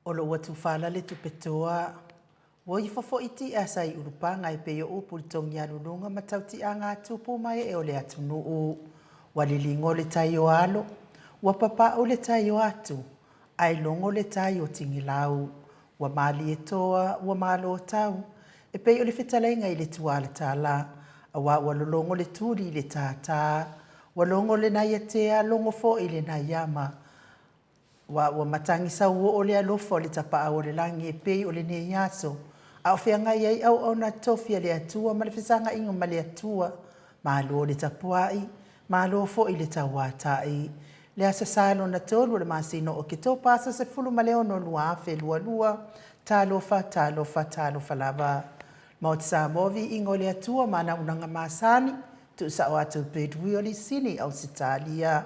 O lou atu fala le tupetoa, Ua ifo foi ti'a sa i ulupaga e pei o upu i le togialuluga ma tautiaga a tupu ma ee o le atunuu. Ua liligo le tai o alo, ua papa'u le tai o atu, ae logo le tai o tigilau. Ua malie toa, ua malo tau, e pei o le fetalaiga i le tualatala, aua ua lologo le tuli i le tātā, ua logo le naiatea, logo foi le naiama, Aua ua matagi sauoo le alofa o le Tapaau o le Lagi e pei o lenei aso, a o feagai ai auauna totofi a le Atua ma le fesagaiga ma le Atua. Malo le tapuai, malo foi le tauatai. Le Aso Sa lona tolu o le masina o Oketopa aso 16 2022, talofa, talofa, talofa lava. Maota Samoa, viiga o le Atua ma ana auaunaga masani, tuusao atu i Bedwioli, Sini, Ausetalia.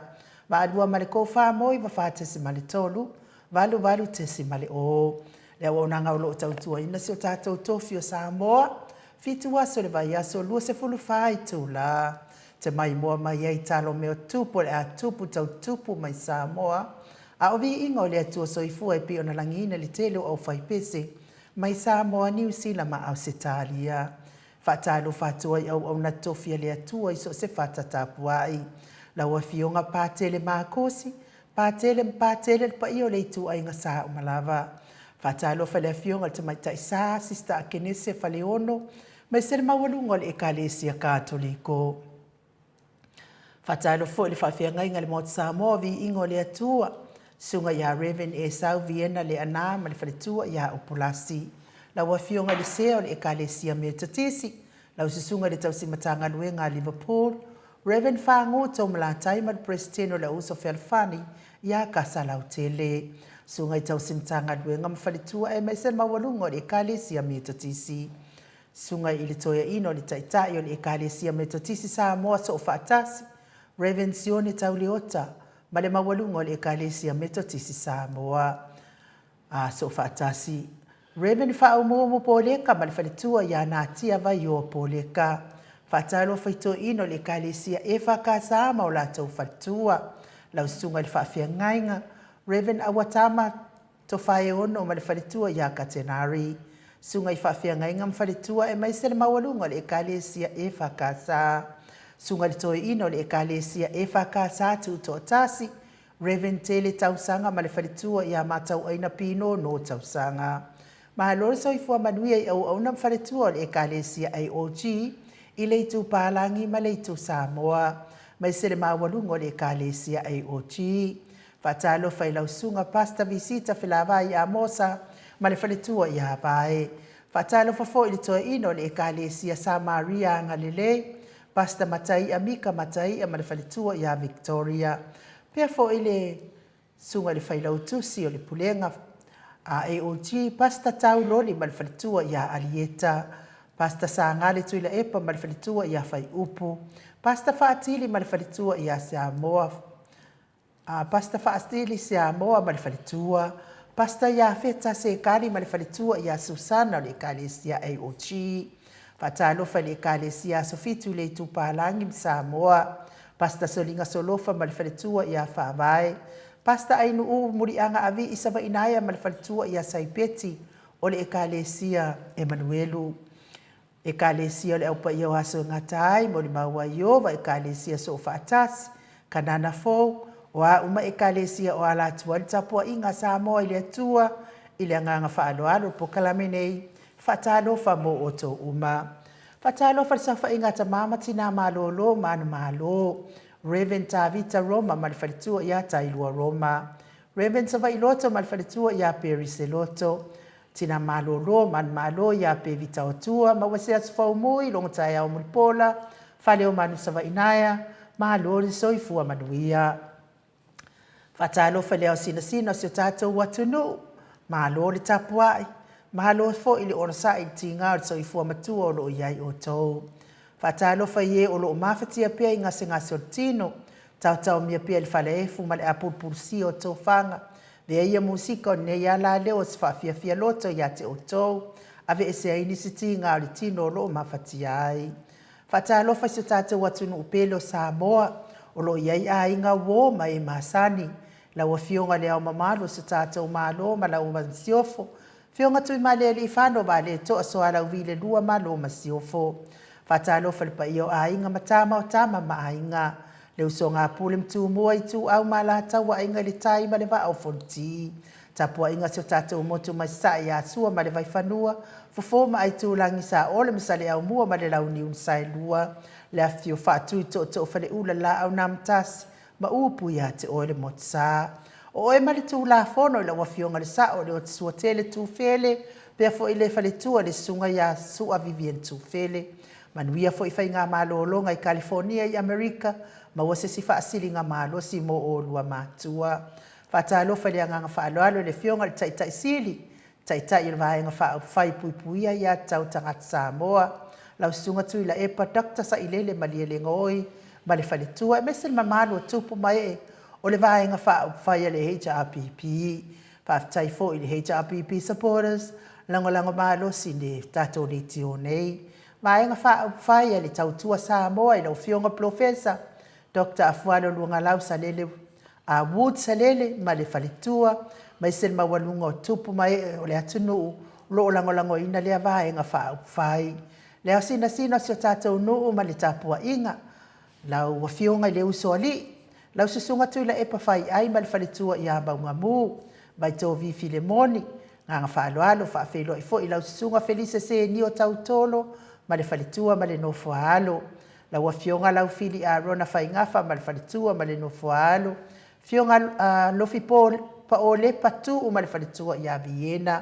Vaalua ma le 4 moi 94.3, 88.0. Le auaunaga o loo tautuaina si o tatou tofi o Samoa, 7 aso le vaiaso, 24 itula. Te maimoa mai ai talo mea tupu o le a tupu tau tupu mai Samoa. A o viiga o le Atua soifua e pei ona lagiina le tele o aufaipese mai Samoa, Niu Sila ma Ausetalia. Faatalofa atu ai auauna tofi a le Atua i so o se fata tapuai. Lau Afioga Patele Makosi, Patele ma Patele le paia o le ituaiga sa uma lava. Faatalofa i le Afioga i le Tamaitai Sa, Sista Akenese Faleono, aemaise le maualuga o le Ekalesia Katoliko. Faatalofa foi i le faafeagaiga i le Maota Samoa, Viiga o le Atua, Susuga ia Rev. Esau Viena Leaana ma le faletua ia Upulasi. Lau Afioga i le Sea o le Ekalesia Metotisi, lau Susuga i le Tausi Matagaluega a Liverpool, Rev. Fagu Toomalatai ma le Peresetene o le Auuso Fealofani ia Kasalautele. Susuga i Tausi Matagaluega ma faletua aemaise le maualuga o le Ekalesia Metotisi. Susuga i le Toeaina o le Taitai o le Ekalesia Metotisi Samoa Soofaatasi, Rev. Sione Tauleota, ma le maualuga o le Ekalesia Metotisi Samoa Soofaatasi, Rev. Faaumuumu Poleka ma le faletua ia Natia Vaioa Poleka. Faatalofa i toeaina o le Ekalesia EFKS ma o latou faletua. Lau Susuga i le Faafeagaiga, Rev. Auatama Tofaeono ma le faletua ia Katenari, susuga i faafeagaiga ma faletua aemaise le maualuga o le Ekalesia EFKS, susuga i le toeaina o le Ekalesia EFKS Tuutoatasi, Rev. Tele Tausaga ma le faletua ia Matauaina Pinono Tausaga. Malo le soifua manuia i auauna ma faletua o le Ekalesia AOG i le Itu Palagi ma le Itu Samoa, aemaise le maualuga o le Ekalesia AOG. Faatalofa i lau susuga Pastor Visita Felavai Amosa ma le faletua ia Vae. Faatalofa foi i le toeaina o le Ekalesia Samaria Agalelei, Pastor Mataia Mika Mataia ma le faletua ia Victoria. Pea foi le susuga i le failautusi o le Pulega AOG, Pastor Tau Loli ma le faletua ia Alieta. Pastor Sagale Tuilaepa ma le faletua ia Faiupu. Pastor Faatili ma le faletua ia Samoa. Pastor Faasili Siamoa ma le faletua, Pastor Iafeta Sekali ma le faletua ia Susana o le Ekalesia AOG. Faatalofa i le Ekalesia Aso Fitu i le Itupalagi ma Samoa, Pastor Soliga Solofa ma le faletua ia Faavae, Pastor Ainuu Muliaga Avii Savainaea ma le faletua ia Saipeti o le Ekalesia Emanuelu. Ekalesia o le Au Paia o Aso e Gata ai, Molimau a Ieova, Ekalesia Soofaatasi, Kanana Fou, o a uma Ekalesia o ala atu ai le tapuaiga a Samoa i le Atua, i le agaga faaaloalo le polokalame nei, faatalofa mo outou uma. Faatalofa i le saofaiga a tama ma tina malolo ma ana malo, Rev. Tavita Roma ma le faletua ia Tailua Roma, Rev. Savaii Loto ma le faletua ia Perry Seloto, Tina malolo, manumalo ia Pevita o Tua, maua se aso faumui, logo taeao mulipola, fale o manu Savaii naea, malo le soifua manuia. Faatalofa i le ao sinasina o si o tatou atunuu, malo le tapuai, malo foi le onosai i le tiga o le soifua matua o lo o i ai outou. Faatalofa i e o lo o mafatia pea i gasegase o le tino, taotaomia pea i le falaefu ma le apulupulusia o tofaga, Avea ia musika o lenei alaleo o se faafiafia loto ia te outou, aveese ai nisi tiga o le tino o lo o mafatia ai. Faatalofa i si o tatou atunuu pele o Samoa, o lo o i ai aiga uo ma e masani. Lau Afioga i Le Ao Mamalu o si o tatou Malo ma lau Masiofo, Afioga Tuimalealiifano Vaaletoa Sualauvi le Lua Malo Masiofo. Faatalofa i le paia o Aiga ma Tama o Tama ma Aiga, le usoga a Pule ma Tumua, Ituau ma Alataua, Aiga i le Tai ma le Vaa o Fonoti. Tapuaiga a si o tatou motu mai Sasae ia Sua ma le Vaifanua, Fofo ma Aitulagi, Saole ma Saleaaumua ma le Launiu na Saelua, le afifio Faatui Tootoo Faleula, Laau na Amotasi ma upu ia te oe le Motusa. O oe ma le Tulafono i lau Afioga i le Sao o le Otusuatele Tufele, pea foi le faletua le Susuga ia Sua Vivian Tufele. Manuia foi faiga malologa i Kalifonia i Amerika, maua se isi faasiligamalosi mo oulua matua. Faatalofa i le agaga faaaloalo i le Afioga i le Taitai Sili, Taitai o le Vaega Faaupufai Puipuia Aia Tatau Tagata Samoa, lau Susuga Tuilaepa Doctor Sailele Malielegaoi ma le faletua, aemaise le mamalu o tupu ma ee o le Vaega Faaupufai a le HRPP. Faafetai foi i le HRPP supporters, lagolago malosi i le tatou leitio nei. Vaega Faaupufai a le Tautua Samoa i lau Afioga Polofesa Doctor Afualo Luagalau Salele a Wood Salele ma le faletua, aemaise le maualuga o tupu ma ee o le atunuu o lo o lagolagoina lea vaega faaupufai. Le aosinasina o si o tatou nuu ma le tapuaiga, lau Afioga i le Usoalii, lau Susuga Tuilaepa Faiai ma le faletua ia Maugamu, Vaitovi Filemoni, Agaga faaaloalo, faafeiloai foi i lau Susuga Felise Senio Tautolo ma le faletua ma le nofo a alo. Lau Afioga Laufili Arona Faigafa ma le faletua ma le nofo a alo. Afioga Lofi Paolepa Tuu ma le faletua ia Viena.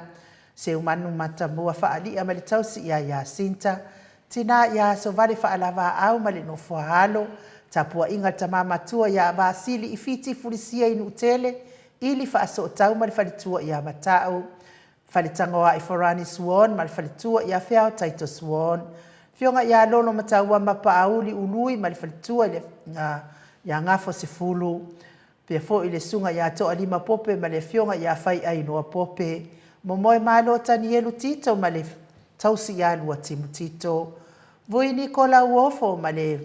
Seumanu Matamua Faalia ma le tausi ia Iasinta. Tina ia Asovale Faalavaau ma le nofo a alo. Tapuaiga a le tama matua ia Vasili Ifiti Fulisia i Nuutele, Ili Faasootau ma le faletua ia Matau. Faletagoai Forani Swan ma le faletua ia Feao Taito Swan. Afioga ia Lolo Matauama Paauli Ului ma le faletua ia Gafo Sefulu. Faapea foi le susuga ia Toalima Pope ma le afioga ia Faiainoa Pope. Momoe Malo Tanielu Tito ma le tausi ia Luatimu Tito. Vui Niko Lauofo ma le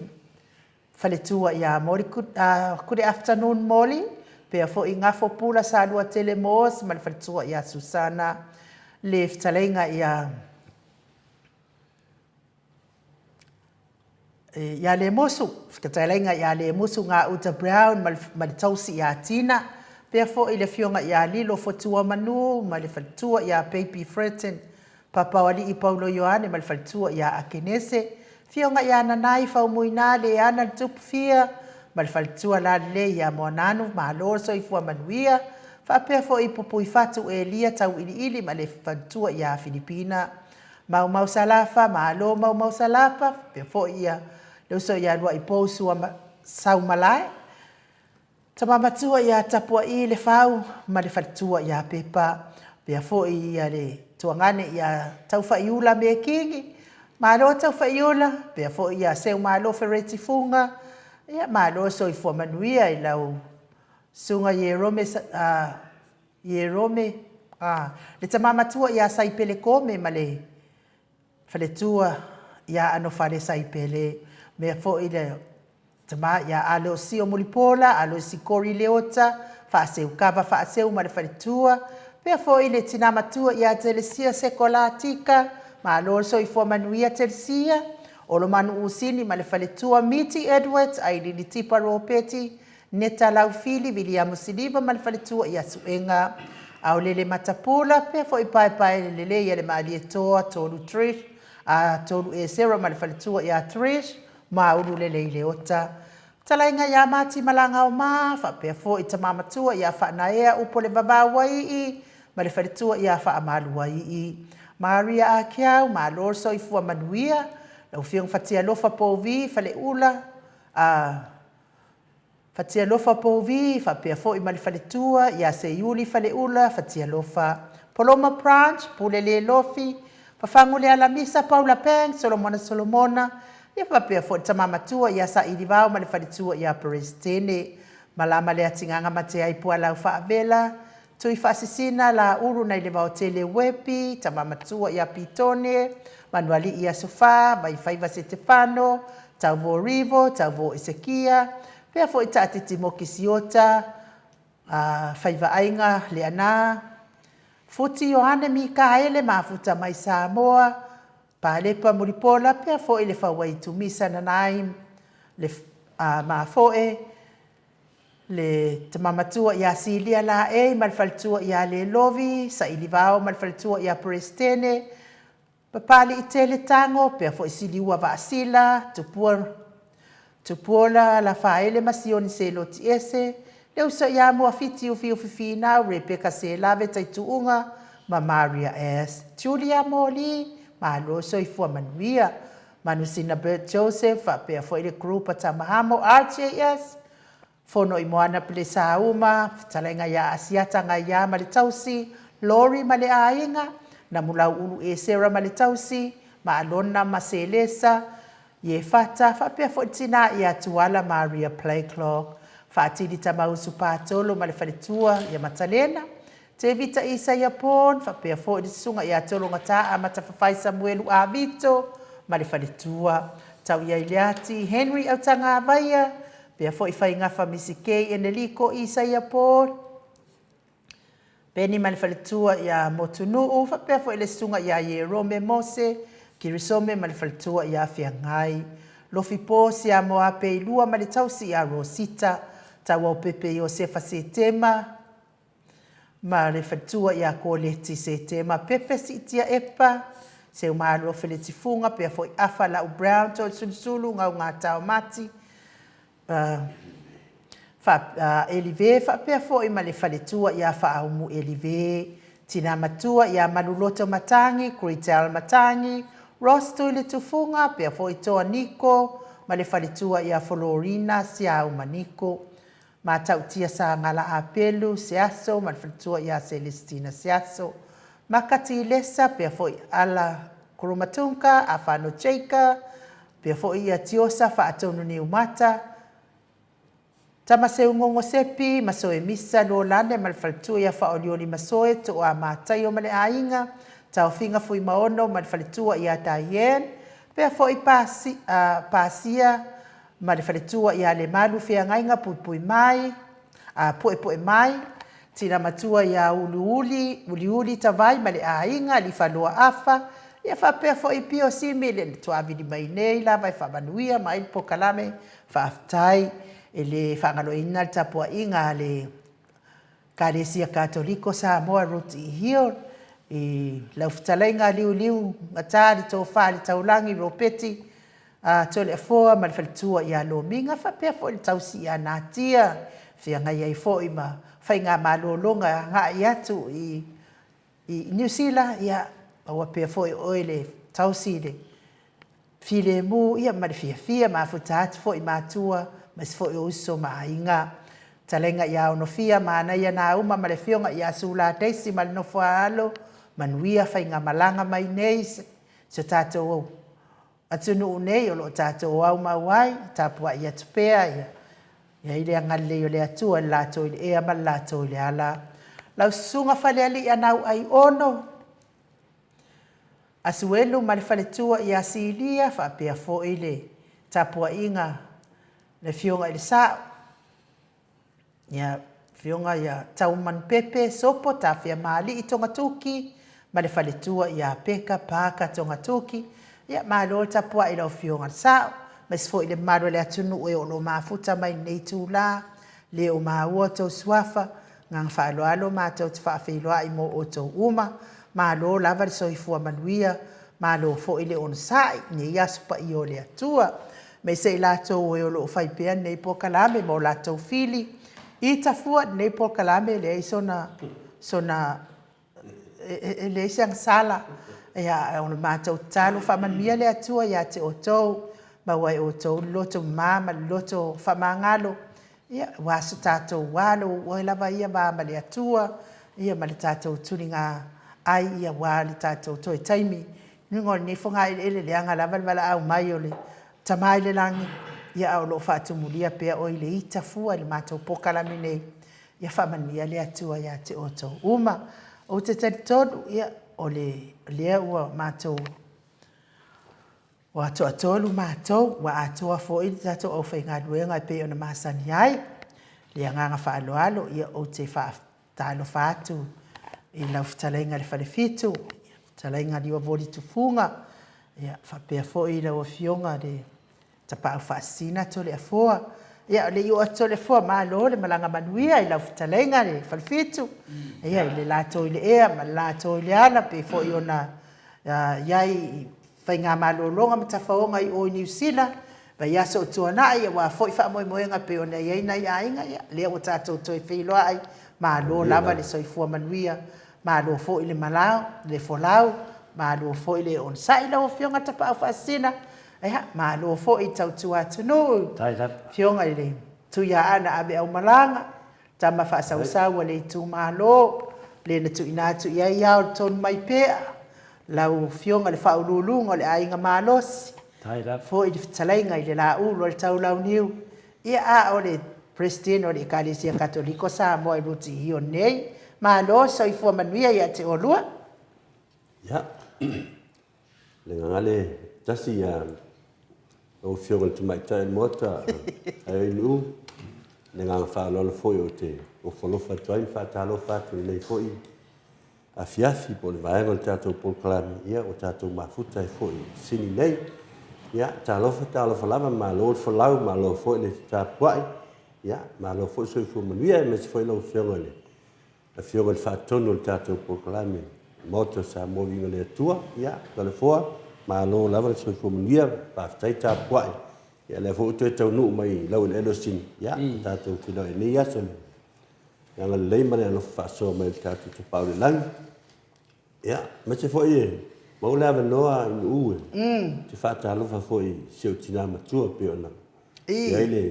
faletua ia Moli Good afternoon Moli, pea foi Gafo Pula Saluatele Moos ma le faletua ia Susana, le fetalaiga ia ia Lemusu, fetalaiga ia Lemusu Gauta Brown ma le tausi ia Tina, pea foi le afioga ia Lilo Fotuamanu ma le faletua ia Baby Fretton Papaoalii Paulo Ioane ma le faletua ia Akenese, Afioga ia Nanai Faumuina Leana le Tupu Fia ma le faletua lalelei ia Moananu Malo le soifua manuia, faapea foi Pupuifatu Elia Tauiliili ma le faletua ia Filipina Maumau Salafa Malo Maumau Salafa, faapea foi ia le uso ia Luaipou Saumalae. Tama matua ia Tapua'i Lefau ma le faletua ia Pepa, pea foi ia le tuagane ia Taufaiula Mekingi, malo Taufaiula, pea foi ia Seumalo Fereti Fuga, ia malo soifua manuia i lau susuga Ierome Ierome, le tama matua ia Saipele Kome ma le faletua ia Anofale Saipele, mea foi le Tama ia Alosio Mulipola, Aloisi Kori Leota, Faaseu Kava Faaseu ma le faletua, pea foi le tina matua ia Telesia Sekola Tika, malo le soifua manuia Telesia, Olomanu Usini ma le faletua, Miti Edwards, Ailini Tipa Ropeti, Neta Laufili, Viliamu Siliva ma le faletua ia Suega, Aolele Matapula, pea foi Paepae Lelei a le Malietoa, Tolu Trish, Tolu Esera ma le faletua ia Trish, Maulu lelei Leota. Fetalaiga ia Mati Malagaoma, faapea foi Tama Matua ia Faanaea Upolevavauaii ma le faletua ia Faamaluaii. Maria Akiau, malo le soifua manuia. Lau Afioga Fatialofa Povi, Faleula, a. Fatialofa Povi, faapea foi ma le faletua ia Seiuli Faleula Fatialofa, Poloma Branch, Pule Lelofi, Fafagu Lealamisa, Paula Pang, Solomona Solomona, ia faapea foi le tama matua ia Sailivao ma le faletua ia Peresetene, Malama Leatigaga Mateai Pualau Faavela, Tui Faasisina, Laulu nai Levaotele Wepi, Tama Matua ia Pitone, Manualii Aso Fa, Vaifaiva Setefano, Tauvo Rivo, Tauvo Esekia, pea foi Taatiti Moki Siota, Faivaaiga Leaana, Futi Ioane Mikaele Mafuta mai Samoa, Palepa Mulipola pea foi le Fauai Tumisa Nanaim le Mafoe, le Tama Matua ia Silia Laei ma le Faletua ia Lelovi, Sailivao ma le Faletua ia Peresetene, Papaliitele Tago pea foi Siliua Vaasila, Tupua Tupuola Lafaele ma Sioni Selotiese, le uso ia Muafiti Ufiufi Finau, Rebecca Selave Taituuga ma Maria S. Julia Moli, malo soifua manuia. Manusina Bert Joseph faapea foi le group a Tamahamo RJS, Fono i Moana Pelesauma, Fetalaiga ia Asiata Gaia ma le tausi, Lori ma le aiga, Namulauulu Esera ma le tausi, ma Alona ma Selesa, Iefata, faapea foi le tina ia Tuala Maria Playclock, Faatili Tamausu Patolo ma le faletua ia Matalena, Tevita Isaia Paul, faapea foi le susuga ia Tologata Amatafafai Samuelu Avito ma le faletua, Tauiaileati Henry Autagavaia, pea foi Faigafa Misikei Eneliko Isaia Paul, Penny ma le faletua ia Motunuu, faapea foi le susuga ia Ierome Mose Kirisome ma le faletua ia Feagai, Lofipo Siamoa Peilua ma le tausi ia Rosita, Tauaupepe Iosefa Setema, ma le faletua ia Koleti Setema Pepe Siitia Epa, Seumalo Feletifuga pea foi Afa Lau Brown Toelusulusulu Gaugata Mati Elive faapea foi ma le faletua ia Faaumu Elive, Tina Matua ia Maluloto Matangi, Gretel Matangi, Ross Tuiletufuga pea foi Toa Niko ma le faletua ia Folorina Siauma Niko. Matautia Sagala Apelu Seaso ma le faletua ia Selesitina Seaso. Makati Lesa pea foi Ala Koromatunka Afano Jaka pea foi ia Tiosa Faatonu Niumata Tamaseugogo Sepi Masoe Misa Luolane ma le faletua ia Faaolioli Masoe Toa Mataio ma le aiga Taofiga Fuimaono ma le faletua ia Diane pea foi Pasia ma le faletua ia Lemalu Feagaiga Puipui Mai, a Puepue Mai, Tina Matua ia Uliuli, Uliuli Tavai ma le aiga, Lifaloa Afa, ia faapea foi Pio Simi le tuavili mai nei lava e faamanuia mai le polokalame. Faafetai e le faagaloina le tapuaiga a le Ekalesia Katoliko Samoa Ruti Hill i lau fetalaiga Liuliu Gata le Tofa i le Taulagi Ropeti Toleafoa ma le faletua ia Lomiga faapea foi le tausi ia Natia feagai ai foi ma faigamalologa e agai atu i Niu Sila. Ia maua pea foi oe le tausi i le filemu ia ma le fiafia, mafuta atu foi matua aemaise foi o uso ma aiga. Talaiga ia Onofia, manaia Nauma ma le afioga ia Sula Daisy ma le nofo a alo, manuia faigamalaga mai nei si o tatou atunuu nei o lo o tatou aumau ai, tapuai atu pea ia i ai le agalelei o le Atua i le latou i le ea ma le latou i le ala. Lau susuga Falealii Anau Aiono, Asuelu ma le faletua ia Silia faapea foi le tapuaiga le Afioga i le Sao, ia Afioga ia Taumanupepe Sopo Tafiamaalii Togatuki ma le faletua ia Peka Parker Togatuki. Ia malo le tapuai i lau Afioga i le Sao, aemaise foi le mamalu o le atunuu e o lo o mafuta mai i lenei itula, le o maua outou suafa, Agaga faaaloalo matou te faafeiloai mo outou uma. Malo lava le soifua manuia, malo foi le onosai i nei aso paia o le Atua. Aemaise i latou e o lo o fai pea lenei polokalame ma o latou fili i tafua lenei polokalame, e leai sona, sona, e leai se agasala. Ia, o le matou tatalo, faamanuia le Atua ia te outou, maua e outou le loto mama ma le loto faamagalo. Ia, aua so tatou alo, o oe lava ia va ma le Atua, ia ma le tatou tuliga ai, ia aua le tatou toe taimi i luga o lenei fogaeleele, leaga lava le valaau mai o le Tama i le Lagi, ia a o lo o faatumulia pea oe i le ita fua i le matou polokalame nei, ia faamanuia le Atua ia te outou uma. Ou te talitonu, ia, o lea ua matou Ua toatolu matou, ua atoa foi le tatou aufaigaluega e pei ona masani ai. le agaga faaaloalo, ia, ou te faatalofa atu i lau fetalaiga i le Falefitu, fetalaiga Liuavoli Tufuga, ia, faapea foi lau Afioga le Tapaau faasisina atu o le Afoa. Ia, o le i oo atu o le Afoa, malo le malaga manuia i lau fetalaiga le Falefitu, ia, i le latou i le ea ma le latou i le ala, pei foi ona i ai i faigamalologa ma tafaoga i o i Niu Sila, vaiaso o tuanai, aua foi faamoemoega pei ona i ai nai aiga, ia, lea ua tatou toe feiloai, malo lava le soifua manuia, malo foi le malao, le folau, malo foi le onosai lau Afioga Tapaau Faasisina, Ia, malo foi tautua atunuu, Afioga i le Tuiaana Aveaumalaga, tama faasausau a le itumalo, le na tuuina atu i ai ao le tonu mai pea, lau Afioga i le Faauluuluga o le Aiga Malosi, foi le fetalaiga i le Laulu a le Taulauniu, ia a o le President o le Ekalesia Katoliko Samoa i Rutihio nei. Malo, soifua manuia ia te oulua. Ia, Le agaga le tasi ia lau Afioga i le Tamaitai o le Maota AONU, le agaga faaaloalo foi ou te ofo alofa atu ai ma faatalofa atu i lenei foi afiafi po o le vaega o le tatou polokalame, ia ua tatou mafuta ai foi i Sini nei. Ia, talofa, talofa lava, malo le folau, malo foi le tapuai, ia, malo foi le soifua manuia, aemaise foi lau Afioga i le Afioga i le Faatonu o le tatou polokalame Maota o Samoa Viiga i le Atua, ia, Toleafoa, malo lava le soifua manuia, faafetai tapuai. Ia lea foi ua toe taunuu mai i laueleele o Sini, ia, ua tatou feiloai i lenei aso i le agalelei ma le alofa faasoa mai o le tatou Tapaau i le Lagi. Ia, aemaise foi e maua le avanoa i Nu'u e te faatalofa foi i si ou tina matua pei ona i ai le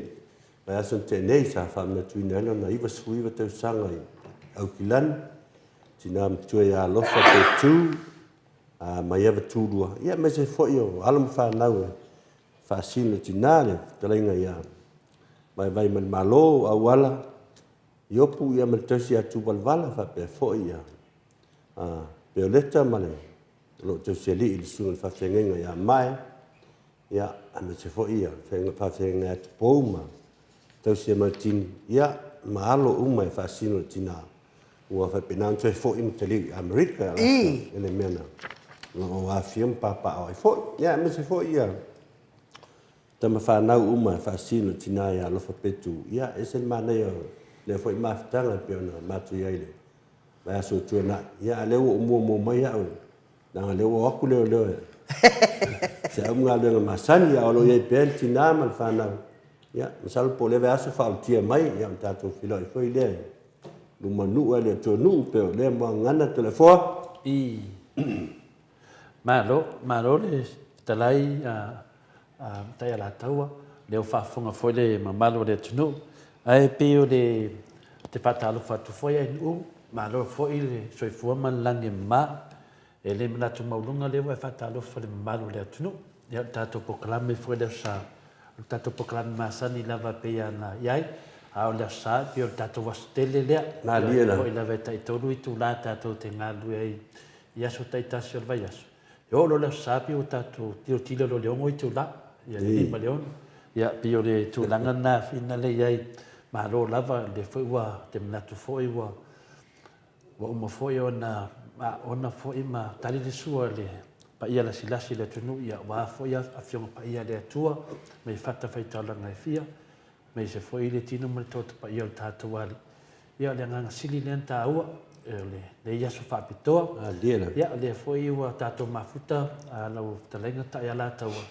vaiaso na tea nei sa faamanatuina ai lona 99 tausaga i Aukilani, tina matua ia Alofa Petu Maiava Turua, ia aemaise foi o alo ma fanau e faasino tina le fetalaiga ia Vaevaemalemalo Auala Iopu ia ma le tausi ia Tuvalavala faapea foi ia Peoleta ma le o lo o tausialii i le susuga i le faafeagaiga ia Mae, ia, aemaise foi ia faafeagaiga ia Tupou ma tausi ia Mautini, ia, ma alo uma e faasino i le tina ua faapena ona toe foi ma taliu i Amerika i le mea na o lo o afifio ma papaaao ai foi. Ia, aemaise foi ia tama fanau uma e faasino i le tina ia Alofa Petu, ia, e ese le manaia o lea foi mafutaga e pei ona matou i ai i le vaiaso ua tuanai, ia a o lea ua ou muamua mai au, leaga o lea ua o atu leoleo e se au ma galuega masani, a o lo o i ai pea le tina ma le fanau. Ia, masalo po o lea vaiaso faaulutia mai, ia ona tatou feiloai foi lea i luma nuu ae le o tua nuu, pei o lea muagagana Toleafoa. I. Malo, malo le fetalai a Matai Alataua, lea ua faafofoga foi le mamalu o le atunuu. Ae pei o le te faatalofa atu foi ANU, malo foi le soifua ma le lagi e mama. E le manatu maualuga lea ua e faatalofa i le mamalu o le atunuu. Ia o le tatou polokalame foi le Aso Sa, o le tatou polokalame masani lava e pei ona i ai, a o le Aso Sa e pei o le tatou aso tele lea. Malie la. Foi lava e taitolu itula tatou te galulue ai i aso taitasi o le vaiaso. E oo loa le Aso Sa pei ua tatou tilotilo loa i le 6 itula, ia le 5 i le 6. Ia pei o le tulaga lena fina lea i ai. Malo lava, o lea foi ua te manatu foi ua ua uma foi ona aona foi ma tali le sua i le paia lasilasi o le atunuu, ia aua foi Afioga Paia a le Atua mai fatafaitaulaga e fia, aemaise foi le tino ma le toto paia o le tatou Alii. Ia o le agaga sili lea ona taua, o lenei aso faapitoa. Ia o lea foi ua tatou mafuta lau fetalaiga Taealataua,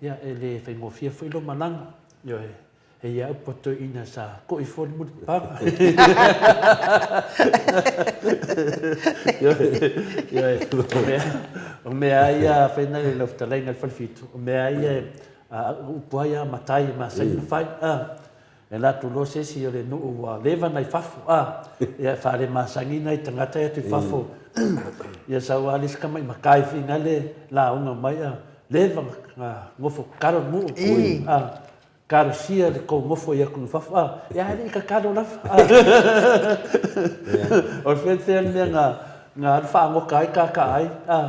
ia e le faigofie foi lou malaga. Ioe, e i ai upu a toeaiina sa ko'i foi le mulipapaga. Ioe, ioe, o mea lava ia fai na i lau fetalaiga i le Falefitu, o mea lava ia, upu lava ia a matai e masani ona fai. E alu atu loa se isi o le nuu ua leva ona i fafo, a, ia e faalemasani nai tagata ia atu i fafo. Ia sau lava le isi tamai matai foi na le lauga mai, a, leva na nofo tatalo le nuu, a, talosia le tou nofo i atunuu i fafo, a, ia ae le i tatalo lava. O le fea le mea na alu faagoka ai tata ai, a,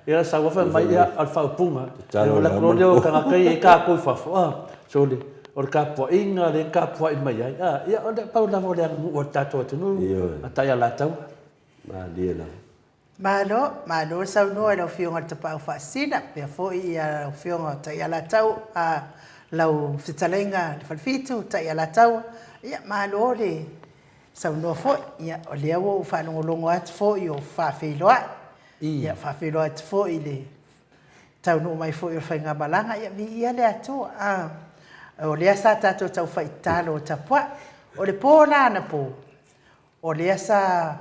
ia sau lava fai mai, ia, o le faaupuga, ona alu atu loa lea o tagata ia e tatou i fafo, a, sole. O le tapuaiga lea na tapuai mai ai, a, ia, o le pau lava o le aganuu a le tatou atunuu, a Taialataua. Malie lava. Malo, malo le saunoa i lau Afioga i le Tapaau Faasisina, faapea foi lau Afioga Taialataua, a, lau Fetalaiga Lefalefitu Taialataua, ia malo le saunoa foi. Ia, o lea ua ou faalogologo atu foi o faafeiloai, ia faafeiloai atu foi i le taunuu mai foi o le faigamalaga, ia viia le Atua. A, o lea sa tatou tau faitalo tapuai. O le po la anapo, o lea sa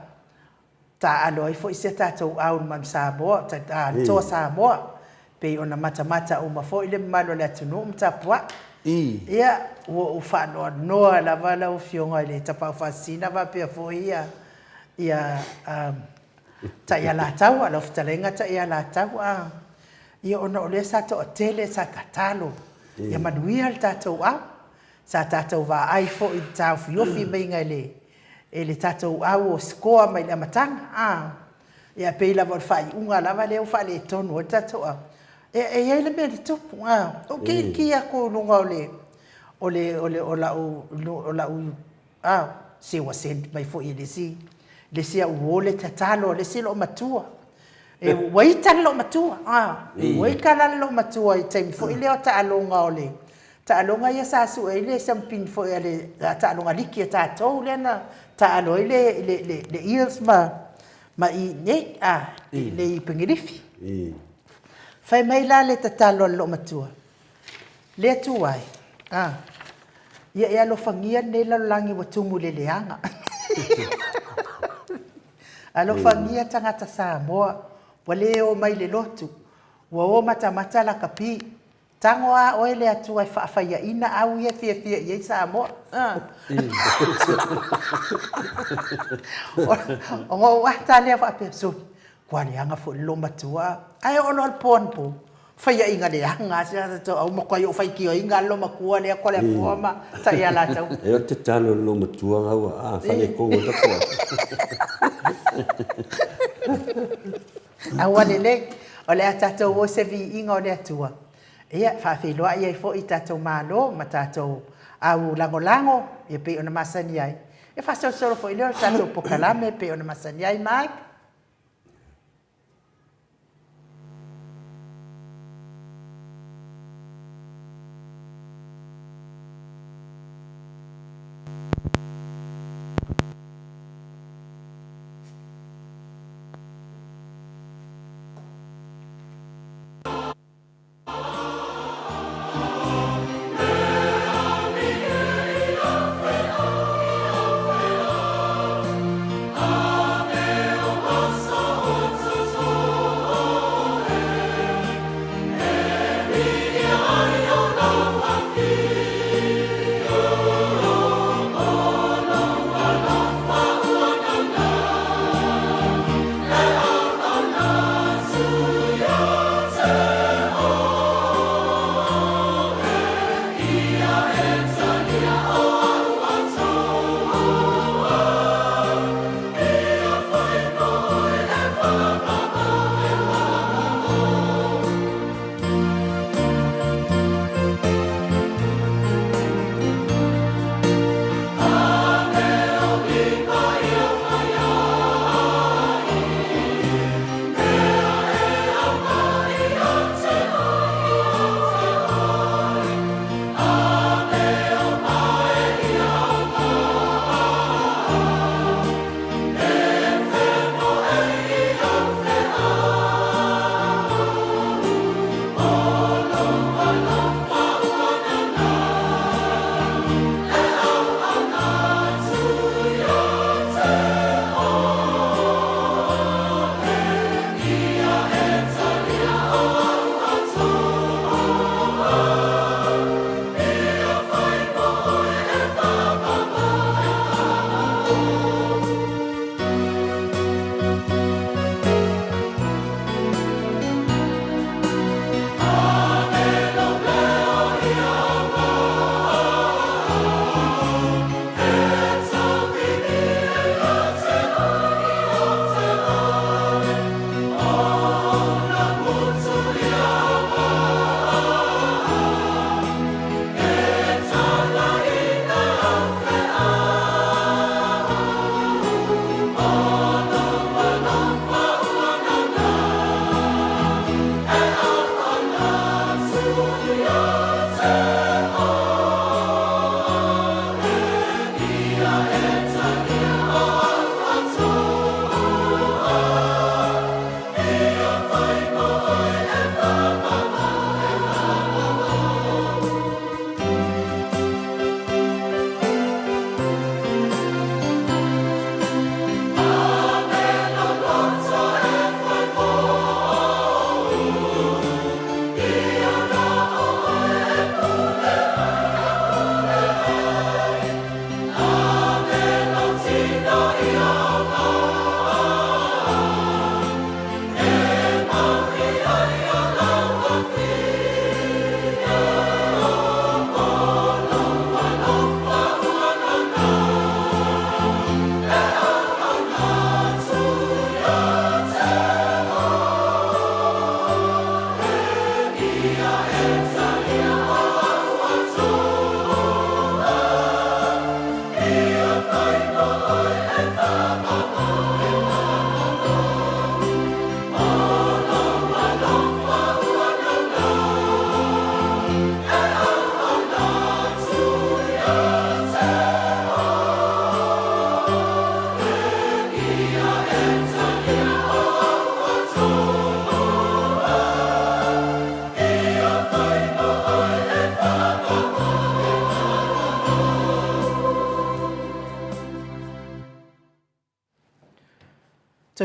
taaalo ai foi si a tatou au i le Manu Samoa, a, le Toa Samoa, pei ona matamata uma foi le mamalu o le atunuu ma tapuai. Ia, ua ou faanoanoa lava lau Afioga i le Tapaau Faasisina faapea foi ia Taialataua, lau Fetalaiga Taialataua, ia ona o lea sa toatele sa tatalo ia manuia le tatou au. Sa tatou vaai foi i le taofiofi maiga e le tatou au o sikoa mai le amataga, a. Ia pei lava o le faaiuga lava lea ua faaletonu ai le tatou au. E i ai le mea na tupu, a. Ou kiliki atu i luga o le, o le, o le, o lau, o lau, a, se ua send mai foi e le isi, le isi au uo le tatalo a le isi loomatua. E, ua ita le loomatua, a, ua ita la le loomatua i le taimi foi lea o taaloga o le, taaloga ia sa sue ai le siamupini foi a le taaloga liki a tatou lea na taalo ai le, le, le, le Eels ma, ma i nei, a, i nei i Pengilifi. Fai mai la le tatalo a le loomatua, Le Atua e, a, ia e alofagia lenei lalolagi ua tumu i le leaga. Alofagia tagata Samoa ua le omai i le lotu, ua o matamata lakapi. Tago a oe le Atua e faafaiaina au ia e fiafia i ai Samoa. Ona ou ata lea faapea, sole, Kua leaga foi le loomatua ae oo loa le po anapo, faiaina leaga lava si a tatou au, matuai ou faitioina lava le loomatua lea Toleafoa ma Taialataua. E o te tatalo i le loomatua na ua a faaletonu ai tatou aiga. Aua lelei, o le a tatou o i se viiga o le Atua, ia faafeiloai ai foi i tatou malo ma tatou au lagolago e pei ona masani ai. E faasolosolo foi lea o le tatou polokalame e pei ona masani ai. Mike.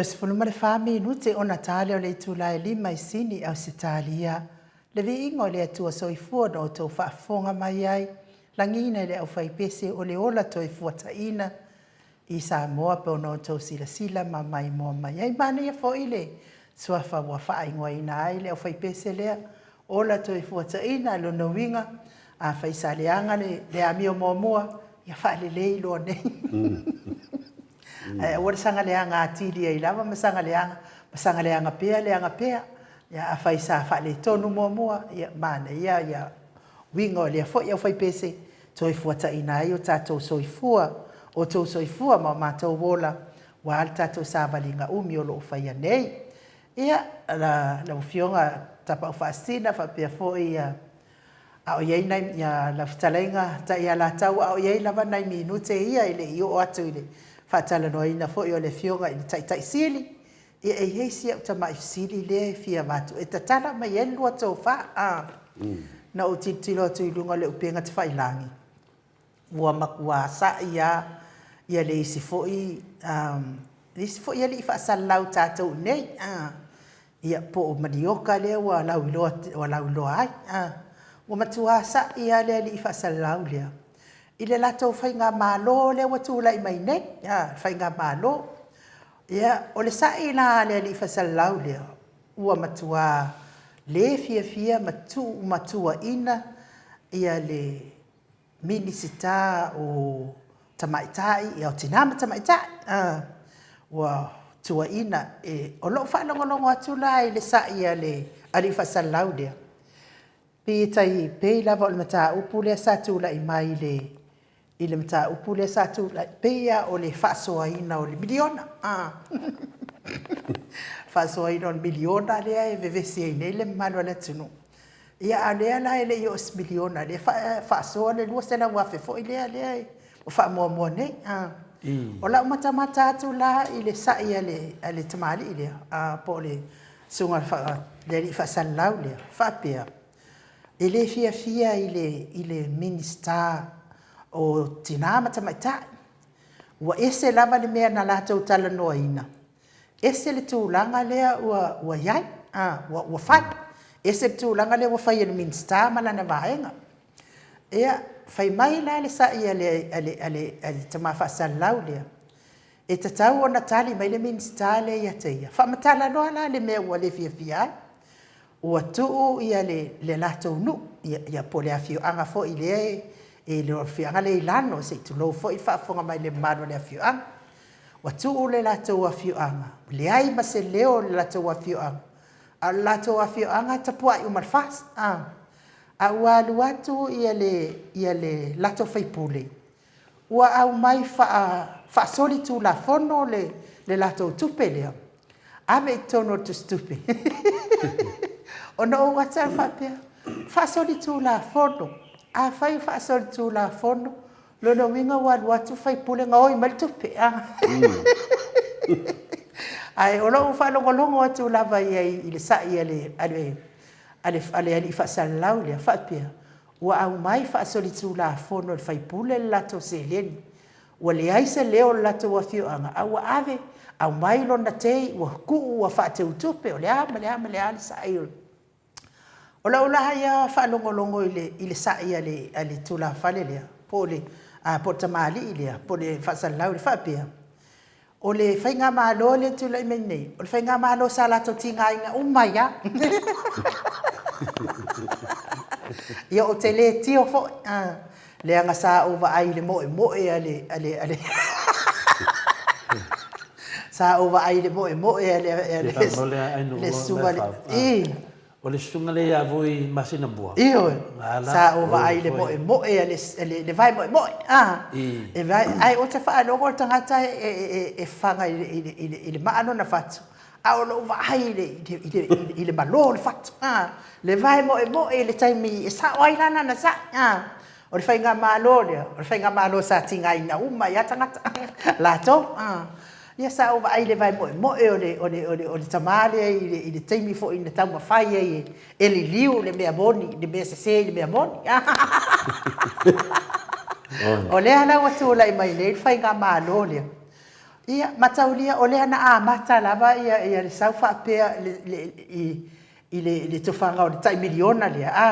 Toe 14 minute ona ta lea o le itula e 5 i Sini, Ausetalia. Le viiga o le Atua Soifua na outou faafofoga mai ai, lagiina i le aufaipese o le ola toefuataina i Samoa pe ona outou silasila ma maimoa mai ai. Manaia foi le suafa ua faaigoaina ai le aufaipese lea, ola toefuataina, lona uiga, afai sa leaga le amio muamua, ia faalelei loa nei. Ae aua le saga leaga atili ai lava ma saga leaga, ma saga leaga pea, leaga pea. Ia afai sa faaletonu muamua, ia manaia ia uiga o lea foi aufaipese, toe fuataina ai o tatou soifua, outou soifua ma o matou ola, aua le tatou savaliga umi o lo o faia nei. Ia, lau Afioga Tapaau Faasisina faapea foi a o i ai nai, lau Fetalaiga Ta'ialataua, a o i ai lava nai minute ia e le i oo atu i le faatalanoaina foi o le Afioga i le Taitai Sili, ia e i ai si au tamai fesili lea e fia avatu e tatala mai ai le lua tofa. Na ou tilotilo atu i luga o le upega tafailagi, ua matua sa'i lava le isi foi le isi foi alii faasalalau tatou i inei, ia po o Manioka lea ua lauiloa, ua lauiloa ai. Ua matua sa'i lava le alii faasalalau lea i le latou faigamalo lea ua tulai mai nei, le faigamalo. Ia, o le sa'i la a le alii faasalalau lea, ua matua le fiafia ma tuuina le Minisita o Tamaitai, o Tina ma Tamaitai, ua tuuaiina. O lau faalogologo atu la i le sa'i a le alii faasalalau lea, e tai pei lava o le mataupu lea sa tulai mai i le mataupu lea sa tulai, pei lava o le faasoaina o le miliona, faasoaina o le miliona lea e vevesi ai nei le mamalu o le atunuu. Ia a o lea la e le i oo i se miliona, o lea e faasoa le $200,000 foi lea ua faamuamua nei. O lau matamata atu la i le sa'i a le tamalii lea, po o le susuga i le alii faasalalau lea, faapea, e le fiafia i le Minisita o Tina ma Tamaitai. Ua ese lava le mea na latou talanoaina, ese le tulaga lea ua i ai, ua fai, ese le tulaga lea ua fai e le Minisita ma lana vaega. Ia, fai mai la le sa'i a le tama faasalalau lea, e tatau ona tali mai le Minisita lea ia te ia, faamatala loa la le mea ua le fiafia ai, ua tuu le latou nuu, ia po o le afioaga foi lea le afioaga lea i Lano, se i tulou foi le faafofoga mai a le mamalu o le afioaga. Ua tuu le latou afioaga, leai ma se leo o le latou afioaga, a o le latou afioaga e tapuai uma i le FAST. A ua alu atu le latou sui usufono ua aumai faasolitulafono le latou tupe lea, ave i totonu o le tusitupe. Ona ou ata lea faapea, faasolitulafono? Afai e faasolitulafono, o lona uiga ua alu atu le sui usufono gaoi mai le tupe. Ae o lau faalogologo atu lava i ai i le sa'i a le alii faasalalau lea, faapea, ua aumai faasolitulafono e le sui usufono le latou seleni, ua leai se leo o le latou afioaga, a ua ave aumai lona tei ua tuu ua faateutupe, o le a ma le a ma le a le sa'i. O lau la ia faalogologo i le sa'i a le tulafale lea, po o le tamalii lea, po o le faasalalau lea, faapea, o le faigamalo lea e tulai mai nei, o le faigamalo sa latou tigaina uma ai lava. Ia ou te le tio foi, leaga sa ou vaai i le moemoe a le sa ou vaai i le moemoe a le susuga i le O le susuga lea ia Vui Masinamua. Ioe. Sa ou vaai i le moemoe a le vae moemoe. Ae ou te faalogo le tagata e faga i le maa lona fatu, a o lou vaai i le malo o le fatu, le vae moemoe i le taimi e sao ai la lana sa'i. O le faigamalo lea, o le faigamalo sa tigaina uma ai lava tagata latou. Ia sa ou vaai i le vae moemoe o le tama lea i le taimi foi na taumafai ai e liliu le mea moni, le mea sese i le mea moni. O lea la ua tulai mai nei le faigamalo lea. Ia, mataulia o lea na amata lava ia, ia le sau faapea le, le, i, i le, le tofaga o le tai miliona lea, a,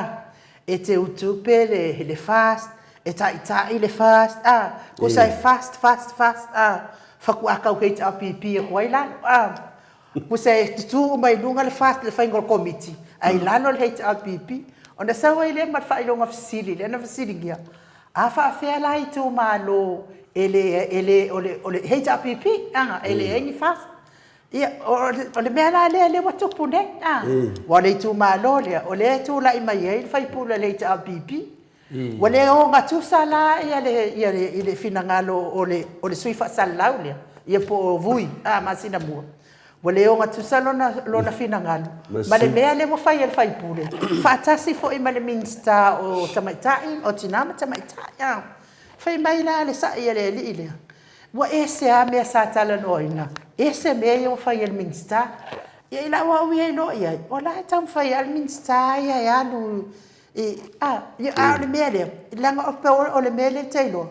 e teutupe le, le FAST, e taitai le FAST, a, kusa e fast, fast, fast, a, faatoa tau HRPP atu ai lalo, a. Kusa e tutu uma i luga le FAST i le faiga o le Komiti, ae i lalo le HRPP. Ona sau ai lea ma le faailoga fesili lea na fesiligia, a faafefea la itumalo e le, e le, o le, o le HRPP, a, e leai ni FAST. Ia, o le mea la lea lea ua tupu nei, a, aua o le itumalo lea, o lea e tulai mai ai le sui usufono a le HRPP. Ua le ogatusa la ia le, ia le, i le finagalo o le, o le sui faasalalau lea, ia po o Vui, a, masina mua. Ua le ogatusa lona, lona finagalo ma le mea lea ua fai e le faipule, faatasi foi ma le Minisita o Tamaitai, o Tina ma Tamaitai, a. Fai mai la le sa'i a le alii lea, ua ese lava mea sa talanoaina, ese mea ia ua fai e le Minisita. Ia i lau au ia iloa i ai, o la e taumafai lava le Minisita ia e alu i, a, ia, a o le mea lea, leaga o le mea lea ou te iloa,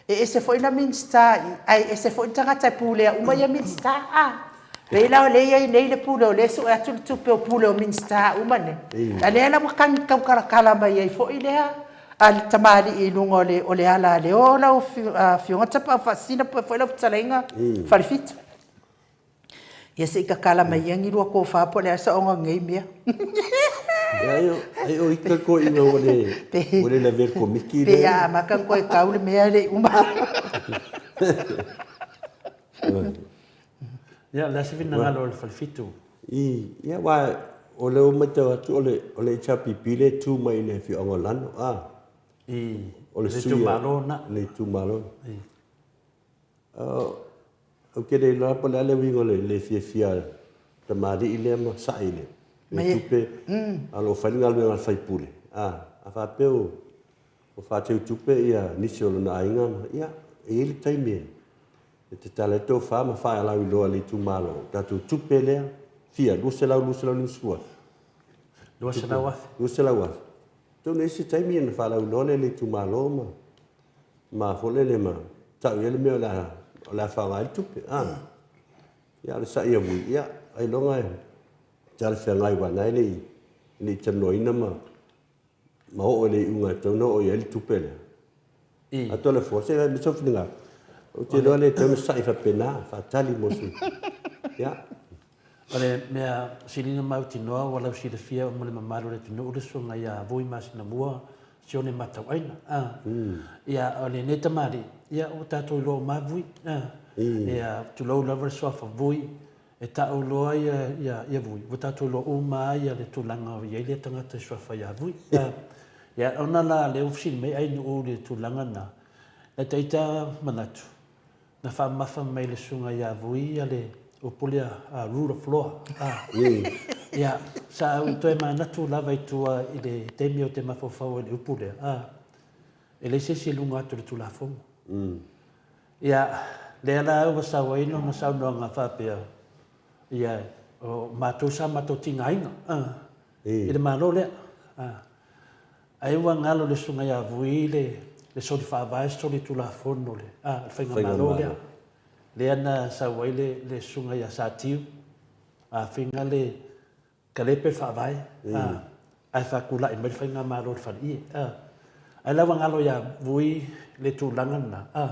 e ese foi na Minisita i, ae ese foi le tagata e pulea uma ia Minisita, a. Pei la o lea e i ai nei le pule o lea e sue atu le tupe o pule o Minisita uma nei, a lea la ua tagi taukalakala mai ai foi lea a le tamalii i luga o le, o le ala a Leo lau Afioga Tapaau Faasisina po o foi lau fetalaiga Falefitu. Ia se i tatala mai ia ni lua tofa po o le a le saoga o nei mea. Ai o ita koe ina ua le, ua le lavea le komiti lea. Pe a amata ona toe tau le mea e le i uma. Ia, o le a se finagalo o le Falefitu? Ia, aua o lea ua matau atu o le, o le HRPP lea e tu mai i le afioaga o Lano, a? I, o le itumalo na. Le itumalo. I. Ou te le iloa po o le a le uiga o le le fiafia o le tamalii lea ma sa'i i le tupe, a o lo o fai le galuega a le sui usufono. A faapea ua faateutupe nisi o lona aiga, ia, e i ai le taimi e tatala ai le tofa ma faalauiloa i le itumalo, o tatou tupe lea, fia? 200, 250,000? 200,000. 200,000. Atonu e i ai se taimi ona faalauiloa lea i le itumalo ma ma foi lele ma tau i ai le mea o le a, o le a faaaoga ai le tupe. A. Ia, o le sa'i a Vui, ia, ailoga e talafeagai aua na e le i, le i talanoaina ma, ma oo i le iuga e tatau ona oo i ai le tupe lea. I. A Toleafoa, se i sou finagalo. Ou te iloa le tatau ona sa'i faapena, faatali mo se... Ia. O le mea sili ona mautinoa ua lausilafia uma le mamalu o le atunuu le susuga ia Vui Masinamua Sione Matauaina. A. Ia, o lenei tamalii, ia, ua tatou iloa uma lava Vui. A. Ia, tulou lava le suafa Vui, e tau loa ia, ia, ia Vui, ua tatou iloa uma lava ia le tulaga o i ai lea tagata i suafa ia Vui. A. Ia, ona la lea ua fesili mai Ainuu i le tulaga lena, na ita manatu, Na faamamafa mai le susuga ia Vui ia le upu lea, rule of law. Ia, sa ou toe manatu lava i tua i le taimi ou te mafaufau ai i le upu lea, e leai se isi e luga atu o le Tulafono. Ia, lea la ua sau ai lona saunoaga faapea, ia, o matou sa matou tigaina i le Malo lea. Ai ua galo le Susuga ia Vui le le soli faavae soli tulafono le a le faigamalo lea. Lea na sau ai le le Susuga ia Satiu a finga le kalepe le faavae a ae faatulai mai le faigamalo i le faleie a. Ai la ua galo ia Vui le tulaga lena a.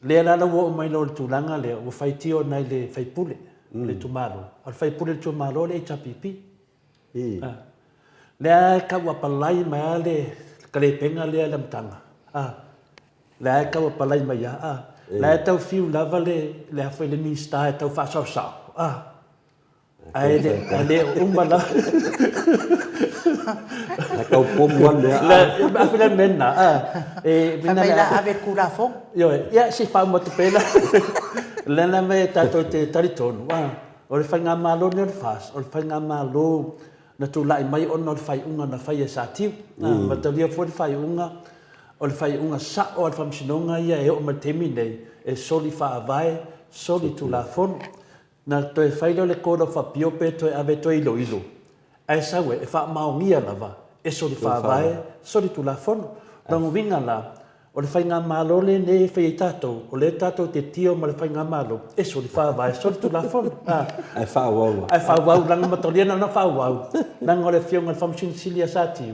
Lea la la ua oo mai loa i le tulaga lea ua faitio nai le faipule o le itumalo. O le faipule o le itumalo le HRPP. Lea e tau apalai mai lava le kalepenga lea i le amataga. Lea e tau apalai mai lava. La e tau fiu lava le le a foi le Minisita e tau faasaosao. Ae le ae le o uma lava. E tau pomu lava le mea. A foi la le mea lena. E Fai mai la ave le Tulafono. Ioe, ia se i faauma atu pea la. Lea la mea tatou te talitonu. O le Faigamalo lenei o le FAST, o le Faigamalo na tulai mai ona o le faaiuga na fai e Satiu. Mm. Matalia foi le faaiuga, o le faaiuga sa'o a le Faamasinoga ia e oo mai le taimi nei, e soli faavae, soli tulafono. Na toe fai lea o le Court of Appeal pe toe ave e toe iloilo, ae sau e, e faamaonia lava, e soli faavae, soli tulafono. Lona uiga la, O le Faigamalo lenei e fai ai tatou, o lea tatou te tio ma le Faigamalo e soli faavae, soli tulafono. Ae faaauau. Ae faaauau, leaga matalia na ona faaauau, leaga o le Afioga i le Faamasino Sili ia Satiu,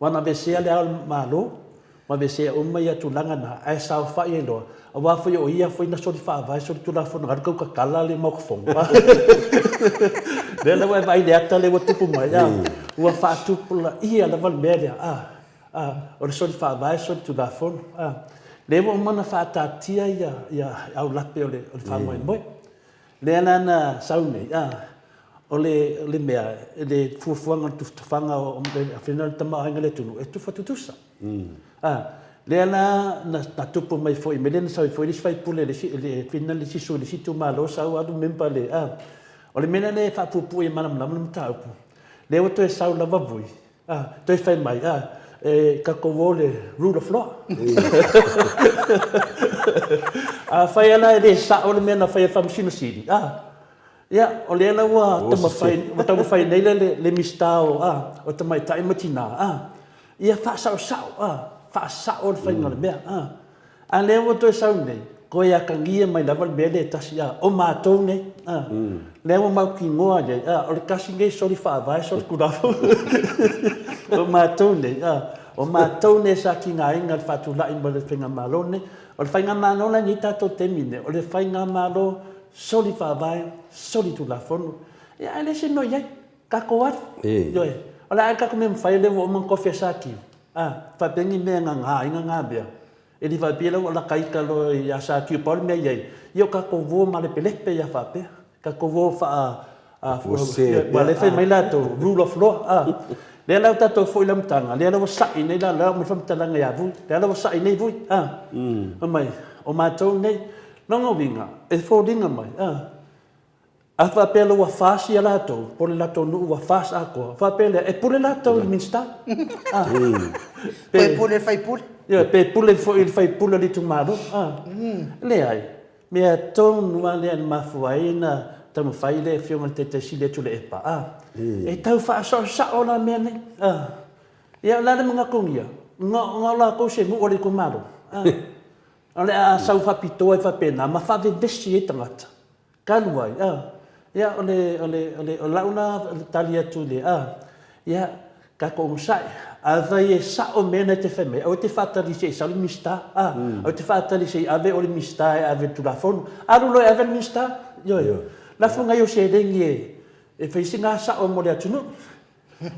ua na aveesea Le Ao o le Malo, ua aveesea uma ia tulaga na, ae saofai ai loa, aua foi o ia foi na soli faavae, soli tulafono, alu tau tatala le Maota Fono. Lea la ua e vaai i le ata lea ua tupu mai, ua faatupulaia lava le mea lea. A, o le soli faavae, soli tulafono. A, lea ua uma ona faataatia ia, ia aulape o le, o le faamoemoe. Lea la na sau nei, a, o le, o le mea, le fuafuaga o le tufatufaga o, o le tamaoaiga o le atunuu, e tufa tutusa. A, lea la na, na tupu mai foi, mea lea na sau ai foi le isi faipule, le isi, le, le isi sui le isi itumalo, sau alu member le, a, o le mea lea e faapuupuu e malamalama le mataupu, lea ua toe sau lava Vui, A, toe fai mai, a, e tatou o le rule of law. Afai lava la e le sao le mea na fai e le Faamasino Sili, a, ia, o lea la ua taumafai, ua taumafai nei le, le Minisita o, a, o Tamaitai ma Tina, a, ia faasaosao, a, faasao le faiga o le mea, a. A lea ua toe sau nei, toe atagia mai lava le mea lea e tasi, a, o matou nei, a, lea ua mautinoa i ai, a, o le tasi lenei soli faavae, soli tulafono. O matou nei, a, o matou nei sa tigaina i le faatulai mai o le Faigamalo lenei. O le Faigamalo la i lenei tatou taimi nei, o le Faigamalo soli faavae, soli tulafono. Ia, ae leai se mea o i ai, tatou alu. Ioe. O le a le tatou mea e mafai, o lea ua uma ona tofi a Satiu, a, faapea ni mea e gaga ai gaga mea. E le faapea la ua lata ita loa ia Satiu pau le mea i ai, ia o tatou uo malepelepe ia faapea. Tatou uo faa aua lea fai mai latou rule of law a. Lea la ua tatou foi i le amataga, lea la ua sai nei la la mai faamatalaga ia Vui. Lea la ua sai nei Vui a. Fai mai o matou nei, lona uiga e foliga mai a. A faapea loa ua FAS ia latou, po o le latou nuu ua FAS atoa, faapea lea, e pule latou i le Minisita. A. Pe pule le faipule. Ioe, pe pule foi i le faipule o le itumalo. A. Leai. Mea tonu lava lea na mafua ai ona taumafai le Afioga i le Taitai Sili a Tuilaepa. A. E tau faasaosao la mea nei. A. Ia, o le a le manatugia? Na o latou se nuu o le itumalo. A. O le a sau faapitoa ai faapena ma faavevesi ai tagata. Talu ai, a, ia, o le, o le, o le, o lau la tali atu i le, a, ia, tatou onosai, afai e sao mea na e te fai mai, aua e te faatali se i sau le Minisita, a, aua e te faatali se i ave o le Minisita e ave i le Tulafono. Alu loa e ave le Minisita, ioe, lafo nai ou seleni e, e fai sina sao mo le atunuu.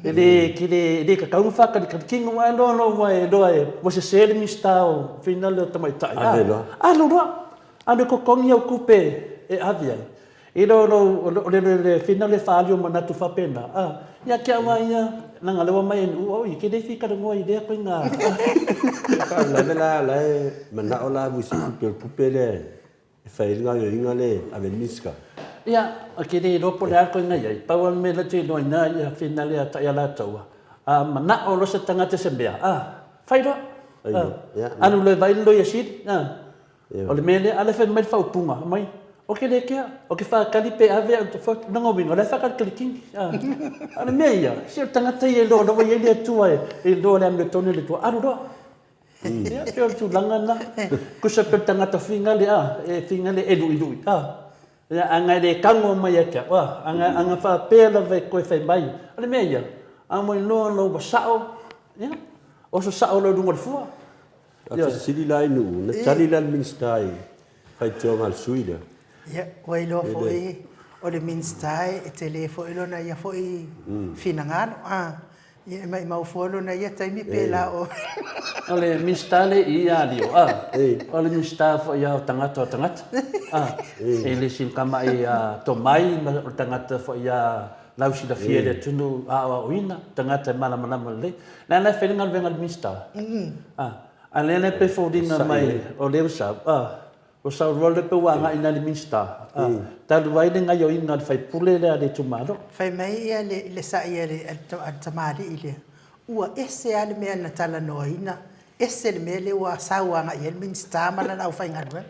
E le, ke le, e le tatau ona faatalikali kino, ae loa loa ua e loa e, ua sese le Minisita o Finale o Tamaitai, a, Ave loa. alu loa, alu e totogi au tupe e ave ai. I lo lou, o le, le, le finale faaali o manatu faapena, a, ia te au lava ia, leaga o lea ua mai e Nu'u, oi, ke le fia talanoa i lea koina. Faalavelave la, la e manao la i se tupe o le tupe lea E fai ai le gaoioiga le ave le Minisita. Ia, ou te le iloa po o le a le koina i ai. Pau lava le mea lea ou te iloa ina ia finale ia tai a latou, a manao loa se tagata i se mea, a, fai loa. Fai loa, ia. Alu loa e vaai le Loia Sili, a. O le mea lea, a lea fai mai le faaupuga, fai mai, ou te le kea, ou te faatali pe ave au i le lona uiga, o la e faatalikali kini. A, o le mea ia, se o le tagata ia e iloa lava e i ai le Atua e iloa le amiotonu e le Atua, alu loa. Ia, pei o le tulaga lena. Tusa pe o le tagata figale, a, e figale e luʻiluʻi, a. Ia, a na e le tago mai ia te au, a, a na, a na faapea lava e toe fai mai, o le mea ia, a ua iloa loa ua sao, ia, oso sao loa i luga o le fua. A fesili la i Nu'u, na tali la le Minisita i faitioga a le sui lea? Ia, ua iloa foi o le Minisita e tele foi lona ia foi finagalo, a. Ia e maimau fua lona ia taimi pe la o. O le Minisita le i ia Lio, a. O le Minisita foi ia o tagata o tagata, a. E le sina tama'i a tomai ma o le tagata foi ia lausilafia i le atunuu aoaoina, tagata e malamalama lelei. Lea la e fai le galuega a le Minisita, a. A lea la e pei e foliga mai o lea ua sau, a. O Sauloa lea pei ua agai i le Minisita, talu ai le gaioiga a le faipule lea a le itumalo. Fai mai ia le sa'i a le tamalii lea, ua ese lava le mea na talanoaina, ese le mea lea ua sau agai i ai le Minisita ma lana aufaigaluega.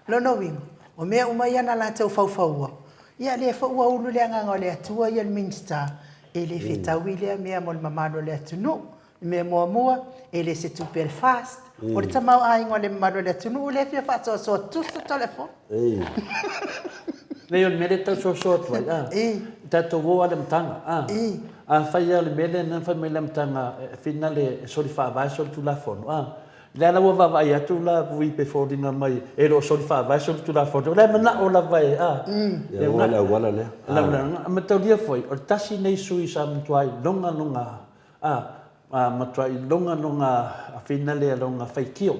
O lona uiga, o mea uma ia na latou faufaua, ia lea foi ua ulu le agaga o le Atua ia le Minisita, e le fetaui lea mea mo le mamalu o le atunuu. Mea muamua, e le se tupe a le FAST. O le tamaoaiga o le mamalu o le atunuu lea e fia faasoasoa tusa telefoni. Leai o le mea lea e tau soasoa atu ai, a, tatou o lava i le amataga, a. Afai lava o le mea lea na fai mai i le amataga e finale e soli faavae solitulafono, a. Lea la ua vaavaai atu la Vui pe foliga mai e le o soli faavae solitulafono, o la e manao lava e, a. Ia ua le auala lea. A mataulia foi, o le tasi lenei sui sa matuai loga lona, a, matuai loga lona finale lona faitio,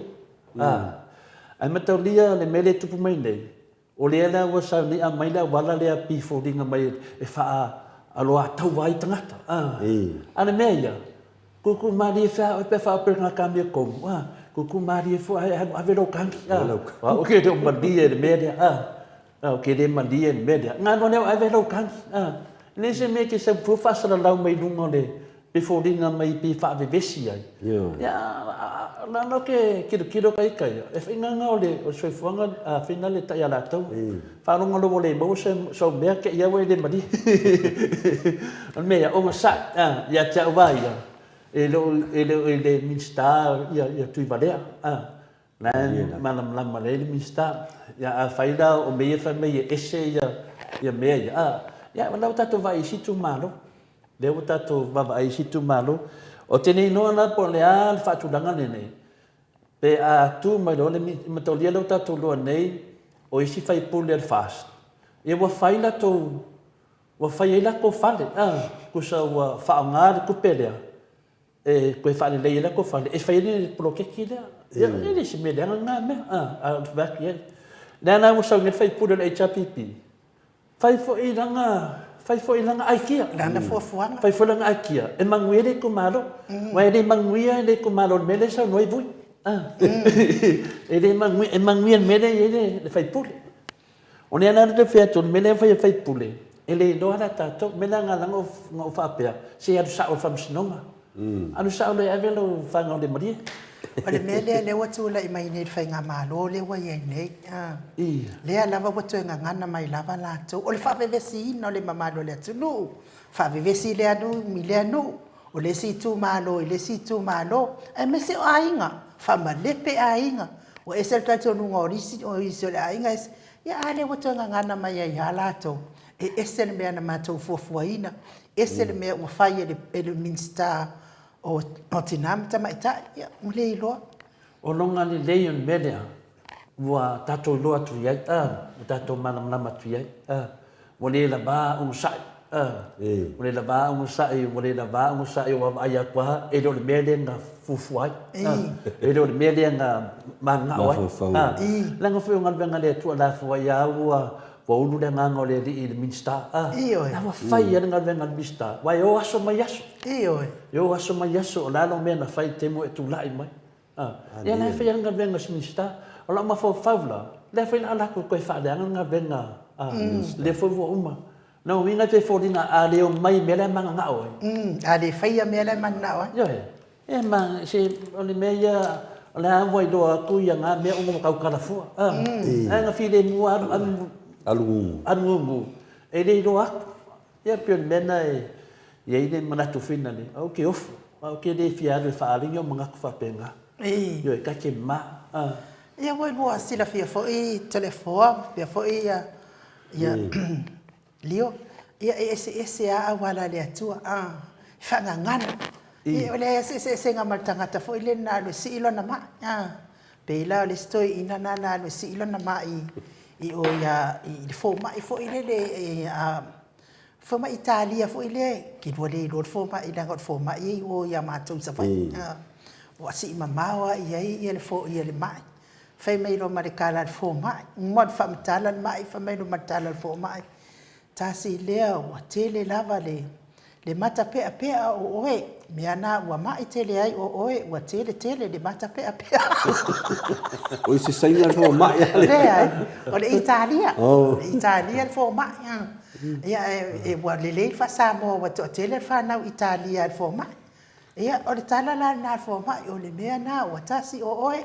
a. Ae mataulia le mea lea e tupu mai nei, O lea la ua sau nei aumai le auala lea pei foliga mai e faaaloataua ai tagata. A o le mea ia, tuutuu malie fea oe pe a faaope i kamia tonu, a, tuutuu malie foi ae alu ave lou kagi, a, ou te le o malie i le mea lea, a, ou te le malie i le mea lea. Ona alu lea ave lou kagi, a. E leai se mea e te sau fua faasalalau mai luga o le Pe foliga mai pe faavevesi ai. Ia, la la ke tilotilo ka ita ia, e whainga o le soifuaga a whina le tai a latou. Whaalonga lo le maua se sau mea ke ia ua le mali. O le mea ia, o nga sa, ia te au va ia, e le o e le o i le Minista ia ia Tuivalea. La e malamalama lelei le Minista. Ia afai la o mea ia fai mai e ese ia ia mea ia, ia o la ua tatou vaai i isi itumalo. Lea ua tatou vaavaai i isi itumalo. Ou te le iloa la po o le a le faatulaga lenei, pe a tu mai loa le mataulia lea ua tatou iloa nei o isi faipule a le FAST, ia ua fai latou, ua fai ai latou fale, a, tusa ua faaaoga le tupe lea e toe faalelei ai latou fale, e fai ai le poloketi lea. Ia, e le o se mea leaga lena mea, a, ae ou te vaai atu i ai. O lea la ua sau nei le faipule o le HRPP, Fai foi lana, fai foi lana aikia. Lana fuafuaga. Fai foi lana aikia e manuia le itumalo. Aua e le manuia le itumalo i le mea lea e saunoa ai Vui. E le manuia, e manuia i le mea lea e i ai le sui usufono. O lea la ou te fai atu, o le mea lea e fai e le sui usufono, e le iloa la e tatou. O le mea lea na ala ai ona ou faapea, se alu sao i le faamasinoga. Alu sao loa e ave lau fanau le malie. O le mea lea lea ua tulai mai nei i le faigamalo lea ua i ai nei, lea lava ua toe gagana mai lava latou. O le faavevesiina o le mamalu o le atunuu, faavevesi lea nuu i lea nuu, o le isi itumalo i le isi itumalo, aemaise o aiga, faamalepe aiga. Ua ese le talitonuga o isi o isi o le aiga ese. Ia a lea ua toe gagana mai ai lava latou, e ese le mea na matou fuafuaina, ese le mea ua fai e le Minisita o Tina ma Tamaitai, ia ua le iloa. O lona lelei o le mea lea, ua tatou iloa atu i ai, a, ua tatou malamalama atu i ai, a, ua le lava onosai, a, ua le lava onosai, ua le lava onosai, ua vaai atu lava, e le o le mea lea na fuafua ai, a, e le o le mea lea na mananao ai, a, leaga foi o galuega a le Atua la foi lava ua Ua ulu le agaga o le Alii i le Minisita, a, Ioe. La ua fai lava le galuega a le Minisita, aua e o aso mai aso. Ioe. E o aso mai aso, o le a lau mea na fai i le taimi ua e tulai mai. A, ia la e fai lava le galuega a si Minisita. O lau mafaufau la, lea foi o le a latou toe faaleaga le galuega a lea foi ua uma. Lona uiga e pei e foliga a le omai i mea la e mananao ai. A le faia mea la e mananao ai. Ioe. E ma, se, o le mea ia, o lea ua iloa atu ia na mea uma ua tautala fua. A, ae na filemu lava alu, alu, alu alu gugu, e le iloa atu. Ia pei o le mea lena e i ai le manatu foi lale, aua ou te ofo, aua ou te le fia alu e faaali ni ou manatu faapena. Ioe, ta te ma, a. Ia ua lua silafia foi Toleafoa faapea foi ia, ia Lio, ia e eseese lava auala a le Atua, a, e faagagana. Ia o le eseesega ma le tagata foi lea na alu e sii lona mai, a. Pei la o le isi toeaina lena na alu e sii lona mai i o i a, i le fomai foi lele, a, fomai Italia foi lea, ke lua le iloa le fomai leaga o le fomai e i o ia matou i Savaii, a. Ua sii mamao lava i ai le mai. Fai mai loa ma le tala a le fomai, uma ona faamatala le mai, fai mai loa ma le tala a le fomai, tasi lea ua tele lava le le mata peapea o oe, mea na ua mai tele ai o oe, ua tele tele le mata peapea. O isi Saina le fomai a le. Leai, o le Italia. O le Italia le fomai. Ia, e, ua lelei le faa-Samoa ua toatele le fanau Italia a le fomai. Ia, o le tala la lena a le fomai, o le mea lena ua tasi o oe,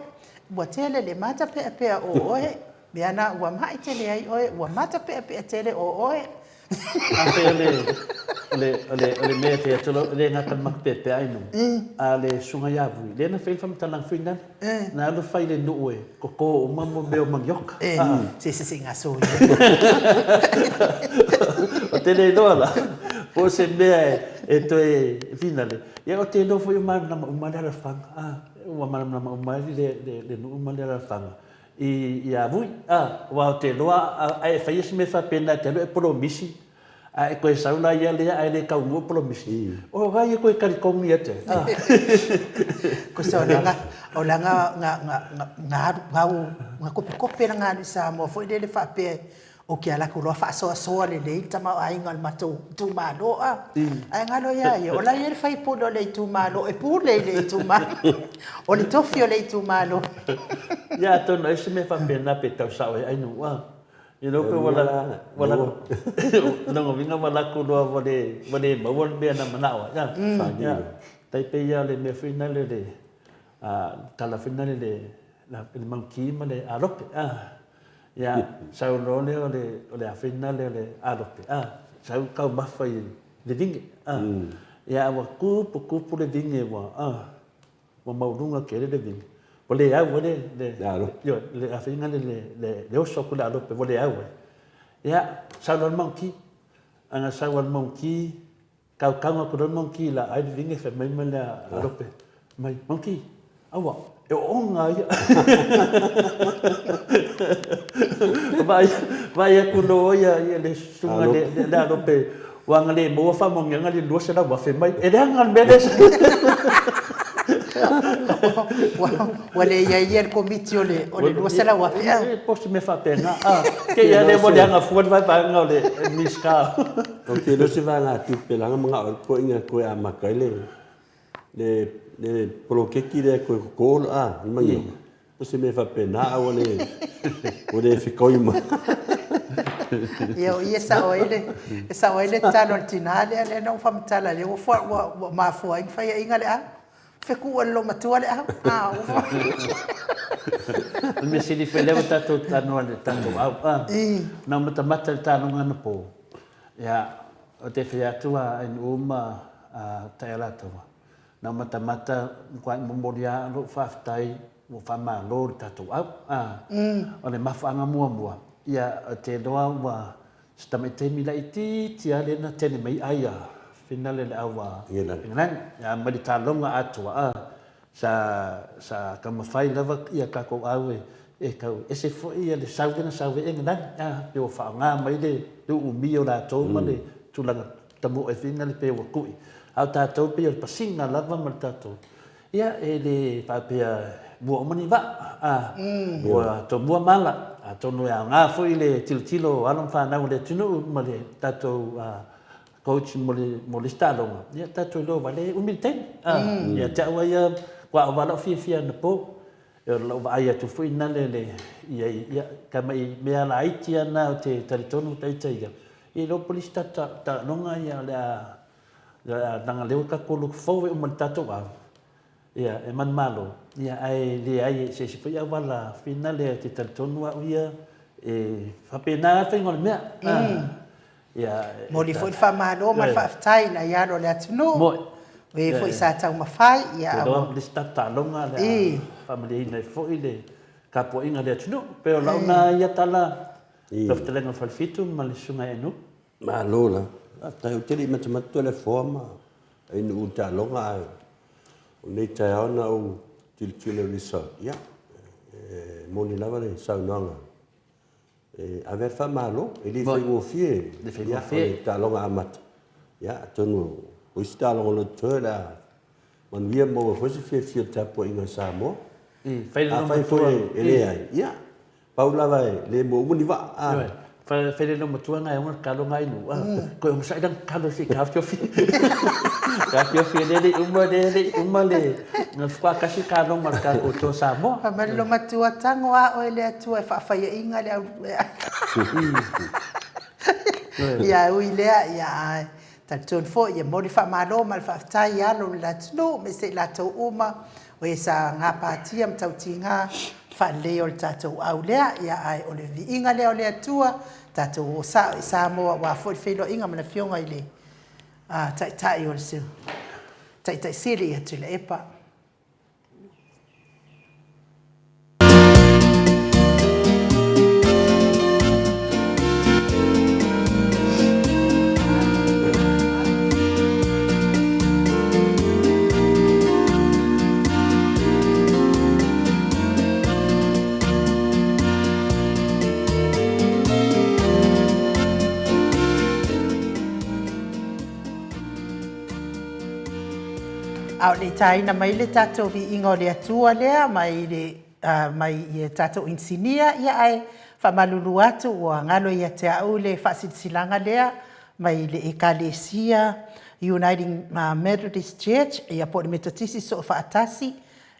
ua tele le mata peapea o oe, mea na ua mai tele ai oe, ua mata peapea tele o oe. Afai o le, O le, o le, o le mea e fai atu lau, e le gata i le makupeapea ai nuu, a o le susuga ia Vui, lea na fai le faamatalaga foi lale, na alu fai i le nuu e toto uma mo mea o manioka. Se se se gaso Ou te le iloa la, po o se mea e toe finale. Ia ou te iloa foi ua malamalama uma le alaalafaga, ua malamalama uma ai le nuu ma le alaalafaga i a Vui. Aua ou te iloa a e faia se mea faapena e te alu e polomisi, A e toe sau la ia lea ae le taunuu polomisi, o ai e toe talitonu ia te ai? Kosa o langa, o langa nga, nga, nga, nga alu, nga u, nga kopekope la nga alu i Samoa foi lele faapea o ke ala atu loa faasoasoa lelei le tamaoaiga o le matou itumalo a. Ae galo ia ia, o la e i ai le faipule o le itumalo e pule i le itumalo. O le tofi o le itumalo. Ia atonu ai se mea faapena pe tau sao ai nuu a. You know, pe ua ua lona uiga ua latou loa ua le ua le maua le mea na manao ai. Ia, tai pei lava o le mea foi lale le tala foi lale le le monkey ma le alope. Ia, sau loa lea o le o le a foi lale o le alope, sau taumafa i le vine. Ia, ua tupu tupu le vine ua Ua maualuga tele le vine. Ua le au ai le, le, le alope. Ioe, le afaiga le, le, le, le oso atu le alope, ua le au ai. Ia, sau loa le monkey. A na sau a le monkey, kaukau atu loa le monkey la ai le vine, fai mai ma le alope, mai, monkey, aua, e oona ia. Vaai, vaai atu loa ia, ia le susuga le, le, le alope, Ua ana le maua faamanuiaga le 200,000 mai. E leaga le mea lea. Ua le i ai ia le komiti o le 200,000. E po o se mea faapena. Te i lava lea ua leaga fua le vaevaega o le Minisita. Ou te iloa se vaegatupe leaga manao ai le toeaina e toe amata ai le poloketi lea e toe toto le manioka. O se mea faapena a ua le, ua le fetoi ma. Ia o i e sao ai le, e sao ai le tatalo a le tina lea, lea na ou faamatala lea ua fua, ua, ua mafua ai ona faiaina le au. Feku e le loomatua le au. A, ua O le mea sili foi lea ua tatou talanoa i le tatou au, a. Na ou matamata i le taaloga anapo, ia, ou te fai atu a Ainuu ma Taialataua, Na matamata matuai momoli lava lou faafetai ua faamalo i le tatou au. O le mafuaaga muamua, ia ou te iloa ua se tamai taimi laitiiti lava lea na tele mai ai a finale le au a Engelani. Ia ma le taaloga atoa a sa sa taumafai lava ia tatou au e tau ese foi le sau lea na sau ai Engelani a pe ua faaaoga mai le uumi o latou ma le tulaga Tamuai fina le pe ua kui. A o tatou pei o le pasina lava ma le tatou, ia e le faapea mua uma ni vaa, a, ua tomua mala, atonu e aoga foi le tilotilo o alo ma fanau a le atunuu ma le tatou coach mo le mo le isi taaloga, ia tatou iloa aua o lea e umi le taimi, a. Ia te au lava ia, aua ua lou fiafia anapo, O lau vaai atu foi nale le i ai, ia, ka mai mea laiti lava na ou te talitonu ita ia, ia iloa po o le isi taaloga ia o le a, o le a leaga o lea ua tatou look forward uma i le tatou au, ia, e manumalo, ia, ae leai e se isi foi auala finale ou te talitonu au ia, e faapena lava le faiga o le mea. Ia, Momoli foi le faamalo ma le faafetai i nai alo o le atunuu, o e foi sa taumafai, ia, Ou te iloa o le isi tatou taaloga o le a faamalieina ai foi le tapuaiga a le atunuu. E pei o lau na ia tala, lau fetalaiga o le Falefitu ma le Susuga ia Ainuu. Malo lava. Faafetai. Ou te le i matamata Toleafoa ma Ainuu i le taaloga ae o lenei taeao na ou tilotilo i le result, ia, e moni lava le saunoaga E ave le faamalo, e le faigofie, le faigofie. Ia, o le taaloga amata. Ia, atonu o isi taaloga o lo o totoe o le a manuia ma maua foi se fiafia o le tapuaiga a Samoa. Afai foi e leai, ia, pau lava e le mua uma ni vaa. A. Fai le loomatua ngai ona talo ngai nu. Koe onosai lana talo se i taofiofi. Taofiofi e le le uma le le uma le na faatoa tasi taloga o le tatou Toa Samoa. Fai mai le loomatua, tago a oe le Atua e faafaiaina le au Ia e ui lea, ia ae talitonu foi ia momoli faamalo ma le faafetai i alo o le atunuu aemaise i latou uma o e sa gapatia ma tautiga faaleleia o le tatou au lea. Ia ae o le viiga lea o le Atua, tatou o sao i Samoa aua foi le feiloaiga ma le Afioga i le. Taitai o le Taitai Sili ia Tuilaepa. A o le i taina mai le tatou viiga o le Atua lea mai le mai i tatou inisinia, ia ae faamalulu atu ua galo ia te au le faasilasilaga lea mai le Ekalesia Uniting Methodist Church, ia po o le Metotisi Soofaatasi,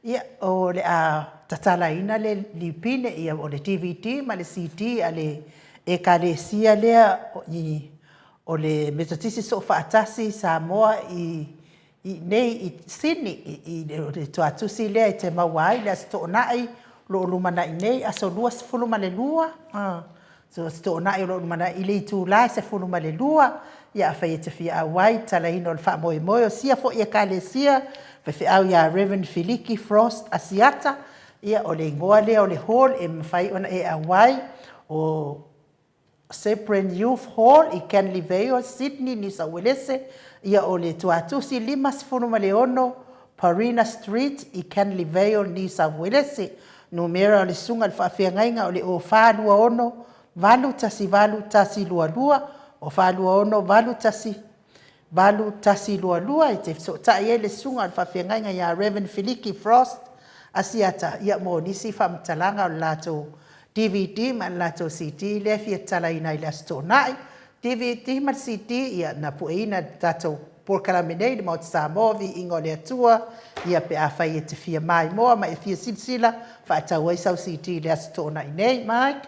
ia o le a tatalaina le lipine, ia o le DVD ma le CD a le Ekalesia lea o le Metotisi Soofaatasi i Samoa i inei i Sini, i le tuatusi lea e te maua ai le Aso Toonai o lo o lumanai nei, aso 22, Aso Toonai o lo o lumanai i le itula e 12. Ia afai e te fia auai i le tatalaina o le faamoemoe o sia foi ekalesia, faifeau ia Rev Filiki Frost Asiata, ia o le igoa lea o le hall e mafai ona e auai, o Cyprian Youth Hall i Canley Vale, Sydney, Niu Sauelese. Ia o le tuatusi 56 Parina Street i Canley Vale, Niu Sauelese. Numera o le susuga i le faafeagaiga o le 0426 818 122, 0426 818 122, e te fesootai ai le susuga i le faafeagaiga ia Rev Filiki Frost Asiata mo nisi faamatalaga o le latou DVD ma le latou CD lea e fia tatalaina i le Aso Toonai. DVD ma le CD ia na pueina e le tatou polokalame nei le Maota Samoa Viiga o le Atua, ia pe afai e te fia maimoa ma e fia silasila faatau ai sau CD i le Aso Toonai nei. Mike.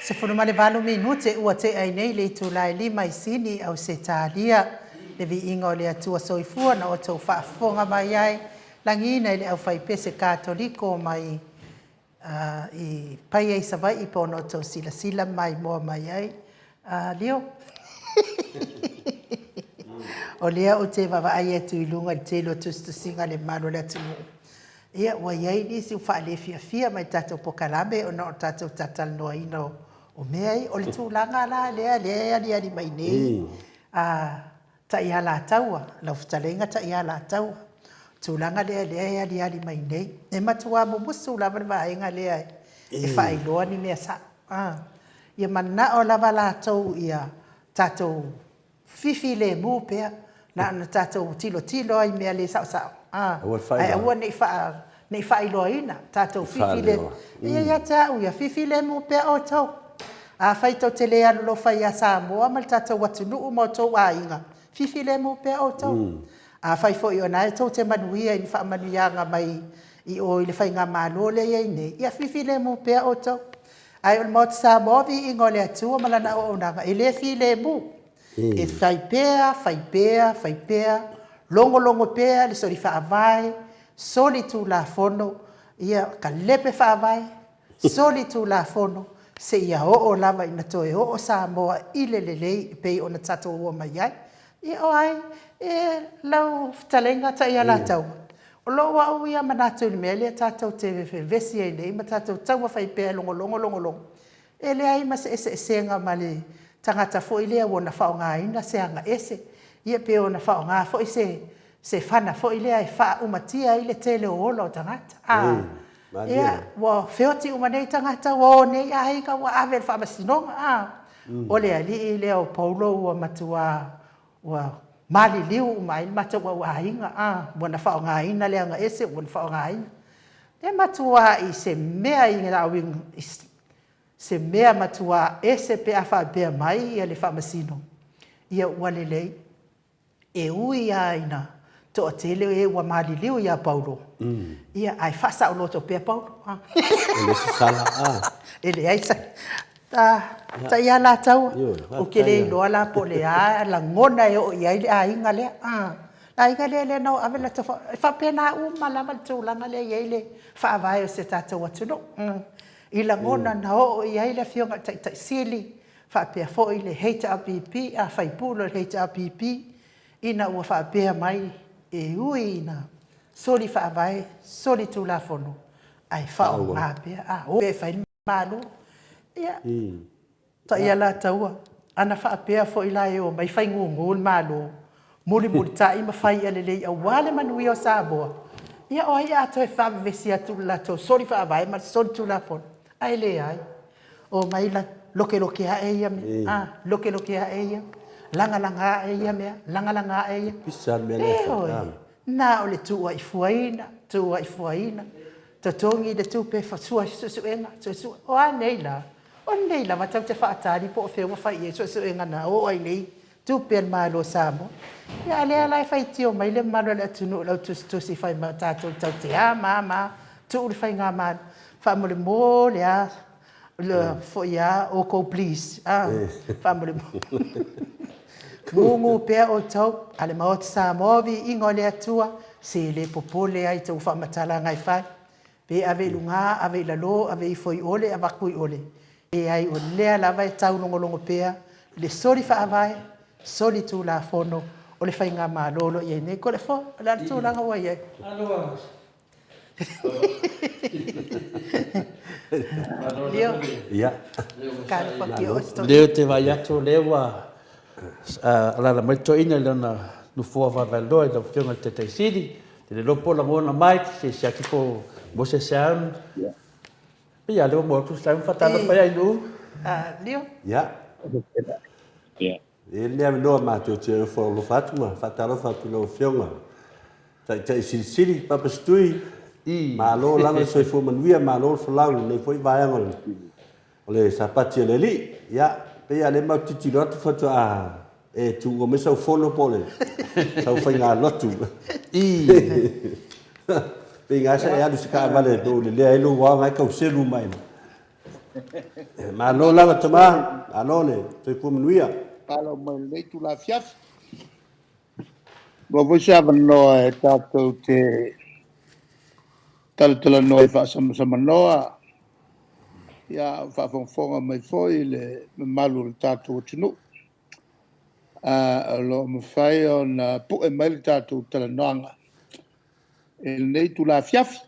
18 minute ua tea ai nei le itula e lima i Sini, Ausetalia. Le viiga o le Atua Soifua na outou faafofoga mai ai, lagiina i le aufaipese Katoliko mai i Paia i Savaii po ona outou silasila ma maimoa mai ai. Leo. O lea ou te vaavaai atu i luga i le tele o tusitusiga a le mamalu o le atunuu, ia ua i ai nisi ua faalefiafia mai i le tatou polokalame ona o le tatou talatalanoaina o mea ia. O le tulaga la lea lea e aliali mai nei, Taialataua, lau fetalaiga Taialataua, tulaga lea lea e aliali mai nei. E matua mumusu lava le vaega lea e faailoa ni mea sao. Ia manao lava latou ia tatou fifilemu pea, na ona tatou tilotilo lava i mea le saosao, ae aua ne i faailoaina, tatou fifilemu. Ia ia te au ia, fifilemu pea outou. Afai tou te le alolofa ia Samoa ma le tatou atunuu ma outou aiga, fifilemu pea outou. Afai foi o lena tou te manuia i ni faamanuiaga mai i o i le faigamalo lea e i ai nei, ia fifilemu pea outou. Ae o le Maota Samoa, viiga o le Atua ma lana auaunaga, e le filemu. E fai pea, fai pea, fai pea, logologo pea le soli faavae, soli tulafono, ia kalepe faavae, soli tulafono, seia oo lava ina toe oo Samoa i le lelei e pei ona tatou omai ai. Ia o ai, e lau fetalaiga Taialataua, o lou au ia manatu i le mea lea tatou te vevesi ai nei ma tatou taumafai pea e logologo, logologo, e leai ma se eseesega ma le tagata foi lea ua na faaaogaina se agaese, ia pe ona faaaoga foi se fana foi lea e faaumatia ai le tele o ola o tagata. A, ia, ua feoti uma nei tagata, ua o nei aiga ua ave i le faamasinoga. A, o le alii lea o Paulo ua matua ua maliliu uma ai le matou auaiga, a, ua na faaaogaina le agaese, ua na faaaogaina. E matuai se mea i se mea matua ese pe a faapea mai ia le Faamasino, ia ua lelei. E ui lava ina toatele e ua maliliu ia Paulo, ia ae faasaoloto pea Paulo. E leai se sala. E leai se Taialataua, ou te le iloa la po o le a lagona e oo i ai le aiga lea. Le aiga lea lea na o ave le latou E faapena uma lava le tulaga lea e i ai le faavae o si o tatou atunuu. I lagona na oo i ai le Afioga i le Taitai Sili faapea foi le HRPP, a faipule o le HRPP, ina ua faapea mai e ui ina soli faavae, soli tulafono, ae faaaoga pea, a o e fai le Malo. Ia, Taialataua, ana faapea foi la e omai fai gugu le Malo, mulimulitai ma fai ia lelei aua le manuia o Samoa, ia o ai a toe faavevesi atu i le latou soli faavae ma le soli tulafono? Ae leai. Omai la lokeloke ae ia mea, a, lokeloke ae ia, lagalaga ae ia mea, lagalaga ae ia. Pisa le mea lea e fai. Ioe, na o le tuuaifuaina, tuuaifuaina, totogi le tupe, sua suesuega, suesue. O a nei la? O lenei lava tatou te faatali po o fea ua fai i ai suesuega na oo ai nei tupe a le Malo o Samoa. Ia a lea la e faitio mai le mamalu o le atunuu i lau tusitusi fai mai o tatou tatou te a ma a ma a, tuu le faigamalo. Faamolemole lava, foi a outou please, a, faamolemole. Gugu pea outou a le Maota Samoa, viiga o le Atua, se le popole lava i tou faamatalaga e fai. Pe ave i luga, ave i lalo, ave ifo i ole, avatu i ole, leai o lea lava e taulogologo pea le soli faavae, soli tulafono o le faigamalo o lo o i ai nei. Toleafoa, o le a le tulaga ua i ai? Leo, Leo ou te vaai atu o lea ua alaala mai le toeaina i lona nofoa vaevaeloa i lau Afioga i le Taitai Sili. Ou te le iloa po o lagona mai, se i siaki po o maua se sound. Pei lava o lea ua maua atu le sound. Faatalofa i Ainuu. Leo. Ia. E i ai le avanoa matou te alofa atu ma faatalofa atu i lau Afioga Taitai Silisili, Papa Setui, malo lava le soifua manuia, malo le folau i lenei foi vaega o le Sapati a le Alii. Ia, pei lava o lea matou te tilotilo atu faatoa e tuua mai sau fono po o le sau faigalotu. Pei lava sa e alu i se taavale e lelea ai lou ao, na e tau selu mai. Malo lava tama, malo le soifua manuia. Malo mai lenei itula afiafi. Maua foi se avanoa e tatou te talatalanoa ai faasamasamanoa, ia a o faafogafoga mai foi le mamalu o le tatou atunuu. O lo o mafai ona pue mai le tatou talanoaga i lenei itula afiafi.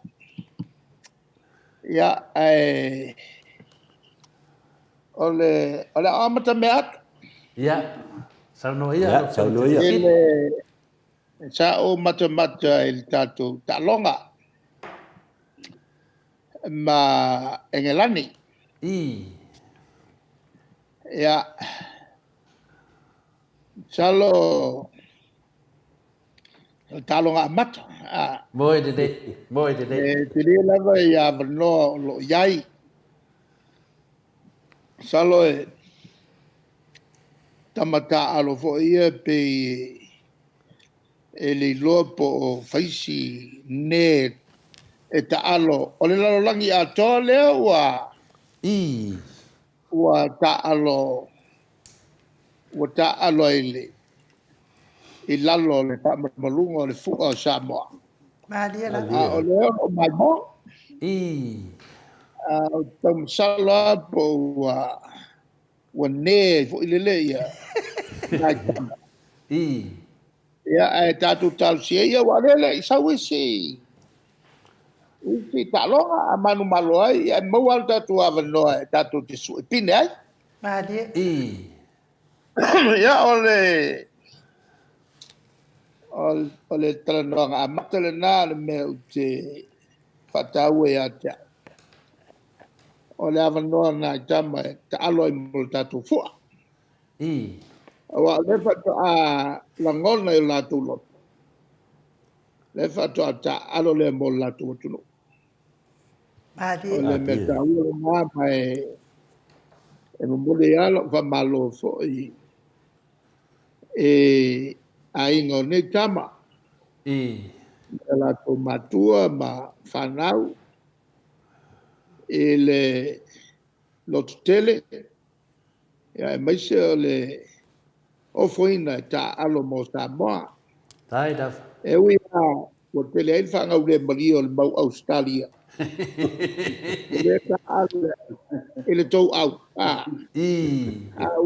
Ia, ae o le a ou amatamea atu. Ia, saunoa ia. Ia, saunoa ia. I le, sa ou matamata i le tatou taaloga ma Engelani. Ia, masalo o le taaloga amata. Moe lelei, moe lelei. E tele lava i avanoa o lo o i ai. Masalo e tama taaalo foi ia pei e le iloa po o faisi ne e taalo. O le lalolagi atoa lea ua ua taaalo ua taaalo ai i lalo o le faamalumaluga o le fua o Samoa. Malie lava. A o lea o lo o maimoa. Ou te tau masalo lava po ua ua ne ai foi lele ia nai tama. Ia, ae tatou talosia ia, aua o lea e le i sau isi isi taaloga a manumalo ai, ae maua lava lo tatou avanoa e tatou te suepine ai. Malie. Ia, o le o le talanoaga amata lena o le mea ou te faataua ia te au. O le avanoa nai tama e taalo ai mo le tatou fua. Aua o lea faatoa lagona i o latou loto, lea faatoa taaalo lea mo le latou atunuu. O le mea taua lena, ma e momoli ai lava lau faamalo foi i aiga o nei tama, i o latou matua ma fanau, i le lototele, aemaise o le ofoina e taaalo mo Samoa. Faafetai lava. E ui lava ua tele ai le faagaulemalie o le mau Ausetalia, e le taaalo i le tou au, a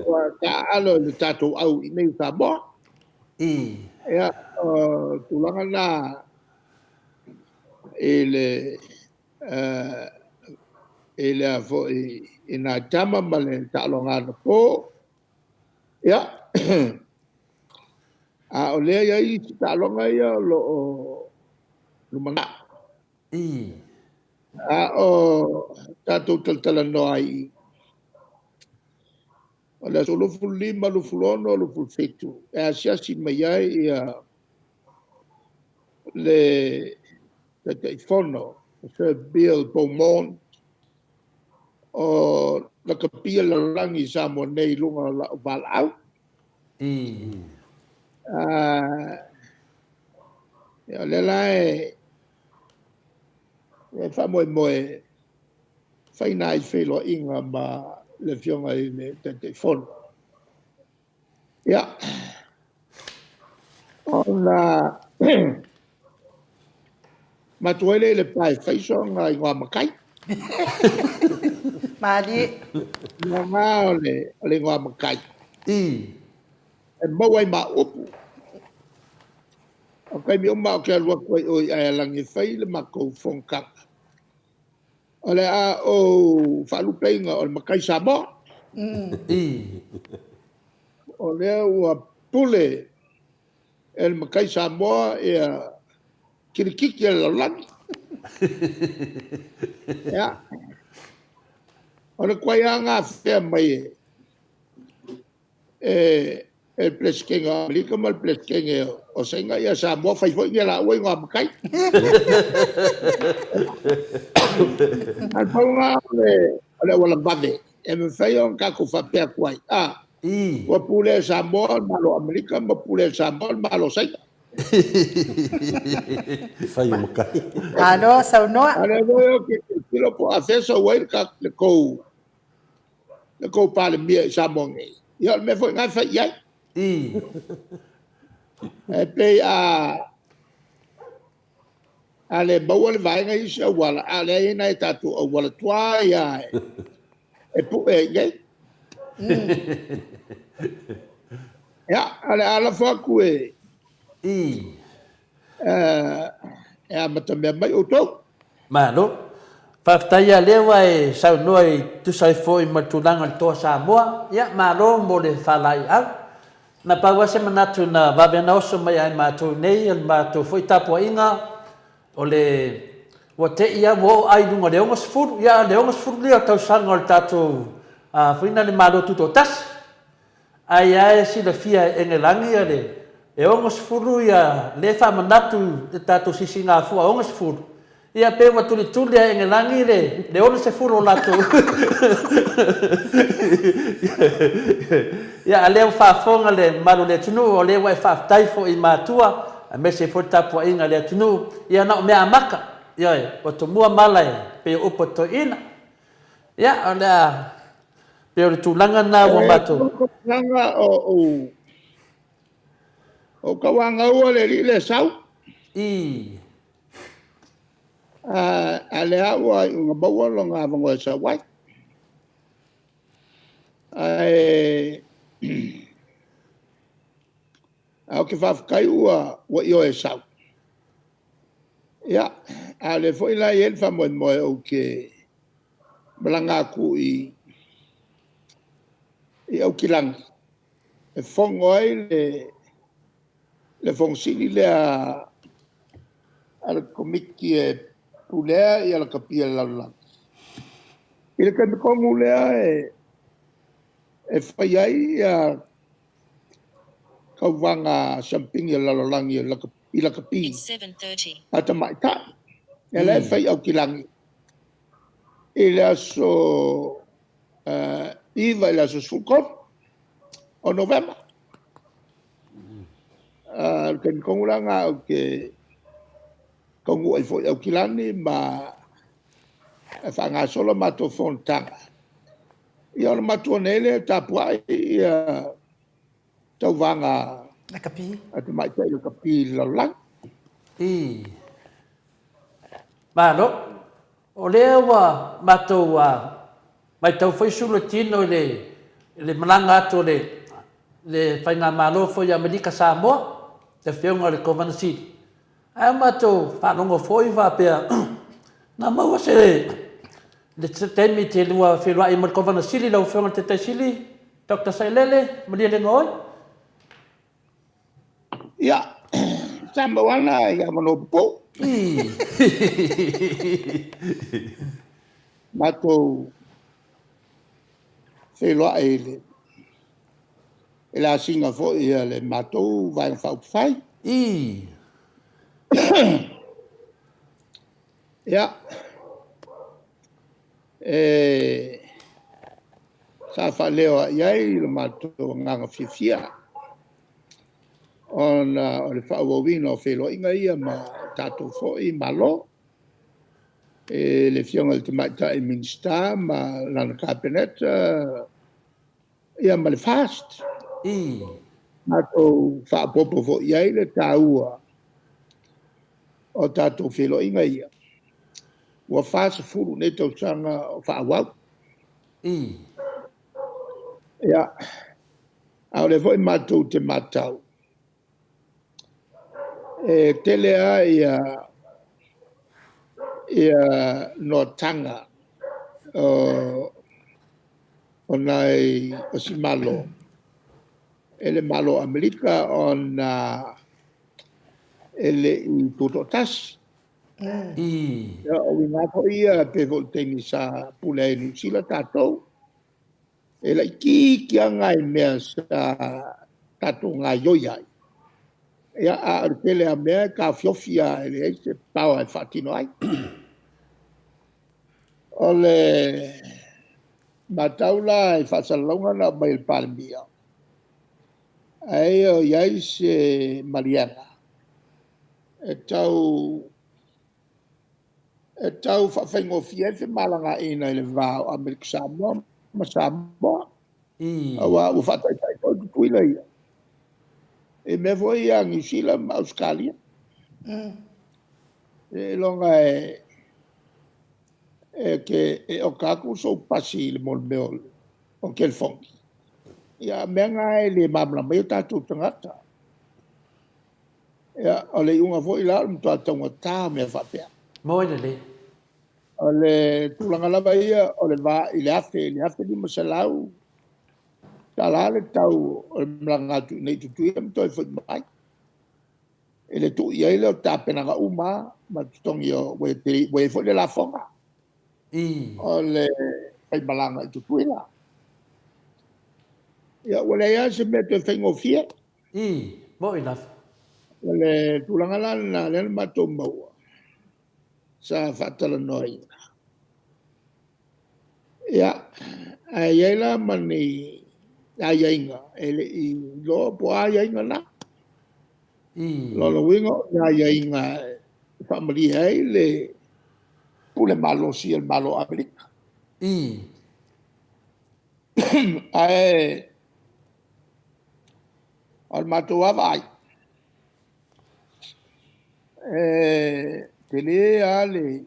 ua taaalo i le tatou au i inei i Samoa. Ia, o le tulaga lena i le i le a foi i nai tama ma le taaloga anapo. Ia, a o lea e i ai isi taaloga ia o lo o lumanai. A o tatou talatalanoa ai i o le aso 25, 26, 27 e asiasi mai ai ia le Taitaifono Sir Bill Beaumont o lakapi le lalolagi i Samoa nei i luga o lau valaau. Ia, o lea la e faamoemoe fai nai feiloaiga ma le Afioga i le Taitaifono. Ia, ona matou ai lea i le pae fai sona igoa matai. Malie. Lena o le igoa matai. E maua ai ma upu. O taimi uma ou te alu atu ai i o i Aealagi e fai le matou fonotaga, O le a ou faalupeina o le matai Samoa. O lea ua pule e le matai Samoa ia kilikiti a le lalolagi. Ia. O le tuai lava gafea mai e e le Peresetene o Amerika ma le Peresetene o Saina, ia Samoa fai foi ni a laua igoa matai. Ae pau lena o le auala vave e mafai ona tatou faapea atu ai, a, ua pulea e Samoa le Malo o Amerika ma pulea e Samoa le Malo o Saina. Fai o matai. Malo saunoa. A o lea foi ou te tilotilo po o afea sau ai le tou le kou Palemia i Samoa nei, ia o le mea foi lena e fai i ai. E pei a a le maua le vaega i isi auala, a o lea e i ai nai tatou auala tuai lava e pue ai nei. Ia, o le a lafo atu e e amatamea mai outou. Malo. Faafetai lava lea ua e saunoa e tusa ai foi ma le tulaga o le Toa Samoa. Ia, malo mo le faalaeiau. Na pau lava se manatu na vave ona oso mai ia i matou nei, o le matou foi tapuaiga, o le ua te i lava ua oo ai i luga o le 60, ia a o le 65 o tausaga o le tatou foi lena le Malo Tutoatasi. Ai lava e silafia e Egelagi ia le e 60 ia lea e faamanatu i le tatou sisigafua 60, ia pei ua tulituli lava e Egelagi le le 60 o latou ia a lea ua faafofoga le mamalu o le atunuu o lea ua e faafetai foi i matua aemaise foi le tapuaiga a le atunuu, ia na o mea amata, ioe, ua tomua mala e pei o upu a toeaiina. Ia, o le a pei o le tulaga lena ua matou. E tulaga o ou o tauagaua le alii le sau. I. A lea ua iuga maua lona avanoa e sau ai. Ae ae ou te faafetai ua ioe e sau. Ia, a o lea foi la e i ai le faamoemoe ou te malaga atu i Aukilani e fono ai le Fono Sili lea a le Komiti e pulea lakapi a le lalolagi. I le taimi tonu lea e fai ai tauvaga siamupini a le lalolagi i lakapi a tamaitai. Ia la e fai i Aukilani i le aso 9 i le aso 13 o Novema. O le taimi tonu la lena ou te taunuu ai foi i Aukilani ma e faagasolo a matou fonotaga. Ia ona matou o nei lea e tapuai ia tauvaga lakapi a tamaitai lakapi i le lalolagi. I. Malo. O lea ua matou matau foi sulu e tino i le, le malaga atu o le, le Faigamalo foi i Amerika Samoa, le Afioga i le Kovana Sili. Ae ua matou faalogo foi faapea, na maua se le taimi te lua feiloai ma le Kovana Sili, lau Afioga i le Taitai Sili, Doctor Sailele Malielegaoi. Ia, sa maua ana i avanoa pupuu. Matou feiloai i le i le asiga foi a le matou Vaega Faaupufai. Ia, e sa faaleo lava i ai lo matou agaga fiafia ona o le faaauauina o feiloaiga ia ma tatou foi Malo, e le Afioga i le Tamaitai Minisita ma lana Kapeneta, ia ma le FAST. Matou faaopoopo foi i ai le taua o tatou feiloaiga ia, ua 40 nei tausaga o faaauau. Ia, a o lea foi matou te matau, e tele lava ia, ia noataga o, o nai o si Malo e le Malo o Amerika ona e le i tutoatasi. Ia, o uiga foi ia pei foi o le taimi sa pule ai e Niu Sila tatou, e laitiiti lava nai mea sa tatou gaoioi ai. Ia, a o le tele lava o mea e taofiofi lava e leai se power e faatino ai. O le matau la i faasalalauga na aumai e le Palemia, ai o i ai se maliega e tau e tau faafaigofie ai femalagaaiga i le va o Amerika Samoa ma Samoa. Aua ua faataitai foi Tutuila ia i mea foi ia a Niu Sila ma Ausetalia. Seiloga e e te e oka atu sou pasi i le mea o telefoni. Ia, o mea na e le malamalama ai o tatou tagata. Ia, o le iuga foi la o le matua taugata o mea faapea. Moe lelei. O le tulaga lava ia o le va i le $1,000 i le $1,500 le tau o le malaga atu i inei i Tutuila ma toe foi mai. I le tuu i ai lea o tapenaga uma ma totogi o... ua i ai foi le lafoga o le faimalaga i Tutuila. Ia, ua leai lava se mea e toe faigofie. Moe lava. O le tulaga la lena lea na matou maua sa faatalanoaina. Ia, ae i ai la ma ni aiaiga e le i iloa po o a aiaiga na. Lona uiga o ni aiaiga e faamalie ai le pule malosi a le Malo o Amerika. Ae o le matou lava vaai, e tele lava le,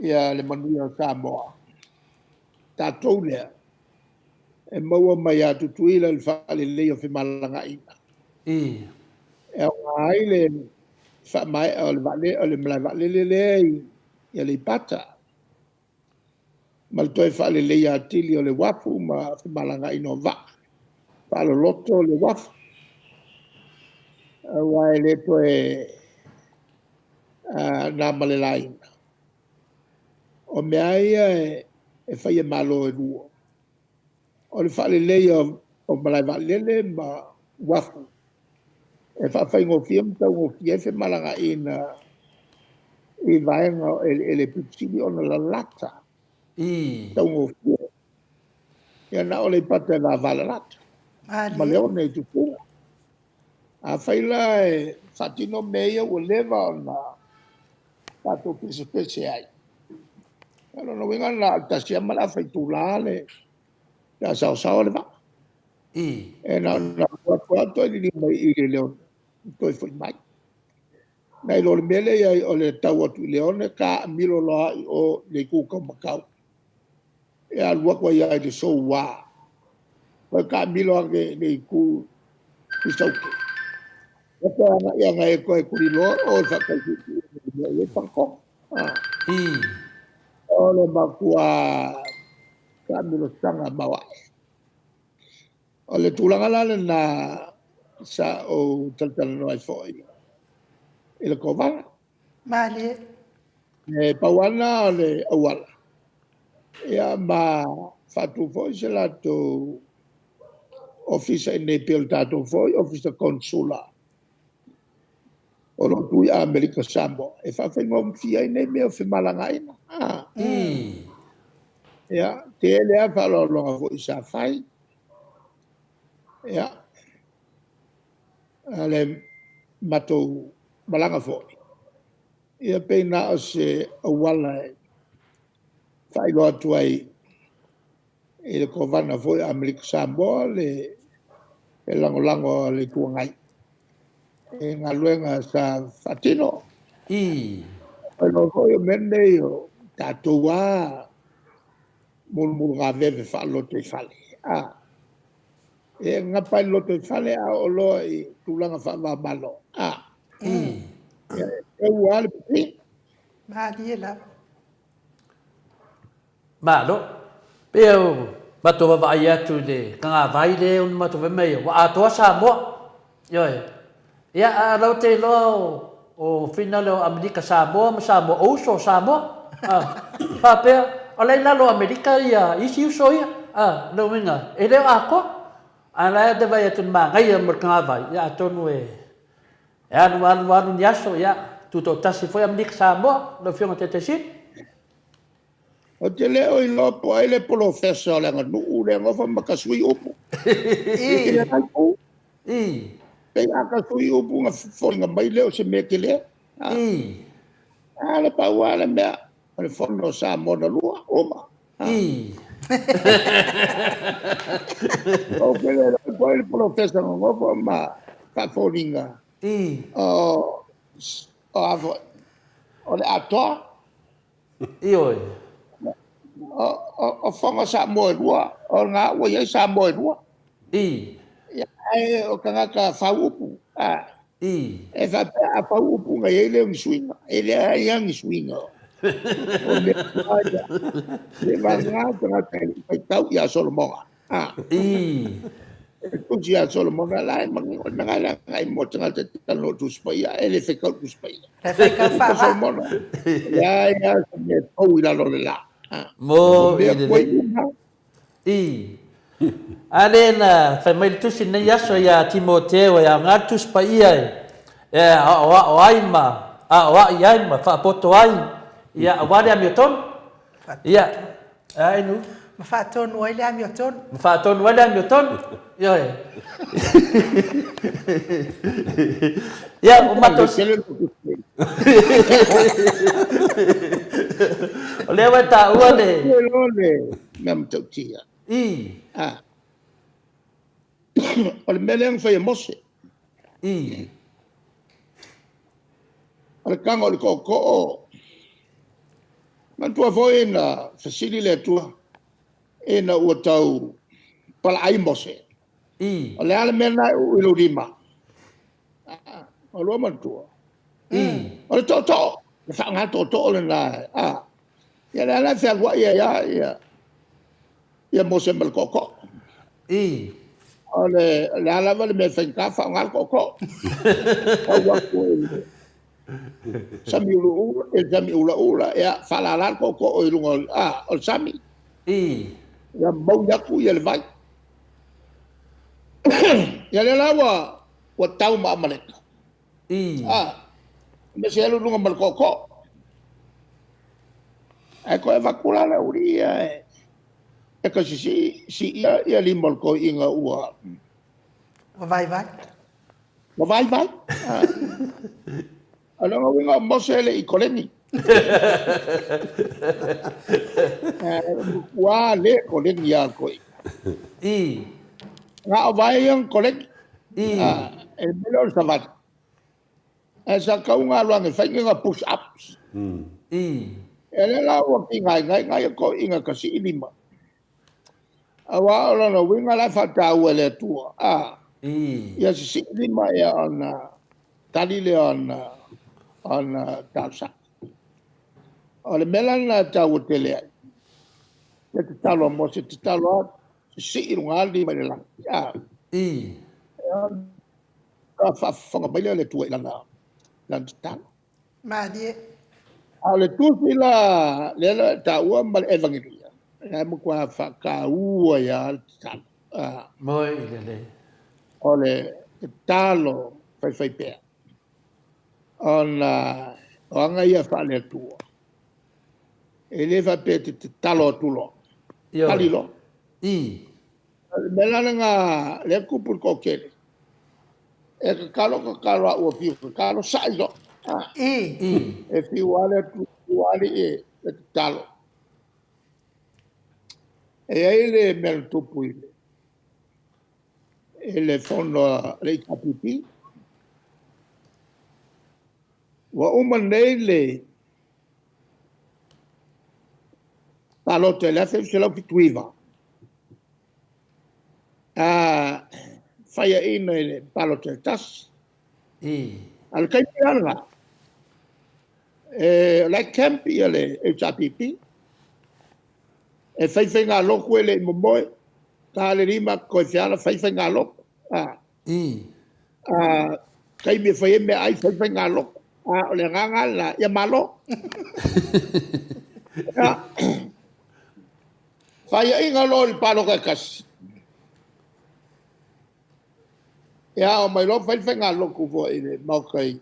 ia, le manuia o Samoa, tatou lea, e maua mai ia Tutuila i le faaleleia o femalagaaiga. E aoga ai le faamaea o le vaalele, o le malae vaalele lea i Aleipata, ma le toe faaleleia atili o le uafu ma femalagaaiga o vaa, faaloloto le uafu. Aua e le toe na ma le laina. O mea ia e fai e Malo e lua, o le faaleleia o malae vaalele ma uafu e faafaigofie ma taugofie ai femalagaaiga i vaega o eleele pito sili ona lalata, taugofie. Ia na o Aleipata e vavalalata ma Leone i Tutuila. Afai la e faatino mea ia ua leva ona tatou pesepese ai, o lona uiga na o le tasi lava ma le afa itula le a saosaoa le vaa. E na ona alu atu lava toe liliu mai i i le Leone, toe foi mai. Nai lo le mea lea e i ai o le tau atu i Leone, taamilo loa i o i le itu tau Matau, e alu atu ai lava i le Soua, toe taamilo ane i le itu i Saute, ia toe agai agai e toe tuliloa o i le faatautuutuu i le mea o i ai Pagakono. O le matua taamilosaga maoae. O le tulaga la lena sa ou talatalanoa ai foi i le Kovana. Malie. E pau lava lena o le auala, ia ma faatu foi se latou ofisa i inei pei o le tatou foi ofisa konsula o lo o tu i Amerika Samoa e faafaigofie ai nei mea o femalagaaiga. Ia, tele lava faaaloaloga foi sa fai. Ia, le matou malaga foi, ia pei na o se auala e faailoa atu ai i le Kovana foi o Amerika Samoa le lagolago a le Itu Agai i galuega sa faatino. Faailoa foi o mea nei o tatou lava mulumulugaveve faalotoifale. E gapa i le lotoifale a oo loa i tulaga faava-o-Malo. Ia, e tau lava le pipii. Malie lava. Malo. Pei o matou vaavaai atu i le kagavai lea ona matou fai mai ua atoa Samoa. Ioe. Ia, a o lau te iloa o finale o Amerika Samoa ma Samoa, o uso o Samoa. Faapea, o la e i lalo o Amerika ia isi uso ia. O le uiga, e le o atoa. A o la e te vaai atu i le manaia mo le kagavai, ia atonu e alu alu alu ni aso, ia, tutoatasi foi Amerika Samoa, lau Afioga i le Taitaifono. Ou te le o iloa po o ai le polofesa o le aganuu lea e nofo ma tasui upu. I le itu. Pei a tasui upu na foliga mai lea o se mea tele. A le pau lava le mea, o le fono a Samoa na lua, uma. I. Ou te le iloa foi le polofesa nonofo ma faafoliga. I. O, o a foi, o le atoa. Ioe. O, o, o foga Samoa e lua, o lena ua i ai Samoa e lua. I. Ia, ae o tagata fau upu, a. I. E faapea a fau upu ona i ai lea o ni suiga. E leai lava ni suiga. O mea ia, le vagana tagata e le i faitau ia Solomona. A. I. E tusi ia Solomona la e manino, o le mea lena e leaga ai mo tagata e talanoa i Tusi Paia, e le faitau i le Tusi Paia. Le faitau Upu a faavaa. Solomona, e leai lava se mea e fou i lalo o le la. A. Mo O i mea le tuai lei. uma. I. A lea na fai mai le Tusi lenei aso iā Timoteo e aoga le Tusi Paia e e aoao ai ma aoai ai ma faapoto ai, ia aua le amiotonu. Ia, a inu. Ma faatonu ai le amiotonu. Ma faatonu ai le amiotonu. Ioe. Ia, ua matou... O lea ua e taua le... Mea matautia. I. A. O le mea lea na fai e Mose. I. O le taga o le tootoo. Manatua foi na fesili le Atua ina ua tau palaai Mose. I. O le a le mea lena e uu i lou lima? O lua manatua. I. O le tootoo. Le faaaoga tootoo lena. A. Ia lea la e fealuai ai lava ia, ia Mose ma le tootoo. I. O le, le a lava le mea e faigata faaaoga le tootoo. Tau atu i le sami uluula, i le sami ulaula, ia faalala le tootoo i luga o, a, o le sami. I. Ia maui atu ia le vai. Ia lea la ua, ua tau ma Amaleka. I. A, me se alu i luga ma le tootoo. Ae toe avatu la le aualii ia e, e ka sisii siia ia lima o le toeaina ua Ua vaivai. Ua vaivai. O lona uiga o Mose e le i koleni. Ua le koleni lava le toeaina. I. Na o vae ia na koleni. I. E mea lea o le savali. Ae sa tau na alu ane fai ni na push ups. I. E lea la ua tigaina ai nai toeaiina ka sii lima. Aua o lona uiga la e faataua e le Atua, a, I. ia sisii lima ia ona tali lea ona, ona talosaga. O le mea la lena e taua tele ai, le tatalo a Mose, tatalo a, sisii i luga lava lima i le lagi, a. I. Ona faafofoga mai lea o le Atua i lana, lana tatalo. Malie. A o le tusi la lea na taua ma le Evangelia, lena e matua faataua ai lava le tatalo. A. Moe i lelei. O le tatalo faifaipea, ona o aga ia faale-Atua, e le faapea e te tatalo atu loa, tali loa. I. O le mea la lena lea e tupu i le toatele, e tatalo tatalo a ua fiu tatalo, sa'i loa. I. I. E fiu lava le Atua, fiu lava alii e tatalo. E i ai le mea na tupu i le, i le fono a le HRPP, ua uma nei le palota i le 1979, a faiaina i le palota e tasi. I. A o le taimi la lena, e, o la e camp ia le HRPP, e fai faigalotu e le i momoe, ta le lima toe feala fai faigalotu. A. I. A, taimi e fai ai meaai, fai faigalotu. A, o le agaga lava lena, ia malo. Ia, faiaina loa i le palota e tasi. Ia, omai loa fai le faigalotu foi i le Maota i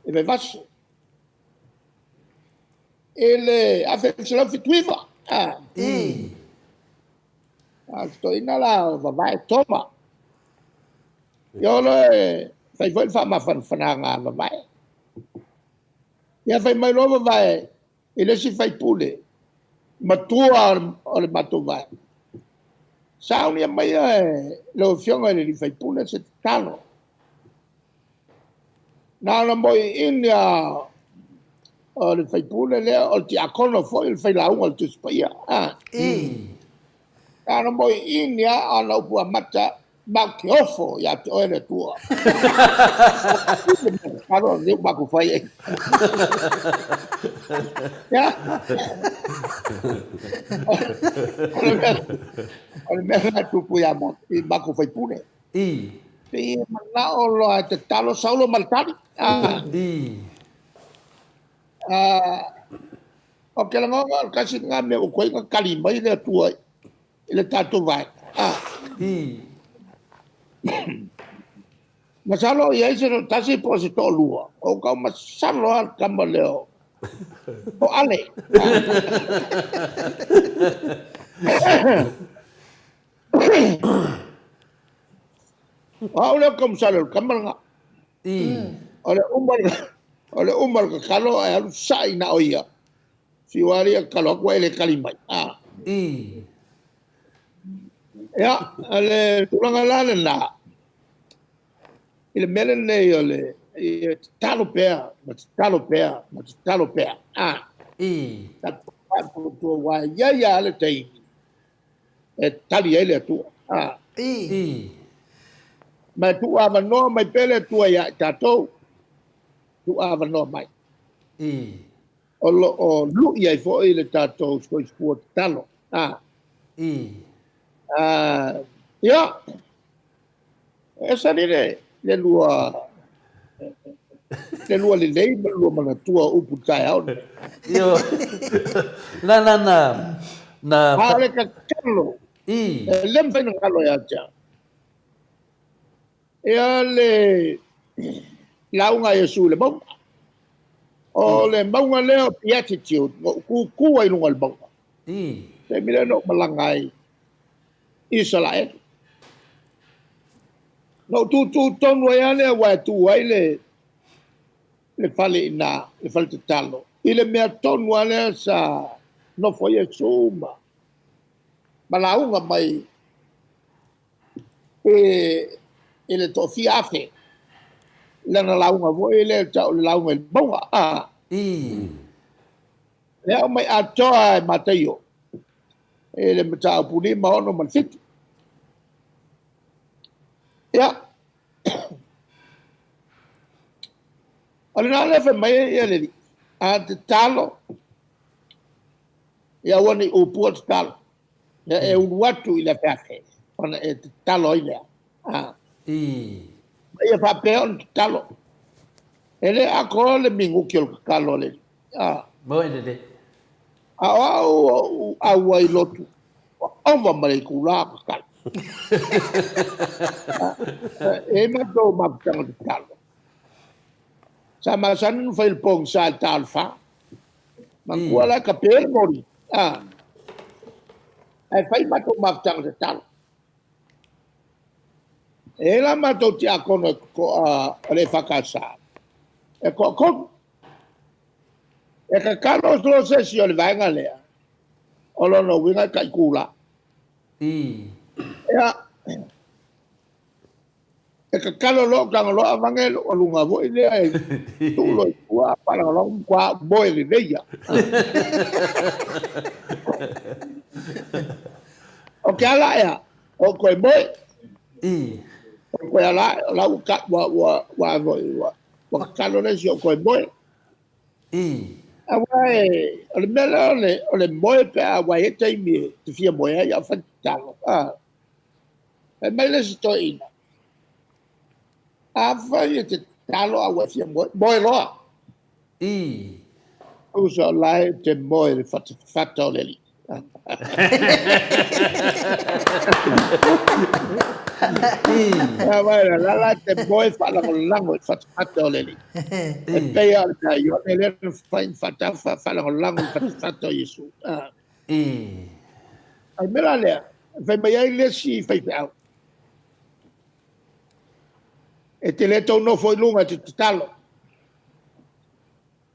Vaivase. I le 1979, a. I. A o le toeaina la o Vavae Toma. Ia o loa e fai foi le faamafanafanaga a Vavae. Ia fai mai loa Vavae i le isi faipule. Matua o le matou vaega, saunia maia e lau Afioga i le sui usufono se tatalo. Na ona moiini lava o le sui usufono lea, o le tiakono foi, o le failauga o le Tusi Paia. Na ona moiini lava, o ana upu amata, matou te ofo ia te oe le Atua. Tatalo lenei ua matou fai ai. Ia. O le mea lena e tupu ia i matou faipule. Pei e manao loa e tatalo sau loa ma le tali. Ou te lagona o le tasi lena mea ua tuai ona tali mai le Atua i le tatou vaega. Masalo o i ai se toatasi po o se toalua, o ou tau masalo lava le tama lea o Ale. O au lea ou te masalo o le tama lena. O le uma o le uma o le tatalo ae alu sa'i na o ia. Fiu lava ia tatalo atu ae le tali mai. Ia, o le tulaga la lena, i le mea lenei o le tatalo pea, ma tatalo pea, ma tatalo pea. Tatou faatuatua aua e i ai lava le taimi e tali ai le Atua. Ma e tuuavanoa mai pea le Atua ia i tatou, tuuavanoa mai. O lo o lui ai foi le tatou soifua tatalo. Ia, e sali le lua le lua lelei ma le lua manatua o upu taeao nei. Io. Na na na na. A o le tatalo. E le mafai ona galo ia te au. Ia le lauga a Iesu i le mauga. O le mauga lea o Beatitude, na ou tutu ai i luga o le mauga. Taimi lea na ou malaga ai i Isaraelu. Na ou tutu tonu ai lava lea aua e tu ai le le fale i ina, le fale tatalo, i le mea tonu lava lea sa nofo ai Iesu ma ma lauga mai i le toafia afe lana lauga foi lea e tau o le lauga i le mauga. Lea aumai atoa e Mataio i le mataupu 5, 6 ma le 7. Ia, o lena lea fai mai ai le Alii, a tatalo, ia aua ne i upua tatalo. Ia e ulu atu i le afeafe ona e tatalo ai lea. Ma ia faapea ona tatalo. E le atoa le minuti o le tatalo a le Alii. Moi lelei. A o au ou auai lotu, ua ova ma le itula o tatalo. E i ai matou mafutaga tatalo. Sa masani ona fai le pogisa i le ta o le fa. Manatua la e tape le moli. Ae fai matou mafutaga tatalo. E i ai la matou tiakono e o le EFKS e toatolu. E tatalo loa se isi o le vaega lea, o lona uiga e tai itula. Ia, e tatalo loa ou tago loa aveane lou aluga foi lea e tuu loa i tua, faalagolago matua ou moe lelei lava. O ke ala ea, o ou toe moe. O toe ala ae, o la ua, ua, ua, ua, ua, ua tatalo le isi o ou toe moe. Aua e, o le mea lea o le, o le moe pe a aua e i ai taimi e te fia moe ai a o fai tatalo. Fai mai le isi toeaina, afai e te tatalo a ua e fia moe, moe loa. Uso o la e te moe i le fatafata o le Alii. Aua la la te moe faalagolago i le fatafata o le Alii. E pei lava o le mea a Ioane lea na fai ma faatafa faalagolago i le fatafata o Iesu. A o le mea la lea, fai mai ai le isi faifeau, e te le tou nofo i luga e te tatalo.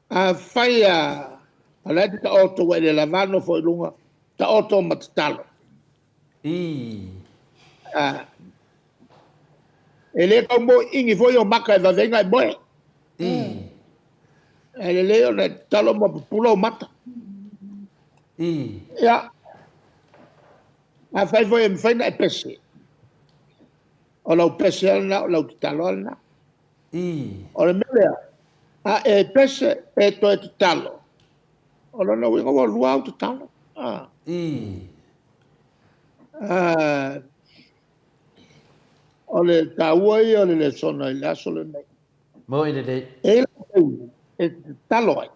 Afai a A o la e te taoto ua e le lava nofo i luga, taoto ma tatalo. Ii. A, e le tau moe igi foi o mata e vave ai ona e moe. Ii. Ae lelei ona e tatalo ma pupula ou mata. Ii. Ia, afai foi e mafai ona e pese, o lau pese lava lena, o lau tatalo lava lena. Ii. O le mea lea, a e pese e toe tatalo, o lona uiga ua lua au tatalo. A. Ii. A, o le taua ia o le lesona i le aso lenei. Moi lelei. E i ai lau taimi e tatalo ai.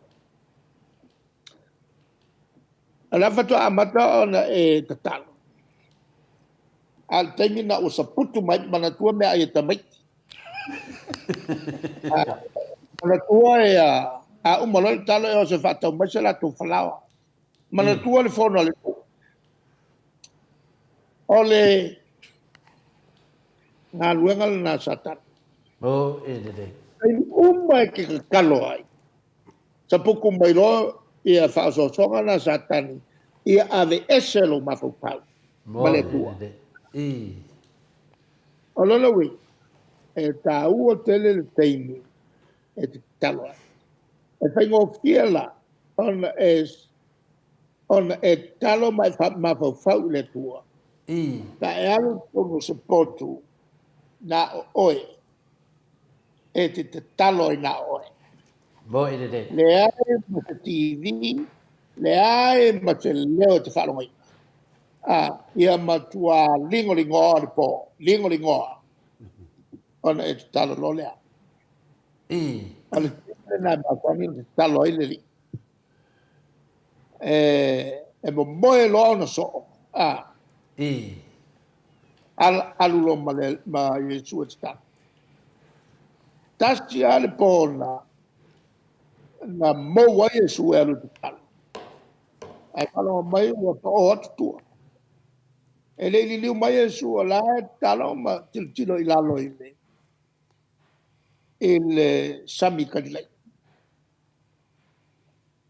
O le a faatoa amata ona e tatalo. A o le taimi lena ua saputu mai, manatua meaai a tamaiti. Manatua e a uma loa le talo e oso e faatau mai se latou falaoa. Manatua le fono a le nuu. O le galuega lena a Satani. Oh, e lelei. Taimi uma e te tatalo ai, saputu mai loa ia faaosoosoga na a Satani ia aveese lou mafaufau ma le Atua. Ii. O lona uiga, e taua tele le taimi e te tatalo ai. E faigofie la ona e ona e tatalo ma e mafaufau i le Atua. Ii. Pe a e alu i totonu o se potu na o oe, e te tatalo ai na o oe. Moi lelei. Leai ma se TV, leai ma se leo e te faalogoina. A, ia matua ligoligoa le po, ligoligoa, ona e tatalo loa lea. Ii. O le taimi lena e masani ona tatalo ai le alii. E, e momoe loa ona soo. A. Ii. Alu loa ma, le, ma Iesu e tatalo. Tasi lava le po na, na mou ai Iesu e alu e tatalo. Ae faalogo mai ua paoa atu tua. E le i liliu mai Iesu o la e tatalo ma tilotilo i lalo i le, i le sami Kalilei.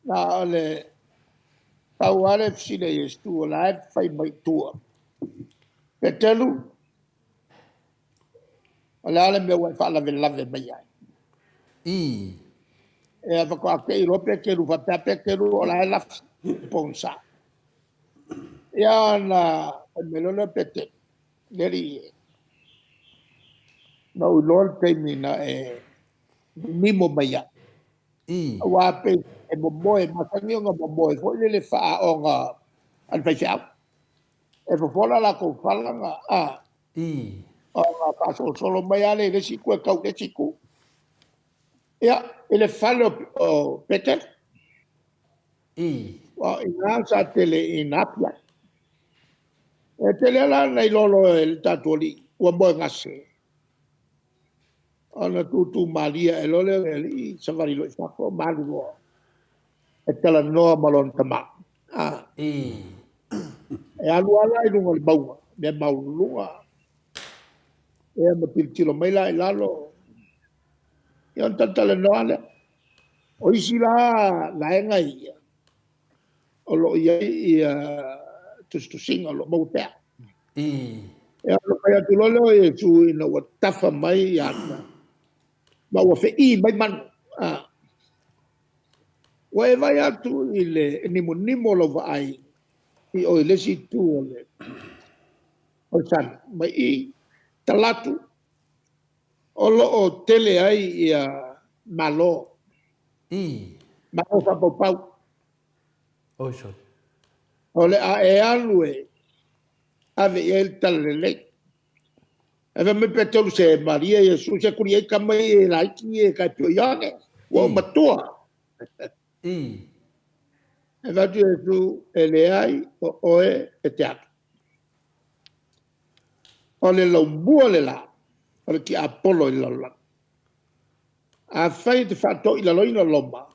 Na o le pau lava le fesili a Iesu o la e fai mai i tua. Petelu, o le a le mea ua e faalavelave mai ai? Ii. Ia faatoa te i loa Petelu faapea Petelu o la e lafi i le pogisa. Ia ona fai mai loa lea o Petelu, Le alii e, na ou iloa le taimi na e mimo mai ai. Ii. Aua pei e momoe, masani ona momoe foi lele faaaoga a le faifeau. E fofola latou fala na, a. Ii. Ona faasolosolo mai lava lea i le isi itu e tau i le isi itu. Ia, i le fale o, o Petelo. Ii. Aua o i ina sa tele ina api ai. E tele lava la ona iloa loa e le tatou alii ua moegase. Ona tūtū malie ae loa lea o le alii savali loa i fafo ma alu loa e talanoa ma lona tama. A. Ii. E alu lava la i luga o le mauga, mea maualuluga. Ia ma tilotilo mai la i lalo. Ia ona talatalanoa lea. O isi la vaega ia, o lo o i ai ia tusitusiga o lo o maua pea. Ii. Ia ona fai atu loa lea o Iesu ina ua tafa mai ia ia, ma ua feʻī mai manu. A. Ua e vaai atu i le nimonimo o lau vaai i o i le isi itu o le o le sami, mai i tala atu o lo o tele ai ia Malo. Ii. Malo faapaupau. Oi sole. O le a e alu e ave i ai le talalelei. Ae fai mai Petelu, Se malie Iesu, se kuli ai tama ia e laiti ia e tai pei o Ioane, ua ou matua. Ii. Ae fai atu Iesu, E leai o oe e te alu. O le laumua le la o le tiapolo i le lalolagi. Afai e te faatoilaloina Roma,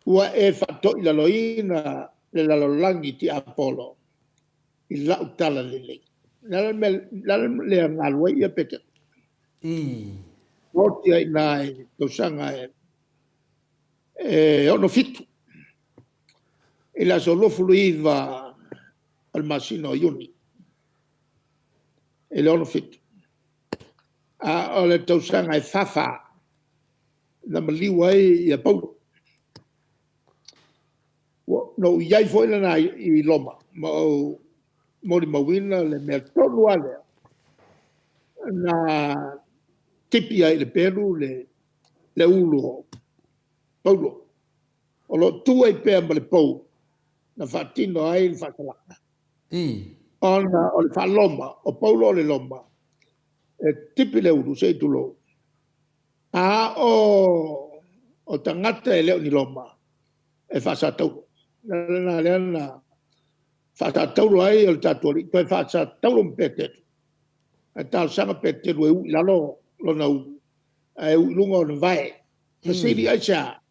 ua e faatoilaloina le lalolagi tiapolo i lau tala lelei. O le a le mea, le a le mea na alu ai ia Petelo? Ii. Ua oti ai i ina i le tausaga e 67. I le aso 29 o le masina o Iuni i le 67, a o le tausaga e 44 na maliu ai ia Paulo. Na ou i ai foi lena i Roma ma ou molimauina le mea tonu lava lea na tipi ai i le pelu le ulu o Paulo, o lo o tu ai pea ma le pou na faatino ai le faasalaga. Ona o le faa-Roma, o Paulo o le Roma, e tipi le ulu, se i tulou, a o tagata e le o ni Roma, e faasataulo. O le ala lena lea na faasataulo ai o le tatou alii, toe faasataulo ma Peteru, ae talosaga Peteru e uu i lalo lona ulu, ae uu i luga ona vae. Fesili aisea?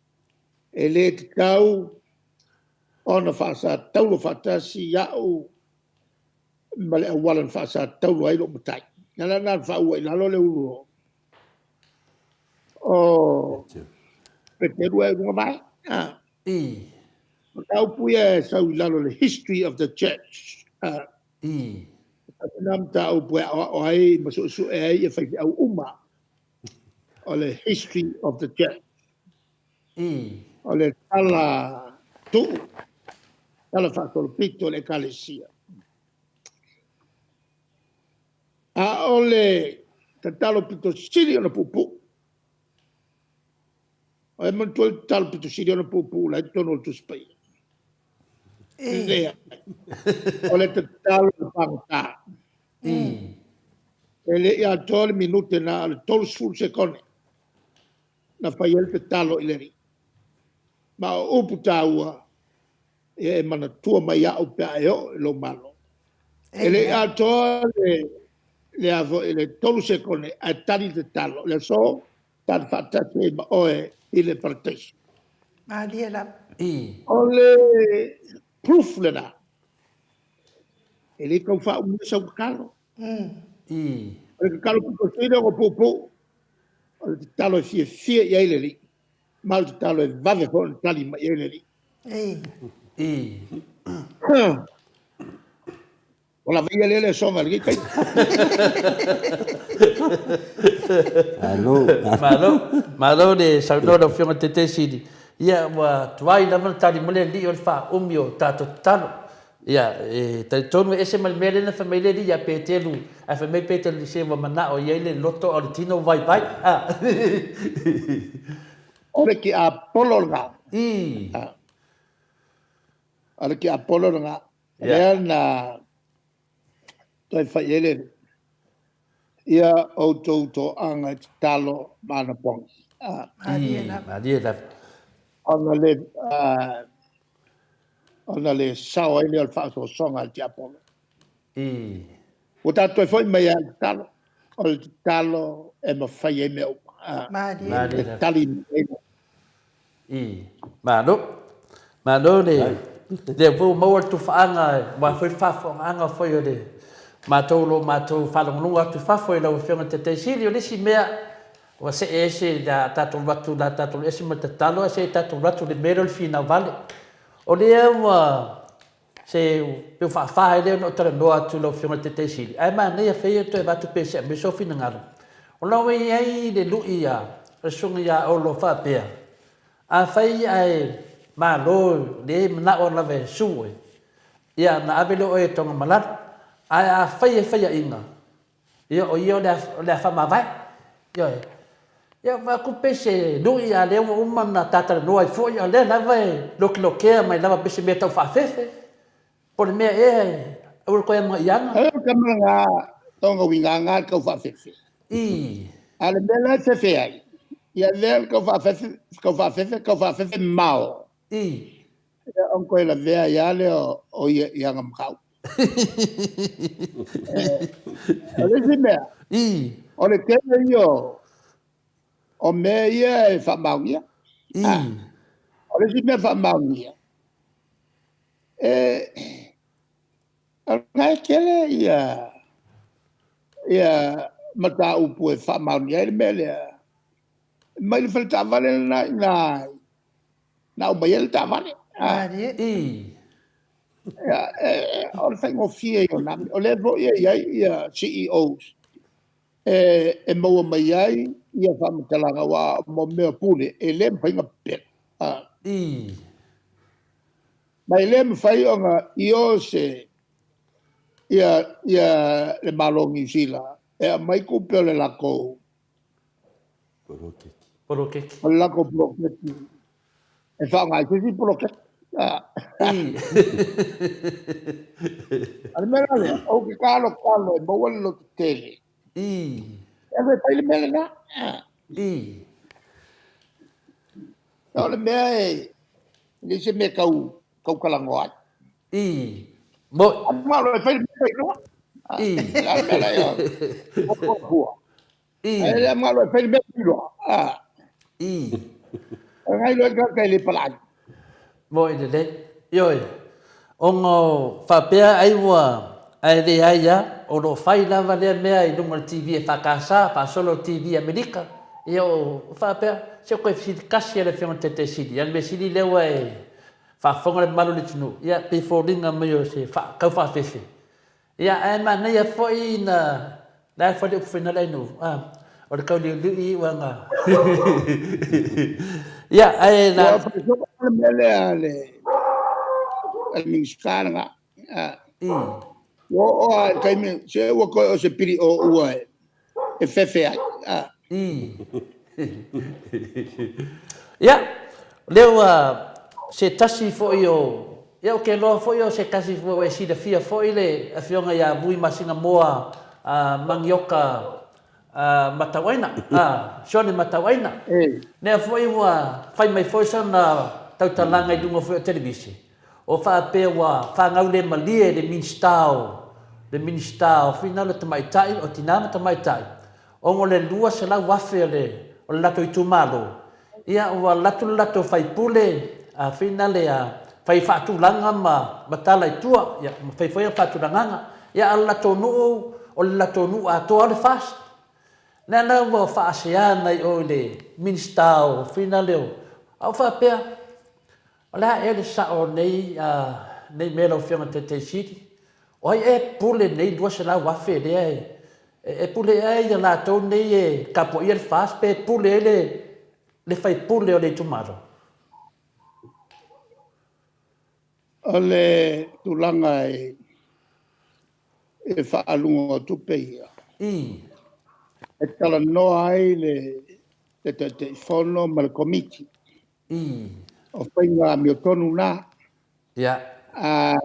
E le tatau ona faasataulo faatasi au ma le auala na faasataulo ai lou matai. O le ala lena na faauu ai i lalo le ulu o Peteru ae i luga vae. O mataupu ia e sau i lalo o le history of the church. Tasi lena mataupu e aoao ai ma suesue ai ia faifeau uma, o le history of the church. O le tala tuu, tala faasolopito o le Ekalesia. A o le tatalo pito sili ona puupuu. O e manatua le tatalo pito sili ona puupuu la i totonu o le Tusi Paia? Leai. O le tatalo a le pagota. E le i atoa le minute na o le 30 sekone na fai ai le tatalo i le Alii. Ma o upu taua, ia e manatua mai au pe a e oo i lou Malo. E le i atoa le 3 sekone ae tali le tatalo. O le aso, tali faatasi ai ma oe i le parataiso. Malie lava. O le proof lena. E le tau faaumia sau tatalo. O le tatalo pito sili ona puupuu, o le tatalo e fiafia i ai le Alii, ma o le tatalo e vave foi ona tali mai i ai le Alii. Ua lava ia lea le asoga i lenei taimi. Malo. Malo, malo le saunoa lau Afioga i le Taitaifono. Ia, ua tuai lava ona tali mai le Alii o le faaumi o tatou tatalo. Ia, e talitonu e ese ma le mea lea na fai mai le Alii ia Peteru, ae fai mai Peteru, se ua manao i ai le loto a o le tino ua vaivai. A. O le tiapolo lena. O le tiapolo lena. Lea na toe fai ai le Alii, ia outou toaga e tatalo ma anapogi. Malie lava. Ona le ona le sao ai lea o le faasoasoaga a le tiapolo. Ua tatou toe foi mai lava i le tatalo. O le tatalo e mafai ai mea uma. Malie. E tali mai ai. Malo. Malo le lea foi ua maua le tufaaga aua foi le faafofogaaga foi o le matou lo matou faalogologo atu i fafo i lau Afioga i le Taitai Sili. O le isi mea ua see ese le a tatou alu atu, le a tatou alu ese ma le tatalo ae se i tatou alu atu i le mea lea o le finau vale. O lea ua se pei ua faafa ai lea ona ou talanoa atu i lau Afioga i le Taitai Sili, ae manaia foi e toe avatu pea se aumai sou finagalo. Ona ua i ai le lui a le Susuga ia Olo faapea, afai ae malo le manao lava e sue oe, ia ona ave lea o oe e Tanugamalalu. Ae afai e faiaina, ia o ia o le a faamavae. Ioe. Ia vaai atu pe se lui a lea ua uma ona ta talanoa ai foi, a o lea lava e lokilokea mai lava pe se mea tau faafefe, po o le mea ea e aua le toe amana'iaga. Ai o tama na tonga uiga nga le tau faafefe. A o le mea la e fefe ai, ia avea le tau faafefe, tau faafefe, tau faafefe mao. Ia ona toe lavea ai lava lea o ia i ana mataupu. O le isi mea, o le tele ia o mea ia e faamaonia. O le isi mea faamaonia, e, o lena e tele ia, ia mataupu e faamaonia ai le mea lea, mai le faletaavale lena i ina na aumai ai le taavale. Malie. Ia, o le faigofie ia o na mea. O lea foi e i ai ia CEOs e maua mai ai ia faamatalaga, aua mo mea o pule, e le mafai ona pepelo. Ma e le mafai ona io se ia ia le Malo o Niu Sila e aumai tupe o le latou poloketi. Poloketi. O le latou poloketi e faaaoga ai se isi poloketi. A le mea la lea, ou te talotalo e maua le lototele. E ave e fai le mea lena. O le mea e leai se mea tau tautalanoa ai. Mo. Malo e fai le mea iloa. La le mea la ia. O Ai le malo e fai le mea iloa. Ngai loa ka kai le palai. Mo i lelei. Ioe. Ona o faapea ai ua ae leai a, o lo o fai lava lea mea i luga o le TV EFKS, faasolo le TV Amerika. Ia o faapea, se o koe fesili tasi a le Afioga i le Taitai Sili, a o le mea sili lea ua e faafofoga le mamalu o le atunuu, ia pei foliga mai o se tau faafefe. Ia, ae manaia foi ina, le a foi le upu fainale ai nuu, a, o le tauliuliui iuaga. Ia, ae na... Ua fai foi le mea lea a le Minisita lena. Ua oo lava i le taimi, se ua toe o se pili ua e fefe ai. Ia, lea ua se tasi foi o, ia ou te iloa foi o se tasi foi ua e silafia foi le Afioga ia Vui Masinamoa Manioka Matauaina, Sione Matauaina. Lea foi ua fai mai foi sana tautalaga i luga foi o televise, o faapea ua faagaulemalie le Minisita o, le Minisita o Finau le Tamaitai, o Tina ma Tamaitai, ona o le 200,000 o le o le latou itumalo, ia ua alu atu le latou faipule a finale a fai faatulaga ma ma tala i tua, ia ma fai foi ana faatulagaga. Ia a o le latou nuu, o le latou nuu atoa o le FAST. Lea la ua faasea nai o i le Minisita o finale o, a ou faapea, O le a ea le sao o nei, nei mea lau Afioga i le Taitai Sili? O ai ea e pule nei 200,000 lea e, e pule ea ia latou nei e tapuaia le FAST pe pule ai le, le faipule o le itumalo? O le tulaga e, e faaaluga o tupe ia, e talanoa ai le, le Taitaifono ma le Komiti. O faiga amiotonu na. A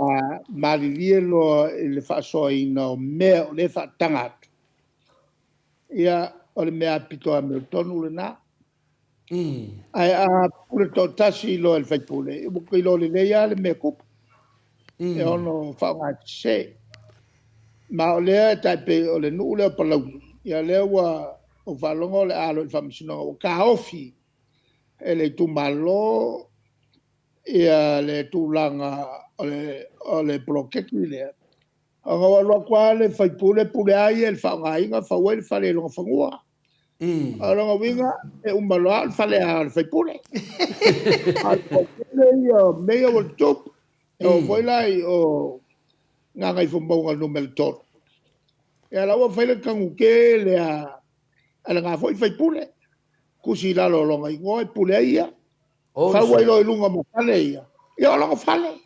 malilie loa i le faasoaina o mea o lea e faataga atu, ia, o le mea pito amiotonu lena. Ae a pule toatasi loa e le faipule, ua te iloa lelei lava le mea tupu, e ono faaaoga sese. Ma o lea e tai pei o le nuu lea o Palauli, ia lea ua ou faalogo o le a alo i le faamasinoga, ua taofi e le itumalo ia le tulaga o le poloketi lea, ona ua alu atu lava le faipule pule lava ia i le faaaogaina, fau ai le fale i lona fanua. O lona uiga, e uma loa o le fale lava o le faipule. A o le faipule ia o mea ia ua tutupu. E oo foi la i o Gagaifomauga Nu.3. Ia la ua fai le tanu tele a lena foi faipule. Tusi i lalo o lona igoa e pule ai ia. Fau ai loa i luga ma fale ia. Ia o lona fale.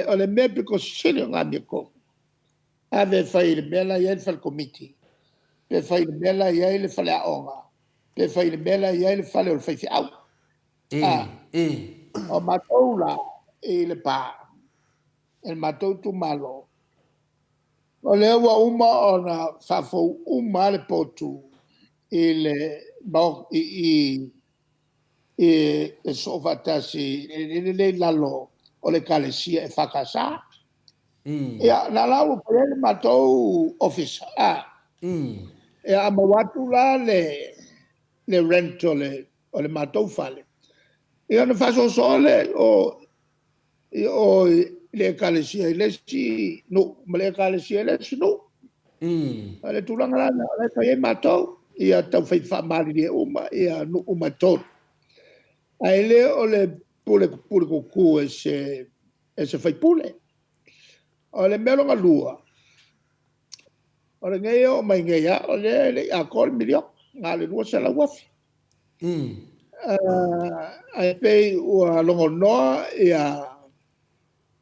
O le mea pito sili ona amiotonu, ave e fai i le mea la e i ai le fale komiti, pe fai i le mea la e i ai le faleaoga, pe fai i le mea la e i ai le fale o le faifeau. O matou la i Lepa, i le matou itumalo, o lea ua uma ona faafou uma lava le potu i le i i e soofaatasi i le i lalo o le Ekalesia EFKS. Ia, na la ua fai ai le matou ofisa. Ia, a maua atu la le rent o le matou fale, ia ona faasoasoa lea i o i le Ekalesia i le isi nuu ma le Ekalesia i le isi nuu. O le tulaga la lena o la e fai ai matou, ia taufai faamalilie uma ia nuu uma e tolu. Ae le o le pule pule kuku e se e se faipule. O le mea lona lua, o lenei e oo mai nei lava, o lea e le i atoa le miliona, na o le $200,000. Ae pei ua logonoa ia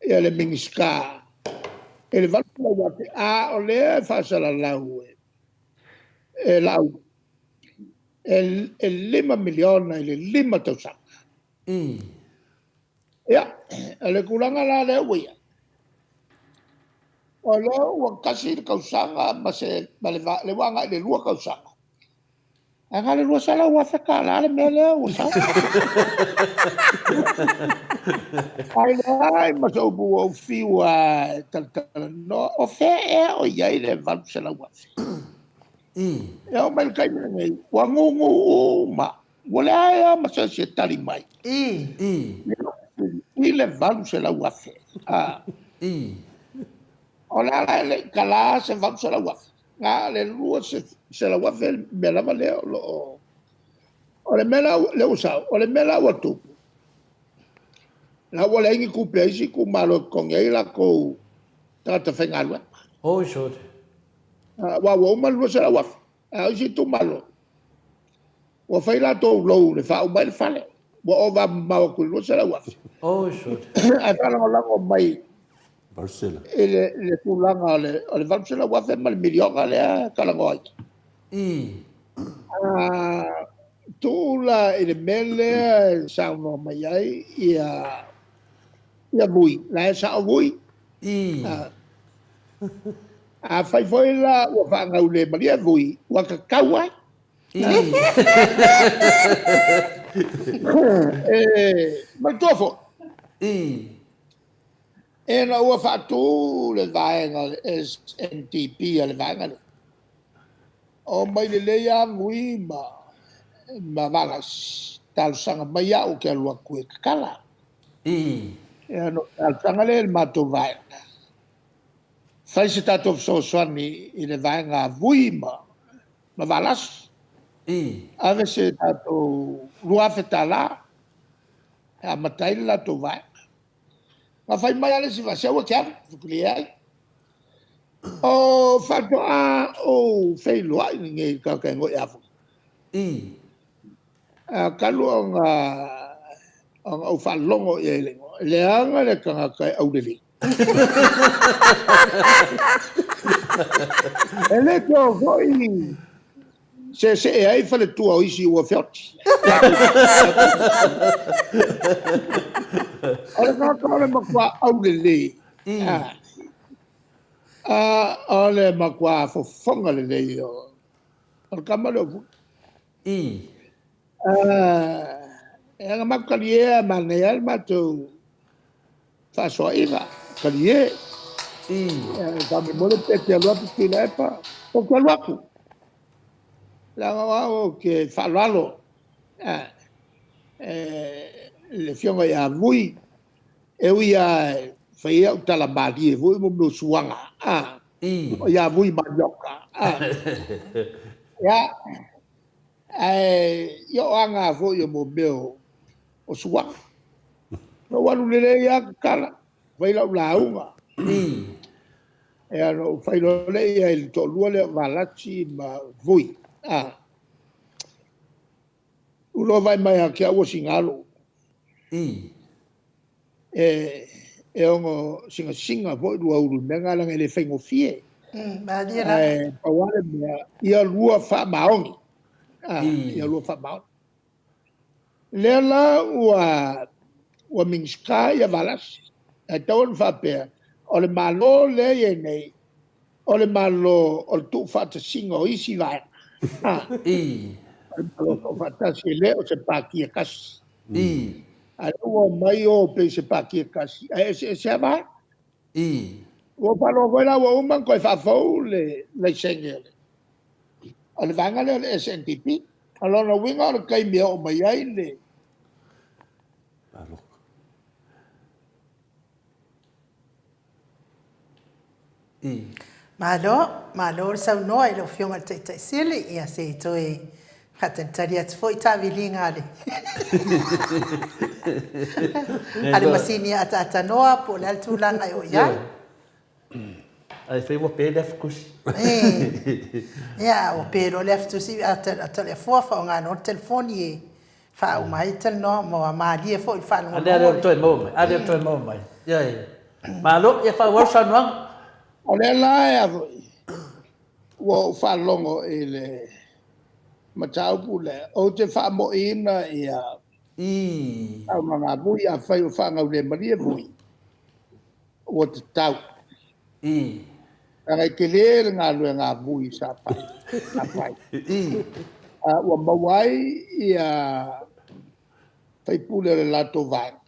ia le Minisita i le $800,000, a o lea e faasalalau e Laauli, e $5 miliona i le 5 tausaga. Ia, o le tulaga la lea ua i ai, o lea ua tasi le tausaga ma se, ma le, lea ua agai i le 2 tausaga, ae na o le $200,000 le mea lea ua sau. Ae leai ma se upu ua ou fiu lava e talatalanoa, o fea ea o i ai le $800,000? E oo mai i le taimi lenei, ua gugu uma Ua leai lava ma se isi e tali mai. I le $800,000. A. O le a la e le i tala se $800,000. Na o le $200,000 le mea lava lea o lo o... O le mea la lea ua sau, o le mea la ua tupu, la ua leai ni tupe a isi itumalo e totogi ai latou tagata faigaluega. Oi sole. Aua ua uma le $200,000. A o isi itumalo, ua fai latou lou e faauma ai le fale, ua ova mamao atu i le $200,000. Oi sole. Ae faalagolago mai i le tulaga o le $800,000 ma le miliona lea e talanoa ai. Tuu la i le mea lea e saunoa mai ai ia Vui, la e sao Vui. Afai foi la ua faagaulemalie Vui, ua tatau ai. E manatua foi, ina ua faatu le vaega o le SNDP a le vaega lea, omai lelei lava Vui ma Valasi, talosaga mai au ou te alu atu e tatala. Ia ona ou talosaga lea i le matou vaega, fai se tatou fesoasoani i le vaega a Vui ma Valasi, ave se tatou $2,000 e amata ai le latou vaega. Na fai mai lava le isi vaega, se aua e te alu, ou fai atu, leai. O faatoa ou feiloai lenei i le tagata e igoa ia Vui. Talu ona ou faalogo i ai i le igoa, leaga le tagata e aulelei. E le toe o foi seesee ai faletua o isi ua feoti. O le tagata o le matua aulelei. O le matua fofoga lelei o le tama lea o Vui. E na matou talie a manaia lava le matou faasoaina, talie. Faamolemole pe te alu atu Tuilaepa, ou te alu atu. Leaga o au ou te faaaloalo i le afioga ia Vui, e ui lava e fai ai au tala malie foi mo mea o suaga, ia Vui Manioka. Ia, Ae i o aga foi o mo mea o suaga. Na ou alu lelei lava tatala, fai lau lauga. Ia na ou fai loa lea i ai i le toalua lea o Valasi ma Vui. A. Ua loa vaai mai ia te au ua siga lou. E ono sinasiga foi lua ulu i mea na leaga e le faigofie. Malie lava. Ae pau lava le mea, ia lua faamaoni. Ia lua faamaoni. Lea la ua Minisita ia Valasi, ae tatau ona faapea, o le Malo lea e i ai nei, o le Malo o le tuufaatasiga o isi vaega. O le Malo Soofaatasi, e le o se pati e tasi. A o lea ua omai o pei se pati e tasi, ae eseese lava vaega. Ua faalogo foi la ua uma ona toe faafou le laisene o le vaega lea o le SNDP. O lona uiga o le taimi e oo mai ai le Malo, malo le saunoa i lau Afioga i le Taitai Sili. Ia se i toe Faatalitali atu foi taaviliga a le a le masini ataatanoa po o le a le tulaga e oo i ai. Ae fai ua pe le afatusi. Ia, ua pe loa le afatusi, a o le afua faaaoga loa le telefoni e faauma ai talanoa ma malie foi i le faalogologo. A lea ua toe maua mai, a lea ua toe maua mai. Ioe. Malo, ia faaauau le saunoaga. O lea la e ua ou faalogo i le mataupu lea, ou te faamoiina ia saunoaga a Vui, afai o faagaulemalie Vui, ua tatau. Leaga e tele le galuega a Vui sa fai. Ua maua ai ia faipule o le latou vaega.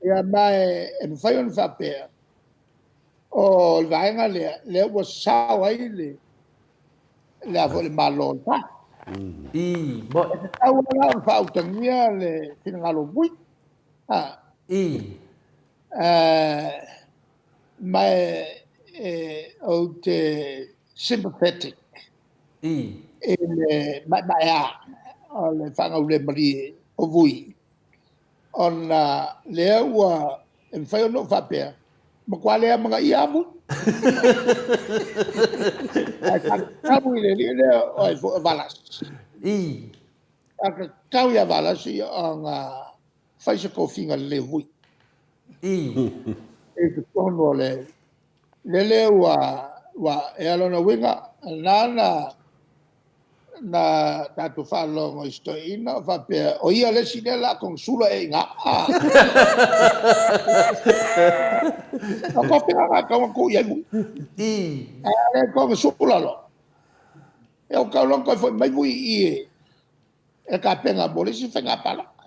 Ia ma e mafai ona faapea, o le vaega lea, lea ua sao ai le a foi le Malo o le FAST. E tatau lava la ona faautagia le finagalo o Vui. Ma ou te sympathetic i le maemaea o le faagaulemalie o Vui, ona lea ua e mafai ona ou faapea, matua le amanaia lava Vui. Ae faatatau i le alii lea o ai foi o Valasi. Faatatau ia Valasi ona fai se tofiga lelei o Vui. I totonu o le lele ua e lona uiga, na na tatou faalogo i si toeaina o faapea, o ia le isi lea o le a konesula ea i ina. O tofiga na e tatau ona tuu i ai Vui. Ae a le konesula loa, ia ua tatau loa ona toe foi mai Vui i i e tapena mo le isi faiga palota.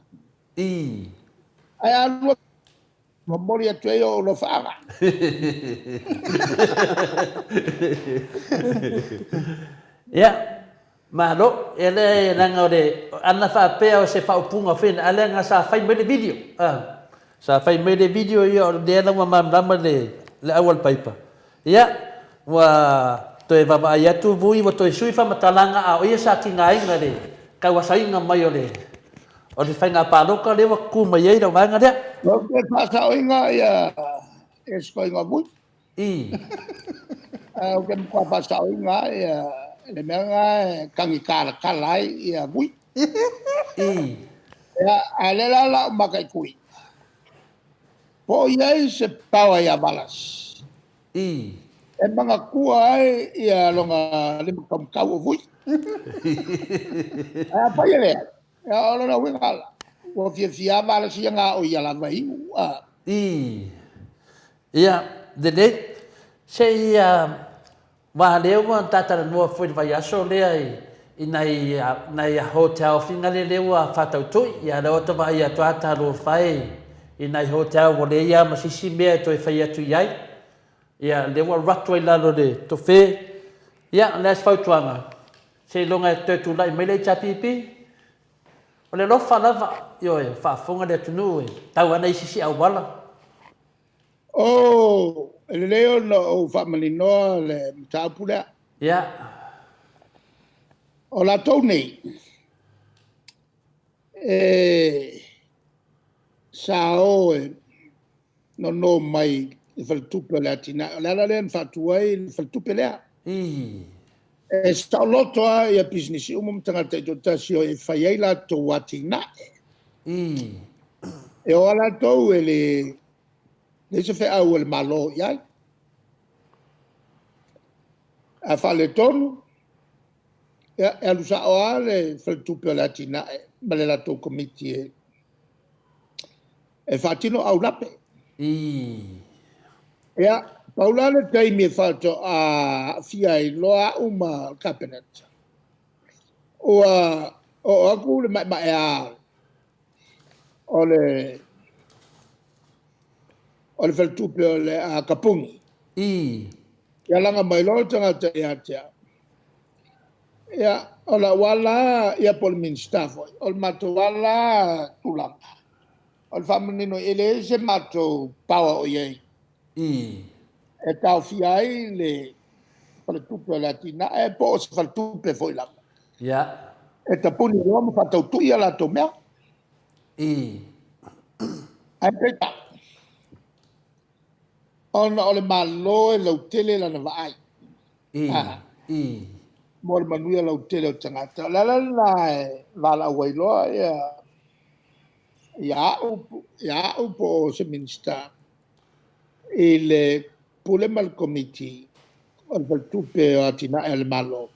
Ae a lua momoli atu ai ou alofaaga. Ia, malo. Ia le leaga o le ana faapea o se faaupuga foi lea, ae leaga sa fai mai le video. Sa fai mai le video ia o lea la ua malamalama le le au a le paipa. Ia, ua toe vaavaai atu Vui ua toe sui faamatalaga a o ia sa tigaina i le tauasaina mai o le o le faiga palota lea ua tutu mai ai lau vaega lea. Ou te faasaoina ia sikoiga o Vui. Ou te matua faasaoina ia le mea lena e tagitalatala ai ia Vui. Ia, a o lea la o le a ou mataituina, po o i ai se power ia Valasi e manatua ai ia lona limataumatau o Vui. Ae afai e leai, ia o lona uiga la, ua fiafia lava Valasi ia na o ia lava e inu. Ia, lelei. Se i aua lea ua ta talanoa foi i le vaiaso lea i nai nai hotel fingale lea ua faatautui, ia lea ua ta vaai atu lava talofa e i nai hotel ua leai lava ma se isi mea e toe fai atu i ai. Ia lea ua alu atu ai i lalo o le tofe. Ia, o le a se fautuaga? Seiloga e toe tulai mai le HRPP? O le alofa lava, ioe, faafofoga le atunuu e tau lava nai isi auala. Oh, e lelei ona ou faamaninoa le mataupu lea. Ia. O latou nei, e sa o e nono mai i faletupe o le atinae. O le ala lea na faatu ai le faletupe lea. E saoloto lava ia pisinisi uma ma tagata taitoatasi o e fai ai latou atinae. E o lava latou e le leai se feau a le Malo i ai. A faaletonu, ia, e alu sao lava le faletupe o le atinae ma le latou komiti e faatino aulape. Ia, pau la le taimi e faatoa aafia ai loa au ma le Kapeneta, ua oo atu le maemaea o le o le faletupe o le a Kapuni. Ia laga mai loa le tagata ia te au. Ia, o lau lava la, ia po o le Minisita foi, o le matou lava la tulaga, o le faamanino e leai se matou power o i ai e taofia ai le faletupe o le atinae po o se faletupe foi lava. Ia. E tapuni loa ma faatautui a latou mea. I. Ae peitai, ona o le Malo e lautele lana vaai. I. I. Mo le manuia lautele o tagata. O le ala lena e valaau ai loa ia ia au, ia au po o se Minisita i le Pule ma le Komiti o le Faletupe o Atinae a le Malo,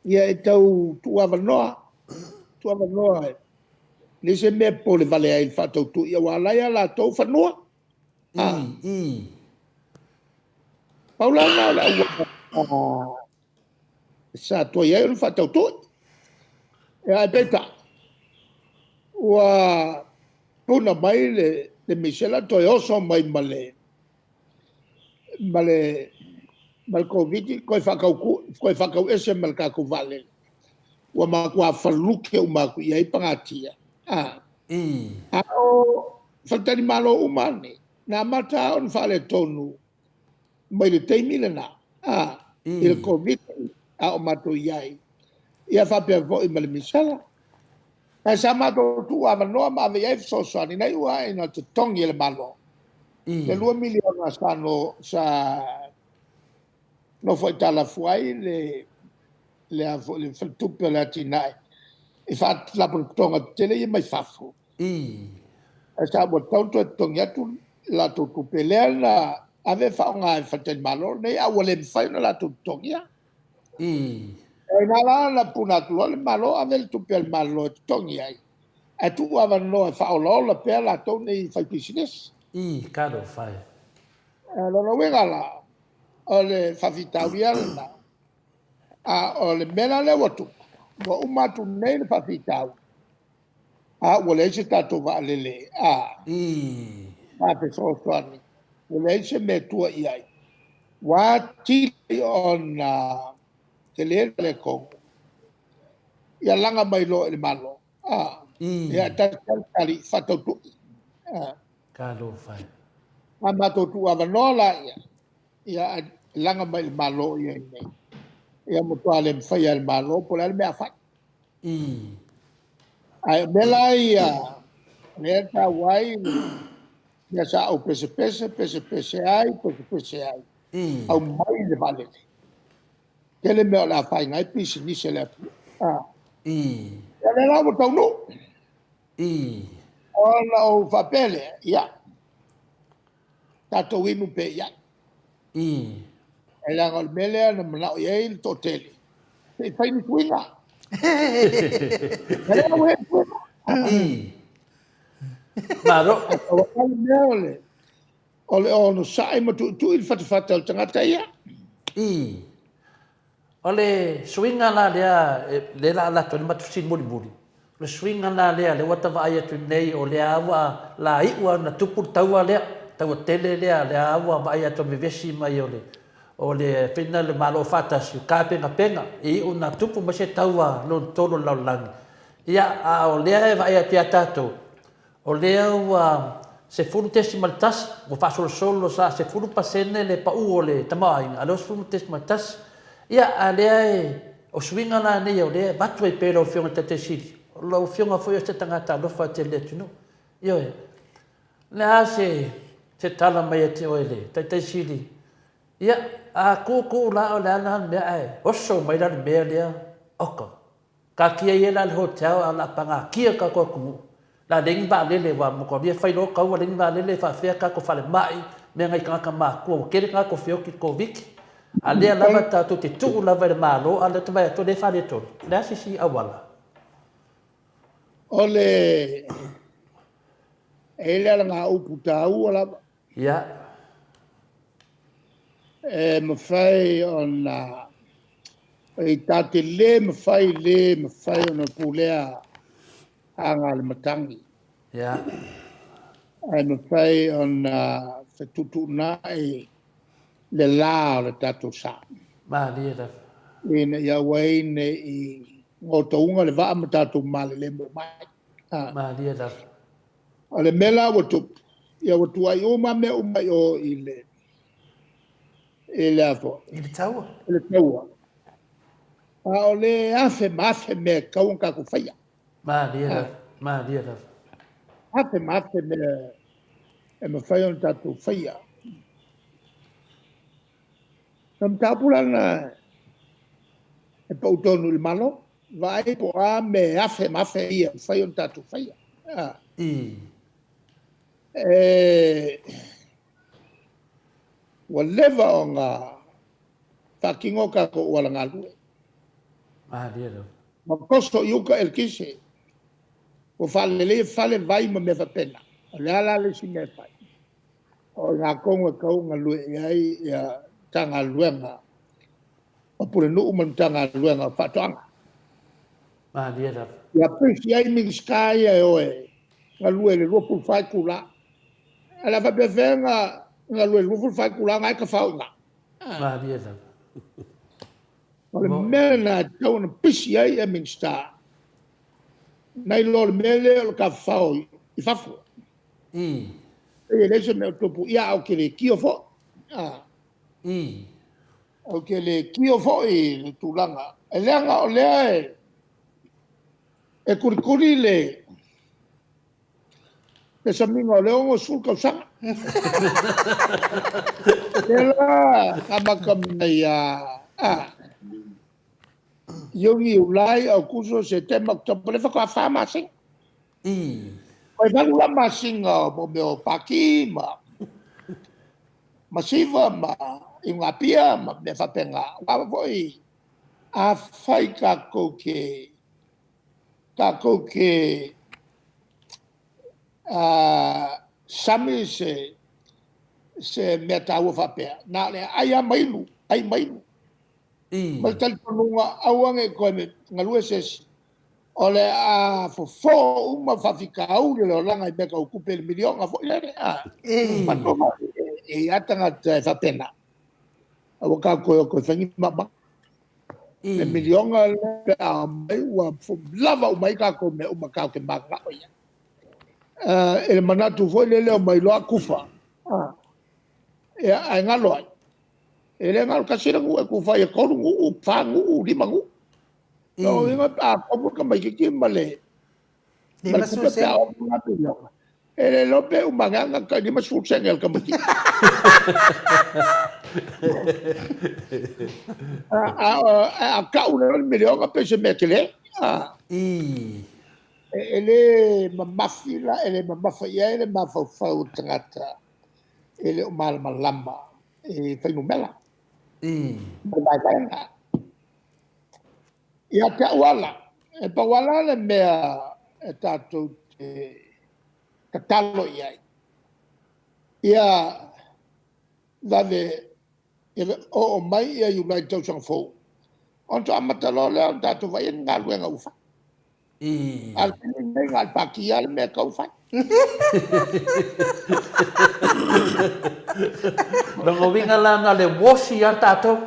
ia e tau tuuavanoa, tuuavanoa e leai se mea e popole vale ai i le faatautui, aua o la e ia latou fanua. I, i. Pau la lena o le auala sa tuai ai ona faatautui. Ia, ae peitai, ua puna mai le, le misela toe oso mai ma le ma le ma le Koviti toe faatau toe faatau ese ma le tatou vaalele. Ua matua faluke uma atu i ai pagatia. A, a o faletalimalo uma nei, na amata ona faaletonu mai le taimi lena, a, i le Koviti a o matou i ai, ia faapea foi ma le misela. Ae sa matou tuuavanoa ma ave i ai fesoasoani, na iu lava ina totogi e le Malo le $2 miliona sa no, sa nofo aitalafu ai le le a foi le faletupe o le atinae i faalapotopotoga tetele ia mai fafo. Ae sa ua tatau ona toe totogi atu le latou tupe lea na ave e faaaoga i faletalimalo nei, a ua le mafai ona latou totogia. O ina la na puna atu loa le Malo ave le tupe a le Malo e totogi ai, ae tuu avanoa e faaolaola pea latou nei faipisinisi. Talofa e. O lona uiga la, o le faafitauli lava lena. A o le mea la lea ua tupu, ua uma atu nei le faafitauli, a ua leai se tatou vaalele a fesoasoani, ua leai se mea e tua i ai, ua atili ona tele le tonu, ia laga mai loa i le Malo. A, ia tasi lava le tali, faatautui. Talofa e. A matou tuuavanoa laia, ia ae laga mai i le Malo ia i inei. Ia matua le mafai lava e le Malo po o le a le mea a fai. Ae o mea la ia, lea e taua ai le mea sa ou pesepese, pesepese ai, pesepese ai, aumai le vaalele. Tele mea o le a afaina ai pisinisi a le atunuu. Ia lea la ua taunuu. Ona ou faapea lea, ia, tatou inu pea i ai. E leaga o le mea lea na manao i ai le toatele, se i fai ni suiga. E le au he suiga. Malo. O le mea o le, o le onosai ma tuitui le fatafata o le tagata ia. O le suiga la lea, lea la alu atu ai le matou fesili mulimuli, o le suiga la lea, lea ua ta vaai atu nei, o lea ua la iu lava ona tupu le taua lea, taua tele lea, lea ua vaai atu i le vevesi mai o le, o le fina le Malo Faatasi, o tapenapena, e iu ina tupu mai se taua lona tolu o le lalolagi. Ia, a o lea e vaai atu ia tatou, O lea ua 10.1, ua faasolosolo sa 10% le pau o le tamaoaiga, a o lea ua 10.1. Ia, a o lea e, o suiga la nei o lea e avatu ai pea i lau Afioga i le Taitai Sili, o lau Afioga foi o se tagata alofa tele i le atunuu. Ioe. O le a se, se tala mai ia te oe le Taitai Sili? Ia, a tutu la o le a la le mea ae oso mai la le mea lea, oka. Taatia ia la le hotel a o le a pagatia le tatou atunuu. O le a leai ni vaalele aua matua fai loa taua leai ni vaalele e faafefea tatou falemai mea nai tagata matutua ua tele tagata ua feoti i le Koviti. A lea lava tatou te tuu lava i le Malo a o lea ou te vaai atu o lea e faaletonu. O le a se isi auala? O le e i ai le alagaupu taua lava. Ia. E mafai ona e ta te le mafai le mafai ona pulea aga a le matagi. Ia. Ae mafai ona fetuutuunai le la o le tatou sa. Malie lava. Ina ia aua ai ne i gotauga le vaa ma tatou malelemo mai. Malie lava. O le mea la ua tupu, ia ua tuuai uma mea uma i o i le i le a foi? I le taua. I le taua. A o le afe ma afe mea e tatau ona tatou faia. Malie lava, malie lava. Afe ma afe mea e mafai ona tatou faia. O le mataupu la lena e pau tonu i le Malo, vaai po o a mea e afe ma afe ia e mafai ona tatou faia. Ua leva ona faatino tatou auala galue. Ua toso i uta eletise, ua faaleleia fale, vai ma mea faapena. O le a la le isi mea e fai? O i ina tonu e tatau ona galue i ai le Matagaluega o Pulenuu ma le Matagaluega o Faatoaga. Ia pisi ai Minisita ia e o e galue i le 24 itula. Ae o le a faapefea ona galue i le 24 itula o na e tafao i ina? O le mea lena e tatau ona pisi ai Minisita, nai lo le mea lea o le tafafao i fafo. E leai se mea o tupu, ae ou te le tio foi. Ou te le tio foi i le tulaga, e leaga o lea e tulituli le samiga o le 60 tausaga. Lea la amata mai ia Iuni, Iulai, Aokuso, Setema, Oketopa, lea faatoa 4 masina. Ua 8 la masina o mea o pati ma siva ma inugapia ma mea faapena. Aua foi afai tatou te sami se mea taua faapea, na o le aai lava ma inu, ai ma inu. Ma le talitonuga aua ne i toe galue se isi, o le a fofo uma faafitauli o le olaga i mea tau tupe i le miliona foi lele. E i ai lava tagata e faapena, aua tatou toe o e toe fai ni maumaga. Le miliona lea pe a omai ua lava uma ai tatou mea uma tatou te mananao i ai. I le manatu foi lele e omai loa tufa, ae galo ai, e le galo, tasi le nuu e tufa ai e 3 nuu, 4 nuu, 5 nuu. O lona uiga pe a tofu le tamaitiiti ma le tupe pe a oo atu lena miliona, e le iloa pe uma ane lava na tai 50 sene a le tamaitiiti. Ae a tau loa le miliona pei se mea tele. E le mamafi la, e le mamafa i ai le mafaufau o le tagata e le o malamalama i fuainumera ma le vaevaega. Ia te au ala, e pau lava la le mea e tatou te tatalo i ai, ia vave oo mai Iulai i le tausaga fou, ona faatoa amata loa lea ona tatou vaai i ni galuega ua fai. A o le taimi lenei, na o le pati lava le mea e tatau ona fai. Lona uiga la, na o le uosi lava tatou.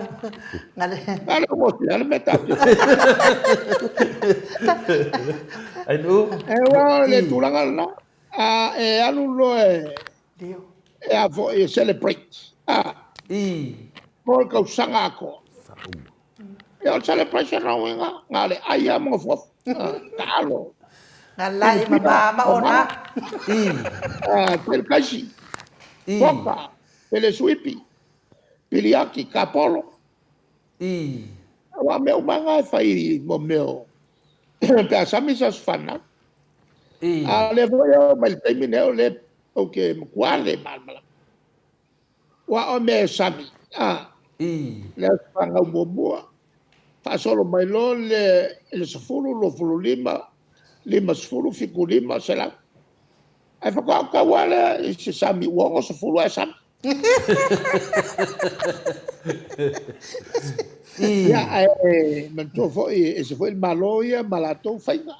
Na o le uosi lava le mea tatou te fai. Ainu. Aua o le tulaga lena, a e alu loa e a foi e celebrate, mo le tausaga atoa. Ia o le celebration lona uiga, na o le ai lava ma nofonofo, taalo. Galai ma mama ona. Pele kaisi, poka, pele suipi, piliati, kapolo. Aua o mea uma lava na e fai mo mea o pe a sami se aso fanau. A o lea foi e oo mai i le taimi lenei, o lea ou te matua le malamalama. Aua o mea e sami, le aso fanau muamua, faasolo mai loa le 10, 25, 50, 75, 100. Ae faatoa ou tau lava lea i se sami ua 60 ae sami. Ia, ae manatua foi, e ese foi le Malo ia ma latou faiga.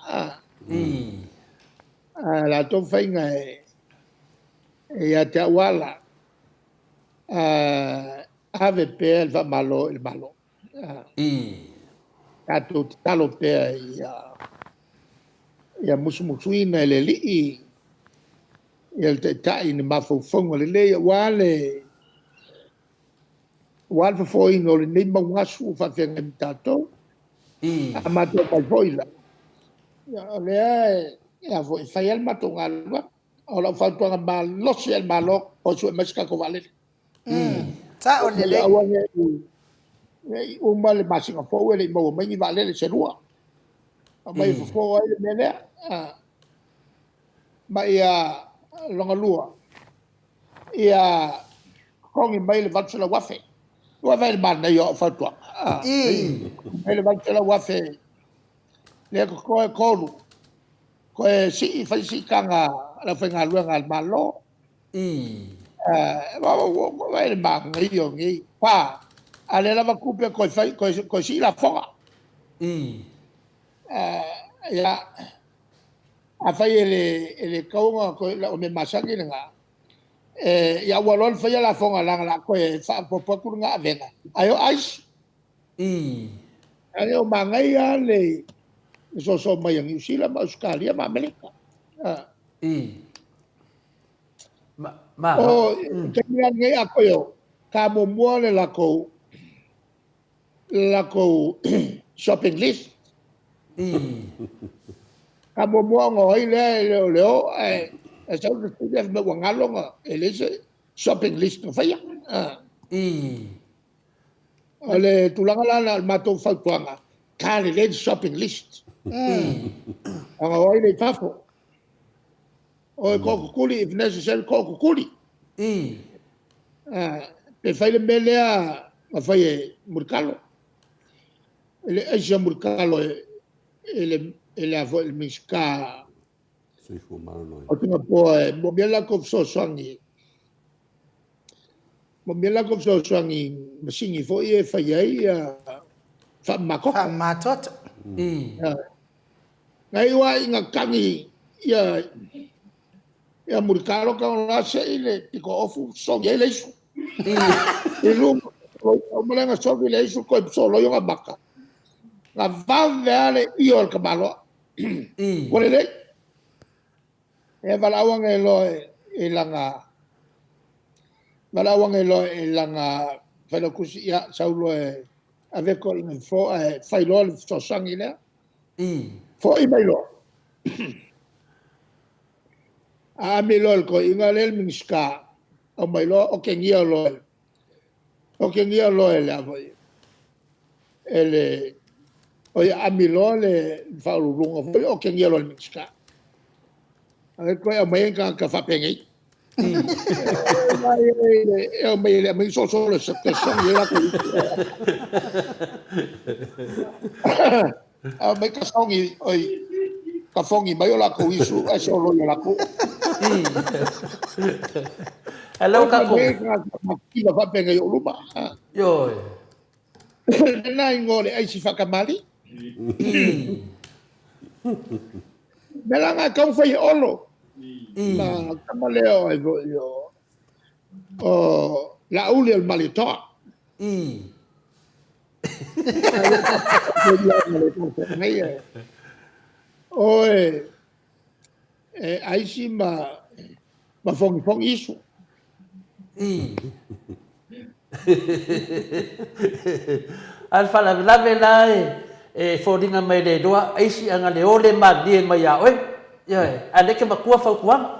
A latou faiga e ia te au ala, ave pea le faamalo i le Malo. Tatou tatalo pea ia musumusuina e le Alii ia le Taitai i ni mafaufauga lelei aua le fofoina o lenei maugasu ua faafeagai ma tatou. A matou mai foi la, ia, o lea e, a foi, fai ai le matou galuega. O lau fautuaga malosi i le Malo, o sue mai se tatou vaalele. Sao lelei. Aua ne i uma le masina fou e le i maua mai ni vaalele se lua. Aumai e fofo ai le mea lea. Ma ia lona lua, ia totogi mai le $800,000. Ua vaai i le manaia o au fautuaga. Mai le $800,000 lea totoe 3, toe sii, fai siitaga a le aufaigaluega a le Malo. Ua vaai i le manaia o nei. 4, a le lava tupe toe fai, toe sii lafoga. Ia, afai e le tatau ona toe, o mea masani lena, ia aua loa le faia lafoga leaga o le a toe faaopoopo atu lena avega, ae o aisi. Ae o manaia lava le soso mai a Niu Sila ma Ausetalia ma Amerika. O le taimi lava lenei a toe o, ta muamua le latou shopping list. Ta muamua ona o ai lea e le o le o, ae sau le fesili ae fai mai ua galo na, e leai se shopping list na faia. O le tulaga la lena o le matou fautuaga, ta lelei le shopping list. Ona o ai lea i fafo. O e tootutuli, if necessary, tootutuli. Pe fai le mea lea na fai e Mulitalo. E le aisa Mulitalo e le a foi le Minisita o Singapore e moomia le latou fesoasoani, moomia le latou fesoasoani i masini foi ia e fai ai faamama toto. Faamama toto. Na iu lava ina tagi ia Mulitalo tago loa sei le pito ofu sogi ai le isu. I luga uma lea na sogi le isu toe soloi ona maka. Na vave lava le io o le tamaloa. Ua lelei. E valaau ane loa i lana valaau ane loa i lana failautusi, ia sau loa e ave toeaiina i fo ae fai loa le fesoasoani lea. Foi mai loa. Aami loa le toeaina lea le Minisita, aumai loa otegia loa, otegia loa e le a foi, e le, oi aami loa le Faauluuluga foi, otegia loa e le Minisita. Ae toe aumai ai tagata faapenei. E aumai e le aumai solosolo e sogi ai latou. Aumai ka sogi, oi, ka fogi mai o lakou isu ae soloi o lakou. Hello ka ko. Kila faapenei o luma. Ioe. Lena ingoa o le aisi faakamali. Mea la na e taumafai e Olo. Ma tama lea o ai foi o o Laauli o le Malietoa. O e e aisi ma ma fogifogi isu. A o le faalavelave la e foliga mai le iloa aisi ana le ole malie mai ia oe. Ioe, a o lea e te matua fautuaga.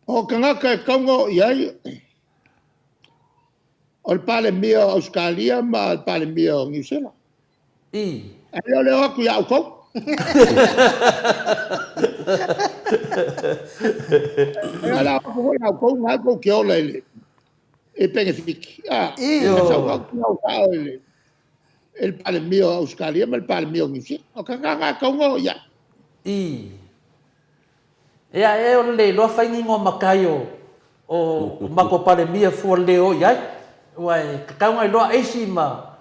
O tagata e tatau ona oo i ai, o le Palemia o Ausetalia ma le Palemia o Niu Sila. Ae le o le o atu ia outou. E o le a o atu foi ia outou, na tou te ola i le i penefiti. A, e sau atu na o sao i le i le Palemia o Ausetalia ma le Palemia o Niu Sila. O tagata na e tatau ona o i ai. Ea ea o le le iloa fai ni igoa matai o o matou Palemia fua le o i ai. Ua e tatau ona iloa aisi ma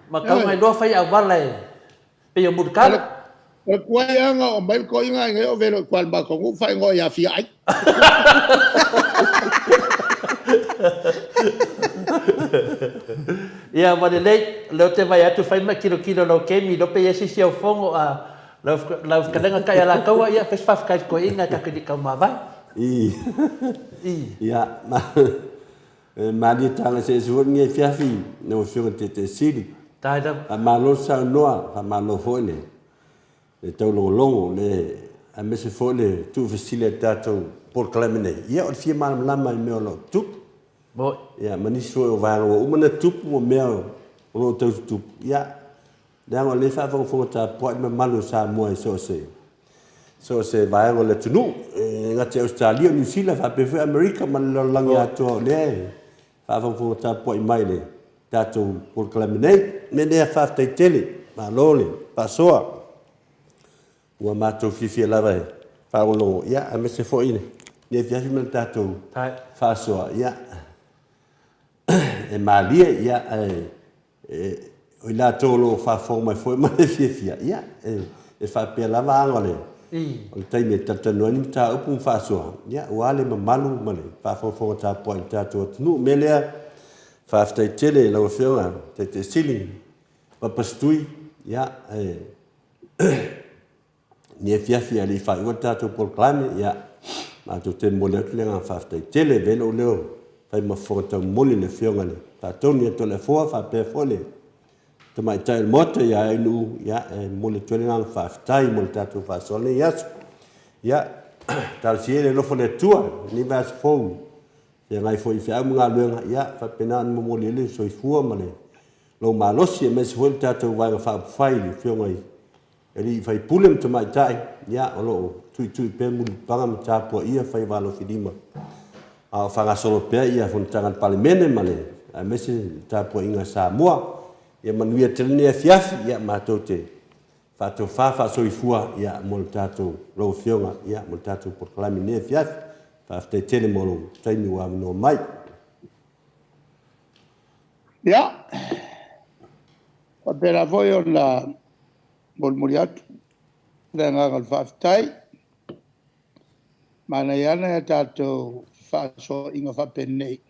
ma tatau ona iloa fai auala e pei o Mulitalo. O le tuai lava ona oo mai le toeaina ai nei o velo i tua i le matou nuu faaigoa ia Fiaai. Ia ua lelei, o lea ou te vaai atu fai ma tilotilo i lau kemi iloa pe i ai se isi au fono a Lau fetalaiga Taialakaua, ia fai se faafetai i le toeaina e tatou te le i taumavae. I. Ia, malie taga eseese foi lenei afiafi lau Afioga i le Taitaisili. Tai lava. Faamalo le saunoa, faamalo foi le le taulogologo, le aemaise foi le tuufesili a le tatou polokalame nei. Ia, o le fia malamalama i mea o lo o tutupu. Moni. Ia, ma nisi foi o vaega ua uma ona tutupu ma mea o lo o tau tutupu. Ia, leaga o lea e faafogafoga tapuai le mamalu o Samoa i so o se so o se vaega o le atunuu, e le gata i Ausetalia, o Niu Sila, faapea foi Amerika ma le lalolagi atoa o lea e faafogafoga tapuai mai i le tatou polokalame nei. O le mea lea, faafetai tele, malo le faasoa. Ua matou fiafia lava e faalogologo, ia, aemaise foi lenei afiafi ma le tatou faasoa, ia, e malie, ia, ae o i latou o lo o faafofoga mai foi ma le fiafia, ia, e faapea lava aga o le, o le taimi e talatalanoa ai ni mataupu ma faasoa, ia, aua le mamalu ma le faafogafoga tapuai i le tatou atunuu. O le mea lea, faafetai tele i lau Afioga Taitaisili Papasitui, ia, e Ni afiafi a le i faaiua le tatou polokalame, ia, matou te momoli atu le agaga faafetai tele. E avea lou leo fai ma fofoga taumoli i le Afioga i le Faatonu ia Toleafoa faapea foi le Tamaitai o le Maota ia Ainuu, ia, e momoli atu ai le agaga faafetai mo le tatou faasoa lenei aso. Ia, talosia ia le alofa o le Atua i lenei vaiaso fou, feagai foi i feau ma galuega, ia, faapena ona momoli ai le soifua ma le lou malosi, aemaise foi le tatou Vaega Faaupufai i le Afioga i Alii faipule ma tamaitai, ia, o lo o tuitui pea mulipapaga ma tapuaia faiva alofilima, a o faagasolo pea ia fonotaga a le Palemene ma le, aemaise le tapuaiga a Samoa. Ia manuia tele lenei afiafi, ia, matou te faatofa faasoifua, ia, mo le tatou, lau Afioga, ia, mo le tatou polokalame i lenei afiafi. Faafetai tele mo lou taimi ua avanoa mai. Ia, faapena foi ona molimoli atu le agaga o le faafetai. Manaia lava nai a tatou fefaasoaaiga faapenei,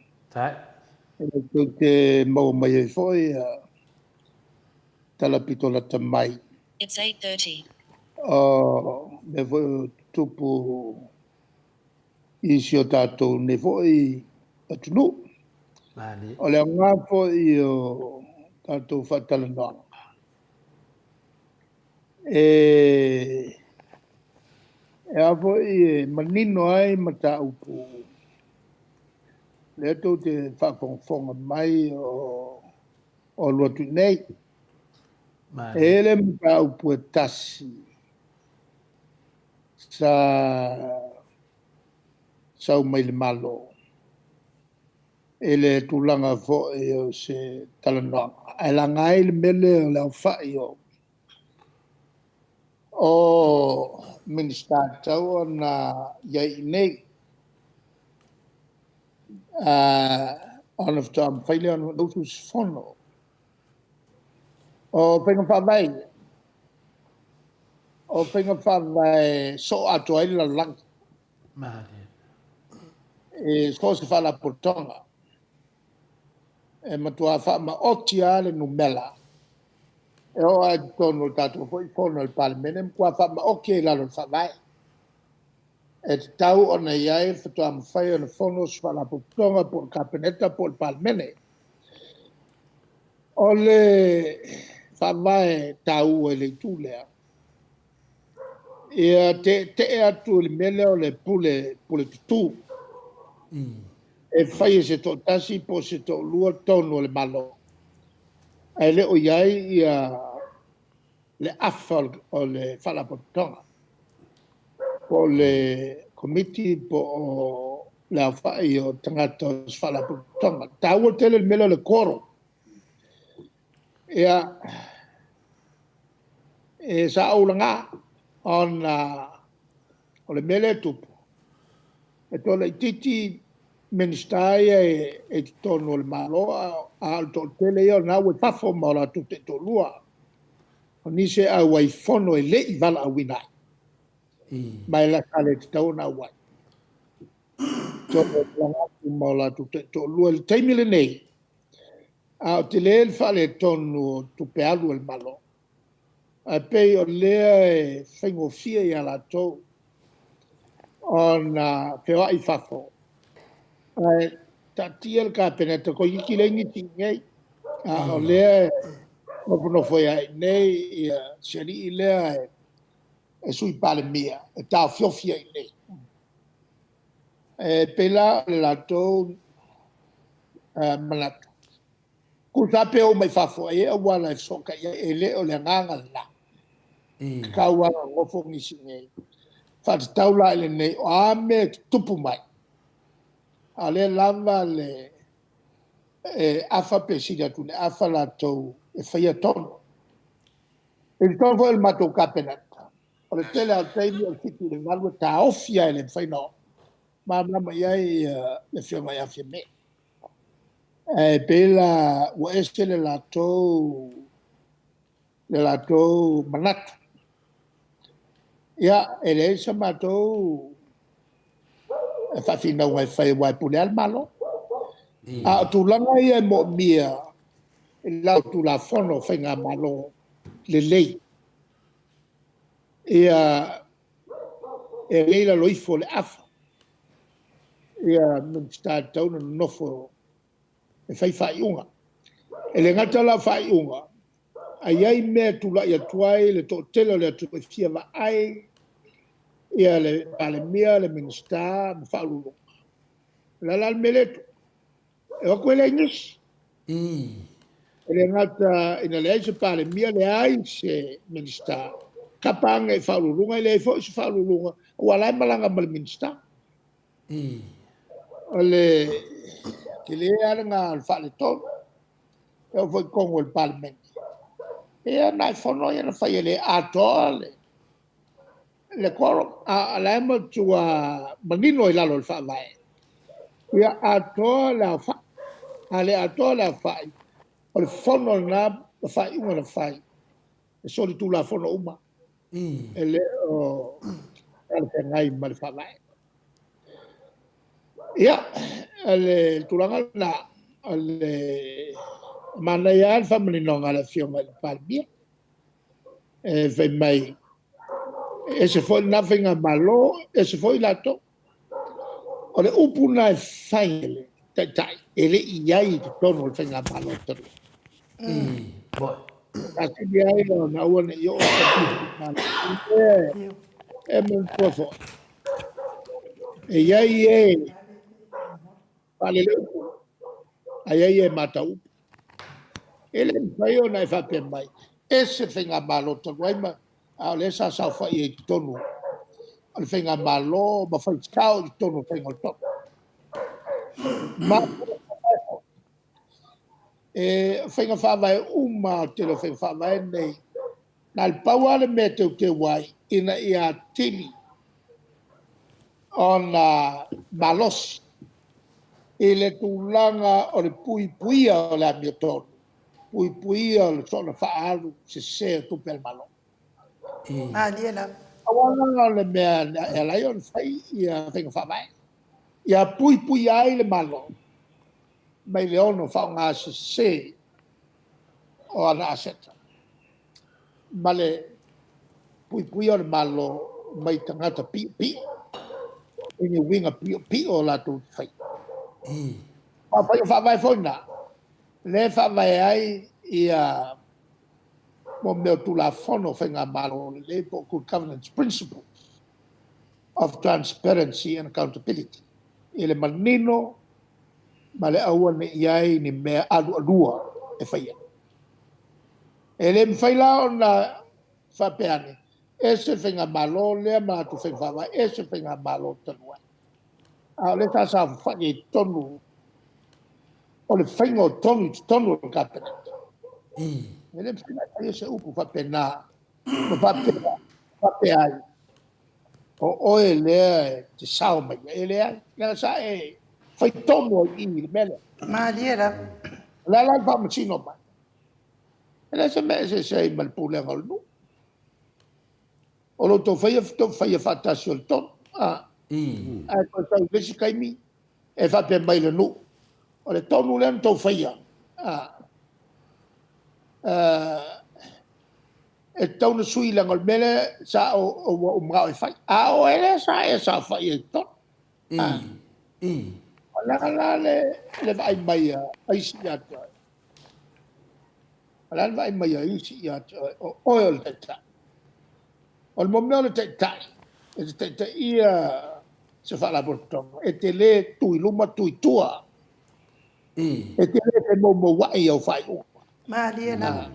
e tou te maua mai ai foi tala pito lata mai o mea foi o tutupu i si o tatou nei foi atunuu. O le aoga foi o tatou faatalanoaga, e a foi e manino ai mataupu lea tou te faafogafoga mai o alu atu i inei. E i ai le mataupu e tasi sa sau mai le Malo i le tulaga foi o se talanoaga, ae laga ai le mea lea o le aofai o Minisita e tatau ona i ai i inei, ona faatoa mafai lea ona usufono. O faiga faavae ia, o faiga faavae soo atoa ai le lalolagi. I so o se faalapotopotoga, e matua faamaoti lava le numera e oo lava i totonu o le tatou foi Fono a le Palemene, e matua faamaoti lava i lalo o le Faavae. E tatau ona i ai faatoa mafai ona fono se Faalapotopotoga po o le Kapeneta po o le Palemene. O le faavae taua i le itu lea, ia teetee atu i le mea lea o le pule, pule tutu, e fai e se toatasi po o se toalua tonu o le Malo, ae le o i ai ia le afa o le Faalapotopotoga, po o le Komiti po o le aofai o tagata o se Faalapotopotoga. E taua tele le mea lea o le quorum. Ia, e sa ou laga ona o le mea lea e tupu, e toa laitiiti Minisita ia e i totonu o le Malo, a o le toatele ia o lena ua i fafo ma o latou taitoalua. O nisi e auai fono e le i valaauina ai, ma e sa le tatau ona auai. Toe malaga atu ma o latou taitoalua. I le taimi lenei, a o tele le faaletonu o tupe alu a le Malo, ae pei o lea e faigofie ia latou ona feoai i fafo, ae taatia le Kapeneta, toeitiiti leai nisi i inei, a o lea Nofonofo ai i inei ia si alii lea e Sui Palemia e taofiofi ai i inei. E pei la o le latou manatu, tusa pe o mai fafo e i ai auala e fesootai ai, e le o le agaga lena. Tatau lava ona nofo nisi i inei. Faatatau la i lenei, o a mea e tutupu mai, a o lea lava le e afa pe sili atu i le afa latou e faia tonu. I totonu foi o le matou Kapeneta, o le tele lava o taimi o le 7 i le 8 e taofi lava e le mafai ona oo. Malamalama i ai le Afioga ia Fiame. Ae pei la ua ese le latou manatu. Ia, e leai sa matou faafinauga e fai aua e pule lava le Malo. A o tulaga ia e moomia i lalo o Tulafono o Faigamalo lelei, ia e le i lalo ifo o le afa Minisita e tatau ona nonofo e fai faaiuga. E le gata la o faaiuga, ae i ai mea e tulai atu ai le toatele o le atunuu e fia vaai le Palemia, le Minisita ma Faauluuluga. O le a la le mea lea e tupu? E o atu e leai nisi. E le gata ina leai se Palemia, leai se Minisita, tapa ane i Faauluuluga, e leai foi se Faauluuluga, aua o la e malaga ma le Minisita. O le tele lava lena o le faaletonu. E oo foi i totonu o le Palemene, ia na o fono ia na fai e le atoa le quorum, a o la e matua manino i lalo o le Faavae, ia atoa le aofai. A le atoa le aofai, o le fono lena ma faaiuga na fai, e solitulafono uma. E le o talafeagai ma le Faavae. Ia, o le tulaga lena, o le manaia lava le faamaninoga a le Afioga i le Palemia, e fai mai, e ese foi lena Faigamalo, ese foi latou. O le upu lena e fai e le Taitai, e le i i ai i totonu o le Faigamalo talu ai. Sa sili ai ona aua ne i oo se E manatua foi, e i ai e faalele upu, ae i ai e matau upu. E le mafai ona e faapea mai, ese le Faigamalo talu ai, ma, a o lea sa saofai ai i totonu o le Faigamalo ma fai sao i totonu o le faiga o le tonu. Ma e faiga faavae uma, o le tele o faiga faavae nei, na o le pau lava le mea e teuteu ai, ina ia atili ona malosi i le tulaga o le puipuia o le amiotonu, puipuia o le soona faaalu sese o tupe a le Malo. Malie lava. Aua la o le mea e ala ai ona fai ia faiga faavae, ia puipuia ai le Malo mai le ono faaaoga sese o ana aseta ma le puipuia o le Malo mai tagata piopio i ni uiga piopio o latou faia. O faiga faavae foi na, lea e faavae ai ia mo mea o Tulafono o Faigamalo lelei po o Good Governance Principles of Transparency and Accountability. I le manino ma le aua ne i ai ni mea alualua e faia. E le mafai la ona faapea ane, ese le Faigamalo lea ma latou faiga faavae, ese le Faigamalo talu ai. A o lea sa saofafai ai i totonu o le faiga o tonu i totonu o le Kapeneta. E le mafai ona faia se upu faapena, ma faapea ai, o oe lea e te sao mai ai. E leai, leaga sa e fai tonu ai i i le mea lea. Malie lava. O le a la le faamasino mai? E leai se mea e eseese ai ma le pulega o le nuu. O lo outou faia, faia faatasi o le tonu. Ae toe sau i le isi taimi, e faapea mai le nuu, o le tonu lea na outou faia, e tatau ona sui leaga o le mea lea sa ua ou manao e fai. A o oe lea sa e saofai ai i totonu. O le aga la le vaai mai a isi ia te oe. O le a le vaai mai a isi ia te oe, o oe o le taitai. O le mea o le taitai, e te taitaia se faalapotopotoga, e te le tu i luma, tu i tua. E te le femoumouai i au faaiuga. Malie lava.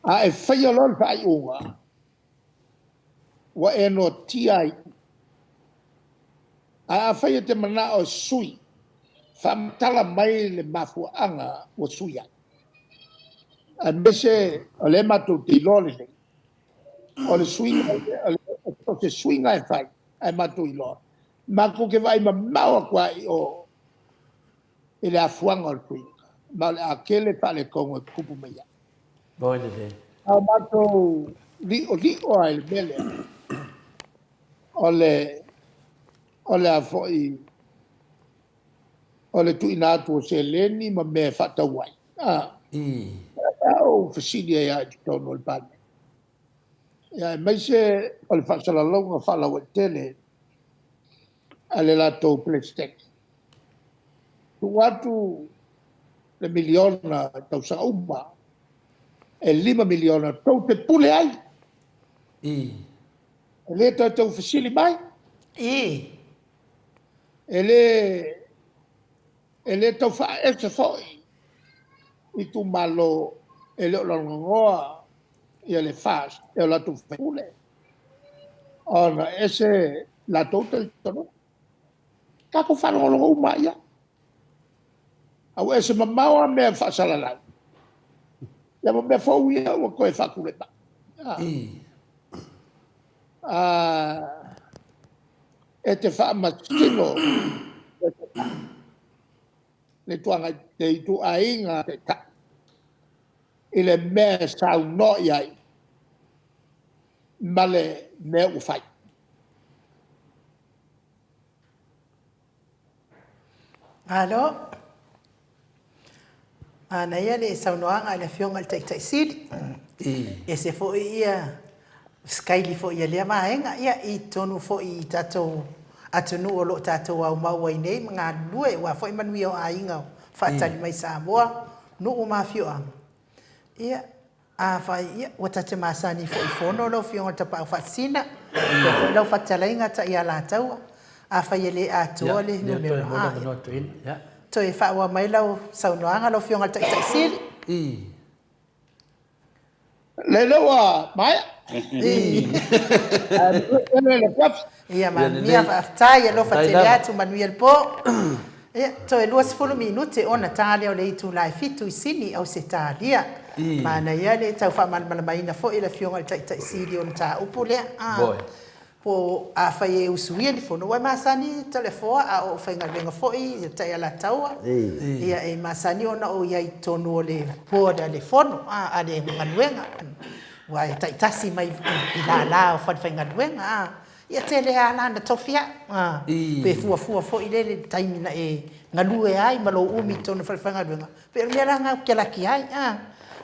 A e faia loa le faaiuga, ua e noatia ai. Ae afai e te manao e sui, faamatala mai le mafuaaga ua sui ai. Aemaise o lea matou te iloa lelei, o le suiga, o se suiga e fai, ae matou iloa, matou te vaai mamao atu lava i o i le afuaga o le suiga, ma o le a tele faaletonu e tutupu mai ai. Moi lelei. A o matou li'oli'o lava i le mea lea, o le, o le a foi, o le tuuina atu o seleni ma mea e faatau ai. A, a ou fesili ai lava i totonu o le Palemene. Ia, aemaise o le faasalalauga faalauaitele a le latou Peresetene. Tuu atu le miliona i tausaga uma, e $5 miliona tou te pule ai. E le toe tau fesili mai. E le, e le tau faaese foi itumalo e le o lagolagoa ia le FAST e o latou faipule, ona e ese latou talitonuga. Tatou faalogologo uma lava i ai. A ua ese mamao lava mea e faasalalau, ia ma mea fou ia ua toe faatulai mai. E te faamasino le ituaiga taitai i le mea e saunoa i ai ma le mea ua fai. Malo. Manaia le saunoaga a le Afioga i le Taitai Sili. E ese foi ia sikaili foi ia lea vaega, ia i totonu foi i tatou atunuu o lo o tatou aumau ai nei ma galulue aua foi manuia o aiga o faatali mai Samoa, nuu ma afioaga. Ia, Afai, ia, ua ta te masani foi i fono lau Afioga i le Tapaau Faasisina, faapea foi lau fetalaiga Taialataua. Afai e le atoa le numera, a, toe faaauau mai lau saunoaga lau Afioga i le Taitai Sili. Lele ua maea. Ia manuia, faafetai, alofa tele atu, manuia le po. Ia, toe 20 minute ona ta lea o le itula e 7 i Sini, Ausetalia. Manaia le tau faamalamalamaina foi e le Afioga i le Taitai Sili o le mataupu lea. Po o afai e usuia ni fono, ua e masani Toleafoa a o ou faigaluega foi i Taialataua, ia e masani ona ou i ai i totonu o le board a le fono, a le galuega, ua e taitasi mai i lala o falefaigaluega. Ia tele lava la na tofi au, pe fuafua foi lele i le taimi na e galue ai ma lou umi i totonu o le falefaigaluega, pei o le mea la lena ou te laki ai.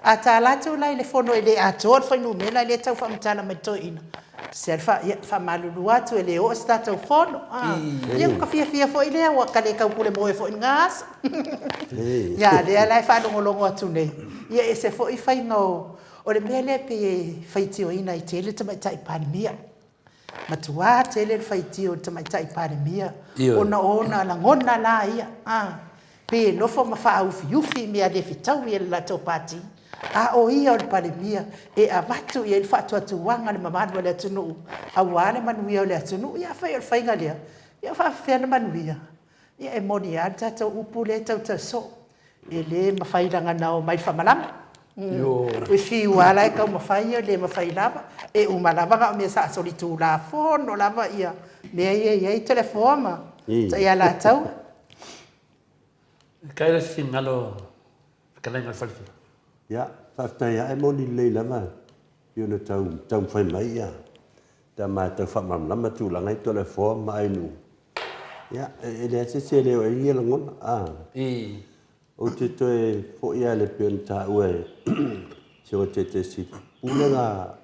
A ta alu atu la i le fono e le atoa le fuainumera lea e tau faamatala mai e le toeaina, se ia, faamalulu atu e le oo se tatou fono. Ia ua ta fiafia foi lea, ua ta le taupule moe foi i lena aso. Ia a o lea la e faalogologo atu nei, ia e ese foi faiga o O le mea lea e pei e faitioina ai tele le Tamaitai Palemia. Matua tele le faitio i le Tamaitai Palemia ona o ona lagona la ia, a, pei e nofo ma faaufiufi i mea le fetaui e le latou Pati, a o ia o le Palemia e avatu i ai le faatuatuaga i le mamalu o le atunuu aua le manuia o le atunuu. Ia afai o le faiga lea, ia o faapefea ona manuia? Ia e moni lava le tatou upu lea e tautau soo, e le mafai leaga na omai faamalama. E fiu lava la e taumafai e le mafai lava, e uma lava na o mea sa solitulafono lava ia mea ia e i ai Toleafoa ma Taialataua. Kai le finagalo fetalaiga o le Falefia. Ia, faafetai lava, e moni lelei lava pei ona tau taumafai mai ia pe a matou faamalamalama tulaga i Toleafoa ma Ainuu, ia, e leai se isi e le oo i ai ia lagona. A, ou te toe foi lava i le pei ona taua e si ou Tete Sili, pulega a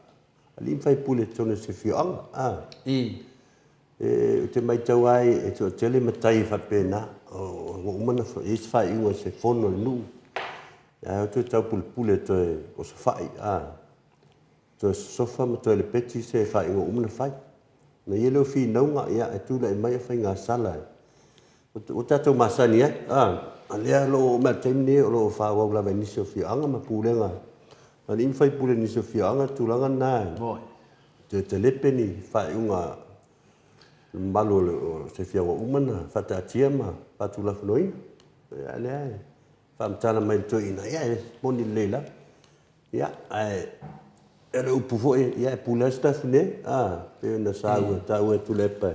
alii ma faipule i totonu o se afioaga. A, ou te matau lava e toatele matai e faapena, ua uma ona i ai se faaiuga a se fono a le nuu. Ae o toe taupulepule toe osofai, a, toe sosofa ma toe lepeti se faaiuga ua uma ona fai. Na i ai lea o finauga, ia, e tulai mai o faigasala ua tatou masani ai, a, a lea o lo o oo mai lava i le taimi lenei o lo o faaauau lava e nisi o afioaga ma pulega a alii ma faipule i nisi o afioaga le tulaga lena e toe talepe ni faaiuga a le mamalu o se afioaga ua uma ona faataatia ma faatulafonoina. Ia, a lea e faamatala mai e le toeaina, ia e moni lelei lava. Ia, ae o le upu foi, ia e pule lava Sitafune, a, pei ona saua, taua e Tuilaepa,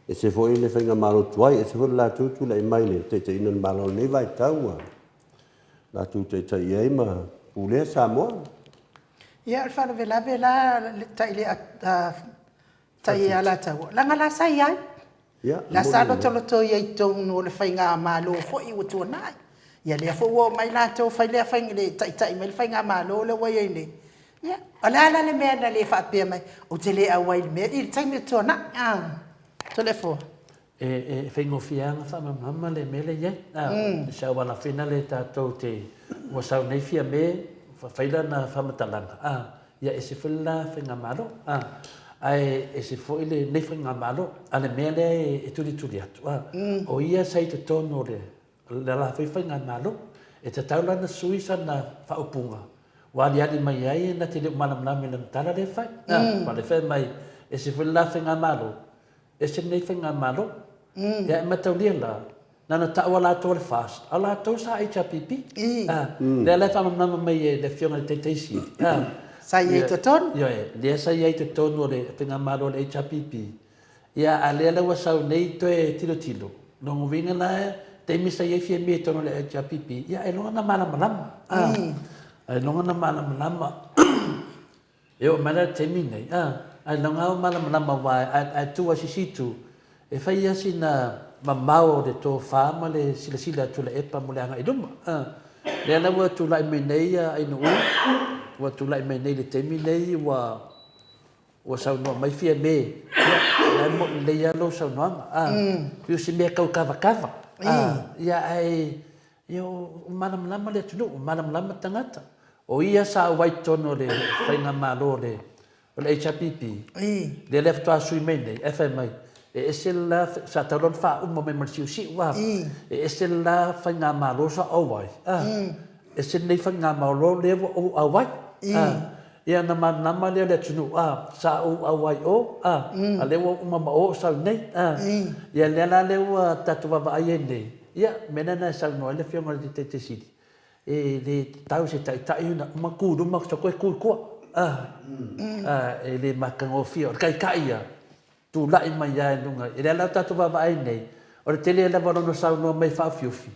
e ese foi le faigamalo tuai, ese foi le latou tulai mai i le taitaiina o le Malo i lenei vaitau ua latou taitai ai ma pulea Samoa. Ia, o le faalavelave la Tai Alataua, leaga la sa i ai. La sa lotoloto ia i totonu o le faigamalo foi ua tuanai. Ia lea foi ua omai latou fai lea faiga, le taitai mai le faigamalo lea ua i ai nei. Ia, o le a la le mea na le faapea mai ai, ou te le auai i le mea lea i le taimi ua tuanai a? Toleafoa. E faigofie lava ona faamalamalama le mea lea e i ai. O se auala foi lena lea tatou te, ua sau nei Fiame fai lana faamatalaga, ia ese foi le la faigamalo, ae ese foi lenei faigamalo. A o le mea lea e tulituli atu, o ia sa i totonu o le la foi faigamalo, e tatau la ona sui sana faaupuga ua aliali mai ai na te le o malamalama i lana tala lea e fai. Aua o lea e fai mai, ese foi le la faigamalo, Ese lenei faigamalo. Ia e mataulia la, na ona tau lava latou o le FAST, a o latou sa HRPP. Lea la e faamalamalama mai e le Afioga i le Taitai Sili. Sa i ai i totonu? Ioe, lea sa i ai i totonu o le faigamalo a le HRPP. Ia, a o lea la ua sau nei toe tilotilo, lona uiga la, taimi sa i ai Fiamē i totonu o le HRPP, ia ailoga na malamalama. Ailoga na malamalama. E oo mai la i le taimi lenei, a, ailoga lava ua malamalama aua a e tu lava i se isi itu, e fai lava sina mamao o le tofa ma le silasila a Tuilaepa mo le agai i luma. A, lea la ua tulai mai nei a Ainuu, ua tulai mai nei i le taimi lenei ua, ua saunoa mai Fiame, ia, o la e moni lelei lava lau saunoaga, a, pei o se mea tau kavakava, a, ia ae Ia, ua malamalama le atunuu, ua malamalama tagata. O ia sa auai i totonu o le faigamalo o le HRPP, lea la faatoa sui mai nei, ae fai mai, e ese le la, sa tatau la ona faauma mai ma le siusiu, a. E ese le la faigamalo sa ou auai, a. Ese lenei faigamalo lea ua ou auai, a. Ia ona malamalama lea o le atunuu, a, sa ou auai i o, a, a o lea ua uma ma o ou sau i inei, a. Ia lea la lea ua tatou vaavaai ai nei, ia, o le mea lena e saunoa ai le Afioga i le Taitai Sili, e le tatau i se Taitai ona uma tu i luma toe tu i tua, a, a, e le matagofie. O le Taitai ia, tulai mai lava i luga. O lea la ua tatou vaavaai nei, o le tele lava o lona saunoa mai faaufiufi,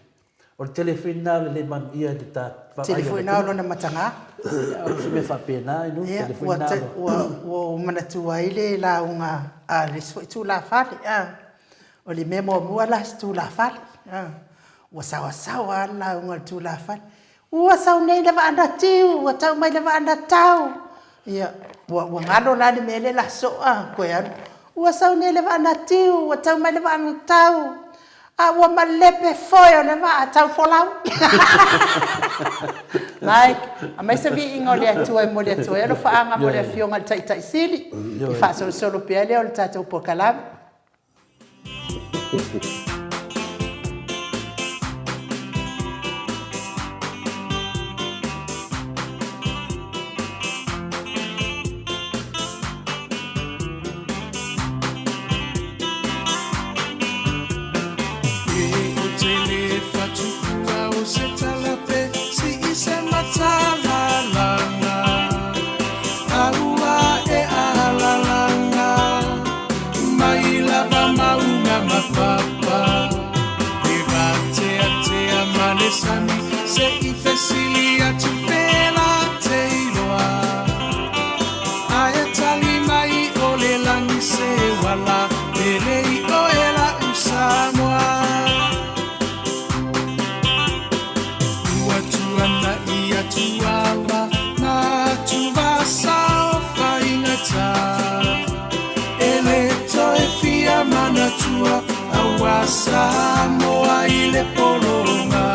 o le tele foi lena o le le manuia i le ta vaavaai a le atunuu. Tele foi lena o lona mataga. Ia, o se mea faapena, you know, tele foi lena o. Ua ou manatua ai le lauga a le isi foi tulafale, a. O le mea muamua la se tulafale, a. Ua saoasaoa lava le lauga a le tulafale. Ua sau nei le vaa na tiu, ua tau mai le vaa na tau. Ia, ua, ua galo la le mea lea la soo a, koe alu. Ua sau nei le vaa na tiu, ua tau mai le vaa na tau. A ua malepe foe o le vaa tau folau. Mike, aumai se viiga o le Atua e momoli atu ai alofaaga mo le Afioga i le Taitai Sili, i faasolosolo pea lea o le tatou polokalame. Mai lava maunga ma papa E vateatea ma le sami Se i fesili atu pela te iloa Ae tali mai o le lagi se wala Pele i oe la'u Samoa Ua tuanai atu ava Ngā tuvasa o faigata E le toe fia manatua Aua Samoa i le pologa.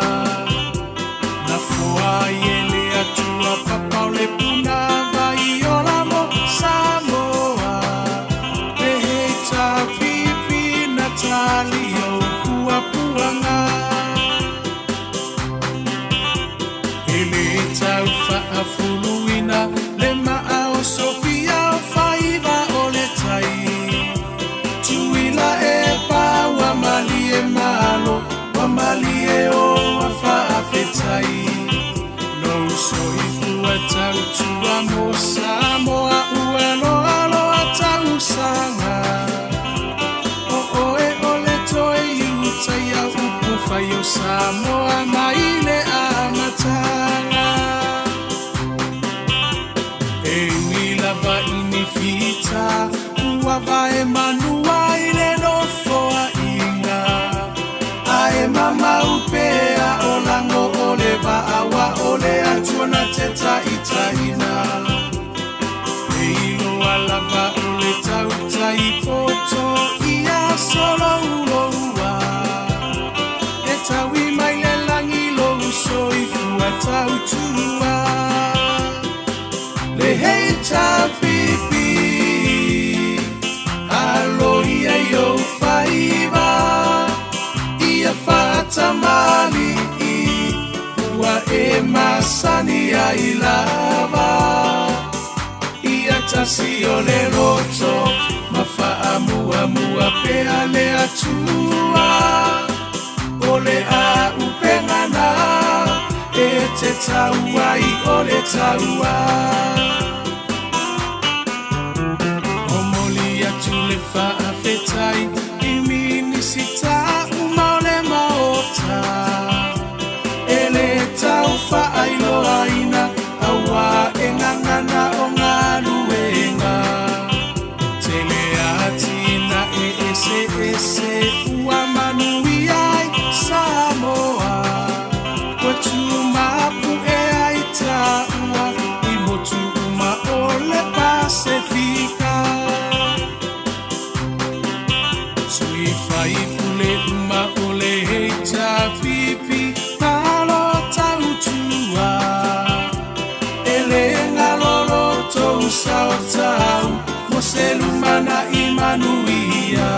mo Samoa ua loa loa tausaga O oe o le toe iutaia upu fai o Samoa mai le amataga E ui lava i ni fita ua vae manua i le nofoaiga Ae mamau pea o lago o le vaa ua o le Atua na te taitaiina E iloa lava o le tautai poto ia solouloua E taui mai le lagi lou soifua tautua Le HRPP Alo ia i ou faiva Ia faatamalii Ua e masani ai lava Ia tasi o le loto Ma faamuamua pea le Atua O le auupega na E te tau ai o le taua Momoli atu le faafetai i Minisita uma o le Maota e le tau faailoaina auā e gagana o galuega tele atinae eseese ua manuia ai Samoa ua tumapu'e ai taua i motu uma o le Pasefika. Sui faipule uma o le HRPP malo tautua E le galo lo tou sao tau mo se lumanai manuia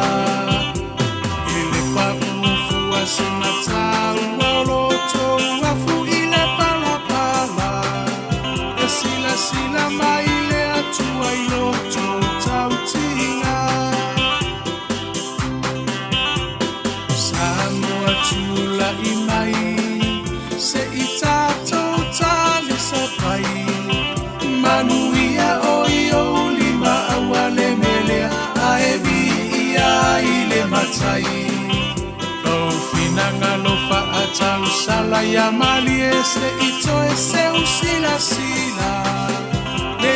E le paʻu fua se mataua o lo tou afu i le palapala E silasila mai le Atua i lo tou tautiga Samoa tulai mai se i tatou talisapai Manuia o i ou lima aua le melea ae viia i le matai Lou finagalo faatausala ia malie se i toe seu silasila Le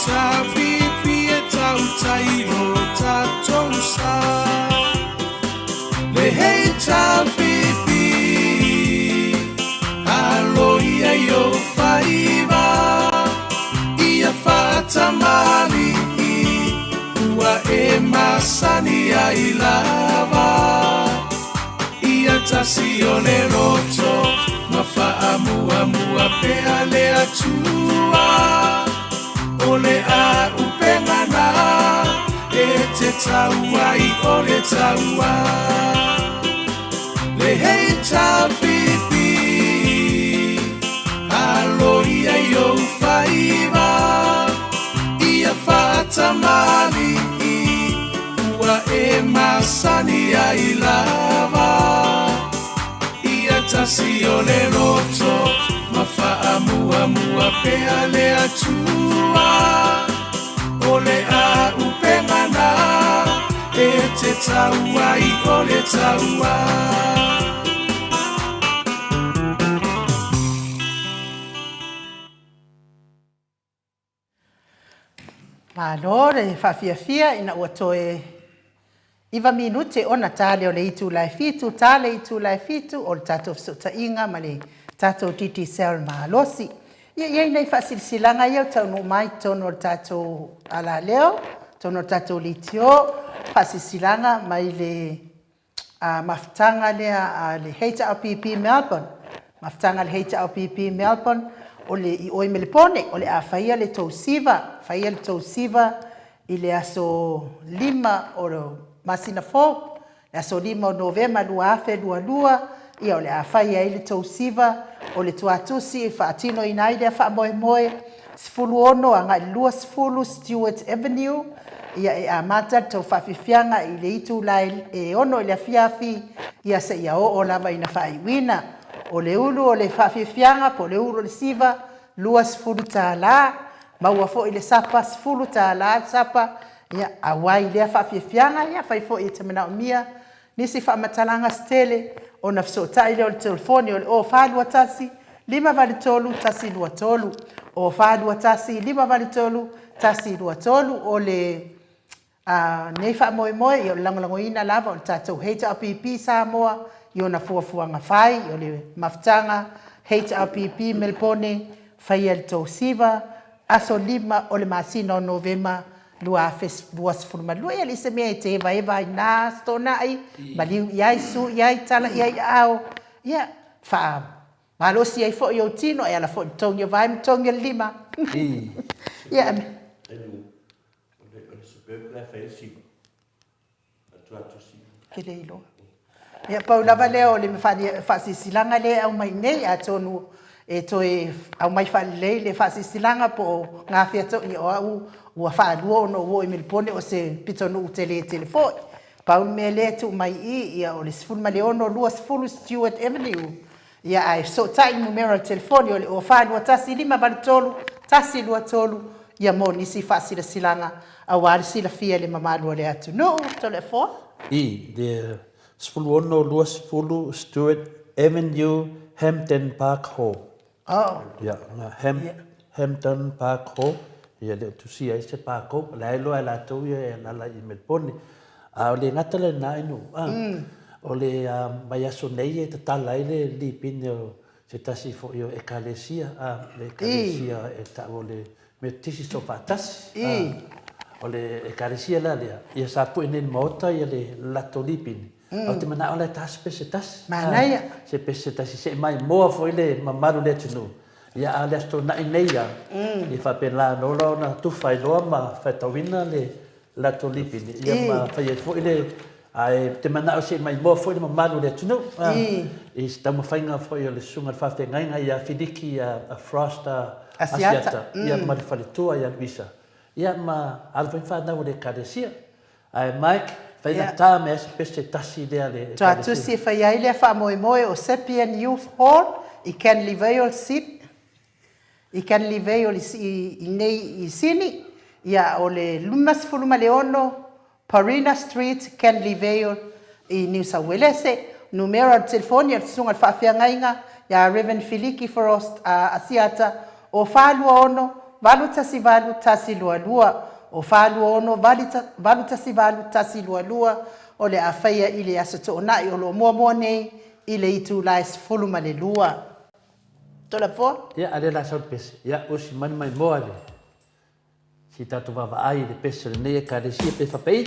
HRPP e tautai lo tatou sa Le HRPP Alo ia i ou faiva Ia faatamalii Ua e masani ai lava Ia tasi o le loto Ma faamuamua pea le Atua O le auupega na E te tau ai o le taua Le HRPP Alo ia i ou faiva Ia faatamalii Ua e masani ai lava Ia tasi o le loto Ma faamuamua pea le Atua O le auupega na E te tau ai o le taua Malo le faafiafia ina ua toe iva minute ona ta lea o le itula e fitu, ta le itula e fitu o le tatou fesootaiga ma le tatou Digicel malosi. Ia, e i ai nai faasilasilaga ia ua taunuu mai i totonu o le tatou alaleo, totonu o le tatou leitio, faasilasilaga mai le mafutaga lea a le HRPP Melbourne, mafutaga a le HRPP Melbourne, o le i o i Melepone, o le a faia le tou siva, faia le tou siva i le aso 5 o le masina fou, le aso 5 o Novema 2022, ia o le a fai ai le tou siva, o le tuatusi e faatinoina ai lea faamoemoe, 16 agai i le 20 Stewart Avenue, ia e amata le tou faafiafiaga i le itula e 6 i le afiafi, ia seia oo lava ina faaiuina. O le ulu o le faafiafiaga po o le ulu o le siva, $20. Maua foi le sapa, $10 le sapa, ia, auai i lea faafiafiaga, ia, afai foi e te manaomia nisi faamatalaga se tele, ona fesootai lea o le telefoni o le 0 4 2 1 5 8 3 1 2 3, 0 4 2 1 5 8 3 1 2 3. O le a nei faamoemoe, ia o le lagolagoina lava o le tatou HRPP Samoa i ona fuafuaga fai, o le mafutaga HRPP Melebone faia i le Tosiva, aso 5 o le masina o Novema 2022. Ia e leai se mea e te evaeva ai i na Aso Toonai, maliu i ai, susu i ai, tala i ai aao, ia, faamalosi ai foi ou tino e ala foi i le togi o vae ma togi o le lima. Ia, O le suburb la e fai ai le siva. Ke le iloa. Ia, pau lava lea o le faasilasilaga lea e aumai nei, atonu e toe aumai faalelei le faasilasilaga po o gafea tonu, ia o au ua faalua ona ou oo i Melipone o se pitonuu tele tele foi. Pau le mea lea e tuu mai i i, ia o le 16 20 Stewart Avenue, Ia ae fesootai i le numera o le telefoni o le 0 4 2 1 5 8 3 1 2 3 ia mo nisi faasilasilaga aua le silafia e le mamalu o le atunuu. Toleafoa. I le 16 20 Stewart Avenue, Hampden Park Hall. Oh. Ia, na Ham, yeah. Hampden Park Hall, ia le o tusia ai se pākou, la e loa e latou ia e alala i Melbourne. A o le gata lena i nuu, a, o le vaiaso nei e tatala ai le lipine o se tasi foi o Ekalesia, a, le Ekalesia e ta'u o le Metotisi Soofaatasi, a, o le Ekalesia la lea, ia sa pu'e nei i le Maota ia le latou lipine, a ou te mana'o la e ta se pese tasi, a, se pese tasi se'i maimoa foi le mamalu o le atunuu, ia a o le Aso Toonai nei a, ia faapena no la ona tufa ai loa ma faitauina le latou lipine, ia ma fai ai foi le, ae ou te manao se i maimoa foi le mamalu o le atunuu, i se taumafaiga foi o le Susuga i le Faafeagaiga ia Filiki Frost Asiata, ia ma le faletua ia Luisa, ia ma alo foi ma fanau a le Ekalesia. Ae Mike, faigata mea se pese tasi lea a le Ekalesia. Tuatusi e fai ai lea faamoemoe o Sepian Youth Hall i Canley Vale, Sydney. I Canley Vale i nei i Sini, ia o le 56 Parina Street, Canley Vale i Niu Sauelese. Numera o le telefoni a le Susuga i le Faafeagaiga ia Rev Filiki Frost Asiata o 426 818 122 o 426 818 122 o le a faia i le Aso Toonai o lo o muamua nei i le itula e 12. Toleafoa. Ia, a lea la sau le pese. Ia, usi mai le maimoa le si tatou vaavaai i le pese o lenei Ekalesia pe faapei.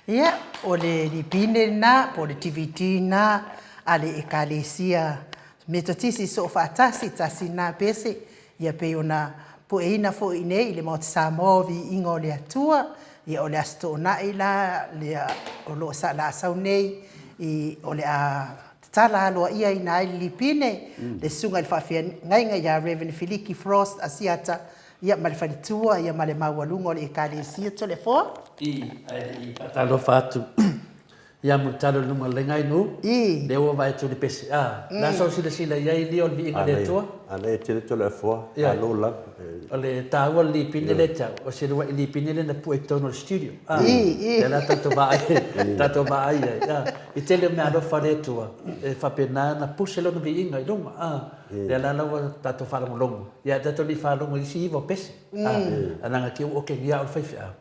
Ia, o le lipine lena, po o le DVD lena a le Ekalesia Metotisi Soofaatasi, tasi lena pese, ia pei ona pueina foi i inei i le Maota Samoa o Viiga o le Atua, ia o le Aso Toonai la lea o lo o salasau nei i, o le a tatala aloaiaina ai le lipine, le Susuga i le Faafeagaiga ia Rev. Filiki Frost Asiata, ia ma le faletua, ia ma le maualuga o le Ekalesia Toleafoa. I, ae le i faatalofa atu ia Mulitalo i luga o le laina inu, I. lea ua vaai atu i le pese, a, le a sau silasila i ai lia o le viiga o le Atua? Manaia tele Toleafoa, malo lava. O le taua o le lipine lea te au, o se lua'i lipine lea na pue i totonu o le studio, a, I, i. lea la tatou vaai, tatou vaai ai, a. I tele o meaalofa a le Atua, e faapena ona puse Lona viiga i luga, a. Lea la la ua tatou faalogologo, ia ae tatou le i faalogo i isi iva o pese. A, leaga te i ua okegia au e le faifeau.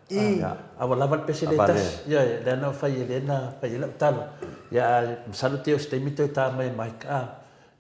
A ua lava le pese lea e tasi. Ioe, lea na ou fai ai, lea na fai ai lau tala. Ia ae masalo te i o se taimi toe ta mai e Mike, a,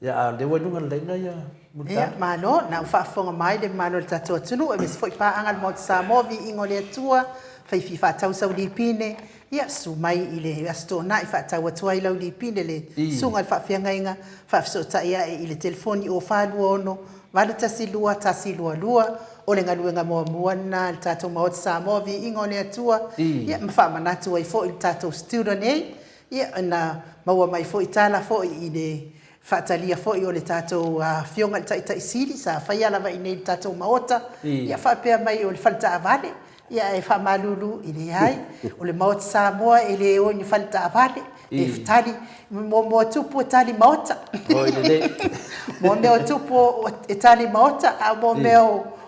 ia a o lea ua i luga o le laina ia Mulitalo. Ia, malo, na ua faafofoga mai le mamalu o le tatou atunuu, aemaise foi paaga a le Maota Samoa, viiga o le Atua, fai fifaatau sau lipine, Ia, susu mai i le Aso Toonai faatau atu ai lau lipine le Susuga i le Faafeagaiga, faafesootai ae i le telefoni 0426 812 122. O le galuega muamua lena a le tatou Maota Samoa, Viiga o le Atua, ia ma faamanatu ai foi i le tatou student nei, ia na maua mai foi tala foi i le faatalia foi o le tatou Afioga i le Taitai Sili sa faia lava i inei i le tatou Maota, ia faapea mai o le faletaavale, Ia e faamalulu e leai, o le Maota Samoa e le o i ni fale taavale, e tali, mo mea o tupu e tali maota. Oi lelei. Mo mea o tupu e tali maota, a mo mea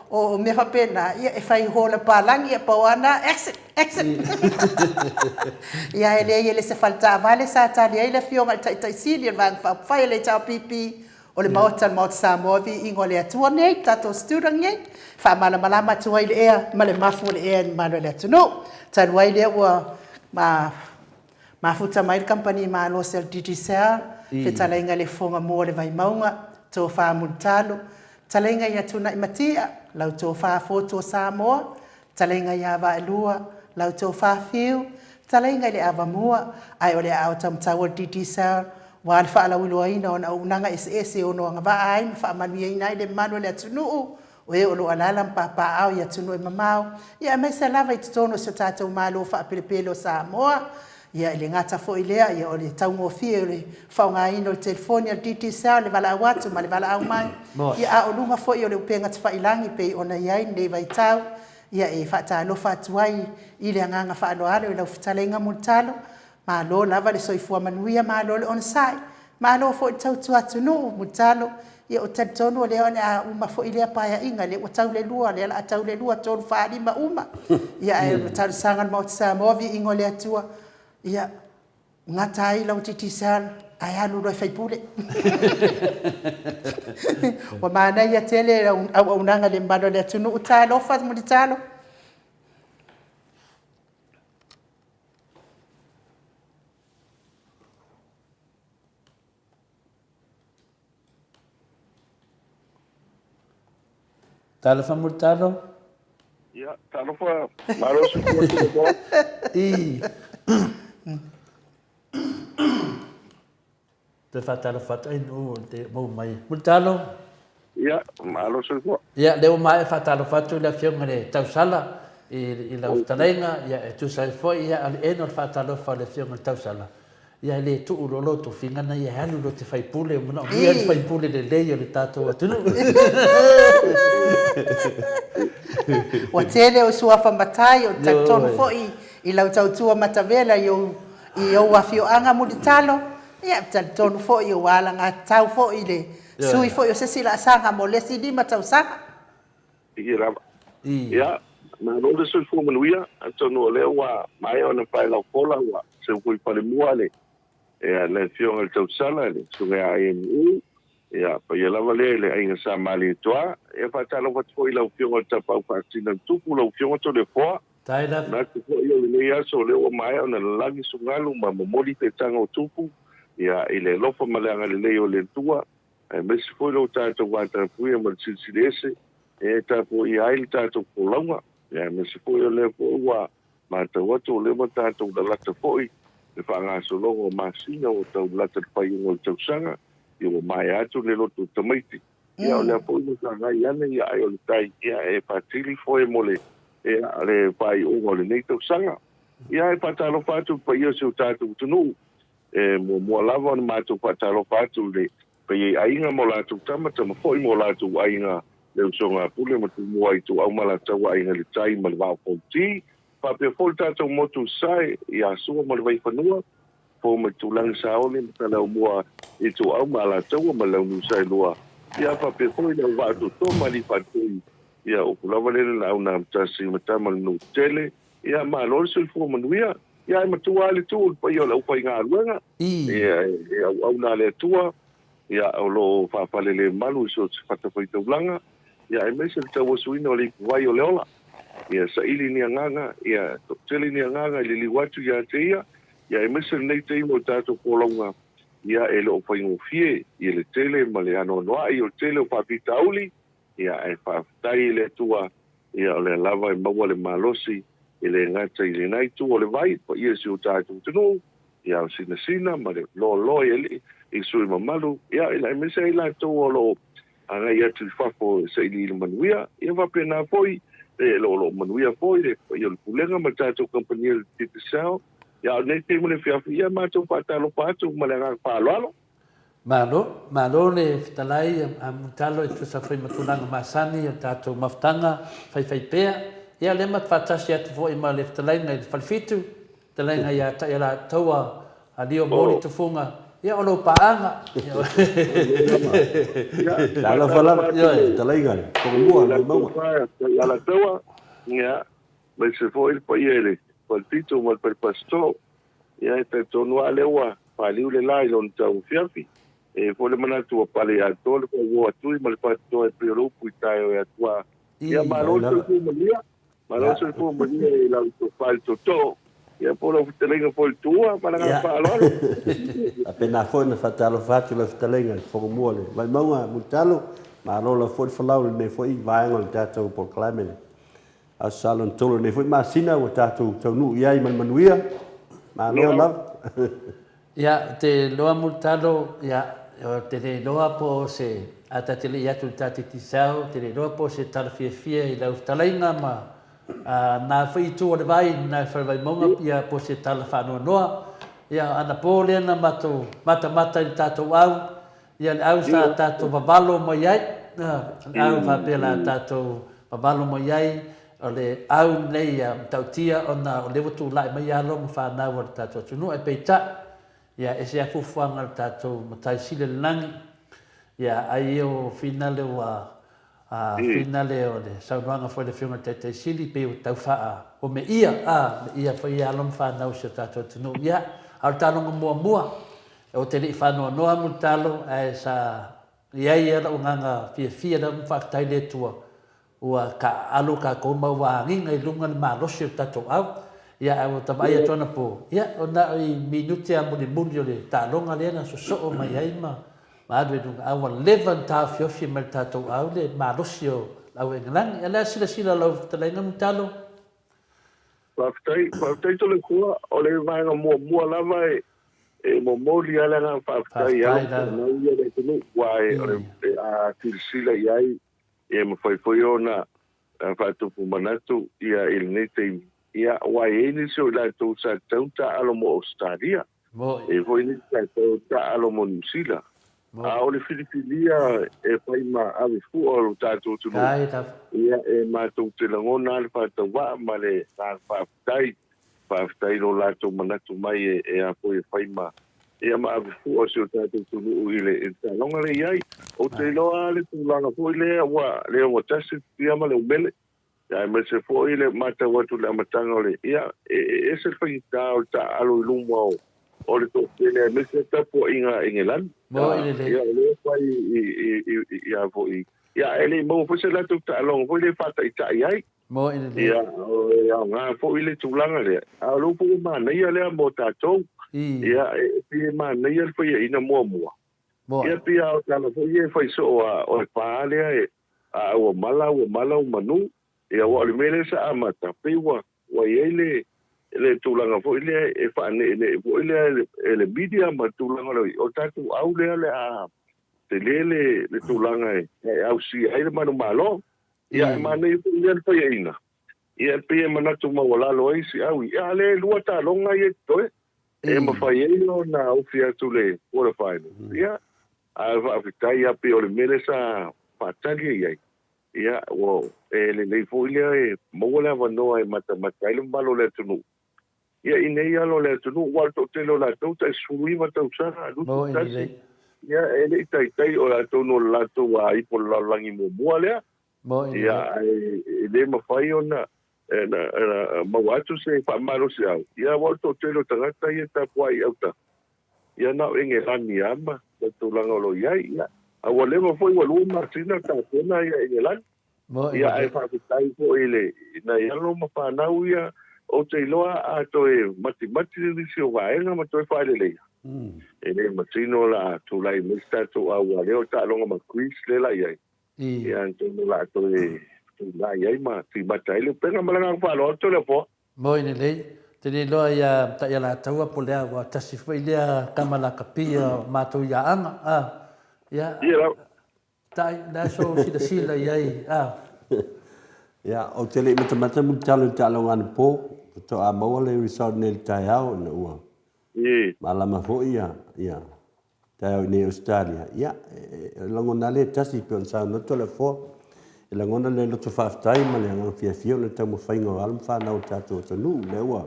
o mea faapena, ia e fai hola palagi, ia pau lava lena, exit, exit. Ia e leai e le se fale taavale sa tali ai le Afioga i le Taitai Sili o le Vaega Faaupufai a le HRPP, O le Maota, le Maota Samoa, viiga o le Atua nei, le tatou student nei, faamalamalama atu ai le ea ma le mafu o le ea i le mamalu o le atunuu. Talu ai lea ua mafuta mai le kamupani malosi a le Digicel, fetalaiga i le Fofoga Mua o le Vaimauga, Tofa Mulitalo, fetalaiga ia Tuanai Matia, lau Tofa Fotu o Samoa, Fetalaiga ia Vaelua, lau tofa Fiu, fetalaiga i le Avamua, ae o le aao taumatau o le Digicel, ua le faalauiloaina o ona auaunaga eseese e ono agavaa ai ma faamanuiaina ai le mamalu o le atunuu, o e o lo o alaala ma papaaao i atunuu e mamao, ia aemaise lava i totonu o si o tatou Malo faapelepele o Samoa. Ia e le gata foi i lea, ia o le taugofie o le faaaogaina o le telefoni a le Digicel, le valaau atu ma le valaau mai, ia a o luga foi o le upega tafailagi pei ona i ai lenei vaitau, ia e faatalofa atu ai i le agaga faaaloalo i lau fetalaiga Mulitalo, malo lava le soifua manuia, malo le onosai, Malo foi le tautua atunuu, Mulitalo. Ia ou te talitonu o lea o le a uma foi lea Paeaiga, lea ua tau le lua, lea o le a tau le lua, tolu, fa, lima, uma. Ia ae o le talosaga a le Maota Samoa, viiga o le Atua, ia gata ai lau Digicel ae alu loa e faipule. Ua manaia tele lau auaunaga i le mamalu o le atunuu. Talofa Mulitalo. Talofa Mulitalo. Ia, talofa, malo soifua Toleafoa. I. Toe faatalofa atu ai nuu te mau mai. Mulitalo. Ia, malo soifua. Ia, lea ua maea faatalofa atu i le Afioga i le Tausala i lau fetalaiga, ia, e tusa ai foi, ia, o le ena o le faatalofa a le Afioga i le Tausala, ia, e le tuu loa lou tofiga na ia e alu loa te faipule, ua manaomia le faipule lelei o le tatou atunuu. Ua tele ou suafa matai, ou te talitonu foi i lau tautua matavela i ou afioaga Mulitalo, ia, ou te talitonu foi ua alagatatau foi i le Sui foi o se isi laasaga mo le isi 5 tausaga. Sigi lava. Ia, malo le soifua manuia, atonu o lea ua maea ona faelaufola ua seu foi i falemua le ia le Afioga i le Tausala, le Susuga ia IMU, ia paia lava lea i le Aiga Sa Malietoa. Ia faatalofa atu foi i lau Afioga i le Tapaau Faasina le Tupu, lau Afioga Toleafoa. Manatu foi o lenei aso o lea ua maea ona lalagi sugalu ma momoli feetaga o tupu, ia, i le alofa ma le agalelei o le Atua, aemaise foi lo tatou vatapuia ma le Silisili Ese e tapuaia ai le tatou folauga, ia, aemaise foi o lea foi ua Matau atu o lea ua tatou lalata foi le faagasologa o masina ua tau lalata le faaiuga o le tausaga, ia ua maea atu le loto o tamaiti. Ia o lea foi ua sagai ane ia ai o le tai, ia e faatili foe mo le, ia, le faaiuga o lenei tausaga. Ia e faatalofa atu i le paia o si o tatou atunuu. E muamua lava ona matou faatalofa atu i le paia i aiga ma o latou tama, tama foi ma o latou aiga, le usoga a Pule ma Tumua, Ituau ma Alataua, Aiga i le Tai ma le Vaa o Fonoti, faapea foi le tatou motu i Sasae, i Asua ma le Vaifanua, Fou ma Itulagi, Saole ma Saleaaumua, Ituau ma Alataua ma le Launiu Saelua, ia faapea foi le Auvaa Toto ma Alii Faatoi, ia upu lava lea le Laau na Amotasi ma Tama le Nuu Tele, ia malo le soifua manuia. Ia e matua lava le tu i le paia o le aufaigaluega, ia e auauna a le Atua, ia o lo o faafalelemalu i so o se fatafaitaulaga, ia aemaise le tauasuina o le ipuvai o le ola. Ia saili ni agaga, ia toatele ni agaga i liliu atu ia te ia, ia aemaise lenei taimi o le tatou folauga, ia e le o faigofie i le tele ma le anoanoai o le tele o faafitauli, ia ae faafetai i le Atua, ia o lea lava e maua le malosi e le gata i lena itu o le vai, paia i si o tatou atunuu, ia o Sinasina ma le loaloa i alii, i sui mamalu, ia aemaise ai latou o lo o agai atu i fafo e sailiili manuia, ia faapena foi e o lo o manuia foi le paia o le Pulega ma le tatou kamupani o le Digicel. Ia a o lenei taimi o le afiafi, ia matou faatalofa atu ma le agaga faaaloalo. Malo, malo le fetalai a Mulitalo e tusa foi ma tulaga masani o le tatou mafutaga faifaipea. Ia lea ma te faatasi atu foi ma le fetalaiga i le Falefitu, fetalaiga ia Taialataua a Lio Moli Tufuga, ia o lou paaga. Talofa lava, fetalaiga i le Fonomua o Vaimauga. Taialataua, ia, aemaise foi le paia i le Falefitu ma le Falepasito. Ia, e talitonu lava lea ua paliu le la i lona tauafiafi. E i ai foi le manatu ua pale atoa le fauo a Tui ma le Faatoa e pei o le upu i taeo e Atuā. Ia, malo le soifua manuia. Malo le soifua manuia i lau tofa i le tootoo, ia po o lau fetalaiga foi i le Tuua. Ma le agaga faaaloalo. Faapena foi ona faatalofa atu lau fetalaiga i le Fofoga Mua o le Vaimauga, Mulitalo. Malo lava foi le folau i lenei foi vaega o le tatou polokalame. Aso Sa lona tolu o lenei foi masina ua tatou taunuu i ai ma le manuia. Malo lava. Ia, ou te iloa Mulitalo, ia, ou te le iloa po o se, a ta te le i atu i le ta Digicel, ou te le iloa po o se tala fiafia i lau fetalaiga ma na foi itu o le vai, na i Falevaimauga, ia, po o se tala faanoanoa. Ia, anapo lea na matou matamata i le tatou au, Ia le au sa tatou vavalo mai ai, le au faapea la tatou vavalo mai ai, o le au lenei ia matautia ona o lea ua tulai mai alo ma fanau a le tatou atunuu, ae peitai, ia ese lava fuafuaga a le tatou Matai Sili o le Lagi, ia ai o finale ua finale o le saunoaga foi a le Afioga i le Taitai Sili pei ua tau faa ua meia, a meia foi alo ma fanau a si o tatou atunuu. Ia, a o le taaloga muamua, Ou te le i faanoanoa Mulitalo ae sa i ai ia lou agaga fiafia lava ma faafetai i le Atua ua taaalo tatou ma ua agiga i luga le malosi o le tatou au. Ia ae ua ta vaai atu anapo, ia o na o i minute lava mulimuli o le taaloga lea na sosoo mai ai ma alu i luga, ae ua leva ona taofiofi mai le tatou au le malosi o le au Engelani. Ia o le a silasila lau fetalaiga Mulitalo? Faafetai, faafetai Toleafoa. O le vaega muamua lava e e momoli lava le agaga faafetai i alo ma fanau ia o le atunuu, aua e, o le, a silasila i ai, e mafai foi ona faatupu manatu ia i lenei taimi, ia, aua e i ai nisi o i latou sa tatau ona taaalo mo Ausetalia, e i ai foi nisi sa tatau ona taaalo mo Niu Sila, A o le filifilia e fai ma ave fua o lo tatou atunuu, ia e matou te lagona lava le faatauvaa ma le agaga faafetai. Faafetai i lo latou manatu mai e a foi e fai ma, ia ma ave fua o si o tatou atunuu i le taaloga lea e i ai. Ou te iloa lava le tulaga foi lea ua, lea ua tasi le futia ma le umele. Aemaise foi le matau atu i le amataga o le, ia, e ese le faigata o le taaalo i luma o, o le toatele aemaise le tapuaiga a Engelani. Moni lelei. Ia, o lea e fai i, i, i, i, ia foi, ia, e le i maua foi se latou taaloga foi lea e faataitai ai. Moni lelei. Ia, e aoga foi le tulaga lea. A o lea foi e manaia lea mo tatou. Ia, e pei e manaia le faiaina muamua. Moni. Ia, pei lava o tala foi ia e fai soo a, o le pa lea e, A ua mala, ua mala ua manu. Ia, aua o le mea lea sa amata, pei ua, ua i ai le, le tulaga foi lea e faaneenee foi lea e le media ma le tulaga o le, o le tatou au lea o le a tele le, le tulaga e, e ausia ai le manumalo. Ia, e manaia foi lea le faiaina. Ia, e pei e manatu maualalo ai si au, ia, a lea e lua taaloga ia e totoe, e mafai ai ona ofi atu le quarter final. Ia, ae faafetai lava pei o le mea lea sa faatali i ai. Ia, ua, e lelei foi lea e maua le avanoa e matamata ai le mamalu o le atunuu. Ia, i nei alo o le atunuu, aua o le toatele o latou tai 19 tausaga, 21, ia, e le i taitai o latou no le latou ipo i le lalolagi muamua lea. Ia, ae e le mafai ona maua atu se faamalosiau, ia, aua o le toatele o tagata ia e tapuai i autafa, Ia na o Engelani lava ma le tulaga o lo o i ai. Ia, a ua leva foi ua lua masina o tapena ia Engelani. Ia, ae faafetai foi i le, i nai alo ma fanau ia, ou te iloa a toe matimati nisi o vaega ma toe faaleleia, e le masino o le a tulai mai se tatou aualea o taaloga ma Greece lea la i ai. Ia, atonu o le a toe tulai ai ma timata ai le upega. Ma le agaga faaaloalo, Toleafoa. Moi lelei, te le iloa ia Taialataua po lea ua tasi foi lea tama lakapia o matou i Aana, a, ia, Tai, le a sou silasila i ai, a. Ia, ou te le i matamata mulitalo i le taaloga anapo, faatoa maua le result nei i le taeao ina ua malama foi ia, ia taeao i inei i Ausetalia, ia, e lagona lava le tasi e pei ona saunoa Toleafoa, e lagona le loto faafetai ma le agaga fiafia ona o le taumafaiga o alo ma fanau o le tatou atunuu, lea ua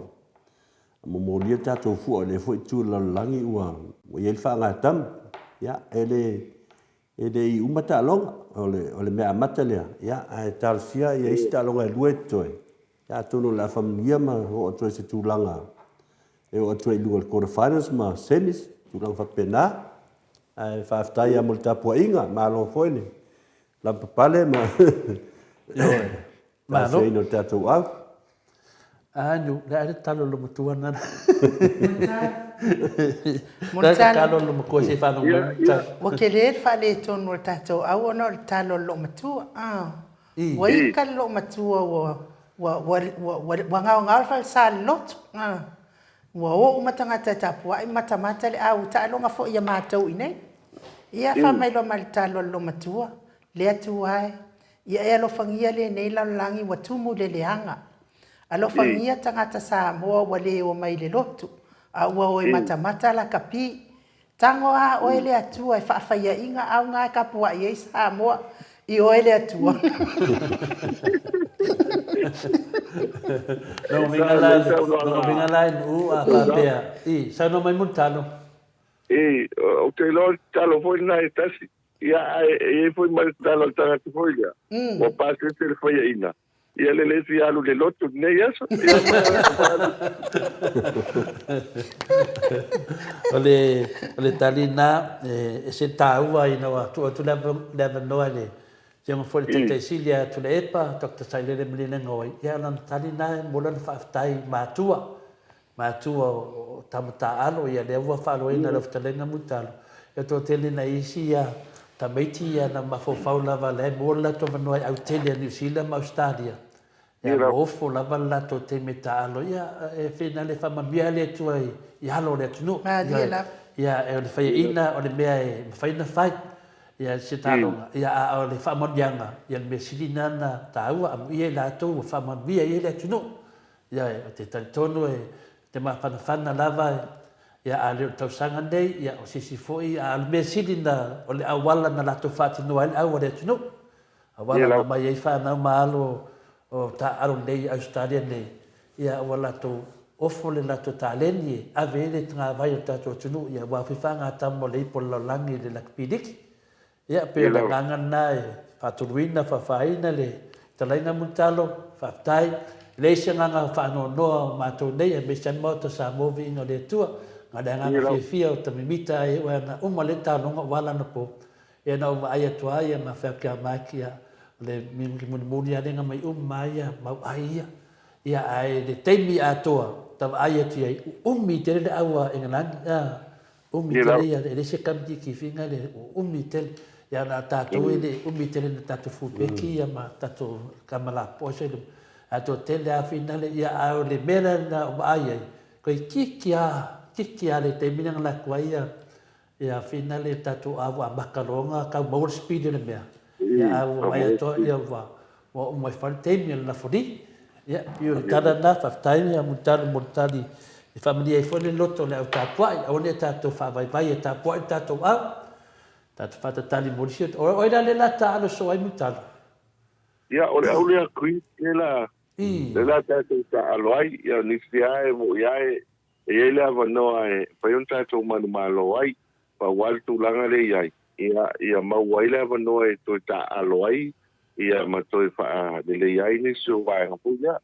momolia le tatou fua i lea foi itu o le lalolagi ua i ai le faagatama. Ia, e le, e le i uma taaloga, o le, o le mea amata lea, ia, ae talosia ia isi taaloga e lua e totoe, Ia atonu o le a faamanuia ma oo atu ai i se tulaga e oo atu ai i luga o le quarter finals ma semis, tulaga faapena. Ae faafetai lava mo le tapuaiga, malo foi le lavapapale ma tausiaina o le tatou au. Anu, le a le talo lo matua nana. Le talo lo matua se whanau mai. Ua tele le faaletonu o le tatou au ona o le talo o le loomatua. Ua ika le loomatua ua ua ua ua ua gaogao le falesa i le lotu. Ua o uma tagata e tapuai ma matamata le au taaloga foi ia matou i inei. Ia faamailoa mai le talo a le loomatua, le Atua e, ia e alofagia lenei lalolagi ua tumu i le leaga. Alofagia tagata Samoa ua le omai i le lotu, a ua o e matamata lakapi. Tago a oe le Atua e faafaiaina auga e tapuai ai Samoa i oe le Atua. Lona uiga la, lona uiga la e Nu'u a faapea, i, saunoa mai Mulitalo. I, ou te iloa o le tatalo foi lena e tasi. Ia, ae e i ai foi ma le tatalo a le tagata foi lea, ua pasese le faiaina. Ia lelei fia alu i le lotu i lenei aso. Ia O le, o le tali lena, e ese le taua ina ua tuu atu le avanoa i le Afioga foi i le Taitai Sili ia Tuilaepa, Doctor Sailele Malielegaoi, ia o lana tali lena e momoli lana faafetai i matua matua o tama taaalo, ia lea ua faaloaina lau fetalaiga Mulitalo, ia toatele nai isi ia tamaiti ia na mafaufau lava la e maua le latou avanoa e autele a Niu Sila ma Ausetalia, ia ua ofo lava le latou taimi e taaalo, ia e fena le faamanuia le Atua i alo o le atunuu. Malie lava. Ia o le faiaina o le mea e mafai ona fai, ia se taaloga, ia a o le faamanuiaga, ia le mea sili lena na taua, amuia i latou ua faamanuia i ai le atunuu. Ioe, ou te talitonu e te mafanafana lava, ia a le o le tausaga nei, ia o se isi foi, a o le mea sili na, o le auala na latou faatinoa ai le au a le atunuu, auala na omai ai fanau ma alo o taaalo nei i Ausetalia nei, ia ua latou ofo le latou taleni e ave ai le tagavai o le tatou atunuu, ia aua foi faagatama o le ipu o le lalolagi i le lakapi liki. Ia, pei o le agaga lena e faatoluina, faafaaina le fetalaiga Mulitalo, faafetai. E leai se agaga faanoanoa o matou nei aemaise lava le Maota Samoa Viiga o le Atua. Na o le agaga fiafia o tamimita ai oe ana uma lea taaloga ua ala anapo. Ia na ou vaai atu lava ia ma fai atu ia Mike ia o le mulimuli lava lea na mai uma lava ia mau ai ia. Ia ae le taimi atoa ta vaai atu i ai, umi tele le au a Engelani. Umi tele ia, e leai se kamupiti figa le umi tele. Ia na tatou e le umi tele na tatou fupeki ia ma tatou kama lapoa se. Ae toatele lava finale, ia a o le mea lea na ou vaai ai, toeitiiti lava, itiiti lava le taimi lea na alu atu ai ia ia finale tatou a ua amata loa ona tau maua le speed o le mea, ia a ua vaai atu ia ua ua uma ifo lava le taimi o le lafoli. Ia pei o le tala lena, faafetai ia Mulitalo mo le tali e faamalie ai foi le loto o le au tapuai, aua ne i tatou faavaivai e tapuai le tatou au, tatou faatatali mo le isi, o ai la lea o le a taalo soo ai Mulitalo? Ia, o le au lea Chris, lea la, lea la tatou taaalo ai, ia o nisi lava e mo'i lava e i ai le avanoa e mafai ona tatou manumalo ai, pau lava le tulaga lea e i ai, ia, ia maua ai le avanoa e toe taaalo ai, ia ma toe faaleleia ai nisi o vaega foi lea.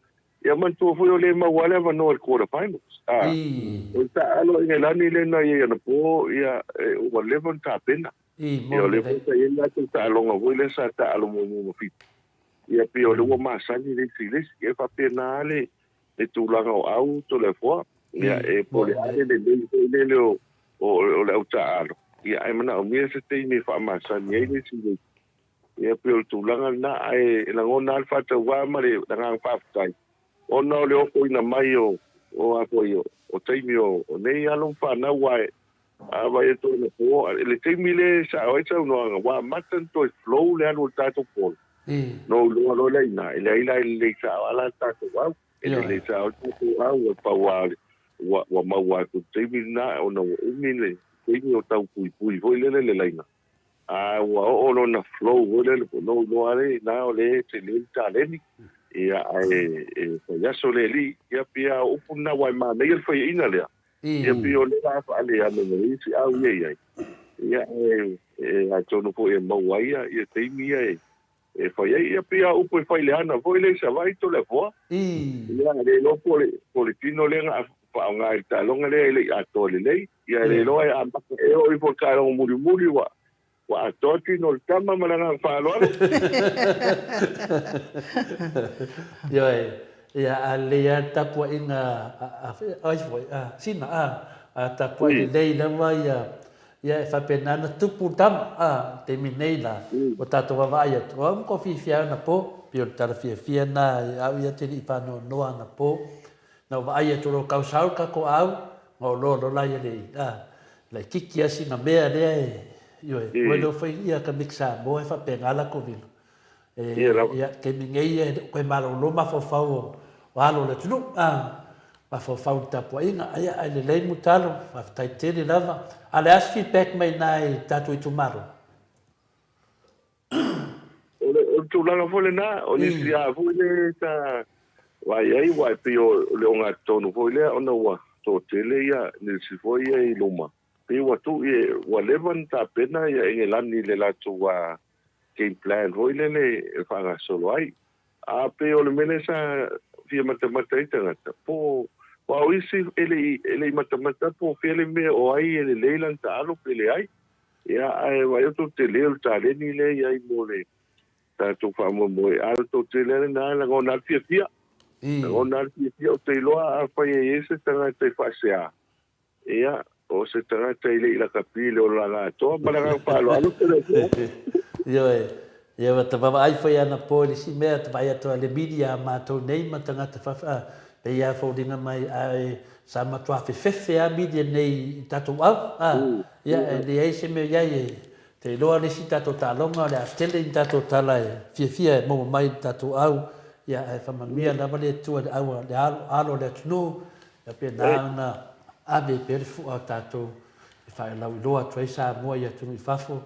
Ia manatua foi o lea e maua lava le avanoa i le quarter finals. A, o le taaalo a Ingelani lea na i ai anapo, ia, ua leva ona tapena. Ia o lea foi sa i ai le latou taaloga foi lea sa taalo muamua ma Fiti. Ia pei o lea ua masani le isi i le isi. Ia e faapena lava le, le tulaga o au Toleafoa. Ia e po o le a le lelei foi lele o, o, o le au taaalo, ia ae manaomia se taimi e faamasani ai le isi i le isi. Ia pei o le tulaga lena, ae lagona lava le faatauvaa ma le agaga faafetai ona o le ofoina mai o, o a foi o, o taimi o, o nei alo ma fanau aua e A vaai atu anapo, i le taimi lea e sao ai saunoaga, ua amata ona toe flow le alu o le tatou pola. Na ou iloa loa lea i ina, e leai la e lelei sao lava la le tatou au. E lelei sao le tatou au, e pau lava ua, ua maua atu i le taimi lena ona ua umi le taimi o tau puipui foi lele le laina. A ua oo lona flow foi lele, na ou iloa lava lea i ina o lea e tele le taleni. Ia, ae e faiaso le alii. Ia, pei lava o upu na, aua e manaia le faiaina lea. Ia pei o lea la faaleano mai ai si au ia i ai. Ia e, e atonu foi e maua ai ia, ia taimi ia e, e fai ai. Ia pei a upu e fai leana foi lea i Savaii Toleafoa. Ia le iloa po o le, po o le tino lea na faaaoga i le taaloga lea e le i atoa lelei. Ia e le iloa e amata e oo ifo i le taaloga mulimuli ua, ua atoa tino o le tama ma le agaga faaaloalo. Ioe, ia a lelei lava le tapuaiga a, a, ai foi, a Sina, a, a tapuai lelei lava ia, ia e faapena ona tupu le tama, a, i le taimi nei la, ua tatou vaavaai atu, o au matua fiafia anapo, pei o le tala fiafia lena i au ia te le i faanoanoa anapo, Na ou vaai atu loa kau sau ka ko au, ma ou loa lola ia le a, laititi a sina mea lea e, ioe, ua leo fai ia ka mix Samoa e faapena la ko vilo. E, ia, taimi nei ia e le o koe malolo mafaufau o, o alo o le atunuu, a, mafaufau i le tapuaiga, ia, ae lelei Mutalo, faafetai tele lava. A o le a se feedback mai i ina i tatou itumalo? O le, o le tulaga foi lena, o nisi lava foi le sa vaai ai, aua e pei o le ogatotonu foi lea ona ua toatele ia nisi foi ia i luma, pei ua tuu ia, ua leva ona tapena ia Engelani i le latou game plan foi lele e faagasolo ai. A pei o le mea lea sa fia matamata ai tagata, po o au isi e le i, e le i matamata po o fea le mea o ai e lelei lana taalo pe leai. Ia, ae vaai atu o le tele o le taleni lea e i ai mo le tatou faamoemoe, a o le toatele lava lena e lagona lava le fiafia. Lagona lava le fiafia, ou te iloa afai e i ai se tagata e faasea, ia, o se tagata e le i lakapi i le olaga atoa. Ma le agaga faaaloalo tele atu. Ioe, ia ua ta vaavaai foi anapo i le isi mea, ta vaai atu a le media a matou nei ma tagata fafo, a, pei lava foliga mai ae sa matua fefefe lava media nei i tatou au, a, ia e leai se mea o i ai e te iloa le isi tatou taaloga o le a tele ni tatou tala e fiafia e maua mai i le tatou au, ia ae faamanuia lava le Atua i le au a le alo, alo o le atunuu, ia pena ona ave pea le fua o tatou e faelauiloa atu ai Samoa i atunuu i fafo,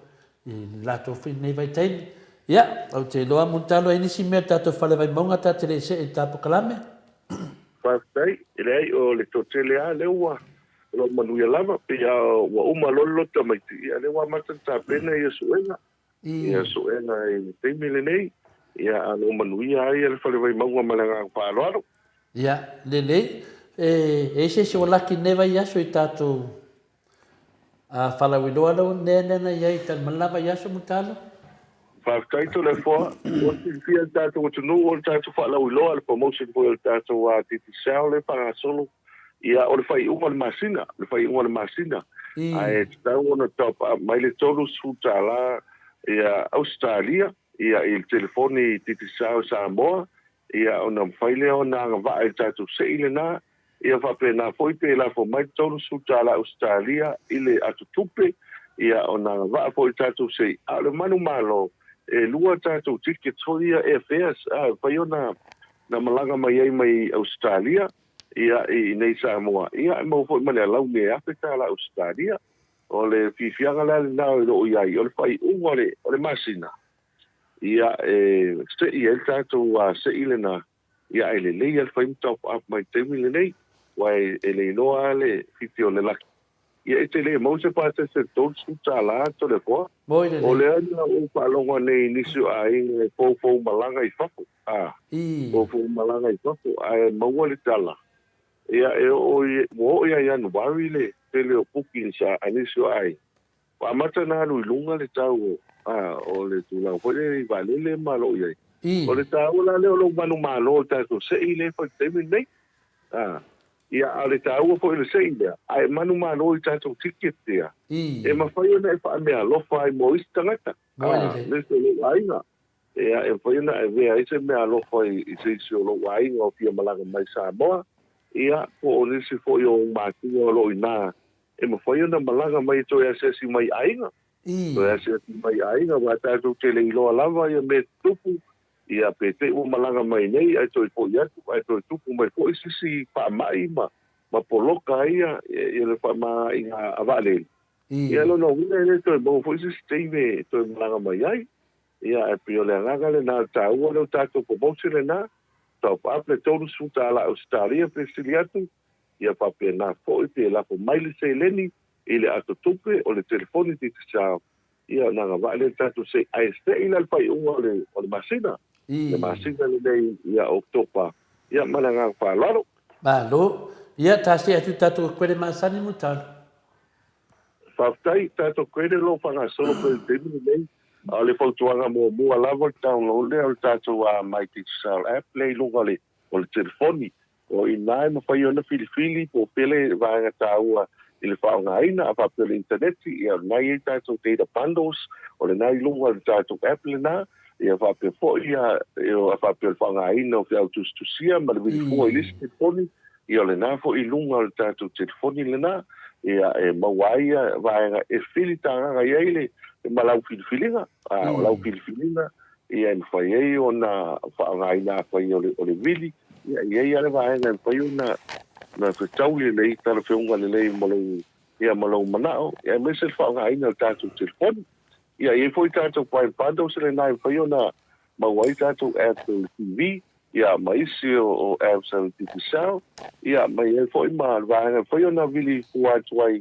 i le latou foi lenei vaitaimi. Ia, ou te iloa Mulitalo e i ai nisi mea o le tatou fale Vaimauga ta te le i see i le ta polokalame. Faafetai, e leai o le toatele lava lea ua o lo o manuia lava, pei lava ua uma loa le loto tamaiti, ia lea ua amata ona tapena ia suega, ia suega i le taimi lenei, ia a o lo o manuia ai le Fale Vaimauga ma le agaga faaaloalo. Ia, lelei. E i ai se isi ua laki i lenei vaiaso i tatou A falauiloa lau nea lea na iai tali mai lava i aso Mulitalo. Faafetai Toleafoa, ua silafia e le tatou atunuu o le tatou faalauiloa, le promotion foi o le tatou Digicel lea e faagasolo, ia o le faaiuga o le masina, le faaiuga o le masina, ae tatau ona top up mai le $30 ia Ausetalia ia i le telefoni Digicel Samoa. Ia, ona mafai lea ona agavaa i le tatou sei lena, ia faapena foi pe lafo mai le $30 Ausetalia i le atotupe, ia ona agavaa foi i le tatou sei. A o le manumalo, e lua tatou tickets foi ia airfares, a, e mafai ona na malaga mai ai mai Ausetalia, ia, i inei i Samoa, ia, e maua foi ma le alauni e $1,000 Ausetalia. O le fiafiaga la lena o lo o i ai, o le faaiuga o le masina, Ia, e sei ai le tatou sei lena, ia ae lelei lava le fai ma top up mai le taimi lenei, aua e le iloa lava le fifi o le laki. Ia e te le maua se pasese i le $30 Toleafoa. Moi lelei. O lea na ou faalogo nei i nisi o aiga e foufou malaga i fafo, a, foufou malaga i fafo, ae maua le tala, ia e oo i, ua oo ia Ianuari le tele o bookings a nisi o aiga. Ua amata ona alu i luga le tau o, a, o le tulaga foi lea i vaalele ma lo o i ai. O le taua la lea o lou manumalo o le tatou sei lea e fai i le taimi lenei. A, ia, a o le taua foi o le sei lea, a e manumalo i tatou ticket ia, e mafai ona e faameaalofa ai mo isi tagata, a, nisi o lou aiga. Ia, e mafai ona avea ai se meaalofa i se isi o lou aiga o fia malaga mai Samoa, ia, po o nisi foi o ou matua o lo o i ina e mafai ona malaga mai e toe asiasi mai aiga, toe asiasi mai aiga, aua tatou te le iloa lava ia mea tutupu, ia pe te i ua malaga mai nei ae toe foi atu, ae toe tupu mai foi se isi faamai ma ma poloka ai ia ia le faamagaiga a vaalele. Ia lona uiga e le toe maua foi se isi taimi e toe malaga mai ai. Ia ae pei o le agaga lena o le taua lea o tatou promotion lena, top up le $30 Ausetalia pe sili atu, Ia faapena foi pe lafo mai le seleni i le ato tupe o le telefoni Digicel, ia ona agavaa lea i le tatou sei. Ae sei la le faaiuga o le, o le masina, le masina lenei ia Oketopa, ia ma le agaga faaaloalo. Malo. Ia, tasi atu tatou kuele masani Mutalo. Faafetai, tatou kuele o lo o faagasolo pea i le taimi lenei. A o le fautuaga muamua lava o le download lea o le tatou My Digicel app lea i luga o le o le telefoni. O i ina e mafai ona filifili po o fea le vaega taua i le faaaogaina, a faapea o le initaneti, ia o lena e i ai tatou data bundles, o lena i luga o le tatou app lena, ia faapea foi ia, a faapea o le faaaogaina o feau tusitusia ma le vilifua i le isi telefoni, ia o lena foi i luga o le tatou telefoni lena, ia e maua ai ia vaega e filitagaga i ai le ma lau filifiliga, a o lau filifiliga ia e mafai ai ona faaaogaina afai o le, o le vili, ia e i ai lava le vaega e mafai ona na fetaui lelei, talafeauga lelei ma lou, ia ma lou manao, ia aemaise le faaaogaina o le tatou telefoni. Ia e i ai foi tatou Prime Bundles lena e mafai ona maua ai tatou apps o le TV, ia ma isi o, o apps a le Digicel, ia ma i ai foi ma le vaega e mafai ona vili fua atu ai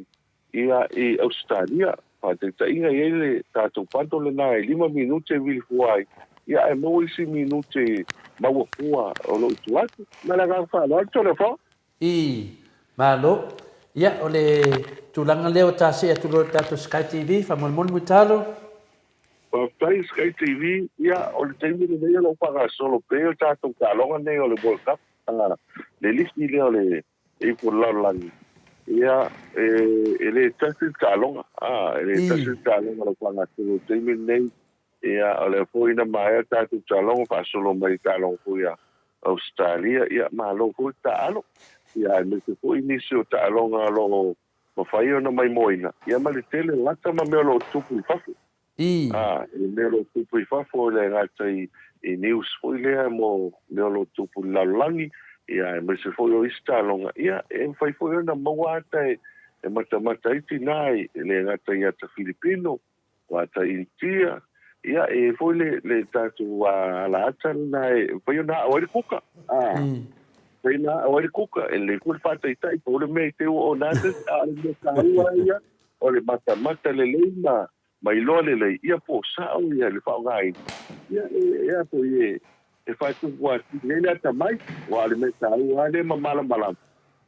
Ia, i Ausetalia, faataitaiga, e i ai le tatou bundle lena e lima minute e vili fua ai, ia ae maua isi minute maua fua o lo o i tua atu. Ma le agaga faaaloalo, Toleafoa. I, Malo. Ia, o le tulaga lea o ta see atu loa i le tatou Sky TV, faamolemole Mulitalo. Faafetai Sky TV, ia o le taimi lenei o lo o faagasolo pea le tatou taaloga lenei o le World Cup, le lisi lea o le Ipu le lalolagi, ia, e, e le tasi le taaloga, a, e le tasi le taaloga o lo o faagasolo i le taimi lenei. Ia, o lea foi na maea le tatou taaloga, faasolo mai i taaloga foi a Ausetalia, ia, malo foi le taaalo. Ia, aemaise foi nisi o taaloga o lo o mafai ona maimoaina, ia ma le tele lata ma mea o lo o tutupu i fafo. Ā, i le mea o lo o tupu i fafo, e le gata i, i news foi lea mo mea o lo o tupu i le lalolagi, ia, aemaise foi o isi taaloga, ia, e mafai foi ona maua ata e, e matamata ai tinā i, e le gata i ata Filipino, o ata Initia, ia, e i ai foi le, le tatou ala ata lena e mafai ona aʻo ai le kuka, ā, mafai ona aʻo ai le kuka, e lelei foi le faataitai, pau le mea i te i ua ona ata, a o le mea taua ia, o le matamata lelei ma ma iloa lelei, ia po o sao ia le faaaogaina, ia e, e a foi e, e faatupu atili ai le atamai, aua o le mea taua lava lea ma malamalama,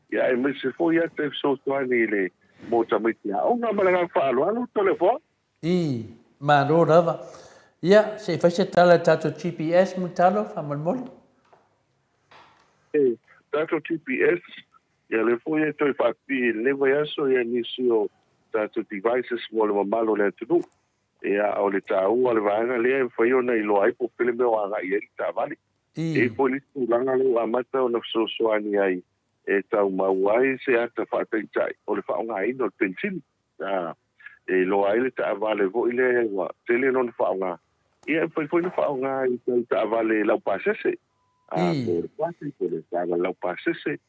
ia aemaise foi ata e fesoasoani i le mo tamaiti aoga. Ma le agaga faaaloalo, Toleafoa. I, malo lava. Ia, se i fai se tala i le tatou GPS, Mulitalo, faamolemole. E, tatou GPS, Ia lea foi e toe faapipii i lenei vaiaso ia nisi o tatou devices mo le mamalu o le atunuu. Ia o le taua o le vaega lea e mafai ona iloa ai po o pele mea o agai i ai le taavale. E i ai foi le isi tulaga lea ua amata ona fesoasoani ai e tau maua ai se ata faataitai o le faaaogaina o le penisini. E iloa ai le taavale foi lea ua tele lona faaaoga. Ia e mafai foi ona faaaoga i tai taavale laupasese, po o le pasi po o le taavale laupasese.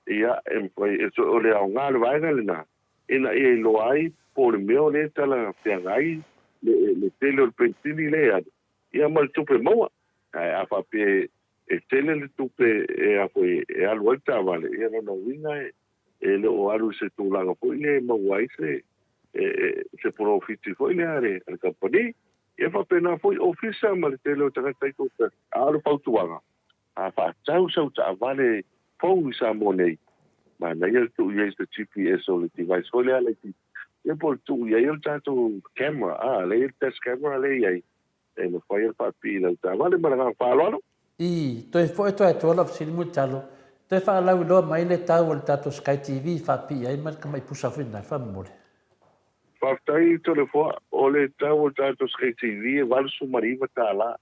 Ia e mafai, o le aoga o le vaega lena, ina ia iloa ai po o le mea o lea e talafeagai le tele o le penisini lea e alu, ia ma le tupe maua. Ae a faapea e tele le tupe e a foi e alu ai le taavale, ia lona uiga e le o alu i se tulaga foi lea e maua ai se se polofiti foi lea a le kamupani. Ia faapena foi ofisa ma le tele o tagata taitoatasi. A o le fautuaga, a faatau sau taavale fou i Samoa nei, manaia le tuu i ai se GPS o le device foi lea laitiiti, ia po o le tuu i ai o le tatou camera, a, lea e i ai le dash camera lea e i ai, e mafai ona faapipii i lau taavale. Ma le agaga faaaloalo. Ii, Toe foi atu ai tua lau fesili Mulitalo, toe faalauiloa mai le tau o le tatou Sky TV i faapipii ai ma le tamai pusa foi lena, faamolemole. Faafetai Toleafoa, o le tau o le tatou Sky TV e $89,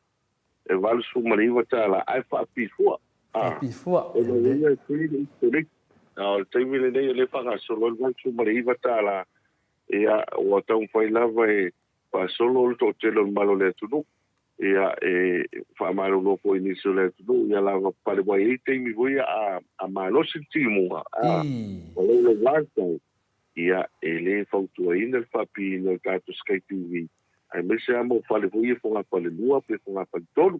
e $89 ae faapipii fua. Faapipii fua, e lona uiga e free le installation. A o le taimi lenei o lea e faagasolo ai le $89, ia ua taumafai lava e faasolo le toatele o le mamalu o le atunuu, ia e faamalolo foi i nisi o le atunuu, ia lava pale mai ai taimi foi ia a malosi le timuga, a o lou levantau, ia e le fautuaina le faapiina o le tatou Sky TV, aemaise lava mo fale foi ia fogafalelua pe fogafaletolu.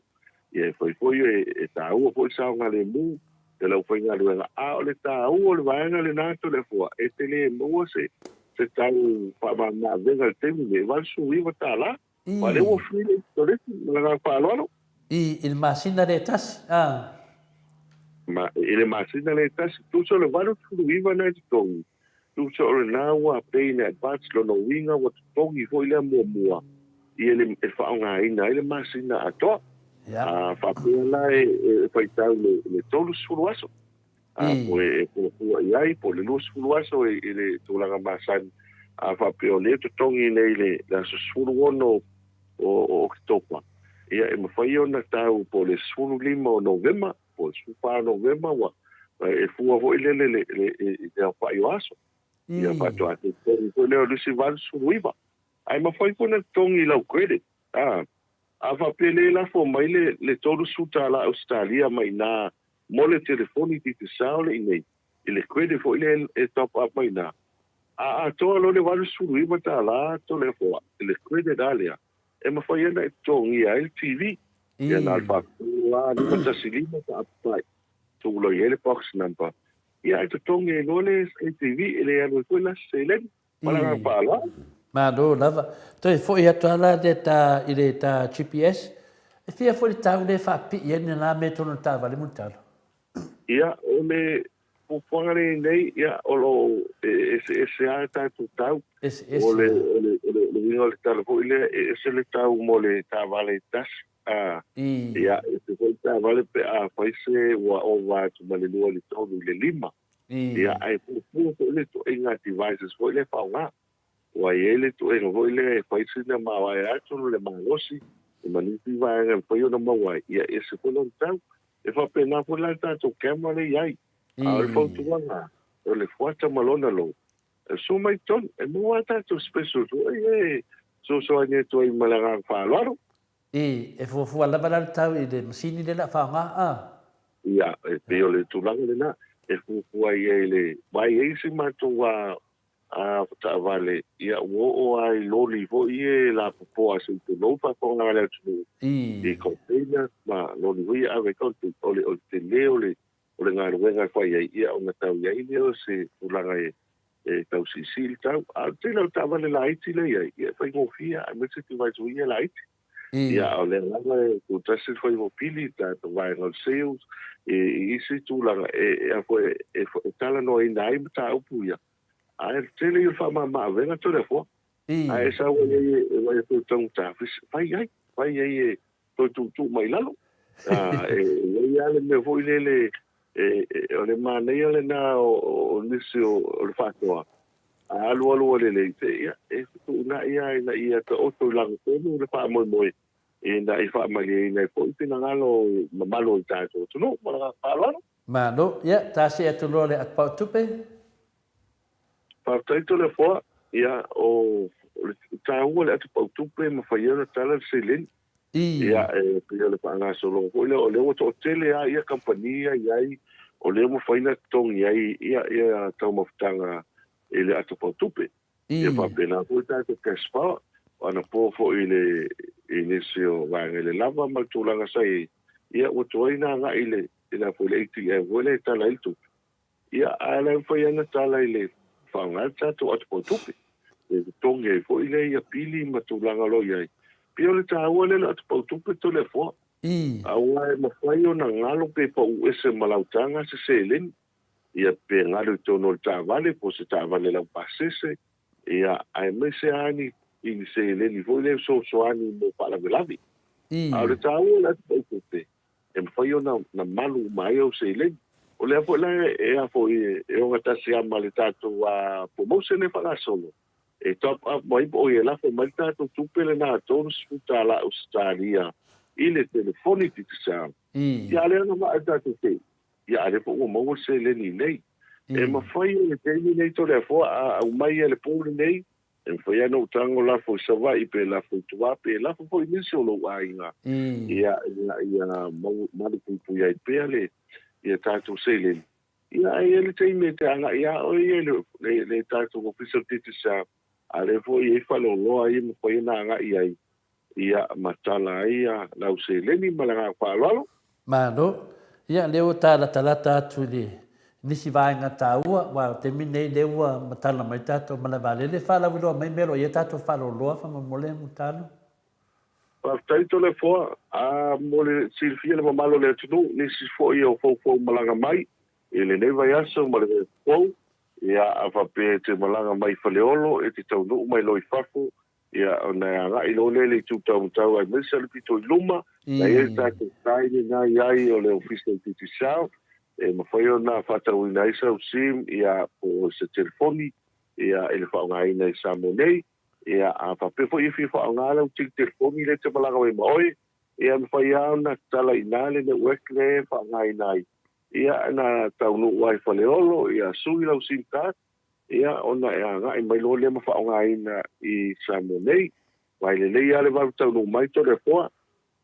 Ia e fai foi e taua foi le saogalemu i le aufaigaluega, a o le taua o le vaega lena Toleafoa, e te le maua se se tau faamamaavega i le taimi lenei, e $89. Aua o lea ua free le initoreti ma le agaga faaaloalo. I, i le masina lea e tasi, a. Ma, i le masina lea e tasi, tusa o le 89 na e totogi, Tusa o lena ua pay in advance, lona uiga ua totogi foi lea muamua i le e faaaogaina ai le masina atoa. A faapea la e faitau i le 30 aso, a po e fuafua i ai, po o le 20 aso i le tulaga masani, a faapea o lea e totogi nei i le aso 16 o Oketopa, ia e mafai ona tau po o le 15 o Novema, Po o le 14 o Novema ua e fua foi lele le le i te aofai o aso. Ia faatoa totogi foi lea o le isi 89. Ae mafai foi ona totogi i lau credit. A, a faapea le lafo mai le le $30 Ausetalia mai ina mo le telefoni Digicel le inei i le credit foi lea e top up mai ina, a atoa loa le $89 Toleafoa i le credit a lea, e mafai ai ona e totogia ai le TV. Ia na o le faapitoa lava 515 faapapai, tuu loa i ai le box number, ia ae totogi ai loa le TV, e le alu ai foi la se seleni. Ma le agaga faaaloalo. Malo lava. Toe foi atu lava la le ta i le ta GPS, e fia foi le tau lea e faapipii ai lena mea i totonu o le taavale Mulitalo? Ia, o le fuafuaga lea i nei, ia, o lo o eseese lava le tatou tau. Eseese O le, o le, o le, le uiga o le tala foi lea, e ese le tau mo le taavale e tasi, a, ia, ese foi le taavale pe a fai se ua ova atu ma le lua i le tolu i le lima. Ia, ae fuafua foi le ituaiga devices foi lea e faaaoga. Ua i ai le ituaiga foi lea e fai sina maoae atu le malosi ma nisi vaega e mafai ona maua ai, ia ese foi lona tau. E faapena foi la le tatou camera lea e i ai. A o le fautuaga, o le fuata ma lona lou, e sua mai totonu, e maua a tatou specials foi ia e fesoasoani atu ai ma le agaga faaaloalo. I, e fuafua lava la le tau i le masini lea o le a faaaoga, a? Ia, e pei o le tulaga lena, e fuafua i ai le, aua e i ai si matou a taavale, ia ua oo lava i loli foi ia e lapopoa se i tulou faafofoga a le atunuu i containers ma loli foi ia e ave ai container, o le o le tele o le o le galuega e fai ai, ia ona tau i ai lea o se tulaga e e tau siisii le tau. A o le tele o taavale laiti lea e i ai, ia e faigofie, aemaise device foi ia laiti. Ia, a o lea lava e tutasi le faiva pili i tatou vaega o le sales, i isi tulaga e, e, a foi, e, e talanoaina ai mataupu ia. Ae o le tele ia o le faamama-avega Toleafoa. Ae sau ai e, e vaai atu i le taugata, fai ai, fai ai e toe tuutuu mai i lalo. A, e, e i ai lava le mea foi lele, e, e, o le manaia lena o, o nisi o, o le faatoa, a alualu ua lelei, se, ia, e fetuunai lava ina ia taoto i lagatonu le faamoemoe. Ina i faamalieina ai foi finagalo mamalu o le tatou atunuu. Ma le agaga faaaloalo. Malo. Ia, ta see atu loa le atupau tupe. Faafetai Toleafoa. Ia, o le taua o le atupau tupe e mafai ai ona tala le seleni. Ia, e pei o le faagasologa foi lea, o lea ua toatele lava ia kamupani ia i ai, o lea ua mafai ona totogi ai ia ia taumafataga i le atupau tupe. Ia faapena foi tatou cash power, o anapo foi i le i nisi o vaega i le lava ma le tulaga sa i ai, ia ua tuai ona agai i le i le a foi le ATM foi lea e tala ai le tupe. Ia, ae o la e mafai lava ona tala i le faaaoga le tatou atupau tupe e totogi ai foi lea ia pili ma tulaga o lo o i ai. Pei o le taua lea o le atupau tupe Toleafoa, aua e mafai ona galo pe pau ese ma lau taga se seleni. Ia pe galo i totonu o le taavale po o se taavale laupasese, ia, aemaise lava ni i ni seleni foi lea e fesoasoani mo faalavelave. A o le taua o le atupau tupe, e mafai ona na malu uma ai au seleni. O lea foi la e a foi e ogatasi lava ma le tatou promotion lea e faagasolo, e top up mai po o e lafo mai le tatou tupe lena $30 Ausetalia i le telefoni Digicel. Ia a lea na vaa e tatou te ia a lea foi ua maua le seleni nei. E mafai i le taimi nei Toleafoa a aumai e le po lenei, E mafai lava ona ou tago lafo i Savaii pe lafo i tua pe lafo foi i nisi o lou aiga ia ina ia malupuipui ai pea le ia tatou seleni. Ia ae i ai le taimi e te agai lava oe ia i le le tatou Ofisa o le Digicel, a o lea foi e i ai faleoloa ia e mafai ona agai ai Ia, ma tala ai lau seleni ma le agaga faaaloalo. Malo. Ia, lea ua ta latalata atu i le nisi vaega taua, aua o le taimi lenei lea ua matala mai tatou malae vaalele, faalauiloa mai mea o lo o i ai tatou faaloloa faamolemole Mulitalo. Faafetai Toleafoa. A mo le silafia le mamalu o le atunuu, nisi foi o foufou malaga mai i lenei vaiaso ma le vaiaso fou, ia a faapea e te malaga mai Faleolo e te taunuu mai loa i fafo, Ia, ona e agai loa lea i le itu taumatau aemaise o le pito i luma, na i ai le tatou sign lena i ai o le Ofisa o le Digicel, e mafai ona faatauina ai sau sim, ia, po o se telefoni, ia, i le faaaogaina i Samoa nei. Ia, a faapea foi e fia faaaoga lau tili telefoni lea e te malaga mai ma oe, ia, e mafai lava ona tatala i ina le network lea e faaaogaina ai, ia, na taunuu ai i Faleolo, ia, sui lau sim card, Ia, ona e agai mai loa lea ma faaaogaina i Samoa nei. Aua e lelei lava le vave taunuu mai Toleafoa,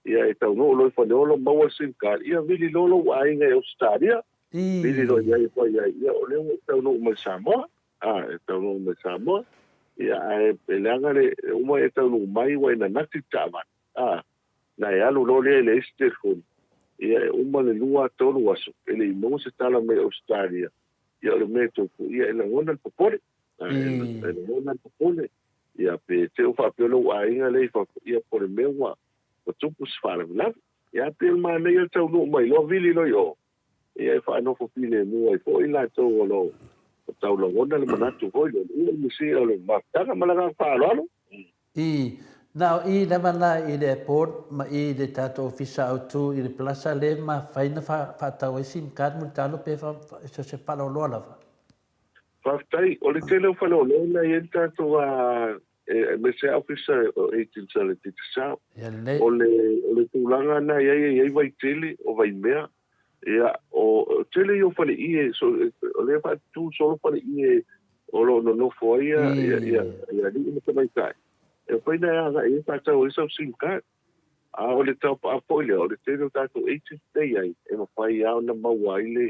ia e taunuu loa i Faleolo maua le sim card, ia vili loa lou aiga i Ausetalia, vili loa i ai e fai ai, ia o lea ua e taunuu mai Samoa, a, e taunuu mai Samoa, ia ae e leaga le uma e taunuu mai ua e nanati le taavale, a, na e alu loa lea i le isi telefoni, ia e uma le lua tolu aso e le i maua se tala mai Ausetalia, Ia o le mea e tupu, ia e lagona le popole. E lagona le popole. Ia pe te o faapea lou aiga lea i fafo, ia po o le mea ua tupu se faalavelave. Ia pei o le manaia le taunuu mai loa vili loa i o, ia e faanofo filemu ai foi latou o lo o tau lagona le manatu foi lele, ia o le misi o le mafutaga ma le agaga faaaloalo. I, na o i lava la i le airport ma i le tatou ofisa autu i le plaza le mafai na faatau ai sim card mo le talo pe so se faaloloa lava. Faafetai. O le tele o faleoloa na i ai le tatou aemaise lava ofisa o agents a le Digicel. Ia lelei. O le o le tulaga na i ai e i ai Vaitele, o Vaimea, Ia, o tele ia o faleie, so, o lea e faatutu solo faleie o lo o nonofo ai ia, ia, ia, ia alii ma tamaitai. E mafai ona e agai ai faatau ai sau sim card. A o le taupaa foi lea, o le tele o tatou agents lea e i ai, e mafai lava ona maua ai le,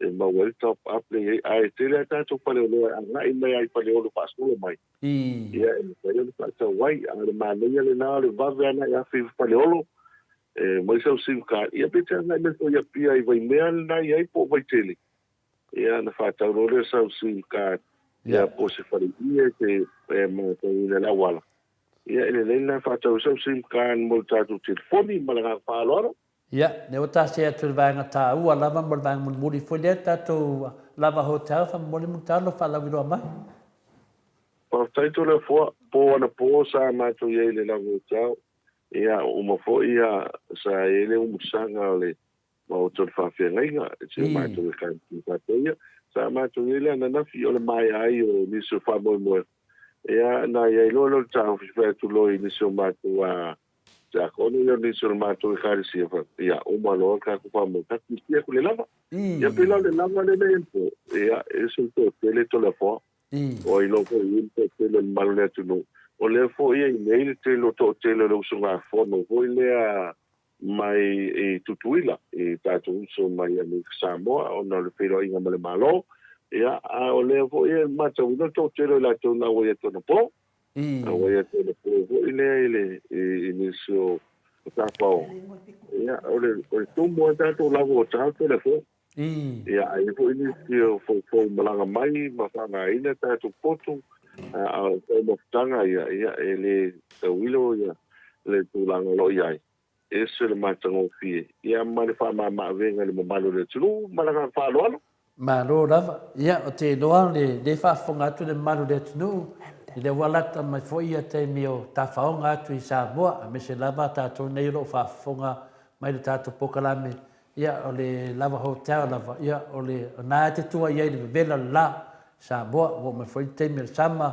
e maua ai le top up lea e i ai. Ae tele lava tatou faleoloa e agai mai lava i Faleolo faasolo mai. Ia, e mafai ona faatau ai. A o le manaia lena o le vave lava ona e afe i Faleolo, E mai sau sim card, ia pe te agai mai foi i Apia i Vaimea lena i ai po o Vaitele. Ia ona faatau loa lea o sau sim card, ia po o se faleie pe e matauina i le auala. Ia e lelei lena faatau ai sau sim card mo le tatou telefoni ma le agaga faaaloalo. Ia, lea ua tasi atu i le vaega taua lava mo le vaega mulimuli foi lea, le tatou Lava Hotel, faamolemole Mulitalo faalauiloa mai. Faafetai Toleafoa, po anapo sa matou i ai i le Lava Hotel, Ia, uma foi ia, sa i ai le umusaga o le Maota o le Faafeagaiga, si o matou Ekalesia Katoia. Sa matou i ai le ananafi o le maea ai o nisi o faamoemoega. Ia, na i ai loa lea o le taofi fai atu loa i nisi o matou a Tiakono ia o nisi o le matou Ekalesia faapea, ia uma loa le tatou faamoemoe, tatou aku le lava. Ia pei la o le lava lea na i ai po, ia e ese le toatele Toleafoa. Ua iloa foi i i le toatele o le mamalu o le atunuu. O lea foi e i nei le tele o toatele o le usugafono foi lea mai i Tutuila, i tatou uso mai Amerika Samoa ona o le feiloaiga ma le Malo. Ia, a o lea foi e matauina le toatele o i latou na auai atu anapo. Auai atu anapo foi lea i le i nisi o tafaoga. Ia, o le o le tumu lava tatou lava o tau telefoni. Ia, a i ai foi nisi o foufou malaga mai ma faaaogaina tatou potu, a o taumafataga ia, ia e le tauilo ia le tulaga o lo o i ai. E ese le matagofie, ia ma le faamamaavega i le mamalu o le atunuu ma le agaga faaaloalo. Malo lava. Ia, ou te iloa o lea e faafofoga atu le mamalu o le atunuu, i lea ua lata mai foi ia taimi o tafaoga atu i Samoa, aemaise lava tatou nei o lo o faafofoga mai i le tatou polokalame, ia, o le Lava Hotel lava, ia, o le, o na e te tua i ai i le vevela o le la i Samoa, ua oo mai foi le taimi o le sama,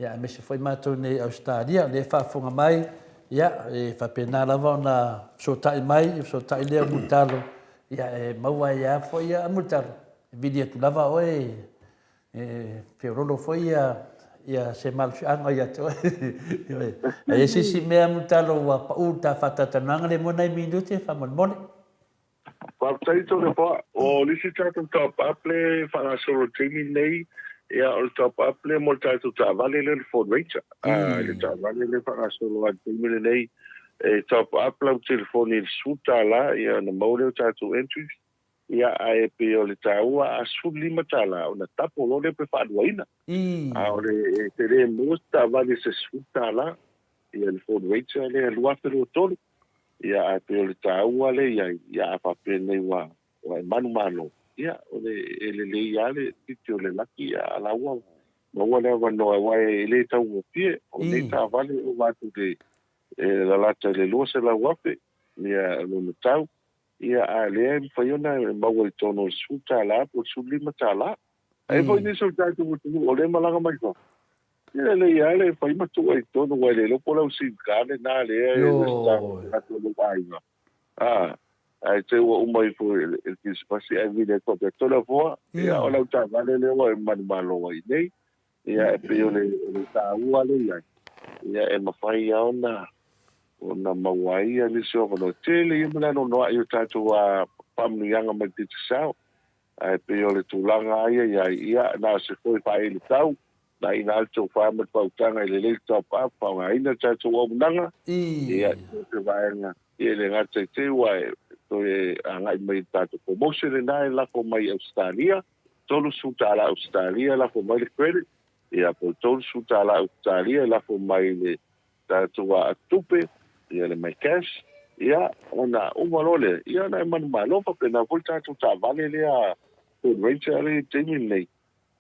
Ia, aemaise foi matou nei i Ausetalia, o lea e faafofoga mai, ia, e faapena lava ona fesootai mai, ia fesootai lea o Mulitalo, ia, e maua ai lava foi ia Mulitalo, e vili atu lava oe, e feoloolo foi ia, ia se malosiaga ia te oe. Ioe. A i ai se isi mea Mulitalo ua pau i le ta faatalatalanoaga lea mo nai minute, faamolemole. Faafetai Toleafoa. O le isi tatou top up lea e faagasolo i le taimi lenei, ia o le top up lea mo le tatou taavale lea o le Ford Ranger. Ah, le taavale lea e faagasolo lava i le taimi lenei, e top up lau telefoni i le $10, ia ona maua lea o tatou entries. Ia, ae pei o le taua a $15 ona double loa lea pe faaluaina. A o le e tele maua se taavale i se $10, ia le Ford Ranger lea 2023. Ia, ae pei o le taua lea i ai, ia a faapea nei ua, ua e manumalo, ia, o le, e lelei lava le titi o le laki, ia, a la ua maua le avanoa, aua e le taugofie, o nei taavale e ova atu i le, e lalata i le $200,000, ia, lona tau, ia, a o lea e mafai ona e maua i totonu o le $10 po o le $15. E i ai foi nisi o le tatou atunuu o lea e malaga mai fafo, Ia lelei lava le fai ma tuu ai i totonu aua e le iloa po o lau sim card lena lea e resitala i tagata o lou aiga. A, ae te i ua uma ifo i le Kirisimasi ae vili atu faapea, Toleafoa, ia o lau taavale lea ua e manumalo ai i nei. Ia e pei o le taua lea i ai, ia e mafai lava ona ona maua ai ia nisi o avanoa. Tele ia ma le anoanoai o tatou faamanuiaga mai le Digicel. Ae pei o le tulaga lava ia i ai, ia, na o se foi faaili tau, na ina le tofa ma le faautaga i lelei le top-up, faaaogaina le tatou auaunaga, ia, i se vaega, ia e le gata i te i ua e toe agai mai i le tatou promotion lena e lafo mai i Ausetalia, $30 Ausetalia e lafo mai le credit, ia, po o le $30 Ausetalia e lafo mai i le tatou tupe, ia le my cash, ia, ona uma loa lea, ia ona e manumalo faapena foi le tatou taavale lea Ford Ranger lea i le taimi lenei,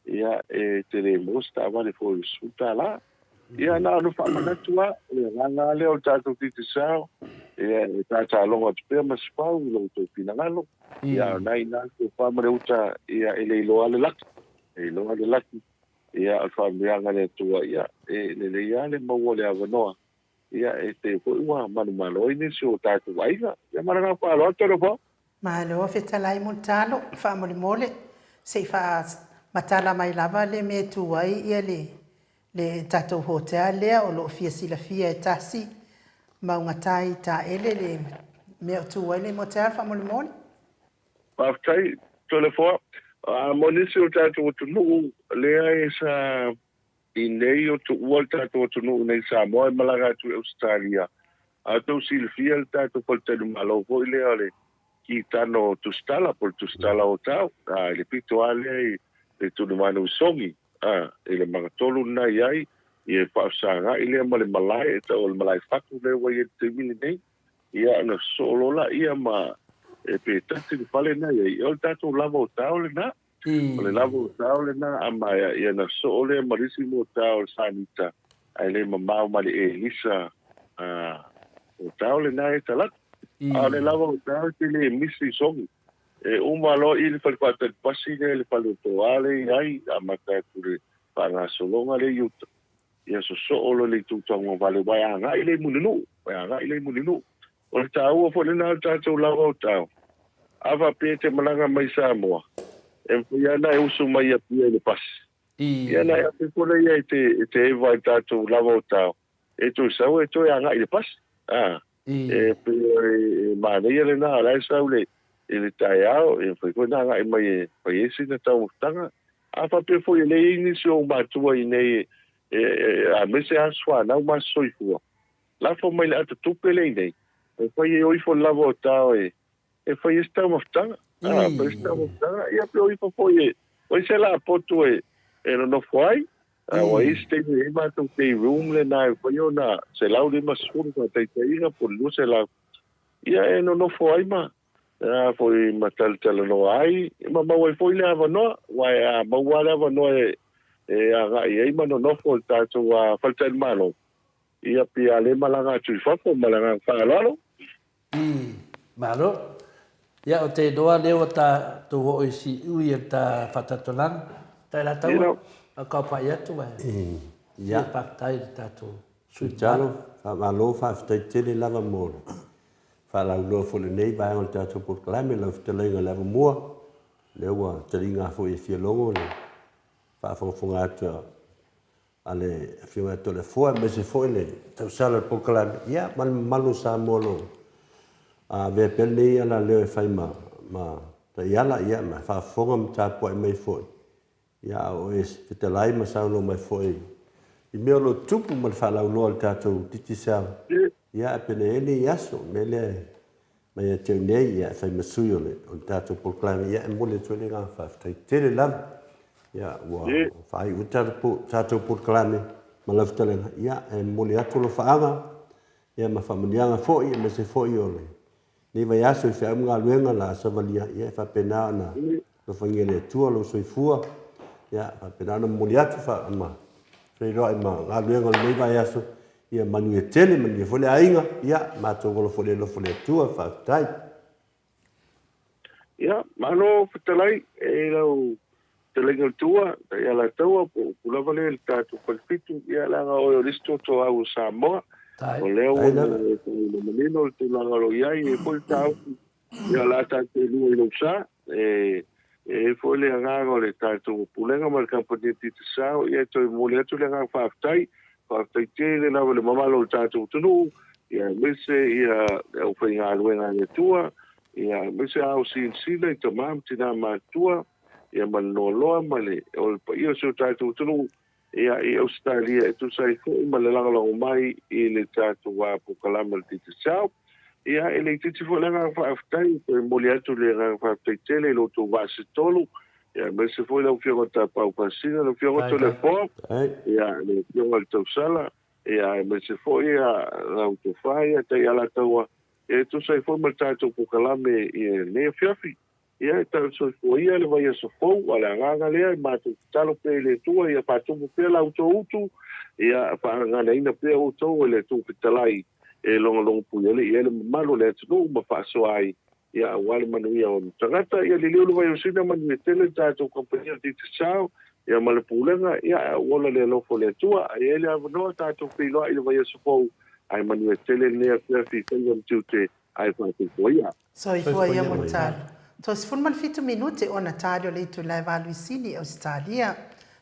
ia, e te le maua se taavale foi i le $10. Ia, na ona faamanatu lava, o le agaga lava lea o le tatou Digicel, ia, e tatalogo atu pea ma se pau i lo outou finagalo, ia, a o lena e i ina le tofa ma le uta, ia, e le iloa lava le laki, e iloa le laki. Ia, o le faamanuiaga a le Atua, ia, e lelei lava le maua o le avanoa, ia, e te foi ua manumalo ai nisi o tatou aiga. Ia, ma le agaga faaaloalo, Talofa. Malo fetalai Mulitalo, faamolemole se i faamatala mai lava le mea e tu ai ia le le tatou hotel lea o lo o fia silafia e tasi mauga tai taele le mea o tu ai le motel faamolemole. Faafetai Toleafoa. Mo nisi o le tatou atunuu lea e sa i nei o tuua le tatou atunuu nei i Samoa e malaga atu i Ausetalia, a outou silafia le tatou faletalimalo foi lea o le Kitano Tusitala po o le Tusitala Hotel, i le pito lava lea i le Tulimanu i Sogi, i le magatolu lena i ai, ia e faafesagai lea ma le malae e tau o le malae fatu lea ua i ai i le taimi lenei. Ia ona sosoo loa laia ma e pe tasi le fale na i ai, o le tatou lava o tao lena. O le lava o tao lena a maea, ia ona sosoo lea ma le isi mota o le Sanita, ae le mamao ma le Elisa o tao lena e talatu. A o le lava o tao e te le misi i Sogi. E uma loa i le fale faatali pasi lea i le fale o Toa lea i ai, amata atu i le faagasologa lea i uta. Ia sosoo loa i le itu tauagavale aua e agai lea i Mulinuu, e agai lea i Mulinuu. O le taua foi lena o le tatou lava o tao, a faapea e te malaga mai i Samoa, e mafai lava ona e usu mai i Apia i le pasi. Ia ona e afe foi lea e te, e te eva i le tatou lava o tao, e toe sau e toe agai i le pasi. A, e pei e manaia lena, o la e sau le, i le taeao, e mafai foi ona agai mai e fai ai sina taumafataga. A faapea foi e leai nisi o ou matua i inei e, aemaise aso fanau ma aso soifua, lafo mai le ata tupe lea i inei, e fai ai o ifo le lava o tao e, e fai ai se taumafataga. A, fai se taumafataga, ia pe o ifo foi e, o ai se lapotu e, e nonofo ai, a, ua i ai se taimi e i ai matou day room lena e fai ona 150 faataitaiga po o le 200, ia e nonofo ai ma, a foi ma talatalanoa ai, ma maua ai foi le avanoa, aua a maua lava le avanoa e, e agai ai ma nonofo i le tatou faletalimalo, ia pei a le malaga atu i fafo ma le agaga faaaloalo. I, Malo. Ia, o te iloa lea ua tatou oo i siui e le ta faatautalaga. Tai la taua, au kau pai atu e. Ia. Ia faafetai i le tatou sui Talo, faamalo, faafetai tele lava mo le faalauiloa foi i lenei vaega o le tatou polokalame, lau fetalaiga i le avamua, lea ua taliga foi e fia logo le faafogafoga atu a le Afioga ia Toleafoa aemaise foi le tausala o le polokalame, ia ma le mamalu o Samoa o lo o avea pea lenei alaleo e fai ma, ma taiala, ia ma faafofoga ma tapuai mai foi, ia a o e fetalai ma saunoa mai foi i mea o lo o tupu ma le faalauiloa a le tatou Digicel, ia e pei ona i ai lenei aso, o le mea lea e mai ia te au nei, ia e fai ma sui o le, o le tatou polokalame, ia e momoli atu ai le agaga faafetai tele lava. Ia, ua faaiu ai le tatou polokalame ma lau fetalaiga, ia e momoli atu alofaaga, ia ma faamanuiaga foi, aemaise foi o lenei vaiaso i feau ma galuega la savalia, ia e faapena ona alofagia e le Atua lou soifua, ia faapena ona momoli atu ma feiloai ma galuega o lenei vaiaso, Ia manuia tele, manuia foi le aiga, ia matou ola foi i le alofa o le Atua, faafetai. Ia, malo fetalai e lau fetalaiga le Tua, tai Alataua, po o upu lava lea i le tatou Falefitu, ia leaga oe o le isi tootooau o Samoa, o lea ua e manino le tulaga o lo o i ai, e foi le taofi Ia, o le a tatou lua i lou sa. E i ai foi le agaga o le tatou Pulega ma le Kamupani a Digicel, ia e toe momoli atu le agaga faafetai. Faafetai tele lava i le mamalu o le tatou atunuu, ia aemaise ia le aufaigaluega a le Atua, ia aemaise ao silasila i tama ma tina matutua, ia ma le loaloa ma le, o le paia o si o tatou atunuu, Ia, i Ausetalia e tusa ai foi ma le lagolago mai i le tatou polokalame o le Digicel. Ia, e le itiiti foi le agaga faafetai, e toe momoli atu le agaga faafetai tele i lo outou vaa se tolu, ia, aemaise foi lau Afioga Tapau Pasina, lau Afioga Toleafoa, ia, le Afioga i le Tausala, ia, aemaise foi ia, lau Tofa, ia, Taialataua, e tusa ai foi ma le tatou polokalame i lenei afiafi. Ia, e tau soifua ia le vaiaso fou, a o le agaga lea, e matou tatalo pea i le Atua ia faatupu pea la outou utu, ia faagaganaina pea outou e le Atua Fetalai e logologopuialii ai le mamalu o le atunuu ma faasoa ai, ia aua le manuia o ona tagata. Ia liliu le vaiosina, manuia tele le tatou kamupani o le Digicel, ia ma le Pulega, ia ae ou ola i le alofa o le Atua. A i ai le avanoa, tatou feiloai i le vaiaso fou, ae manuia tele lenei afiafi i faiva ma tiute, ae faasoifua ia. Soifua ia Mulitalo. Toe 17 minute ona tali o le itula e valu i Sini, Ausetalia.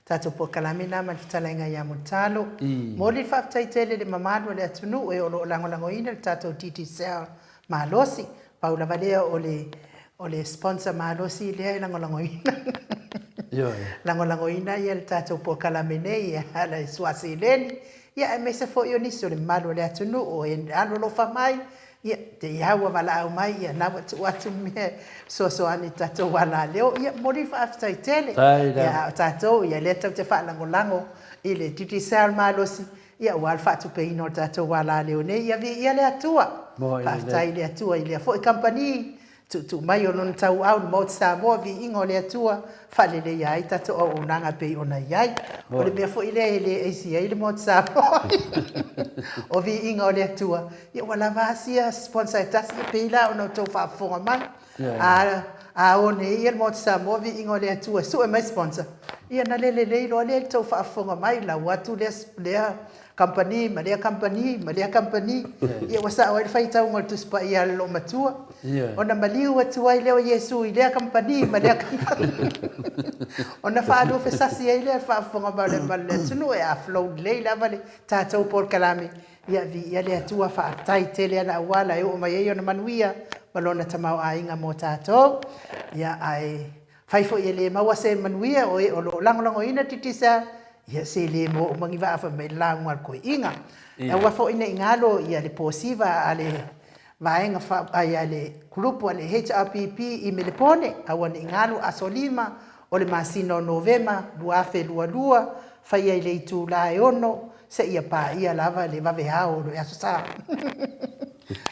Tatou polokalame na ma le fetalaiga ia Mulitalo. Momoli le faafetai tele i le mamalu o le atunuu e o lo o lagolagoina le tatou Digicel malosi. Pau lava lea o le o le sponsor malosi lea e lagolagoina. Lagolagoina ia le tatou polokalame nei e ala i suaseleni, ia aemaise foi o nisi o le mamalu o le atunuu e alolofa mai Ia, te i lava ua valaau mai, ia na ua tuu atu le mea e fesoasoani i tatou alaleo. Ia, momoli le faafetai tele. Ia, a o tatou, ia lea tatou te faalagolago i le Digicel malosi, ia aua le faatupeina o le tatou alaleo nei. Ia viia le Atua. Faafetai i le Atua i lea foi kamupani Tuutuu mai o Lona tauau i le Maota Samoa, viiga o le Atua, faaleleia ai tatou auaunaga e pei ona i ai. O le mea foi lea e le aisi ai le Maota Samoa, o viiga o le Atua, ia ua lava a sia sponsor e tasi, e pei la ona outou faafofoga mai. A, A o nei ia le Maota Samoa, viiga o le Atua, sue mai sponsor, ia na le lelei loa lea i le tou faafofoga mai, lau atu lea, lea kamupani ma lea kamupani ma lea kamupani, ia ua sao ai le faitauga o le Tusi Paia a le Loomatua, ona maliu atu ai lea o Iesu i lea kamupani ma lea kamupani, ona faaluafesasi ai lea i le faafofoga mai o le mamalu o le atunuu, e a flow lelei lava le tatou polokalame, Ia viia le Atua, faafetai tele ana auala e oo mai ai ona manuia ma lona tamaoaiga mo tatou. Ia ae fai foi e le maua se manuia o e o lo o lagolagoina Digicel, ia se le maua uma ni vaa fai mai le lauga a le toeaina. Aua foi ne i galo ia le posiva a le vaega faapai a le kulupu a le HRPP i Melepone, aua ne i galo aso 5 o le masina o Novema 2022, faia i le itula e 6 seia paia lava le vaveao o le Aso Sa.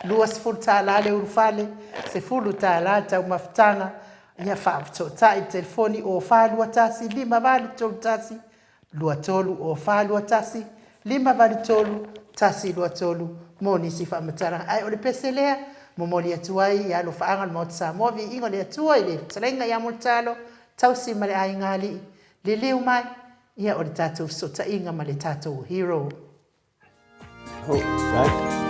$20 le ulufale, $10 le taumafataga, ia faafesootai i le telefoni 0421 5831 23 o 421 583 123 mo nisi faamatalaga. Ae o le pese lea, momoli atu ai i alofaaga o le Maota Samoa, viiga o le Atua i le fetalaiga ia Mulitalo, Tausi ma le Aiga Alii, liliu mai, ia o le tatou fesootaiga ma le tatou hero. Oh, right.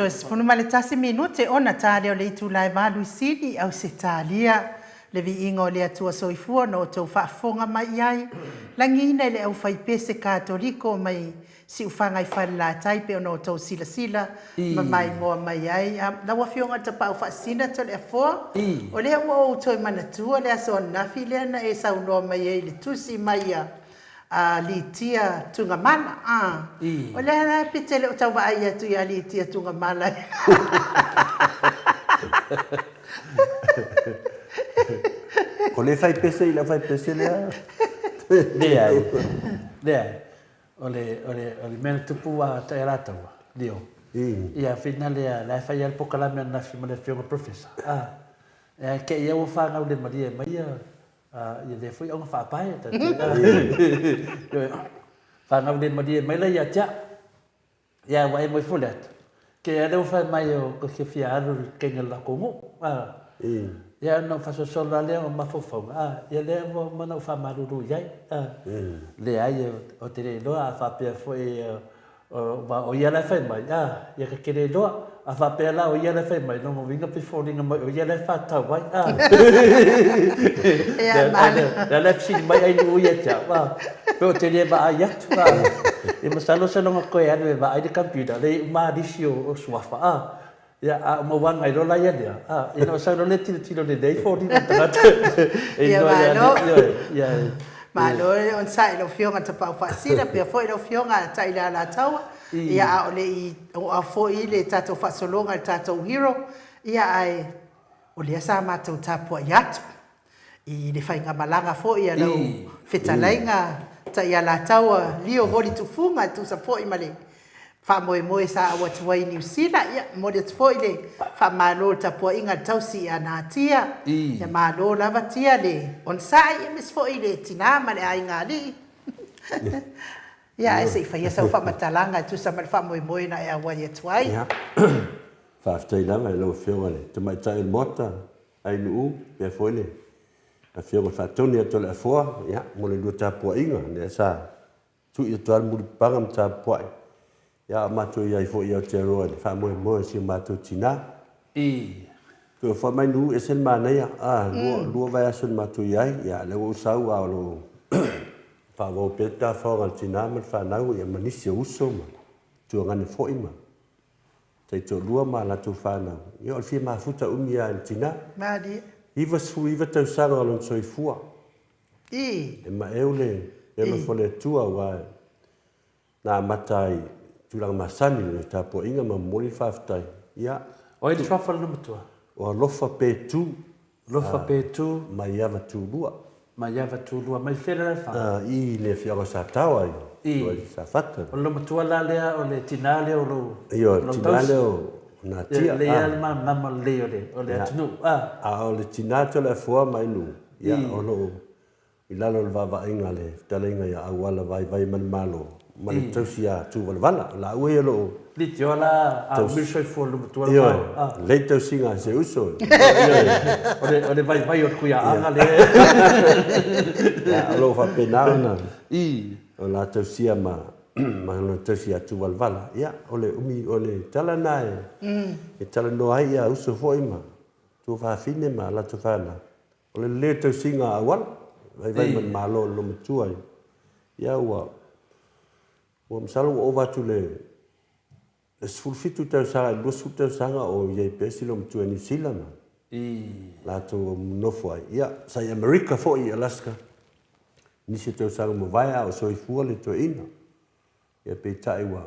Toe 11 minute ona ta lea o le itula e valu i Sini, Ausetalia. Le viiga o le Atua Soifua na outou faafofoga mai i ai, lagiina i le aufaipese Katoliko mai Siufaga i Falelatai pei ona outou silasila ma maimoa mai ai. Lau Afioga i le Tapaau Faasisina Toleafoa, o lea ua ou toe manatua le aso ananafi lea na e saunoa mai ai i le tusi mai a a Litia Tugamala. A, o lea la pe te le o tau vaai atu ia Litia Tugamala. O le fai pese i lau fai pese lea. Leai, leai. O le, o le, o le mea na tupu a Taʻialataua, Leo. Ia, whina lea, la e fai lava le pokalame ananafi ma le afioga Professor. A, e te i ua fanau le malie mai ia, ia lea foi auga faapae. Fanau le malie mai la ia te au. Ia ua e moe fole atu. Ke a lea ua fai mai o ko ke fia alu i le kenge o le lakou nuu. A. Ia ona ou faasolosolo la lea o mafaufauga, a, ia lea ua uma ona ou faamalulu i ai. A. Leai, ou te le iloa a faapea foi aua o ia la e fai mai, a, ia ta te le iloa. A faapea la o ia la e fai mai, lona uiga pei e foliga mai o ia la e faatau ai. A. Ia, malo. Lea la e fesili mai Ainuu ia te au, a, pe ou te le vaai atu. Ia masalo seiloga toe alu e vaai le computer, lea e uma lava lisi o suafa, a. Ia, a ou maua atu loa la ia lea, a, ina ua sau loa lea tilotilo lelei foliga o le tagata e iloa ia Malo. Ioe, ia. Malo le onosai i lau Afioga Tapaau Faasina, pea foi lau Afioga Tailealataua, ia a o le i oo foi le tatou faasologa i le tatou hero, ia ae o lea sa matou tapuai atu. I le faigamalaga foi a lau fetalaiga Taialataua Leo Voli Tufuga e tusa foi ma le faamoemoe sa au atu ai i Niu Sila. Ia, momoli atu foi le faamalo i le tapuaiga a le tausi ia Natia. Ia malo lava Tia le onosai, aemaise foi le tina ma le aiga alii. Ia, ae se i faia sau faamatalaga e tusa ma le faamoemoe na e auai atu ai. Ia, faafetai lava i lau Afioga i le Tamaitai o le Maota, Ainuu, faapea foi le Afioga i le Faatonu ia Toleafoa, ia, mo le lua tapuaiga, lea sa tui atu lava le mulipapaga ma tapuai, ia, a o matou i ai foi i Aotearoa i le faamoemoe o si o matou tina. I. Toe foi mai Nuu, ese le manaia, a, lua, lua vaiaso na matou i ai, ia, lea ua ou sau a o lo o faaauau pea le tafaoga a le tina ma le fanau, ia, ma nisi o uso ma tuagane foi ma taitoalua ma a latou fanau, ia o le fia mafuta umi lava i le tina. Malie. 99 tausaga o lona soifua. I. E maeu le alofa o le Atua aua na amata ai i tulaga masani i le tapuaiga ma momoli le faafetai. Ia. O ai le suafa o le matua? O Alofa Petu. Alofa Petu. Maiava Tulua. Maiava Tulua. Mai fea le alaalafaga? I le afioaga o Sataoa i Safata. O le matua la lea o le tina lea o lou tausi? Ioe, o le tina lea o Natia. E lelei lava le malamalama lelei o le atunuu. A o le tina Toleafoa ma Ainuu, ia o lo o I lalo o le vaavaaiga a le fetalaiga ia Auala Vaivai ma le Malo ma le tausi ia Tuvalavala. O laua ia o lo o. Litioa la a umi le soifua o le matua le Ioe, lelei tausiga a si uso. Ioe, o le vaivai o le kuiaaga lea. Ia, o lo o faapena ona o la tausia ma ma lona tausi ia Tuvalavala. Ia, o le umi o le tala lena e talanoa ai ia uso foi ma tuafafine ma latou fanau. O le lelei o tausiga a auala, vaivai ma le Malo o le loomatua ia ua ua masalo ua ova atu le 17 tausaga i le 20 tausaga o i ai pea si loomatua i Niu Sila ma latou nofo ai. Ia, sa i Amerika foi i Alaska nisi o tausaga ua mavae a o soifua le toeaina. Ia peitai ua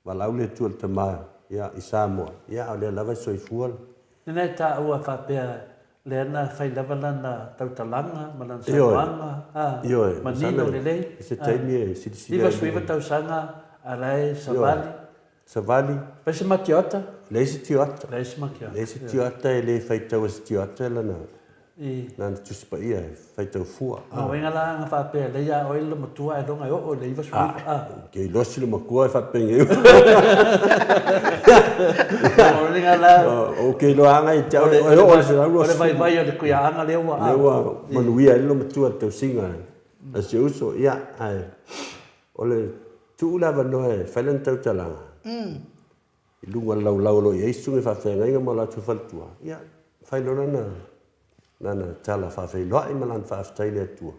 Valaau le Atua i le tama ia i Samoa, ia a o lea lava e soifua le. Lena e taua faapea lea na fai lava lana tautalaga ma lana saunoaga, a, Ioe, manino lelei, a, se taimi e silasila ai. 99 tausaga a la e savali. Savali. Fai se matioata? Leai se tioata. Leai se matioata. Leai se tioata e le faitau e se tioata lana. Lana Tusi Paia e faitau fua. A uiga la ana faapea lea ia oe le matua ai loga e oo i le 99 a. Ke iloa si le matua e faapenge. O uiga la. O ke iloa anga i te au e oo le 120. O le vaivai o le kuiaaga lea ua a. Lea ua manuia ai le matua i le tausiga a si uso. Ia, ae o le tuu le avanoa e fai lana tautalaga. i luga o le laulau o lo o i ai susuga i faafeagaiga ma o latou faletua, ia, fai loa lana, lana tala faafeiloai ma lana faafetai i le Atua.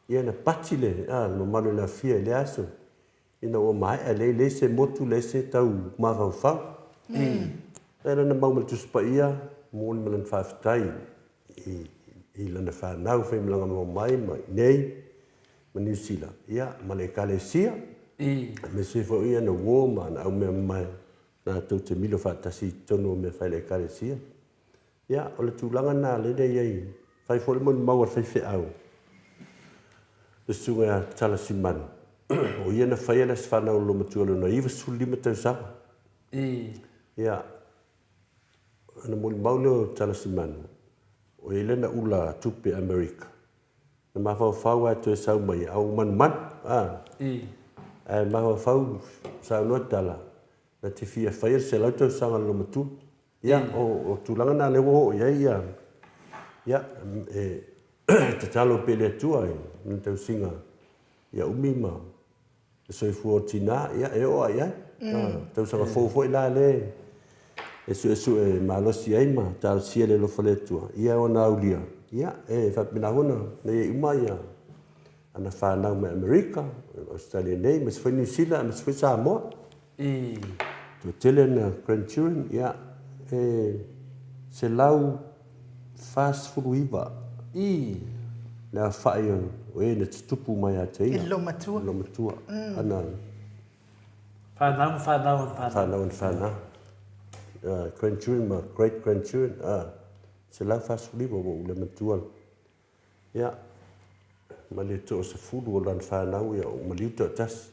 Ia na pati le, a, le mamalu o le afia i lea aso, ina ua maea, leai, leai se motu, leai se tau mafaufau. Ia lana mau ma le Tusi Paia, momoli ma lana faafetai i, i lana fanau faimalaga mau mai ma i nei ma Niu Sila, ia, ma le Ekalesia, aemaise foi ana uo ma ana aumeamamae latou te milo faatasi i totonu o mea fai a le Ekalesia. Ia, o le tulaga lena lea e i ai, fai foi le molimau a le faifeau, le susuga ia Talasimanu, o ia na faia le Aso Fanau o le Loomatua i lona 95 tausaga. Ia, ona molimau lea o Talasimanu, o ia lea na ula tupe Amerika, Na mafaufau lava e toe sau mai a ua manumanu, a. Ae mafaufau saunoa tala, na te fia faia le 100 tausaga o le loomatua. Ia, o tulaga na lea ua oo i ai ia, ia, e tatalo pea i le Atua i lana tausiga ia umi ma le soifua o tina, ia, e oo lava i ai. Tausaga fou foi la lea e suesue malosi ai ma talosia le alofa o le Atua, ia ona aulia, ia, e faapena foi ona i ai uma ia ana fanau mai Amerika, Ausetalia nei, aemaise foi Niu Sila, aemaise foi Samoa. Toatele ana grandchildren, ia, e 149 le aofai o e na tutupu mai ia te ia. I loomatua. I loomatua. Ana. Whanau ma whanau ana whanau. Whanau ana whanau. Grandchildren ma great grandchildren. 149 ua ou le matua. Ia, ma le toasefulu o lana whanau, ia, ua maliu toatasi.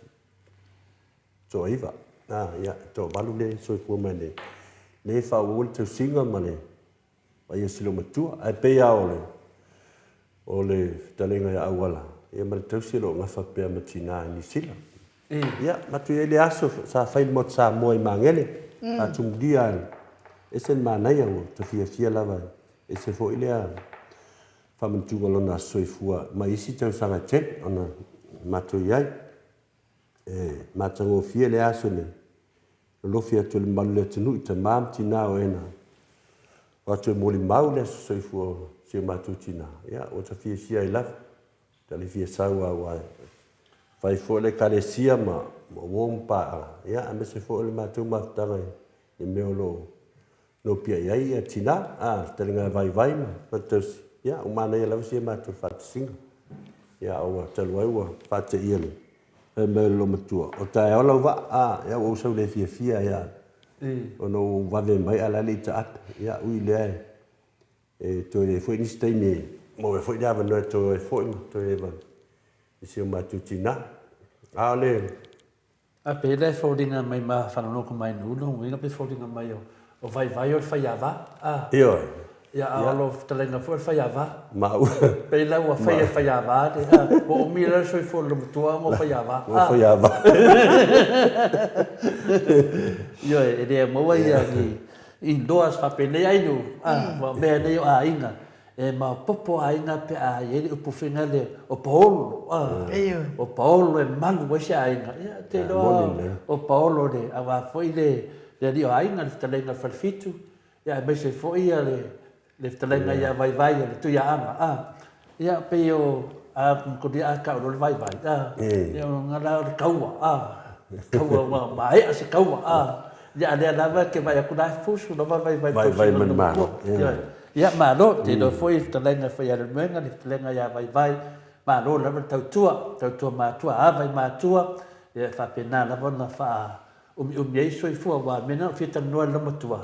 Toaiva, ā, ia, e toavalu lea e soifua mai nei, lea e faaauau ai le tausiga ma le vaai o si loomatua. Ae pei lava o le, o le fetalaiga ia Auala, ia ma le tausi o lo o gafa pea ma tinā i Niu Sila. Ia, matou i ai le aso sa fai le Motu Samoa i Magele, faatumulia e ese le manaia, ua ta fiafia lava, e ese foi lea faamanatuga o lona aso soifua mai isi tausaga e tele ona matou i ai. E matagofie le aso nei, lolofi atu e le mamalu o le atunuu i tama ma tina o ena o atu e molimau le aso soifua o si o matou tina, ia ua ta fiafia ai lava. Ta le fia sau lava aua e fai foi le Ekalesia ma uo ma paaga, ia aemaise foi o le matou mafutaga i le mea o lo o Nopia i ai ia tina, a, le taliga vaivai ma Matausi, ia, ua manaia lava si a matou faatasiga. Ia, a ua talu ai ua faateia le fai mai o le loomatua, o taeao lau vaa, a, ia ua ou sau le fiafia ai lava, ona ua ou vave mai ae la e le i taape. Ia, ui i lea, e toe i ai foi nisi taimi e maua ai foi le avanoa e toe o ai foi ma toe eva i si o matou tina. A o le A pei la e foliga mai ma Falonoko mai Nuulu uiga pe foliga mai o o vaivai o le faiava a. Ioe. Ia a o lo fetalaiga foi o le faiava. Maua. Pei la ua faia e le faiava le a ua umi la le soifua o le matua ona o faiava a. Ua faiava. Ioe e le maua ia ni indoors faapenei ai nu a ua mea nei o aiga E maopopo aiga pe a i ai le upu faiga lea, o Paolo, a, o Paolo e malu ai se aiga. Ia, te iloa o Paolo le, aua foi le, le alii o aiga, le fetalaiga o le Falefitu, ia aemaise foi ia le, le fetalaiga ia Vaivai o le Tuiaaga, a. Ia, pei o, a makulia a tau loa le Vaivai, a, ia o lona la o le taua, a, taua ua maea se taua, a. Ia, a lea lava e te vaai atu la e fusu lava Vaivai i le tausiga o lona matua. Ia, malo, te iloa foi le fetalaiga e Faialemuega, le fetalaiga ia Vaivai, malo lava le tautua, tautua matua, ava i matua, ia e faapena lava ona faaumiumi ai soifua, aua o le mea lena na ou fia talanoa i le loomatua,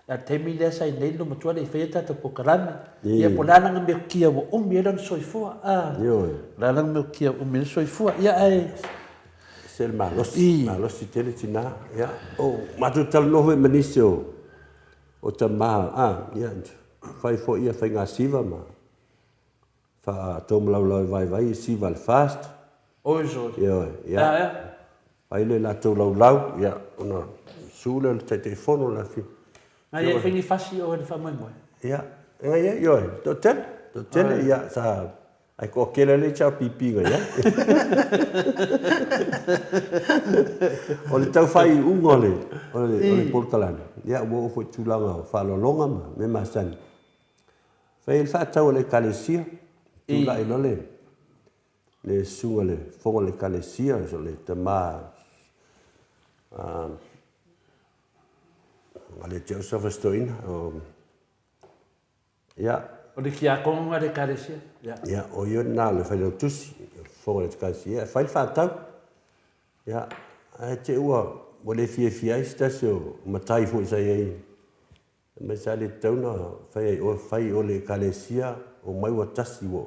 a o le taimi lea sa i nei le loomatua e le i faia tatou polokalame, ia po o le a lana metotia ua umi ai lona soifua, a, o le a lana metotia ua umi ai lona soifua, ia ae. Se le malosi, malosi tele tina, ia, o matou talanoa foi ma nisi o, O tama, a, ia, fai foi ia faiga siva ma faataumalaulau e vaivai siva a le FAST. Oi sole. Ioe, ia. Ea, ea. Fai le latou laulau, ia, ona su lea o le Taitaifono o le afi. Nai e fai ni fasi oe i le faamoemoe. Ia, ngai ai, ioe, toatele, toatele, ia, sa. Ae toatele le HRPP na i ai. O le tau faaiuga o le, o le, o le polokalame, ia ua oo foi i tulaga o faaaloaloga ma mea masani. Fai ai le faatau a le Ekalesia, tulai loa le, le susuga i le fofoga o le Ekalesia, o le tama a, a le Joseph Stoina, o Ia. O le tiakono a le Ekalesia. Ia. Ia, o ia lena o le failautusi, o le fofoga o le Ekalesia. Ia, e fai le faatau. Ia, ae te i ua, ua le fiafia ai se tasi o matai foi sa i ai. Fai mai sa le tatau ona fai ai oe, fai o le Ekalesia, omai ua tasi ua,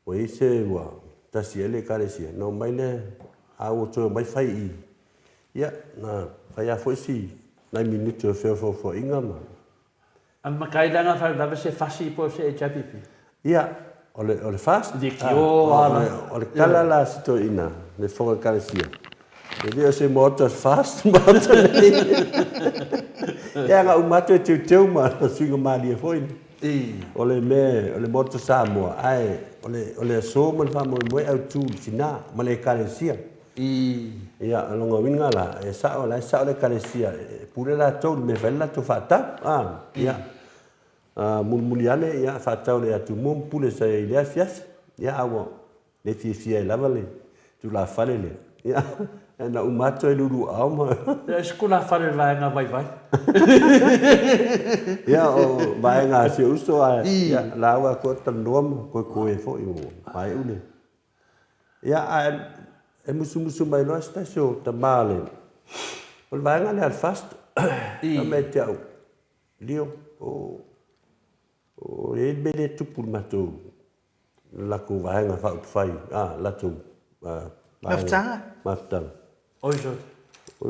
ua i ai se ua tasi ai le Ekalesia, ona omai lea, a ua toe omai fai i i. Ia, na fai lava foi si nai minute o feofoofoaiga ma. A makai la nga faalavelave se fasi po o se HIPP? Ia, o le, o le fast, Leitio a, o le, o le tala la a si toeaina, le fofoga ekalesia, e le o se maota fast maota nei. Ia, na uma atu e teuteu ma suiga malie foi. O le mea, o le maota Samoa, ae o le, o le aso ma le faamoemoe autu i le tina ma le ekalesia. Ia, o lona uiga la, e sao, o la e sao le Ekalesia, e pule latou i le mea e fai ai le latou faatau. A, ia, a, mulimuli ane, ia, faatau le atumua ma pule sa i ai i lea afiafi. Ia, a ua le fiafia ai lava le tulafale lea. Ia, ae na uma atu ai luluau ma... Ia, se tulafale o le vaega vaivai. Ia, o vaega a si ou uso, ae, ia, lauga atu ai talanoa ma koekoe foi, ua faaiu le... Ia, ae e musumusu mai loa se tasi o tama o le, o le vaega lea a le FAST, fai mai ia te au, Leo, o, o i ai le mea lea e tupu i le matou, le latou vaega faaupufai, a, latou vaega. Mafutaga. Mafutaga. Oi sole. O,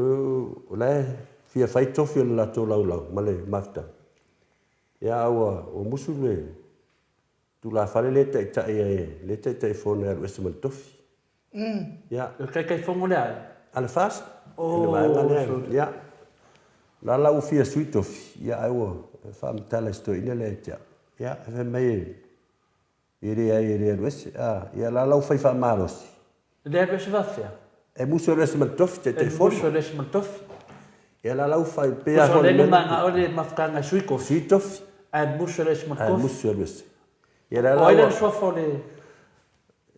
o la e fia fai tofi o le latou laulau ma le mafutaga. Ia, a ua, ua musu le, Tulafale lea e taitai ai, lea e taitaifono e alu ese ma le tofi. Ia. O le taitaifono lea ai? A le FAST. Oh, le vaega lea. Ia. La la ua fia sui tofi, ia ai ua faamatala i si toeaina lea ia te au. Ia, e fai mai e, e leai e le alu ese. Ah, ia la la ua fai faamalosi. E le alu ese faafefea? E musu alu ese ma le tofi, taitaifono. E musu alu ese ma le tofi. Ia la la ua fai, pei a foi le mea. Tusa o lea na mafutaga e sui tofi. Sui tofi. Ae musu alu ese ma le tofi. Ae musu alu ese. Ia la la ua. O ai le suafa o le.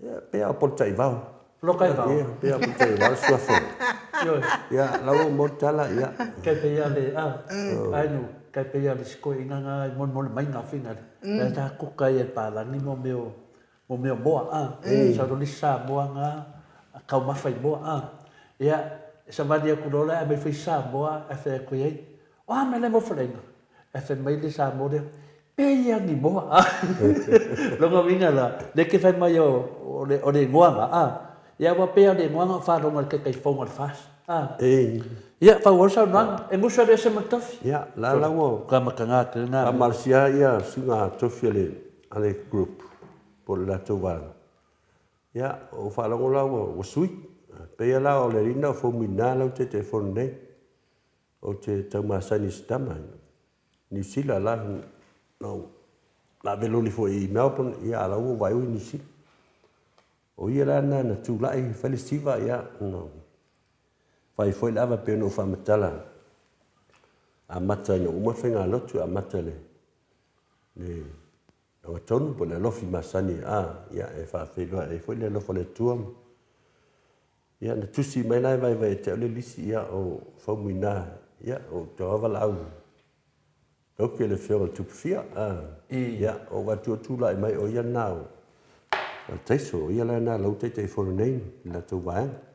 Ia, pei a o Polataivao. Polataivao? Ia, pei a o Polataivao le suafa. Ioe. Ia, la ua uma le tala, ia. Kai pei a le, a, ai nu, kai pei a le isi toeaina na i molemole mai na finale. La ta kuka ia i le palagi mo mea o mo mea o moa, a. Sau loa le isi Samoa na taumafa i moa, a. Ia, e savali atu loa la, aumai foi Samoa, ae fai atu i ai, o a mea la e maua faleaiga? Ae fai mai le Samoa lea, pe ia ni moa, a. Lona uiga la, lea e te fai mai o le, o le igoa na, a. Ia, aua pei lava o le igoa na o faalogo e le Taitaifono a le FAST, a. Ia, faaauau le saunoaga. E musu alu ese ma le tofi. Ia, la la ua. Ka mataga tele na mea. Faamalosia ia suiga tofi a le a le group po o le latou vaega. Ia, ua faalogo la ua, ua sui. Pei la o le alii lena o Faumuina lau Taitaifono nei. Ou te tau masani i si tama i Niu Sila la, na ou na ave loli foi i Melbourne, ia a la ua vaai i Niu Sila. O ia la na na tulai fai le siva, ia, na fai foi le ava pei ona ou faamatala amata ina uma le faigalotu, amata le, le agatonu po o le alofi masani, a, ia, e faafeiloai ai foi le alofa o le Atua. Ia, na tusi mai la e vaivai ia te au le lisi, ia, o Faumuina, ia, o Tauava Laau Lauki o le Afioga i le Tupufia, a, ia, o ou atu o tulai mai o ia lena o Taiso, o ia la lena lau Taitaifono nei i le latou vaega.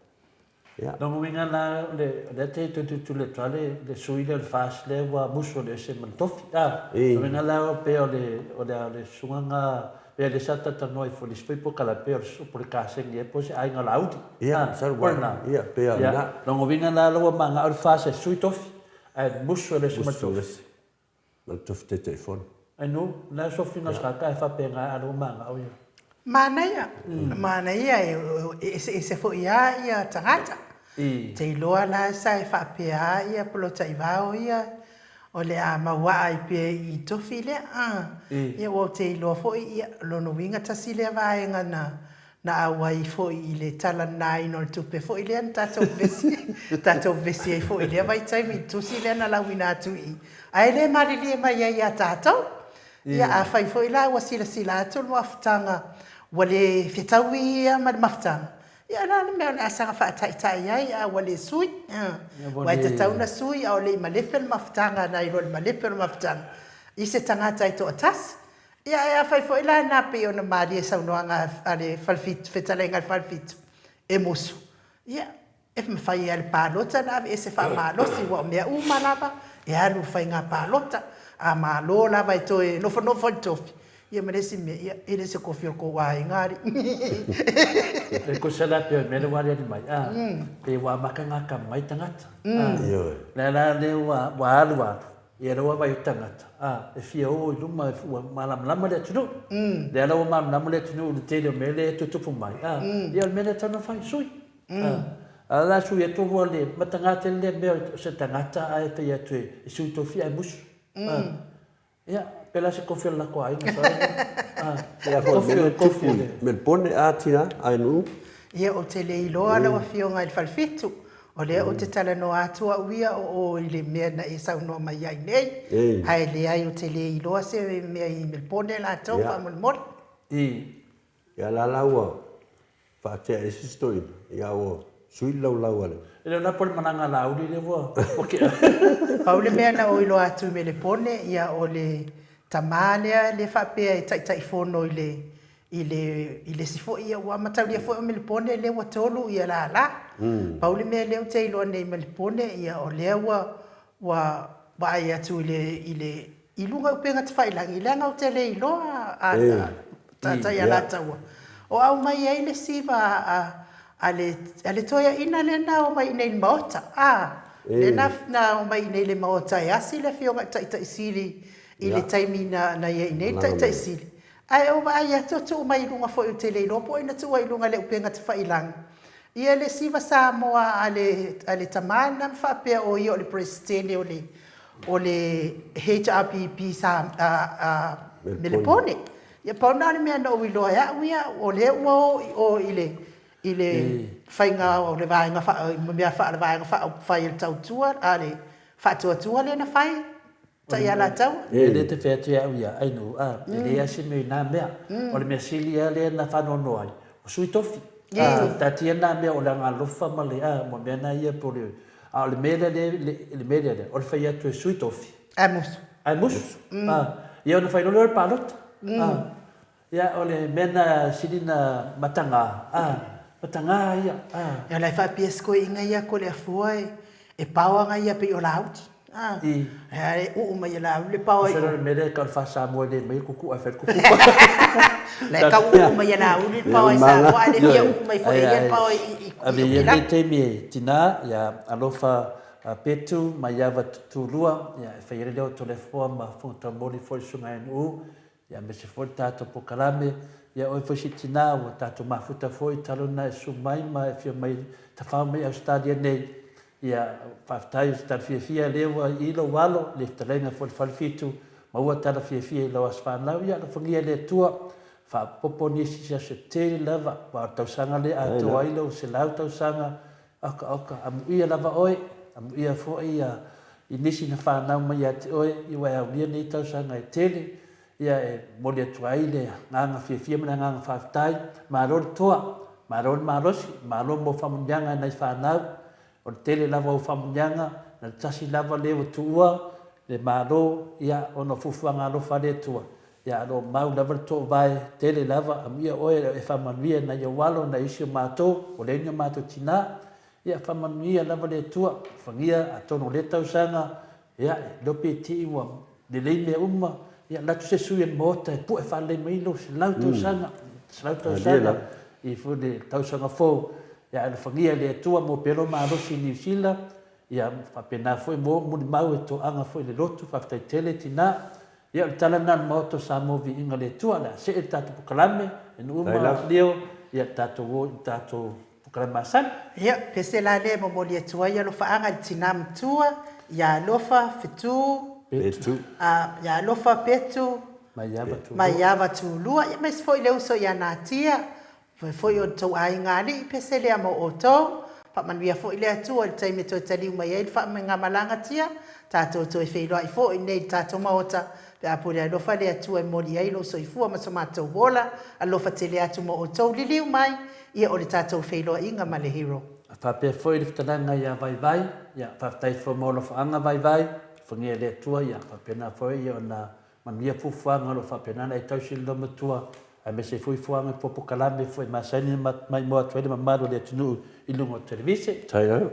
Ia. Lona uiga la, o lea te toe tulituli atu lava le sui lea o le FAST lea ua musu alu ese ma le tofi, a. Lona uiga la, pei o le, o le, o le susuga lena, pei o lea sa talatalanoa ai foi i le isi foi polokalame, pei o le Kasegi ea po o se aiga o Laauli, a, po o lena. Ia, pei lava o lena. Lona uiga la, ua manao le FAST e sui tofi, Ae musu e le ese ma le tofi. Musu ese ma le tofi Taitaifono. Ai no, na sofi na saka e faapena a lo manga o ia. Manaia, manaia e eseese foi a ia tagata. Te iloa la sa e faapea a ia Polotaivao ia. O le a mauaa ai pea i tofi lea, a. Ia ua ou te iloa foi, ia, lona uiga tasi lea vaega na, na auai foi i le tala ninaina o le tupe foi lea na tatou vevesi, tatou vevesi ai foi i lea vaitaimi i le tusi lea na lauina atu i i, ae le malilie mai ai ia tatou. Ia, afai foi la ua silasila atu le mafutaga ua le fetaui ia ma le mafutaga, Ia o le a le mea o le a saga faataitai ai a ua le sui? Aua e tatau ona sui a o le i malepe le mafutaga nai lo le malepe o le mafutaga i se tagata e toatasi. Ia ae afai foi la na pei ona malie saunoaga a le Falefitu, fetalaiga a le Falefitu e musu, ia e mafai lava e le palota ona aveese faamalosi aua o mea uma lava e alu i faiga palota. A malo lava e toe nofonofo i le tofi, Ia ma le isi mea, ia, e le se kofi o le kou aiga, alii. E tusa la pei o le mea lea ua aliali mai, a, pei ua amata ona atamamai tagata, a. Ioe. Lea la lea ua, ua alu alu, ia lea ua vaai atu tagata, a, e fia o i luma, ua malamalama le atunuu. Lea la ua malamalama le atunuu i le tele o mea lea e tutupu mai, a, ia o le mea lea e tatau ona fai, sui. A, a la sui atu ua le mataga tele lea mea o se tagata ae fai atu e sui tofi ae musu, a. Ia, pe la se kofi o le latou aiga sa ai. Ah, ia kofi o kofi o le Melbourne a tina ai nu. Ia ou te le iloa lau afioga i le Falefitu, o lea ou te talanoa atu au ia o o i le mea na e saunoa mai ai nei, ae leai ou te le iloa se mea i Melbourne latou faamolemole. Ia la la ua faatea e isi toeaina, ia ua sui le laulau a le. E le o la po o le malaga a Laauli lea ua tea. Pau le mea na ou iloa atu i Melepone, ia o le tama lea lea faapea e Taitaifono i le i le i le isi foi, ia ua mataulia foi o Melepone lea ua tolu ia lala. Pau le mea lea ou te iloa nei i Melepone, ia o lea ua Ua vaai atu i le, i le, i luga o upega tafailagi, leaga ou te le iloa a, a, taitai Alataua. O aumai ai le siva a, a le, a le toeaina lea na omai i inei i le Maota, a, lea na, na omai i inei i le Maota e asi le Afioga i le Taitai Sili i le taimi na, na i ai nei le Taitai Sili. Ae ou vaai atu o tuu mai i luga foi ou te le iloa po o ai na tuua i luga i le upega tafailagi. Ia le siva Samoa a le a le tama lena ma faapea o ia o le Peresetene o le o le HRPP sa a a Melepone. Ia pau lena o le mea na ou iloa e au ia o lea ua o i o i le i le faiga o le vaega faa mea faa le vaega faaupufai a le tautua a le faatuatua lea na fai Tai Alataua. E le te fai atu ia au ia, Ainu, a, e leai lava se mea i na mea. O le mea sili lava lea na faanoanoa ai, o sui tofi. A, taatia na mea o le agaalofa ma le, a, ma mea na ia po o le, a o le mea lea le, le mea lea, o le fai atu e sui tofi. Ae musu. Ae musu. A, ia ona fai loa lea o le palota. A, ia o le mea na sili na mataga, a, mataga ia, a. Ia la e faapea si toeaina ia ko le afua e, e paoa ia pei o Laauli. A, I. e uu mai e Laauli le paoa i o. Tusa la o le mea lea e tau o le faa-Samoa e le mai le kuku ae fai le kuku. La e tau uu mai e Laauli le paoa i Samoa ae le fia uu mai foi e ia le paoa i i Ave ia lenei taimi e tina, ia alofa Petu Maiava Tutulua, ia e fai ai le leo o Toleafoa ma Fonotaumoli foi le Susuga NU. Ia aemaise foi le tatou polokalame, ia oe foi si tina ua tatou mafuta foi talu ona e susu mai ma e afio mai tafao mai Ausetalia nei. Ia faafetai o se tala fiafia lea ua i lou alo, le fetalaiga foi le Falefitu, maua tala fiafia i lau aso fanau, ia alofagia e le Atua, faapopo nisi se aso tele lava, aua o le tausaga lea atoa ai lou 100 tausaga, oka oka, amuia lava oe, amuia foi ia i nisi na fanau mai ia te oe, i ua e aulia nei tausaga e tele, ia e momoli atu ai le agaga fiafia ma le agaga faafetai. Malo le toa, malo le malosi, malo mo faamanuiaga e nai fanau. O le tele lava o faamanuiaga, na le tasi lava lea ua tuua le Malo, ia, ona o fuafuaga alofa a le Atua, ia, o lo o mau lava le toovae tele lava, amuia oe e faamanuia i nai ou alo, nai isi o matou, ua leai ni o matou tina. Ia, faamanuia lava le Atua, alofagia, atonu o lea tausaga, ia, e iloa pe te i ua lelei mea uma, ia, alu atu se sui o le Maota e pue faalelei mai lou 100 tausaga, 100 tausaga i le tausaga fou. Ia, alofagia e le Atua mo pea lou malosi i Niu Sila, ia, faapena foi mo molimau e toaga foi i le lotu, faafetai tele tina. Ia, o le tala lena a le Maota o Samoa Viiga le Atua, o le a see le tatou polokalame, e nuu ma leo, ia, tatou o i le tatou polokalame masani. Ia, pese la lea e momoli atu ai alofaaga i le tina matua, ia Alofa, Fetu. Petu. Ia Alofa Petu. Maiava Tulua. Ia aemaise foi le uso ia Natia. Fai foi o le tou aiga alii pese lea mo outou. Faamanuia foi le Atua i le taimi e toe taliu mai ai le faamaigamalagatia, tatou toe feiloai foi nei i le tatou Maota, pe a pule alofa le Atua e moli ai lou soifua ma so matou ola. Alofa tele atu mo outou. Liliu mai, ia o le tatou feiloaiga ma le Hero. A faapea foi le fetalaiga ia Vaivai, ia faafetai foi mo alofaaga Vaivai, alofagia e le Atua ia faapena foi ona Manuia fuafuaga o lo o faapena ona e tausi i le loomatua, aemaise foi fuaga i polokalame foi e masani ona maimoa atu ai le mamalu o le atunuu i luga o le televise. Taeao.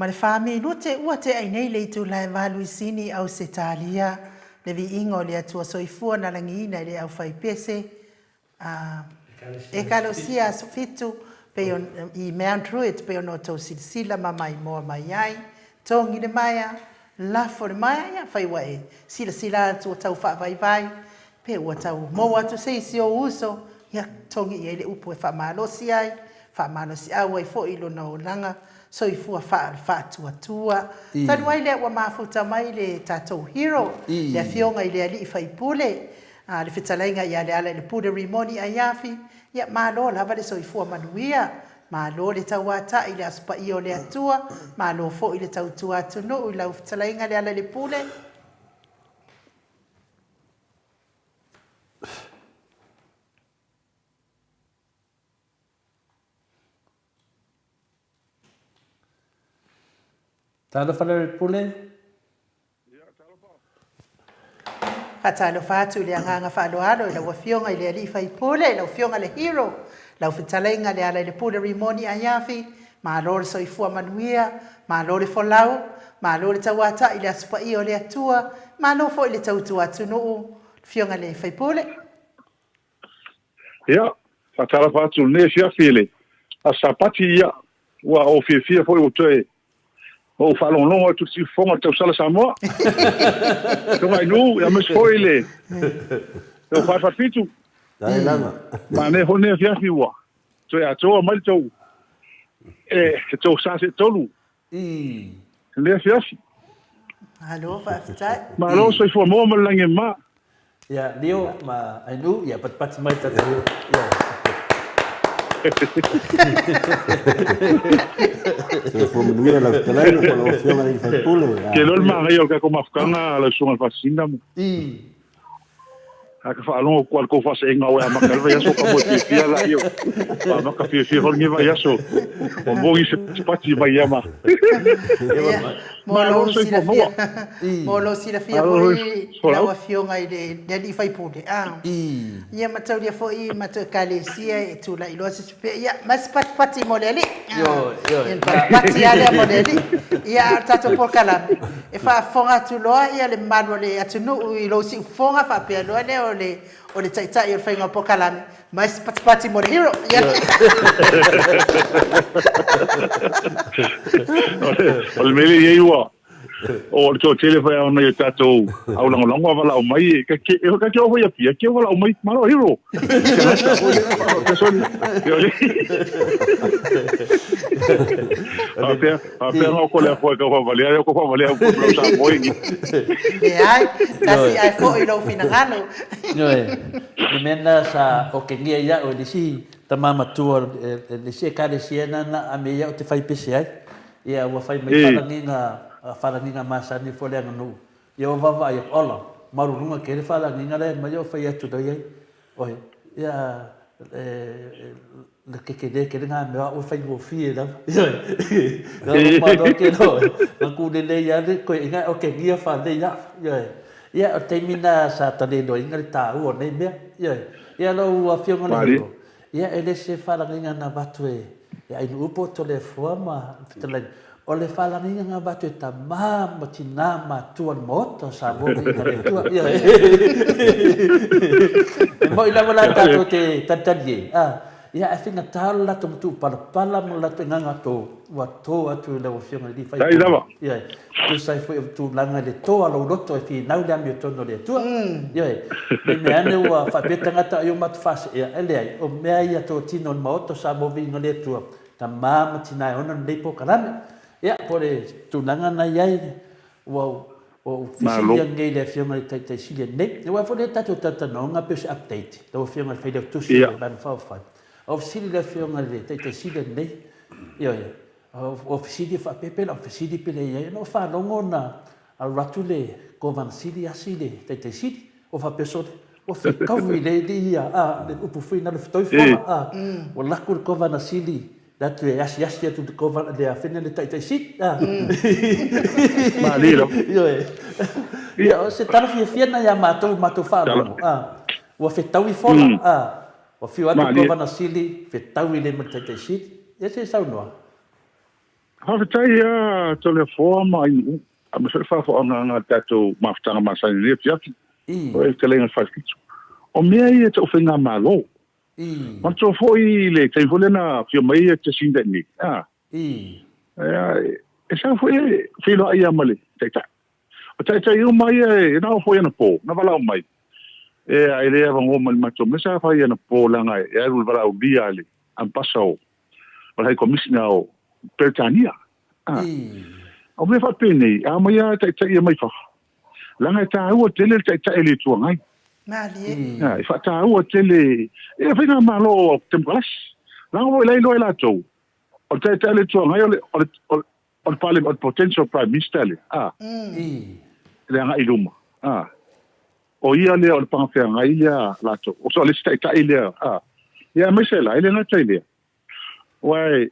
14 minute ua tea ai nei le itula e valu i Sini, Ausetalia, le viiga o le Atua Soifua na lagiina e le aufaipese a Ekalesia Aso Fitu pei ona, i Mount Druitt pei ona outou silasila ma maimoa mai ai. Togi le maea, lafo le maea, ia afai ua e silasila atu ua tau faavaivai, pe ua tau mou atu se isi ou uso, ia togi i ai le upu e faamalosi ai, faamalosiau ai foi i lona olaga soifua faale-faatuatua. Talu ai lea ua mafuta mai le tatou hero, le Afioga i le Alii Faipule, le fetalaiga ia Lealailepule Rimoni Aiafi, ia malo lava le soifua manuia, malo le tauatai i le Aso Paia o le Atua, malo foi le tautua atunuu i lau fetalaiga Lealailepule. Talofa Lealailepule. Faatalofa atu i le agaga faaaloalo i lau Afioga i le Alii Faipule, lau Afioga le Hero, lau Fetalaiga Lealailepule Rimoni Aiafi, malo le soifua manuia, malo le folau, Malo le tauata'i i le Aso Paia o le Atua, malo foi le tautua atunuu, le Afioga i le Sui Usufono. Ia, faatalofa atu i lenei afiafi i le Aso Sapati, ia, ua ou fiafia foi ua toe ou faalogologo atu i le siufofoga o le tausala Samoa. Tonga i nuu, ia aemaise foi le 447. Dai lava. Manaia foi lenei afiafi ua toe atoa mai le tou e tou sa seetolu i lenei afiafi. Malo faafetai. Malo soifua maua ma le lagi e mama. Ia Leo ma Ainu, ia patipati mai tatou. Ia. Soifua manuia lau fetalaiga po o lau Afioga i le sui usufono. Ke loa le manaia o le tatou mafutaga lau Susuga i le Faasisina. A ka faalogo atu lava i le tou faaseega ua e amata ai le vaiaso ka moe fiafia laia. Ua amata fiafia foi lenei vaiaso. Ua maua nisi patipati mai ia ma. Mo lou silafia, mo lou silafia foi lau Afioga i le alii faipule, a. Ia mataulia foi matou Ekalesia e tulai loa se tupe, ia ma se patipati mo le alii. Ia le patipati lava lea mo le alii. Ia a o le tatou polokalame, E faafofoga atu loa ia le mamalu o le atunuu i lou siufofoga faapea loa lea o le o le taitai o le faiga o polokalame, mai se patipati mo le hero. O le mea lea e i ai ua o le toatele foi a nai o tatou au lagolago a valaau mai e ka te o foi i Apia, ke o valaau mai, malo hero. Faapea, faapea na oko lea foi kau whawalea, oko whawalea upu lau sa moe ni. Leai, tasi ae foi lou finagalo. Ioe, le mea lena sa okengia ia'u e le isi tama matua o le isi Ekalesia lena na ame ia'u te fai pese ai. Ia ua fai mai falagiga, falagiga masani foi le aganuu. Ia ua vaavaai atu, ola, maualuluga tele falagiga la e aumai o fai atu loa i ai. Oi, ia, le kekele tele na mea o a'u e faigofie lava. Ioe. Na malo ke loa. Na kulele ia le koe inga o ke gia fa le ia. Ioe. Ia o taimi na sa tale loa inga le tāua o nei mea. Ioe. Ia lou afioga le hero. Ia e le se faalagiga na avatu e Ainuu po o Toleafoa ma Fetalaiga. O le faalagiga na avatu e tama ma tina matua o le Maota o Samoa ma Ina le Atua. Ioe. E moi lava la tatou te talitali ai, a, ia ae faigata lo latou matuupalapala ma lo latou agaga to, ua to atu i lau Afioga i le Alii Faipule. Ioe. Tusa ai foi o tulaga i le toa o lou loto e finau le amiotonu o le Atua. Ioe. Ne i mea ane ua faapea tagata ai o matou faaseea, e leai, o mea ia totino o le Maota o Samoa Viiga o le Atua, tama ma tina e ona lenei polokalame. Ia, po o le tulaga na i ai, ua ou fesili anei i le Afioga i le Taitai Sili anei. Aua foi lea tatou talatalanoaga pei o se update, lau Afioga i le Failautusi o le Vaega Faaupufai. Ou fesili i le Afioga i le Taitai Sili anei, ioe, Ua fesili faapea pe lau fesili pe leai ai. Ona ou faalogo na alu atu le Kovana Sili asi le Taitai Sili. Ua faapea sole, ua fetaui le alii ia, a, le upu foi na le fetoi fola, a. Ua laku le Kovana Sili le atu e asiasi atu le Kovana, le afene le Taitai Sili, a. Malie lava. Ioe. Ia, o se tala fiafia lena ia matou, matou faalogo, a. Ua fetaui fola, a. Ua fiu atu le Kovana Sili, fetaui le ma le Taitai Sili. Ia se i saunoa. Faafetai a Toleafoa ma Ainuu, aemaise foi le faafofogaaga a le tatou mafutaga masani i lenei afiafi, o le fetalaiga i le Falefitu. O mea ia e tau faigamalo. Manatua foi le taimi foi lea na afio mai ai Jacinda i inei, a, e sau foi e feiloai lava ma le Taitai. O taitai uma ia e na oo foi anapo, na valaau mai. E a e le avanoa mai le matou mea sa fai anapo leaga e alu le valaaulia a le ambassa o o le High Commissioner o Peretania. A. O mea faapenei, a omai lava taitai ia mai fafo, leaga e taua tele le taitai o le Itu Agai. Malie. A, e faataua tele e faigamalo o Temokarasi. Leaga foi la e iloa e latou, o le taitai o le Itu Agai o le, o le, o le O le Parliament, o le potential Prime Minister lea, a, le agai i luma, a, o ia lea o le pagafeagai lea a latou, o le isi taitai lea, a, ia aemaise la, e le gata i lea, aua e,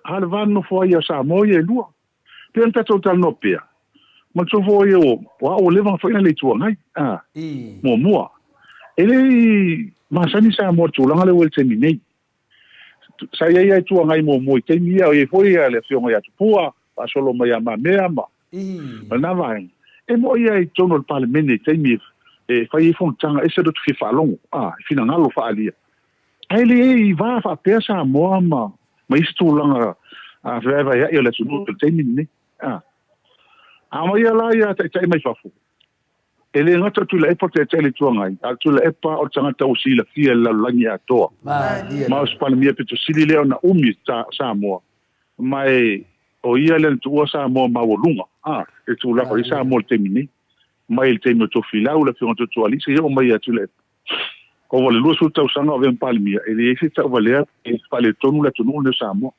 a le va nonofo ai o Samoa ia e lua, pei ona tatou talanoa pea, manatua foi o, o au ua leva ona fai na le Itu Agai, a, muamua, e le i masani Samoa i le tulaga lea ua i le taimi nei. Sa i ai lava Itu Agai muamua i taimi ia, o i ai foi le Afioga ia Tupua, faasolo mai ia Mamea ma ma lena vaega, e mo'i lava i totonu o le Palemene i taimi e fai ai fonotaga, ese le fia faalogo, a, i finagalo faaalia. Ae le i va faapea Samoa ma ma isi tulaga fevaevaea'i o le atunuu i le taimi lenei. A, a omai la ia taitai mai fafo, E le gata o Tuilaepa o le Taitai o le Itu Agai, a o Tuilaepa o le tagata ua silafia e le lalolagi atoa. Ma o se Palemia pito sili lea ona umi o Samoa, ma e o ia lea na tuua Samoa maualuga, a, i le tulaga o i ai Samoa i le taimi nei, mai le taimi o Tofilau, le Afioga ia Toeolesulusulu seia oo mai ia Tuilaepa. Ova i le 20 tausaga o avea ma Palemia, e leai se tauvalea pe faaletonu le atunuu lenei o Samoa.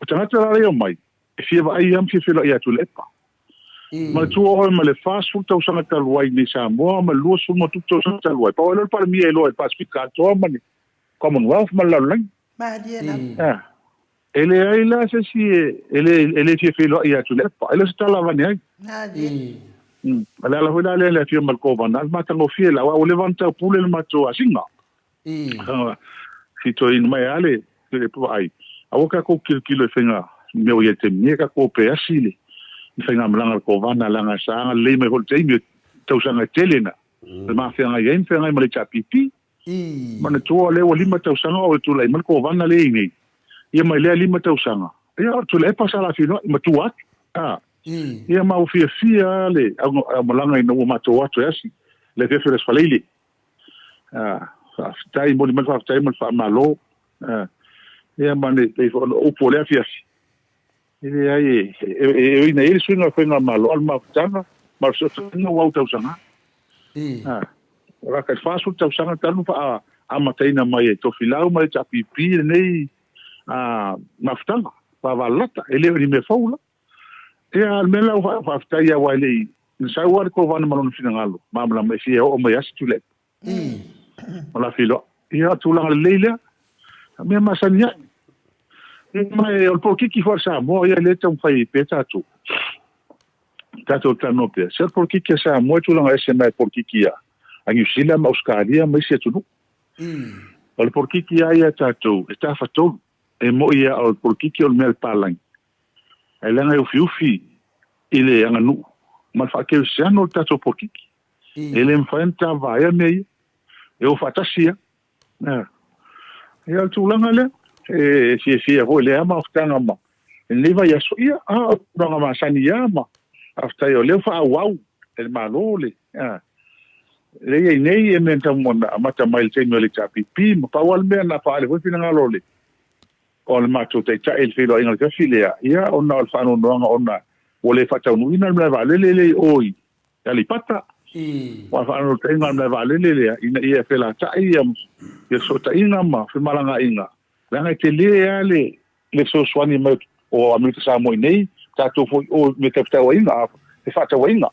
O tagata la ia e omai, e fia vaai lava ma fia feiloai ia Tuilaepa. Manatua oe ma le 40 tausaga talu ai nei Samoa ma le 20 ma tupu tausaga talu ai, pau ai loa le Palemia e iloa ai le Pasefika atoa ma le Commonwealth ma le lalolagi. Malie lava. Ah. E leai la se isi e le, e le fia feiloai ia Tuilaepa. E le o se tala avane ai. Malie. O le ala foi la lea i le afio mai le Kovana, le matagofie la, aua ua leva ona taupule le matou asiga. Fitoina mai lava le vaai, aua tatou tilotilo i faiga mea ua i ai i le taimi nei, tatou o pea asi le faigamalaga a le Kovana leaga sa agalelei mai foi i le taimi o tausaga e tele na ma feagai ai ma feagai ma le HRPP. Manatua o lea ua 5 tausaga o tulai mai le Kovana lea e i ai nei, ia mai lea 5 tausaga, ia o Tuilaepa sa lafinoai matua atu. Ia ma ua fiafia lava le aumalaga ina ua matou o atu e asi le afiafi o le Aso Faraile. Faafetai, momoli mai le faafetai ma le faamalo. Ia ma le pei foi o upu o lea afiafi, e leai, e ui ina i ai le suiga o le faigamalo, a o le mafutaga ma le fesootaiga ua autausaga. O lata i le 40 tausaga talu ona amataina mai e Tofilau ma le HRPP lenei mafutaga faavalalata, e le o ni mea fou la. Ia, o le mea la ua faafetai aua e le i na sau lava le Kovana ma lona finagalo malamalama e fia oo mai asi Tuilaepa. Ma la feiloai. Ia, o le tulaga lelei lea. O mea masani ai. Ia, ma e, o le polokiki foi a le Samoa, ia lea e taumafai ai pea tatou. Tatou talanoa pea. Se o le polokiki a Samoa e tulaga ese mai le polokiki a Niu Sila ma Ausetalia ma isi atunuu. O le polokiki lava ia a tatou, e tafatolu. E moi lava o le polokiki o le mea a le palagi. Ae leaga e ufiufi i le aganuu ma le faakerisiano o le tatou polokiki. E le mafai ona tavaea mea ia. E o faatasi ia. Ia, o le tulaga lea, e fiafia foi i lea mafutaga ma lenei vaiaso. Ia, a o le tulaga masani ia ma faafetai o lea ua faaauau e le Malo le, lea i ai nei e mea na amata mai i le taimi o le HRPP ma pau lava le mea na faaali foi finagalo o le o le matou taitai i le feiloaiga i le afiafi lea, ia, ona o le faanoanoaga ona ua le faataunuuina le malae vaalele lea i o i Aleipata. Aua o le faanaunautaiga o le malae vaalele lea, ina ia felatai ia fesootaiga ma femalagaaiga, leaga e tele lava le fesoasoani mai o Amerika Samoa i inei, tatou foi i o i mea tau fefaatauaiga, fefaatauaiga.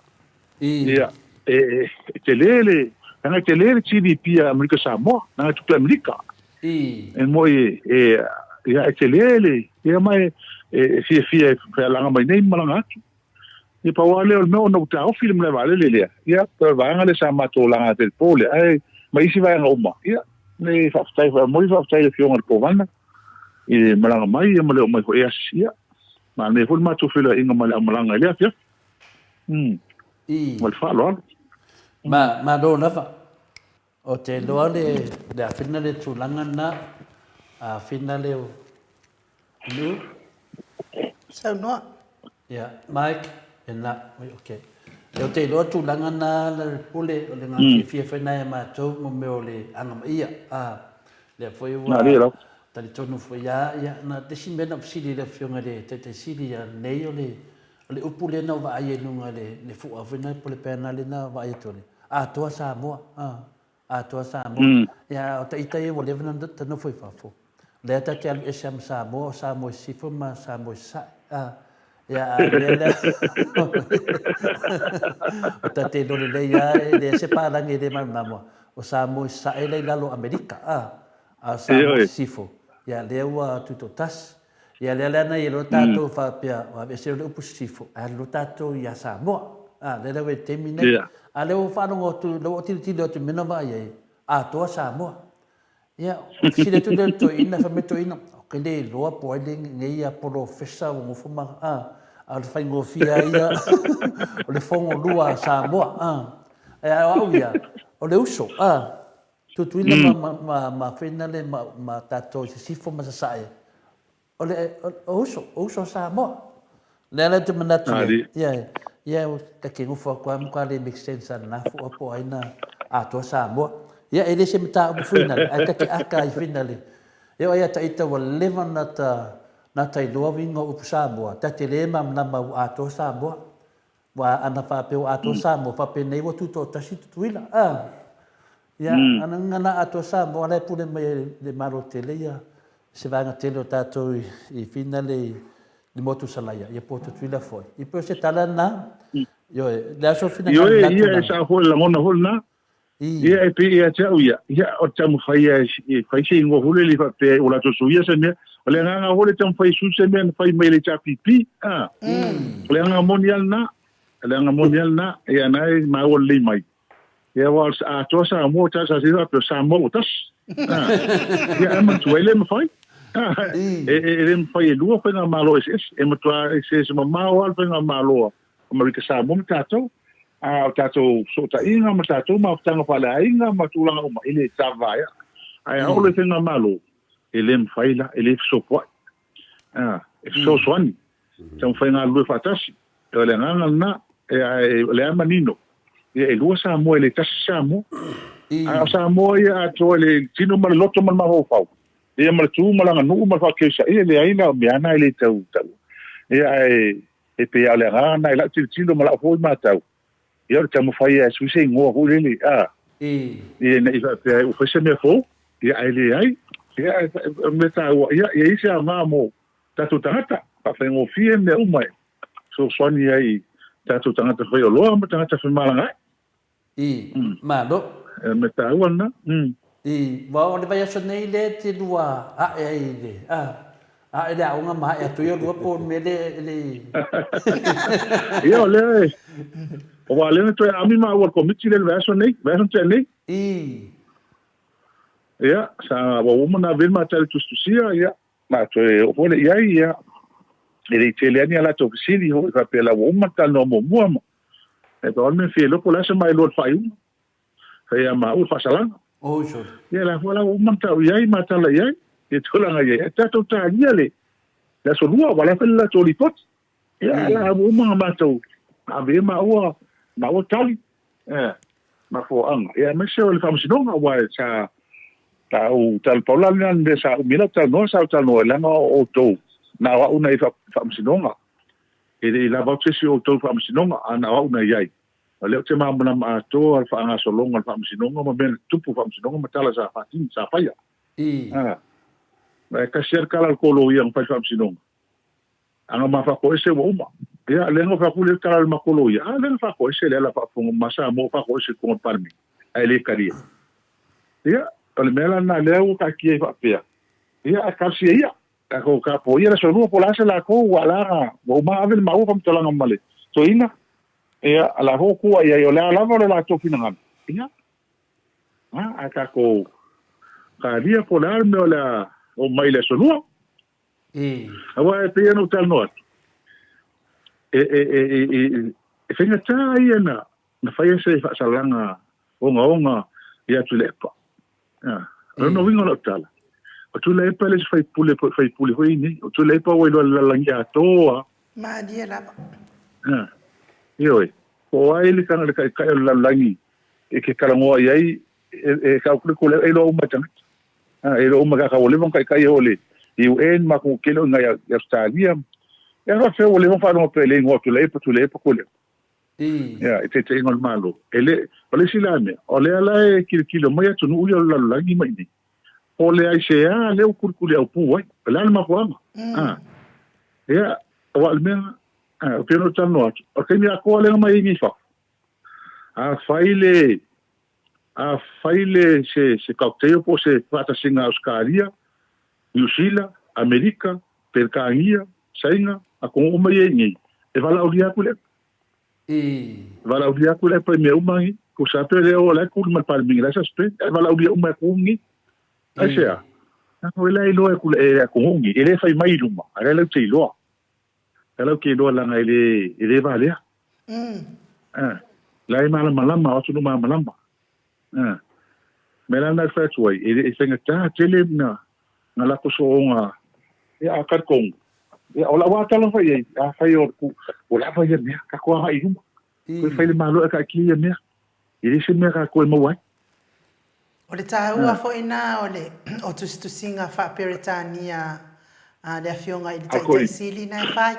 Ia, e tele le, leaga e tele le GDP a Amerika Samoa, leaga e tupe Amerika. E moi e, ia, e tele le, ia ma e, e fiafia e fealaga mai nei ma malaga atu. Ia pau lava lea o le mea ona ua taofi le malae vaalele lea, ia, pei o le vaega lea sa matou laga atu i le po lea, ae ma isi vaega uma, ia, le faafetai foi, momoli faafetai i le Afioga i le Kovana i le malaga mai ia ma le oo mai foi e asi, ia, manaia foi le matou feiloaiga ma le aumalaga i lea afiafi. Ma le faaaloalo. Ma, malo lava. Ou te iloa le, le afina le tulaga lena, afina le o Nu'u. Saunoa. Ia, Mike, e na, ok. Ou te iloa tulaga na le pule o le ngā fiafia whai nai a mātou mo mea o le angamaia. A, lea foi ua talitonu foi a, ia, na te isi mea na fesili i le afioga i le Taitaisili ia nei o le, O le upu lea na ou vaai ai i luga i le fua foi lena po o le banner lea na vaai atu ai, Atoa Samoa, Atoa Samoa. Ia, o ita ia ua leva ona ta nofo i fafo. O lea ta te alu ese lava ma Samoa, o Samoa i Sisifo ma Samoa i Sasae. Ia, a o le mea lea, o ta te iloa lelei lava, e leai se palagi e le malamalama, o Samoa i Sasae la i lalo o Amerika, a o Samoa i Sisifo, ia, lea ua tutoatasi. Ia lea la na i loa tatou faapea, ua aveese loa le upu sisifo, ae alu loa tatou ia Samoa. A, lea la ua i le taimi nei. A lea ua faalogo atu, lea ua tilotilo atu i mea na vaai ai, atoa Samoa. Ia, ona fesili atu lea i le toeaina, fai mai le toeaina, ou te le iloa po o ai lenei polofesa ua nofo ma, a. A o le faigofie lava ia o le Fogolua a Samoa, a. Ae o au ia, o le uso, a. Tutuila ma, ma, ma, ma Fina le ma, ma tatou i Sisifo ma Sasae, o le, o uso, o uso a Samoa. Lea la ou te manatu i ai, ia, ia, ta te nofo atu lava matua le make sense a lena fua po o ai na atoa Samoa. Ia, e le se mataupu finale, ae ta te aka ai finale. E oo ia ita ua leva na ta, na ta iloa uiga o upu Samoa, ta te le malamalama ua atoa Samoa. Ua ana faapea ua atoa Samoa, faapenei ua tutoatasi Tutuila. A! Ia, ana uiga na atoa Samoa, la e pule mai e le Malo tele ia se vaega tele o tatou i Fina le i motu Salaia, ia po o Tutuila foi. Ia pei o se tala lena. Ioe, le aso finagalo i la tulaga. Ioe, ia, e sao foi le lagona foi lena. Ia, e pei ia te au ia, ia, o le taumafai ia e fai se igoa foi lele faapea ua latou suia se mea. O le agaga foi le taumafai e sui se mea na fai mai e le HRPP. A, o le agaga moni lava lena. O le agaga moni lava lena. Ia, na e maua lelei mai. Ia, aua o le atoa Samoa, sa faapea o Samoa ua tasi. A, ia, ae manatua e le mafai. A, e le mafai e lua faigamalo eseese. E matua eseese mamao lava le faigamalo a Amerika Samoa ma tatou. A o tatou fesootaiga ma tatou mafutaga faaleaiga ma tulaga uma, e le tavaea. Ae a oo loa i faigamalo, e le mafai la, e le fesopoai. A, e fesoasoani, taumafai e galulue faatasi. O le agaga lena, ae o lea manino, ia e lua Samoa, e le tasi Samoa. A o Samoa ia atoa i le tino ma le loto ma le mafaufau, ia ma le tu ma le aganuu ma le faakeosaia, e leai la, o mea lava na e le tau taua. Ia ae E pei lava o le agaga lena i lau tilotilo ma lau foi matau, ia o le taumafai lava e sui se igoa foi lele, a, ia ina i faapea ua fai se mea fou, ia ae leai. Ia ae o le mea taua, ia ia i ai se aoga mo tatou tagata, faafaigofie mea uma e fesoasoani ai i tatou tagata faioloa ma tagata femalagaai. I, malo. E mea taua lena. I, aua o le vaiaso nei lea e te lua ae ai i le, a, ae le aoga ma ae atu ai lua po o le mea lea e le i. Ia, o lea e, aua o lea na toe aami maua e le Komiti lea i le vaiaso nei, vaiaso na tea nei. I. Ia, sa, ua uma ona ave le ma tali tusitusia, ia, ma toe oo foi lea i ai, ia, e le i tele lava ni a latou fesili foi faapea la ua uma le talanoa muamua ma. E pau le mea fia iloa po o le a se mailoa o le faaiuga. Fai ia maua le faasalaga. Oi sole. Ia la foi la ua uma ona tau i ai ma tala i ai, ia tulaga i ai. Ae tatou talia le le aso lua, aua o la e fai le latou lipoti. Ia a la ua uma ona matou ave i ai maua maua tali, eh, mafuaaga. Ia aemaise o le faamasinoga aua sa sa ou tala pau la lena mea sa umi ai lau talanoa, sa ou talanoa ai leaga o outou na o au na i faamasinoga. E le i lava atu se isi o outou i faamasinoga, a na o au na i ai. O lea ou te malamalama atoa le faagasologa o le faamasinoga ma mea na tutupu i le faamasinoga ma tala sa faatino, sa faia. A, ae tasi lava le tala a le koloia na fai i le faamasinoga, ana ma faatoese ua uma. Ia, lea na ou fai atu lea le tala a le matou loia, a lea na faatoese le ala faafofoga ma Samoa ua faatoese i totonu o le Palemene, ae le talia. Ia, o le mea la lena lea ua taatia ai faapea, ia, ae talosia ia. Tatou tapuaia le aso lua po o le a se latou ua ala na ua uma ave le maua faamatalaga ma le toeaina ia a la foi ua tua i ai o le a lava lo latou finagalo ia a ae tatou talia po o le a le mea o le a oo mai i le aso lua. Aua e pei ona ou talanoa atu e e e e e faigata ia na na faia se faasalaga ogaoga ia Tuilaepa. O lona uiga o lau tala, o Tuilaepa e le se faipule po o faipule foi nei. O Tuilaepa ua iloa i le lalolagi atoa. Malie lava. Ioe. Po o ai le tagata le taitai o le lalolagi e te talanoa i ai, e tau atu le Tuilaepa, e iloa uma e tagata. E iloa uma e tagata ua leva ona taitai e o i le UN ma atunuu tele o i ina i Ausetalia. E faapefea ua leva ona faalogo pea i le igoa o Tuilaepa, Tuilaepa, Tuilaepa. Ia, i taitaiga o le Malo. E le, o le isi la mea, o lea la e tilotilo mai atunuu ia o le lalolagi mai i inei, po o le aisea lea ua kulikuliaupū ai. O le a le mafuaaga? A, ia, aua o le mea, a, pei ona ou talanoa atu, o le taimi atoa lea na omai ai nei i fafo, afai le, afai le, se, se cocktail po o se faatasiga a Ausetalia, Niu Sila, Amerika, Peretania, Saina, atunuu uma ia i inei, e valaaulia atu le Valaaulia atu le epa i mea uma nei. Tusa pe le o la e kuli ma le Palemene la e suspend, ae valaaulia uma e atunuu nei. Aisea? O la e iloa e atunuu nei, e le fai mai i luma, a o la e latou te iloa. Tala ou te iloa leaga e le, e le valea. A, la e malamalama, o atunuu malamalama. A, mea la lena e fai atu ai, e, e faigata tele na, na latou sooga, ia, a talitonu, ia, o lau lava tala fai i ai, afai o, ua lava ia mea, tatou agai i luma. Toe fai le Malo e taatia ia mea. E le se mea tatou e maua ai. O le taua foi na o le o tusitusiga faa-Peretania a le Afioga i le Taitai Sili na e fai,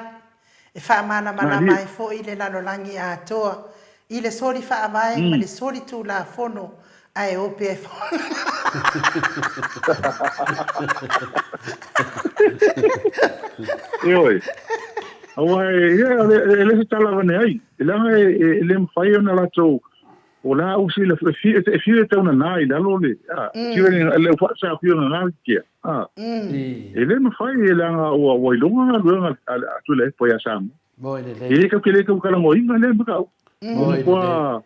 e faamalamalama ai foi le lalolagi atoa i le soli faavae ma le soli tulafono ae o pea e Ioe. Aua e, ia, e le se tala avane ai. Leaga e le mafai ona latou o la u sila e fiu e fiu e tau nana i lalo le a fiu e le fa sa fiu na na kia a e le mafai e leaga ua ua iloga galuega a Tuilaepa ia Samoa. Mo le E le kau ke le kau kalagoina le ma kau. Mo le Ua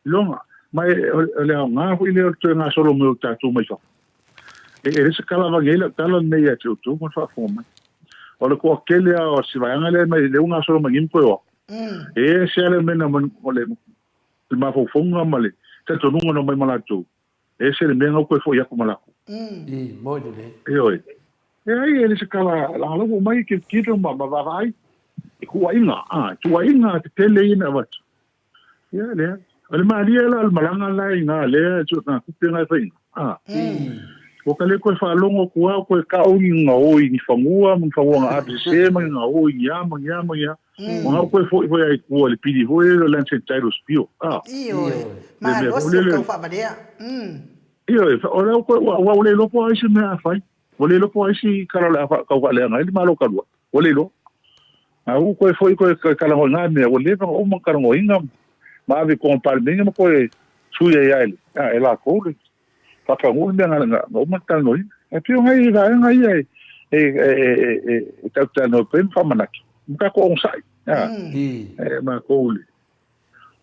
iloga ma e o le aoga foi lea o le toe gasolo mai o tatou mai fafo. E e le se kala avane ai lau tala lenei ia te outou ma le faafofoga mai. O le toatele lava o si vaega lea mai lea ua gasolo mai nei ma toe o atu. E ese lava le mea na o le le mafaufauga ma le talitonuga na omai ma latou, e ese le mea na ua toe foi atu ma latou. I, moi lelei. Ioe. Leai, e le se tala, leaga la ua omai e tilotilo ma, ma vaavaai i tuuaiga, a, tuuaiga tetele ia na avatu. Ia, leai. O le malie la o le malaga la i ina lea e na tupe na e fai ina, a. Ua ka le toe faalogo atu lava, toe tau ni gaoi i ni fanua ma ni fanua na ave sese ma ni gaoi i ni a ma ni a ma ni a. Ua na toe foi foi lava i tua i le pili foi lele o Lands and Titles Bill, a. Ioe. Malosi o le taufaavale'a. Ioe, o lea ua toe, ua ua le iloa po o ai se mea a fai. Ua le iloa po o ai si tala o le a taufaaleaga ai le Malo talu ai. Ua le iloa. A ua toe foi toe talanoa i na mea, ua leva ona uma ona talanoaina ma ave i totonu o le Palemene ma toe sui ai lava e, e latou le faataunuu le mea na, na uma ona talanoaina. Ae pei o nai vaega ia e, e, e, e, e tatou te talanoa pea ma faamanatu, ma tatou onosai, a, e matou i le,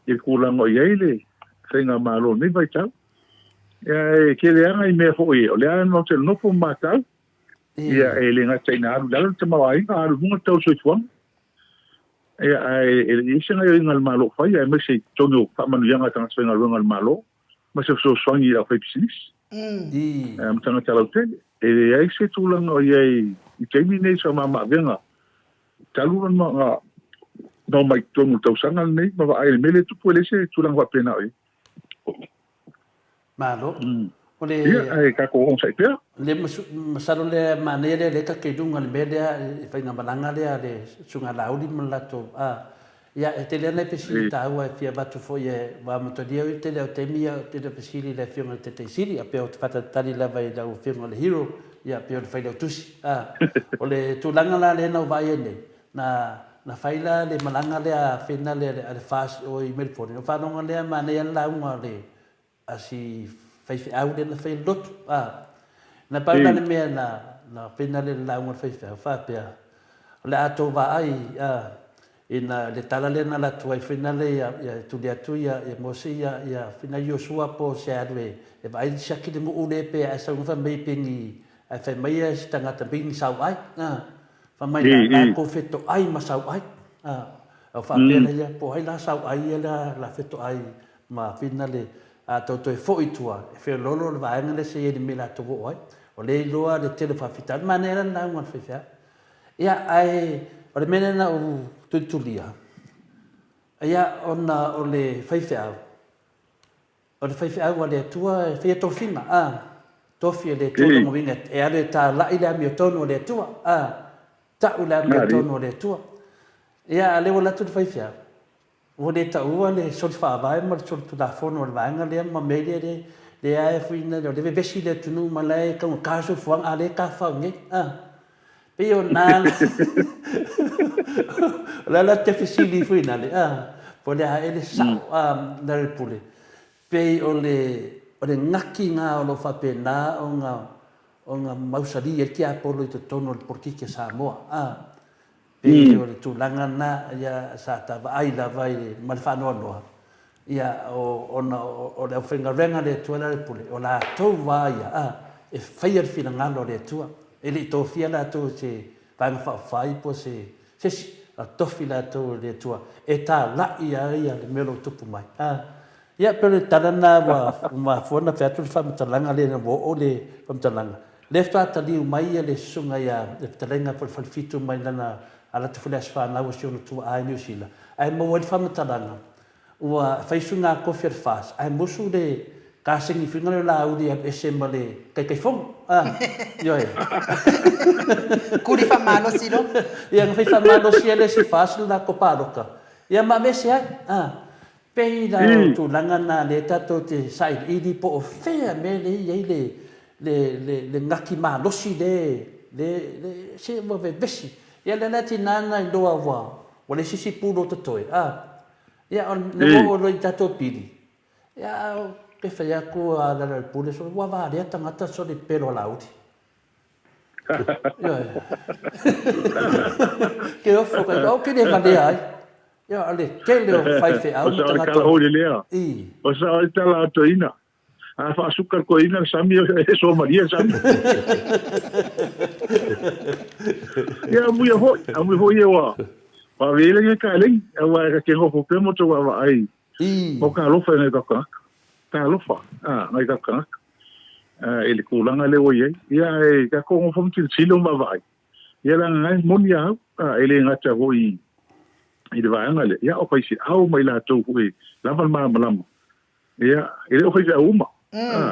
i le tulaga o i ai le faigamalo i lenei vaitau. Ia, e tele lava nai mea foi, o lea matou te nonofo ma matau, ia, e le gata ina alu i lalo le tamaoaiga, a alu i luga le tau o le soifuaga. Ia, ae e le i i ai se gaoioiga a le Malo o faia, aemaise i totonu o faamanuiaga a tagata faigaluega a le Malo, ma se fesoasoani i le aufaipisinisi ma tagata lautele. E leai se tulaga o i ai i taimi nei i se faamamaavega talu ona omai i totonu o le tausaga lenei ma vaai i le mea lea e tupu, e leai se tulaga faapena o i ai. Malo. O le Ia, ae tatou onosai pea. Le masalo lea manaia lea lea tatou i luga i le mea lea i faigamalaga lea a le Susuga Laauli ma le latou a ia e tele lava nai fesili taua e fia avatu foi e ua amatalia o le tele o taimi ia tele o fesili i le Afioga i le Taitai Sili a pei ou te faatalitali lava i lau Afioga i le Hero ia pei o le Failautusi a o le tulaga la lea na ou vaai ai nei na na fai la le malaga lea a Fena lea a le FAST i o i Melbourne o faalogo lea manaia le lauga o le a si faifeau lea na fai i le lotu, a. Na pau la le mea na, na pena le lauga a le faifeau, faapea, o le a tou vaai, a, ina le tala lea na alu atu ai foi nale ia, ia tuli atu ia, ia Mose ia, ia fina Iosua po o se alu e, e vaai le siaki le nuu le pe ae sau fai mai pe ni, ae fai mai ia si tagata pe ni sauai, a. Fai mai la, latou fetoai ma sauai, a. Au faapea la ia, po o ai la sauai ia la, la fetoai Ma whina le a tou toe foi i tua, e wheololo le vaega lea se i ai le mea latou oo ai. O lea iloa le tele o faafitauli, manaia la le lauga a le faifeau. Ia, ae o le mea lea na ou tulitulia, ia, ona o le faifeau, o le faifeau a le Atua e faia tofiga, a, tofi e le Atua lona uiga e alu e talai le amiotonu a le Atua, a, ta'u le amiotonu a le Atua. Ia, a o lea ua alu atu le faifeau, Ua le taua le soli faavae ma le soli tulafono o le vaega lea ma mea ia lea lea e fuina o lea vevesi le atunuu ma la e taugata le soifuaga a lea e tafafao nei a pei o na o le ala te fesili fuina le a po o le a ea le sao a le pule pei o le o le gaki na o lo o faapena ona ona mausali ai le tiapolo i totonu o le polokiki a Samoa a Pei o le tulaga lena ia sa ta vaai lava i ma le faanoanoa, ia o ona o le aufaigaluega a le Atua la le pule, o latou lava ia a e faia le finagalo o le Atua. E le i tofia latou e se Vaega Faaupufai po o se isi. Na tofi latou e le Atua e tala'i ai le mea o lo o tupu mai. A. Ia, pei o le tala lena ua mafua ona fai atu le faamatalaga lea ua oo le faamatalaga. Lea faatoa taliu mai le susuga ia le fetalaiga po o le Falefitu mai lana ala atu foi i le aso fanau a si ona tuaa i Niu Sila, ae maua ai le faamatalaga Ua fai suiga kofi a le FAS ae musu le kasegi foi lea o Laauli e alu ese ma le Taitaifono. A, ioe. Kuli faamalosi loa. Ia, na fai faamalosi e le isi FAS le latou palota, ia ma aveese ai. A, pei la o tulaga na lea tatou te sailiili po o fea mea lea e i ai le, le, le, le gati malosi lea, le, le, se ua vevesi. Ia lea la e tiga ona iloa ua, ua leai se isi pulu o totoe. A, Ia, na ua oo loa i tatou pili, ia, ou te fai atu a Lealailepule, sole, ua valea tagata sole i pelo a Laauli. Ioe. Ke ofo kai, ou te le valea ai. Ia, o le tele o faifeau ma tagata. O sa lea. O sa o tala atoina. A faasuka le toeaina le sami e soamalie le sami. Ia amuia foi, amuia foi ia ua ua ave ai le kalei, aua e ke nofo pea mo tou vaavaai. O ka alofa i nai tatou tagata. Ka alofa, a, nai tatou tagata. I le tulaga lea ua i ai. Ia e tatou nofo ma tilotilo ma vaavaai. Ia leaga e moni a au, e le gata foi i le vaega lea, ia o faifeau ma i latou foi lava le malamalama. Ia, e le o faifeau uma.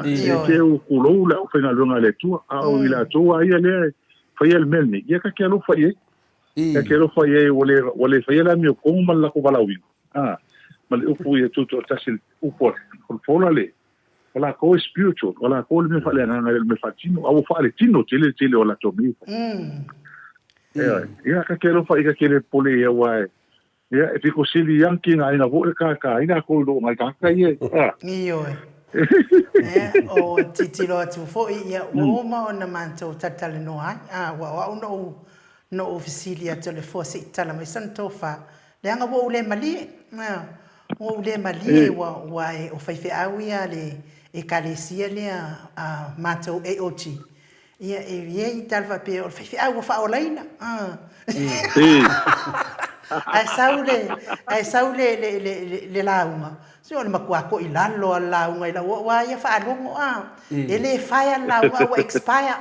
E te o kulou le aufaigaluega a le Atua, a o i latou lava ia lea e faia le mea lenei, ia ta te alofa i ai. Ta te alofa i ai ua le, ua le faia le amiotonu ma le latou valaauina. Ma le upu ia tutoatasi, le upu a le fola le, o latou e spiritual, o latou le mea faaleagaga e le o le mea faatino, a ua faaletino tele le tele o latou mea e fai. Ia, ta te alofa i ai, ta te le popole i ai, aua e, Ia, e pito sili ia tigaina foi le kākā ai latou i lo nai tagata ia. Ioe. Ia, o tilotilo atu foi, ia, ua uma ona matou talatalanoa ai, a, ua o au na ou, na ou fesili atu i le foa se i tala mai sana tofa, leaga ua ou le malie, a, ua ou le malie, ua, ua e, o faifeau ia a le Ekalesia lea a matou AOG, Ia, e i ai tala faapea, o le faifeau ua faaolaina. Ae sau le, ae sau le, le, le, le, le lauga, se o le matua toilalo lava o le lauga i lau oo lava ia faalogo, a, e le fire le lauga a ua expire.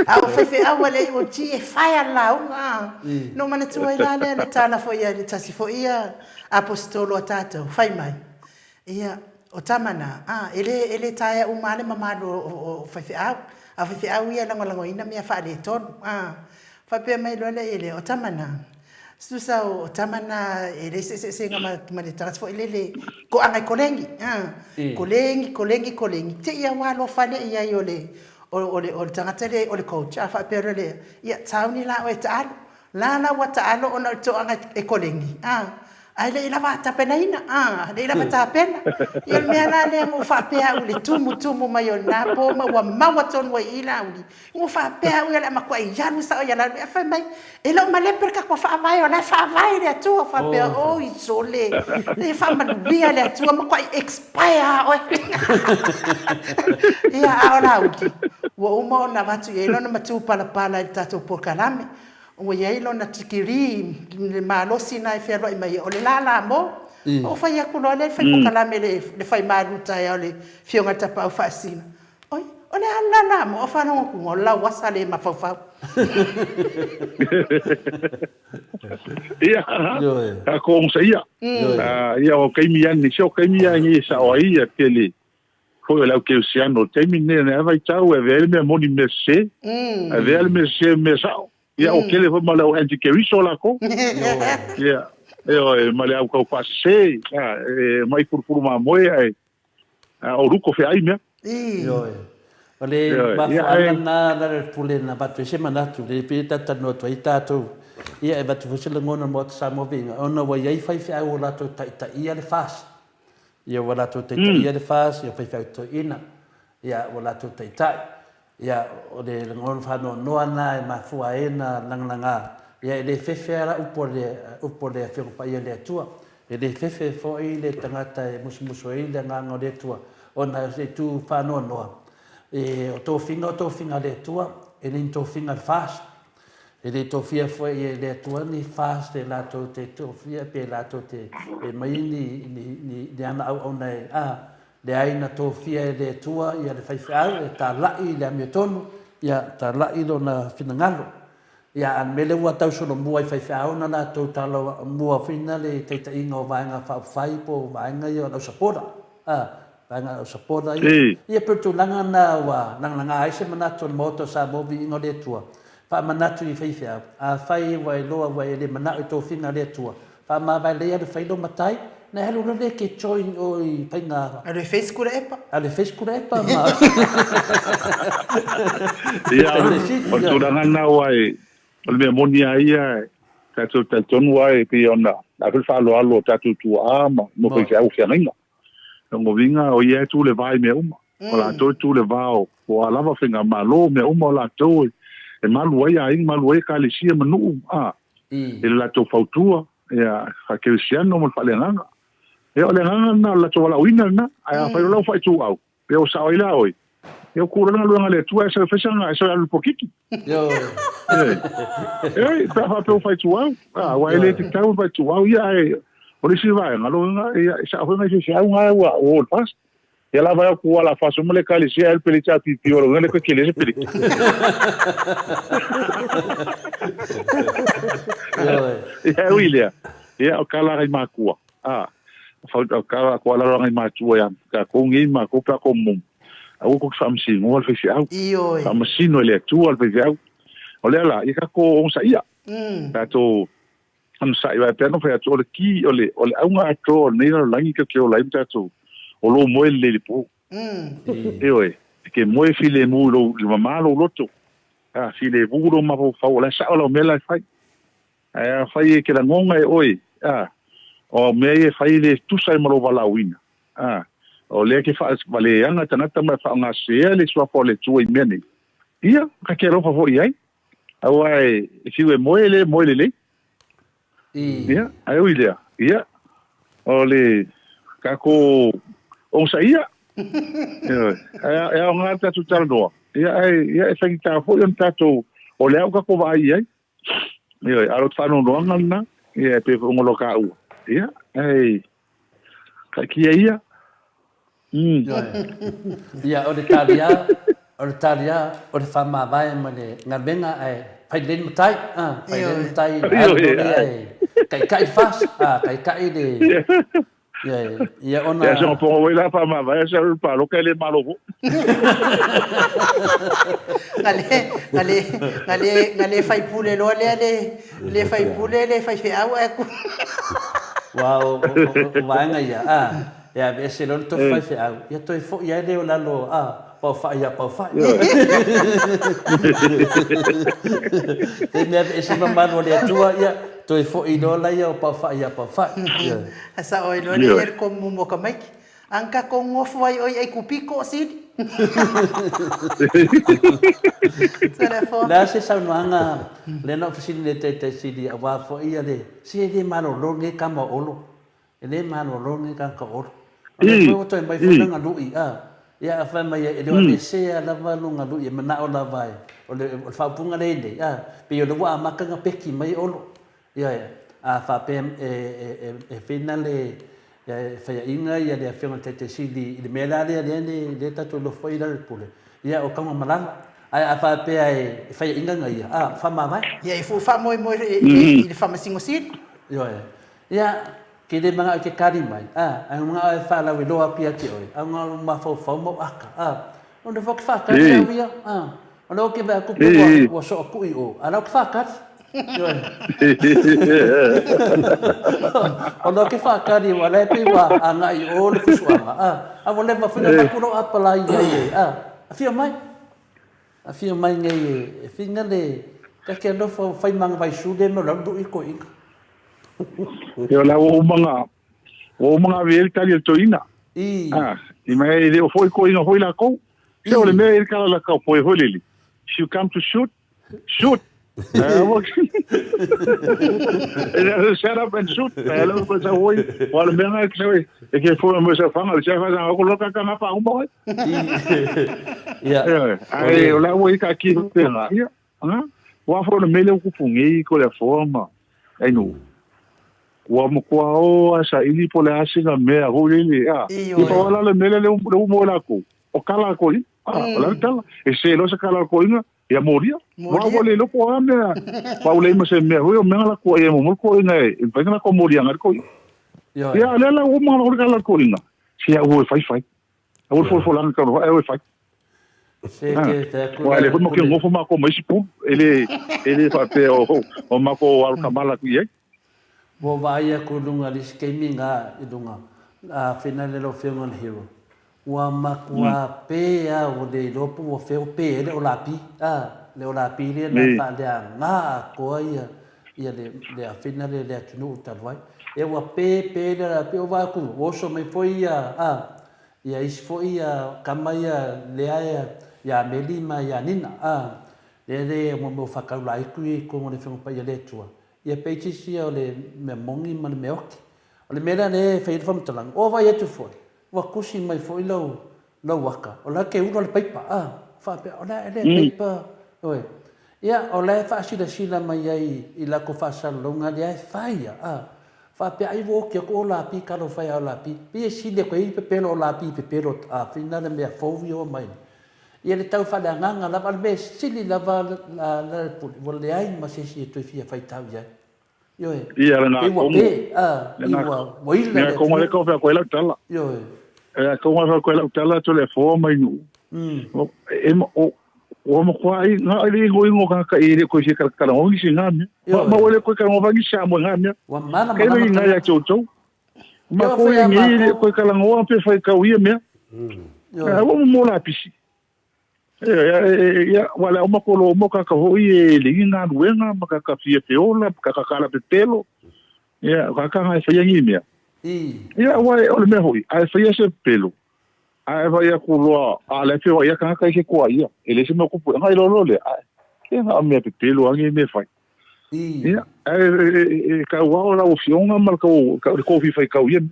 A o faifeau a le AOG e fire le lauga, a. Na ou manatua ai la lea le tala foi a le tasi foi ia Aposetolo a tatou, fai mai, Ia, o tama na, a, e le, e le taea uma lava le mamalu o, o, o faifeau, a o faifeau ia e lagolagoina mea faaletonu, a. Faapea mai loa lea i le, o tama na, tusa o, o tama na e leai se eseesega ma, ma le tagata foi lele toaga i kolegi, a, kolegi, kolegi, kolegi, te i ua alofa lea i ai o le, o, o le, o le tagata lea o le coach, a faapea loa lea, ia, sauni la oe e taalu. La la ua taalo ona o le toaga e kolegi, a, ae le i lava tapenaina, a, le i lava tapena. Ia o le mea la lea na ou faapea au i le tumutumu mai o lena po ma ua maua tonu ai i i Laauli, na ou faapea au ia o le a matuai alu sao ia Laauli, ae fai mai, e le o malepe le tatou faavae, o la e faavae le Atua. Ou faapea, oi sole, ia faamanuia le Atua, matuai expire lava oe. Ia, a o Laauli, ua uma ona avatu i ai lona matupalapala i le tatou polokalame. Ua i ai lona tikeri le malosi lena e fealuai mai ai, o le lala mo. Ou fai atu loa lea i le fai pokalame le fai malu taeao le Afioga i le Tapaau Faasisina, Oi, o le a le lala mo? Ou faalogo atu, o le lauasa le mafaufau. Ia, tatou onosaia. Ia, o taimi ia nei, se o taimi ia nei e sao ai ia tele foi o le au kerisiano o le taimi lenei, o lena vaitau e avea ai le mea moni ma mea sese, avea le mea sese ma mea sao. Ia, o tele foi ma le au antikeriso lakou. Ia, ioe, ma le au taufaasese, e aumai pulupulu mamoe ae o luko feai mea. Ioe. O le mafuaaga lena Lealailepule na avatu ai se manatu, lea pei e talatalanoa atu ai tatou, ia e avatu foi se lagona o le Maota Samoa Viiga, ona ua i ai faifeau ua latou taitaia le FAST. Ia ua latou taitaia le FAST, ia faifeau toeaina, ia ua latou taitai. Ia o le lagona faanoanoa lena e mafua ai ona lagalaga, ia e le fefe lava la upu a le upu a le Afioga Paia a le Atua. E le fefe foi le tagata e musumusu ai le Agaga o le Atua, ona o se itu faanoanoa, e o tofiga o tofiga a le Atua, e le ni tofiga a le FAST. E le tofia foi e le Atua ni fast e latou te tofia pe latou te e mai ni ni ni ni ana auauna e a leai na tofia e le Atua ia le faifeau e tala'i i le amiotonu ia tala'i lona finagalo. Ia a le mea lea ua tau solomua i faifeau na latou tala mua foi na le taitaiga o Vaega Faaupufai po o vaega ia o le ausapola a vaega ausapola ia. Ia pei o le tulaga na ua lagalaga ai se manatu o le Maota o Samoa Viiga o le Atua Faamanatu i faifeau, Afai ua iloa ua e le manao i tofiga a le Atua, faamavae lelei alu e fai lou matai, na e alu loa lea e ke join o i faiga. Alu e fai sikula epa. Alu e fai sikula epa ma. Ia, o le tulaga lena aua o le mea moni lava ia, tatou talitonu lava e pei ona ave le faaaloalo o tatou tuaa ma faifeau o feagaiga. Lona uiga o ia e tu le va i mea uma. O latou e tu le va o po o a lava faigamalo, mea uma o latou e malu ai aiga, malu ai ekalesia ma nuu a, i le latou fautua ia faakerisiano ma le faaleagaga. Ia o le agaga lena o le latou valaauina lena. Ae afai o lau faaituau, Pe o sao ai la oe. E o kula galuega a le Atua e sau e fai sana e sau e alu i le polokiki. Ioe. Ioe, pe a faapea ua faituau. A, aua e le tatau ona faituau ia ae o le isi vaega, lona uiga, ia, e sao foi nai faifeau na ua o i le FAST. Ia la vaai atu ua ala FAST uma le ekalesia ae alu peleti a piopio, lona uiga le toe tele se peleti. Ioe. Ia e ui i lea, ia o tala a nai matua, a, Ka ko alalo ngai matua ia tatou nei matou pe a kou mumu. Aua kou te faamasinoa le faifeau. Ioe. Faamasino e le Atua le faifeau. O lea la, ia tatou onosaia. Tatou onosai aua e pei ona fai atu, o le ki, o le, o le auga atoa o lenei lalolagi tatou te ola ai ma tatou, o lou moe lelei i le po. Ioe. E te moe filemu i lou, i le mama lou loto. A, filemu lou mafaufau, o la e sao lau mea la e fai. Ae afai e te lagona e oe, a, o au mea ia e fai e le tusa ai ma lou valaauina, a, o lea e te faavaleaga tagata ma e faaaogasesea le suafa o le Atua i mea nei, ia, ta te alofa foi i ai, aua e fiu e moe e le moe lelei. Ia, ae ui i lea, ia, o le tatou onosaia, ioe, ae aoga le tatou talanoa, ia, ae, ia, e faigata foi ona tatou, o lea ua tatou vaai i ai, Ioe, a o le faanoanoaga lena, ia e pei foi ona lua taua. Ia, ae taatia ia. Ioe. Ia, o le taliā, o le taliā, o le faamavae ma le galuega ae fai lelei le matai, a, fai lelei le matai, alu loa lea e taitai le FAST, a, taitai le, Ia, ia ona... Ia, soga poga oi la faamavae sa le paloka e le malo foi. Na le, na le, na le, na le faipule loa lea le, le faipule le faifeau ae ku. Ua o, o, o, o vaega ia, a, e aveese loa le tofi faifeau, ia toe foi ai lea o lalo, a, paofai ia paofai. Te mea aveese mamalu o le Atua, ia, toe foi loa laia o paofai ia paofai. Ia. A sao ai loa lea le komu mo ka maiki. Ang ka ko ngofu ai oi ai kupiko o sili. O le a se saunoaga lea na ou fesili nei i le Taitai Sili aua foi ia le, se e le malolo lenei tama o Olo. E le malolo lenei tagata o Olo. O lea foi ua toe aumai foi lana lui, a. Ia a fai mai e le o aveesea lava lona lui e manao lava e, o le faaupuga lea e i ai nei, a, pei o lea ua amata ona peki mai Olo. Ioe, a faapea e fina le faiaina le Afioga i le Taitai Sili i le mea la lea lea tatou iloa foi i lalo i le pule, ia o Tanugamalala. Ae a faapea e faiaina na ia, a, faamavae. Ia, e fuu faamoemoe i le Faamasino Sili. Ioe. Ia, ke le manao i te kali mai, a, ae manao e faalauiloa atu ia te oe, a na o lou mafaufau ma ou aka, a, Ona foi ke whakari au ia. Ona o ke mea kupu ua, ua soa kui o. A lau ke whakari. Ona o ke whakari ua lai pe ua a ngai o le fusuanga. A, a ua leva foi na maku lo apa la ia e. A, a fia mai. A fia mai nei e, e whina le, ka ke alofa o whai manga vai sule me lau lui ko inga. Ia la ua uma nga Ua uma ona ave i ai le tali a le toeaina. A, i mai e le o foi toeaina foi lakou. Se o le mea e i ai le tala a le cowboy foi lele, if you come to shoot, shoot. Shut up and shoot. Ae lau ko sa hoi, wa le mea ngai ke sawe, e ke fo mo sa fanga, le sa fa sa ko loka ka ngapa uma hoi. Ia. Ai o la ua i ka ki te nga. Ia. Ua foi o le mea lea ua tupu nei i Toleafoa ma Ainuu, ua matua o lava e saili po o le a sina mea foi lele, a. Ia pau lava la le mea lea ua maua e latou, o tala a le toeaina. A, o le a le tala? E sese loa se tala a le toeaina, ia molia. Molia. Ua le iloa po o a mea, aua ua leai ma se mea foi o mea na latou ai e muamua le toeaina e mafai ona latou moliaga ai le toeaina. Ia, o lea la ua uma ona le tala a le toeaina, se aua e fai fai. Aua le folafolaga tau ae o e fai. Se te te aku Ua le foi ma ke ngofo ma ko mai sipu ele ele fa pe o o ma ko alu kamala ku iai. Ua vaai aku i luga le isi taimi nga i luga a fina le lau afioga le hero. Ua matua pe a ua le iloa po ua fea ua pe ai le olapi a le olapi lea na faaleaga atoa ia ia le le afina le le atunuu talu ai. Ia ua pe pe le olapi ua vaai atu ua oso mai foi ia a ia isi foi ia kama ia lea ia ia Meli ma ia Nina a lea le mo mea faataulaitu ia i totonu o le Afioga Paia le Atua. Ia pages ia o le mea moni ma le mea oti. O le mea lea lea e fai ai le faamatalaga, ua vaai atu foi, ua tusi mai foi lau lau aka, o la e te ula le paipa, a, faapea, o le a ea lea paipa, oi. Ia, o la e faasilasila mai ai i latou faasalalauga lea e fai ia, a, faapea ai ua oti atu o lapi, talofa e a o lapi, pei e sili atu ai pepelo o lapi i pepelo a whina le mea fou ia ua mai nei. Ia le tau faaleagaga lava, o le mea sili lava la le pule, ua leai ma se isi e toe fia faitau i ai. Ioe. Ia le Pei ua pe, a, pei ua, ua ila le atunuu. Le kofe koe lau tala. Ioe. E konga fa koe lau tala to le fo mai nu. E o o mo kwa i nga le ingo ingo ka ka i le koe se kala kala ngi se nga me. Ma ma le koe kala ngo ngi sa mo nga me. Ua mana mana. Ke ngi ya chou chou. Ma koe ngi le koe kala ngo pe fai kau ia mea. Ioe. Ua mo la pisi. Ia, ua le auma ko lo mo ka ka hoi e le ngi galuega ma ka ka fia feola, ka ka kala pepelo. Ia, ka ka ngai whaia ngi mea. Ia, ua e, o le mea hoi, a e whaia se pepelo, a e whaia ku loa, a le whiwa ia kanga kai ke kua ia, e le se mea kupu, ngai lo lo le, a e nga o mea pepelo a ngi mea whai. Ia, e, e, ka ua o lau fionga ma le ka, le kofi whai kau ia.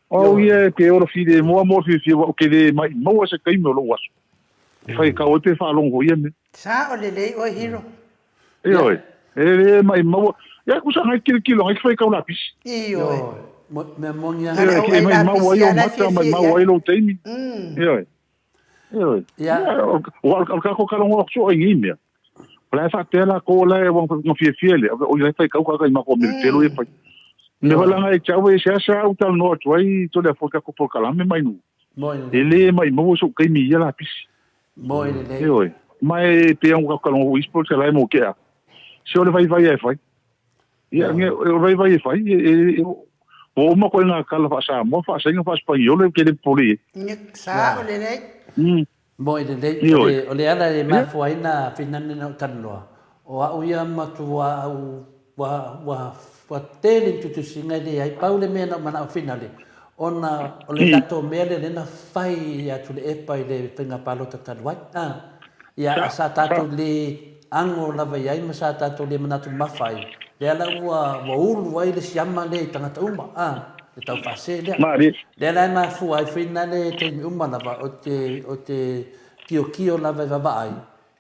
Au ia e te ora whire moa mo whiwhi wa o ke le mai maua se taimi o lou aso. E whai kau e pe whaalongo ia me. Sa o lelei oe Hiro. Ioe. E le mai maua. Ia ku sa ngai kilo kilo ngai whai kau lapisi. Ioe. Mea moni a. E mai maua ai o mata mai maua ai lou taimi. Ioe. Ioe. Ia. O al ka ko kalongo so ai ngi mea. O la e faapea lakou o la e ua fiafia lea, o ia e faitau kaka i makou mea pepelo ia e fai. Me holanga e tau e seasea au talanoa atu ai to lea foi kako polokalame mai nuu. E le maimau sou taimi i ia lapisi. Moi lelei. Ioe. Ma e pei ona kako kalongo isi polokalame mo kea. Se o le vaivai e fai. Ia, nge, o le vaivai e fai, e, e, e, ua uma koe ngā kala faa-Samoa, faa-Saina, faa-Spaniola, e ke le popole i ai. Sa o lelei. Moe lelei, o le, o le ala e mafua ai nā whinane na o talanoa, o a'u ia matua a'u ua, ua, ua tele ni tutusiga e leai, pau le mea na ou mana'o finale, ona o le latou mea lea lea na fai ia Tuilaepa i le faiga palota talu ai, a, ia, sa tatou le ago lava i ai ma sa tatou le manatu mafa ai, lea la ua, ua ulu ai le siama lea i tagata uma, a, le taufaasē lea. Lea la e mafua ai finale i taimi uma lava o te, o te kiokio lava e vavaai,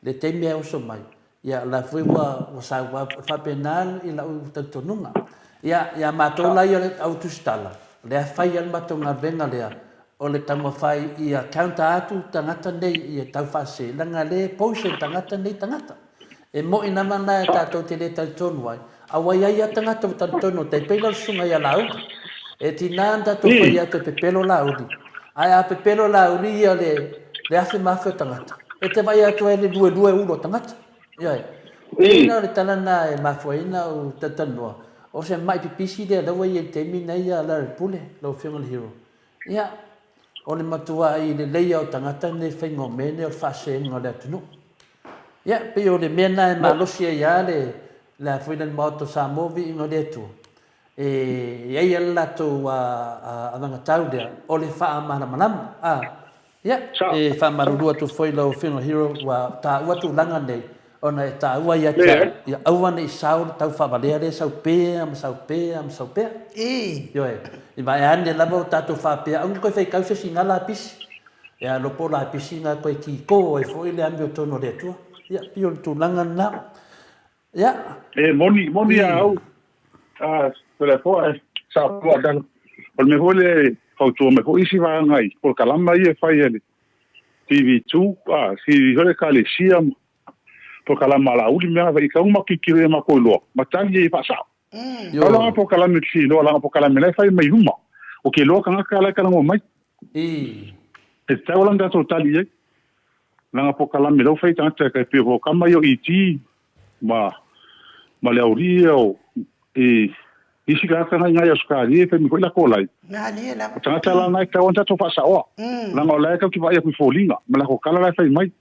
le taimi e oso mai, ia la foi ua, ua sau, ua faapena i lau talitonuga. Ia, ia matou la ia o le au tusitala, o lea e fai lava le matou galuega lea, o le taumafai ia counter atu tagata nei ia taufaasese, leaga le poison tagata nei tagata. E moʻi nama na e tatou te le talitonu ai, a ua i ai ia tagata ua talitonu tai pei la o le susuga ia Laauli. E tina ana tatou fai atu e pepelo Laauli, ae a pepelo Laauli ia le le afe ma afe o tagata, e te vaai atu ai le luelue ulu o tagata. Ioe. Pei la o le tala na e mafua ai na ou talatalanoa, o se maʻi pipisi lea la ua i ai i le taimi nei ia Larry Pule, lau Afioga i le Hero. Ia, o le matuai lelei lava o tagata nei faiga o mea nei o le faasega o le atunuu. Ia, pei o le mea lena e malosi ai lava le, le a foi le Maota o Samoa, viiga o le Atua, e i ai lava le latou avagatau lea o le faamalamalama. A, ia, e faamalulu atu foi lau Afioga Hero ua taua tulaga nei, ona e taua ia te au, ia aua ne i sao le tau faavalea lea e sau pea ma sau pea ma sau pea. Ioe, i vae ane lava o tatou faapea, aua ne i toe faitau se isi i ngā lapisi. Ia lopo lapisi ngā toe kikō ai foi le amiotonu a le Atua. Ia, pei o le tulaga lena. Ia. E moni, moni a au. A, Toleafoa e sa pua tala. O le mea foi lea e fautua mai foi isi vaega i polokalama ia e fai e le TV2, a, TV foi le Ekalesia ma polokalama a Laauli mea na fai, e tatau ona matou tilotilo i ai matou iloa, ma tali ai e faasao. Pau lana polokalame ou te fia iloa, leaga o polokalame la e fai mai luma. Ou te iloa tagata la e talanoa mai. E tatau la ona tatou tali i ai. Leaga polokalame la ua fai e tagata e tai pei o tama ia o ET ma ma le aualii ia o i isi tagata na i ina i Ausetalia e fai mai foi latou live. O tagata la na e tatau ona tatou faasaoa. Leaga o la e tatou te vaai atu i foliga ma latou tala la e fai mai.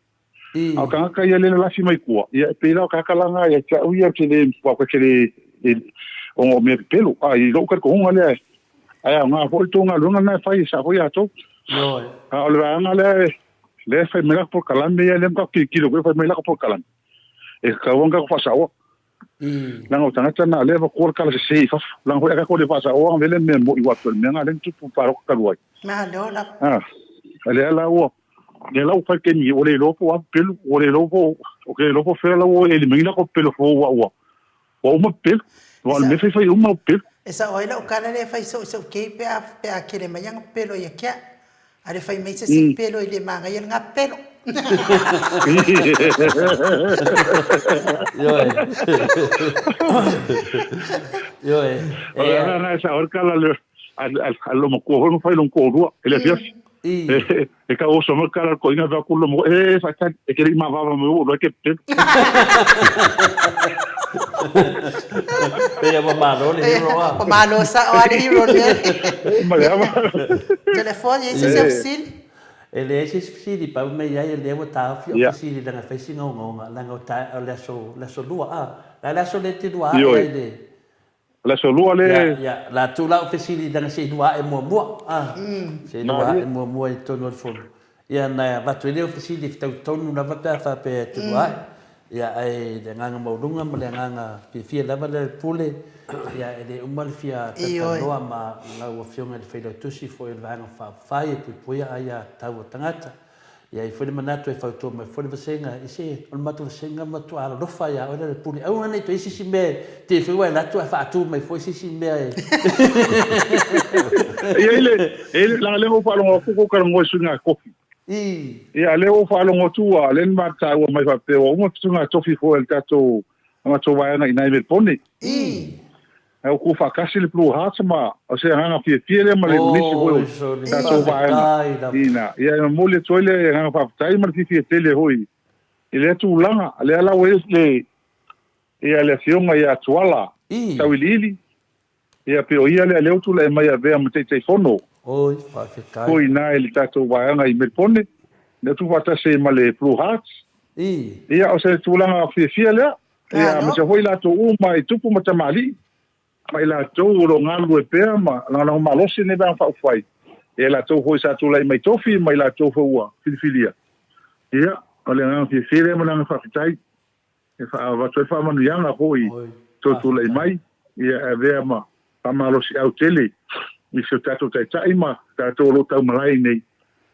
A o tagata ia lea e lalafi mai tua, ia e pei la o tagata la na ia te au ia ou te le, aua ou te le, ona o mea pepelo. A i lou talitonuga lea, ae aoga foi le tou galuega lena e fai e sao foi ia outou. A o le vaega lea, lea e fai mai laka polokalame ia, lea matou te tilotilo foi e fai mai laka polokalame, e tatau ona tatou faasaoa. Leaga o tagata na lea e avatua le tala sese i fafo. Leaga foi a tatou le faasaoa ona vele le mea moni aua pei o le mea lena lea na tupu i le palota talu ai. Malo lava. Ah, lea la ua lea la ua fai le taimi ua le iloa po o a pepelo, ua le iloa po o ke iloa po o fea la ua eli mai lako pepelo fou aua ua ua uma pepelo. Aua o le mea faifai uma o pepelo. E sao ai lau tala lea e fai soo i sou kei pe a pe a kele mai ana pepelo ia kea. A le fai mai se isi pepelo e le manaia lena pepelo. Ioe. Ioe. O le agaga lena e sao ai le tala a le loomatua foi ma fai lona toalua i le afiafi. E tau oso mai le tala a le toeaina avea atu le loomatua, e faatali, e te le i mavava mai ua ou iloa e te pepelo. Pei ua malo le hero a. Ua malo sao lava le hero nei. Ma le ava. Telefoni, e i ai se isi au fesili? E leai se isi fesili, pau mea i ai o lea ua taofi au fesili leaga e fai si gaogaoga, leaga o le aso, le aso lua a. O le a le aso lea e te lua ae ai le. O le aso lua le. Ia, ia, la tu lau fesili leaga se i lua ae muamua, a. Se i lua ae muamua i totonu o le fono. Ia, na avatu ai lea o fesili e fetau tonu lava pe a faapea e te lua ae. Ia, ae i le agaga maualuga ma le agaga fiafia lava lea o le pule, ia, e le uma le fia talatalanoa ma lau Afioga i le Failautusi foi o le Vaega Faaupufai e puipuia aiatatau a tagata. E i ai foi le manatu e fautua mai foi le vasega i se, o le matou vasega matua alolofa ia oe le pule. Aua ne i toe i ai se isi mea e tele foi ua e alu atu ae faatu mai foi se isi mea e. E i ai le, e i ai le, leaga lea ua ou faalogo atu ua talanoa i suiga tofi. Ia, lea ua ou faalogo atu ua, lea na ma taua mai faapea ua uma suiga tofi foi a le tatou, a matou vaega i ina i Melpone. Ae ua tuufaatasi le Blue Hearts ma o se agaga fiafia lea ma le nisi foi o tatou vaega ina. Ia e momoli atu ai le agaga faafetai ma le fiafia tele foi i lea tulaga. Lea la ua i ai le ia le afioga ia Tuala Tauiliili, ia pei o ia lea lea ua tulai mai e avea ma Taitaifono foi ina i le tatou vaega i Melpone, lea ua tuufaatasi ai ma le Blue Hearts. Ia o se tulaga fiafia lea. Ia, aemaise foi i latou uma i tupu ma tamalii, ma i latou o lo o galulue pea ma lagolago malosi lenei Vaega Faaupufai, ia i latou foi sa tulai mai tofi ma i latou foi ua filifilia. Ia, o le agaga fiafia lea ma le agaga faafetai e avatu ai le faamanuiaga foi i tou tulai mai, ia e avea ma faamalosiau tele i si o tatou Taitai ma tatou o lo o taumalae nei,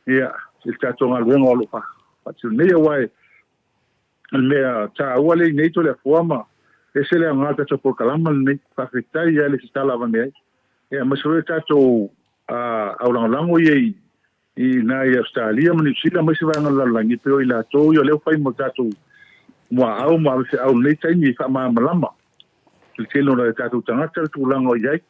ia, i le tatou galuega o lo o faatino nei, aua e O le mea taua lea i nei Toleafoa ma ese le aoga o le tatou polokalama lenei. Faafetai lava i le isi tala avane ai. Ia aemaise foi o tatou aulagolago ia i ina i Ausetalia ma Niu Sila ma isi vaega o le lalolagi, e pei o i latou ia o lea ua fai mo tatou muaau ma avefeau i lenei taimi e faamalamalama i le tele o tatou tagata le tulaga o i ai.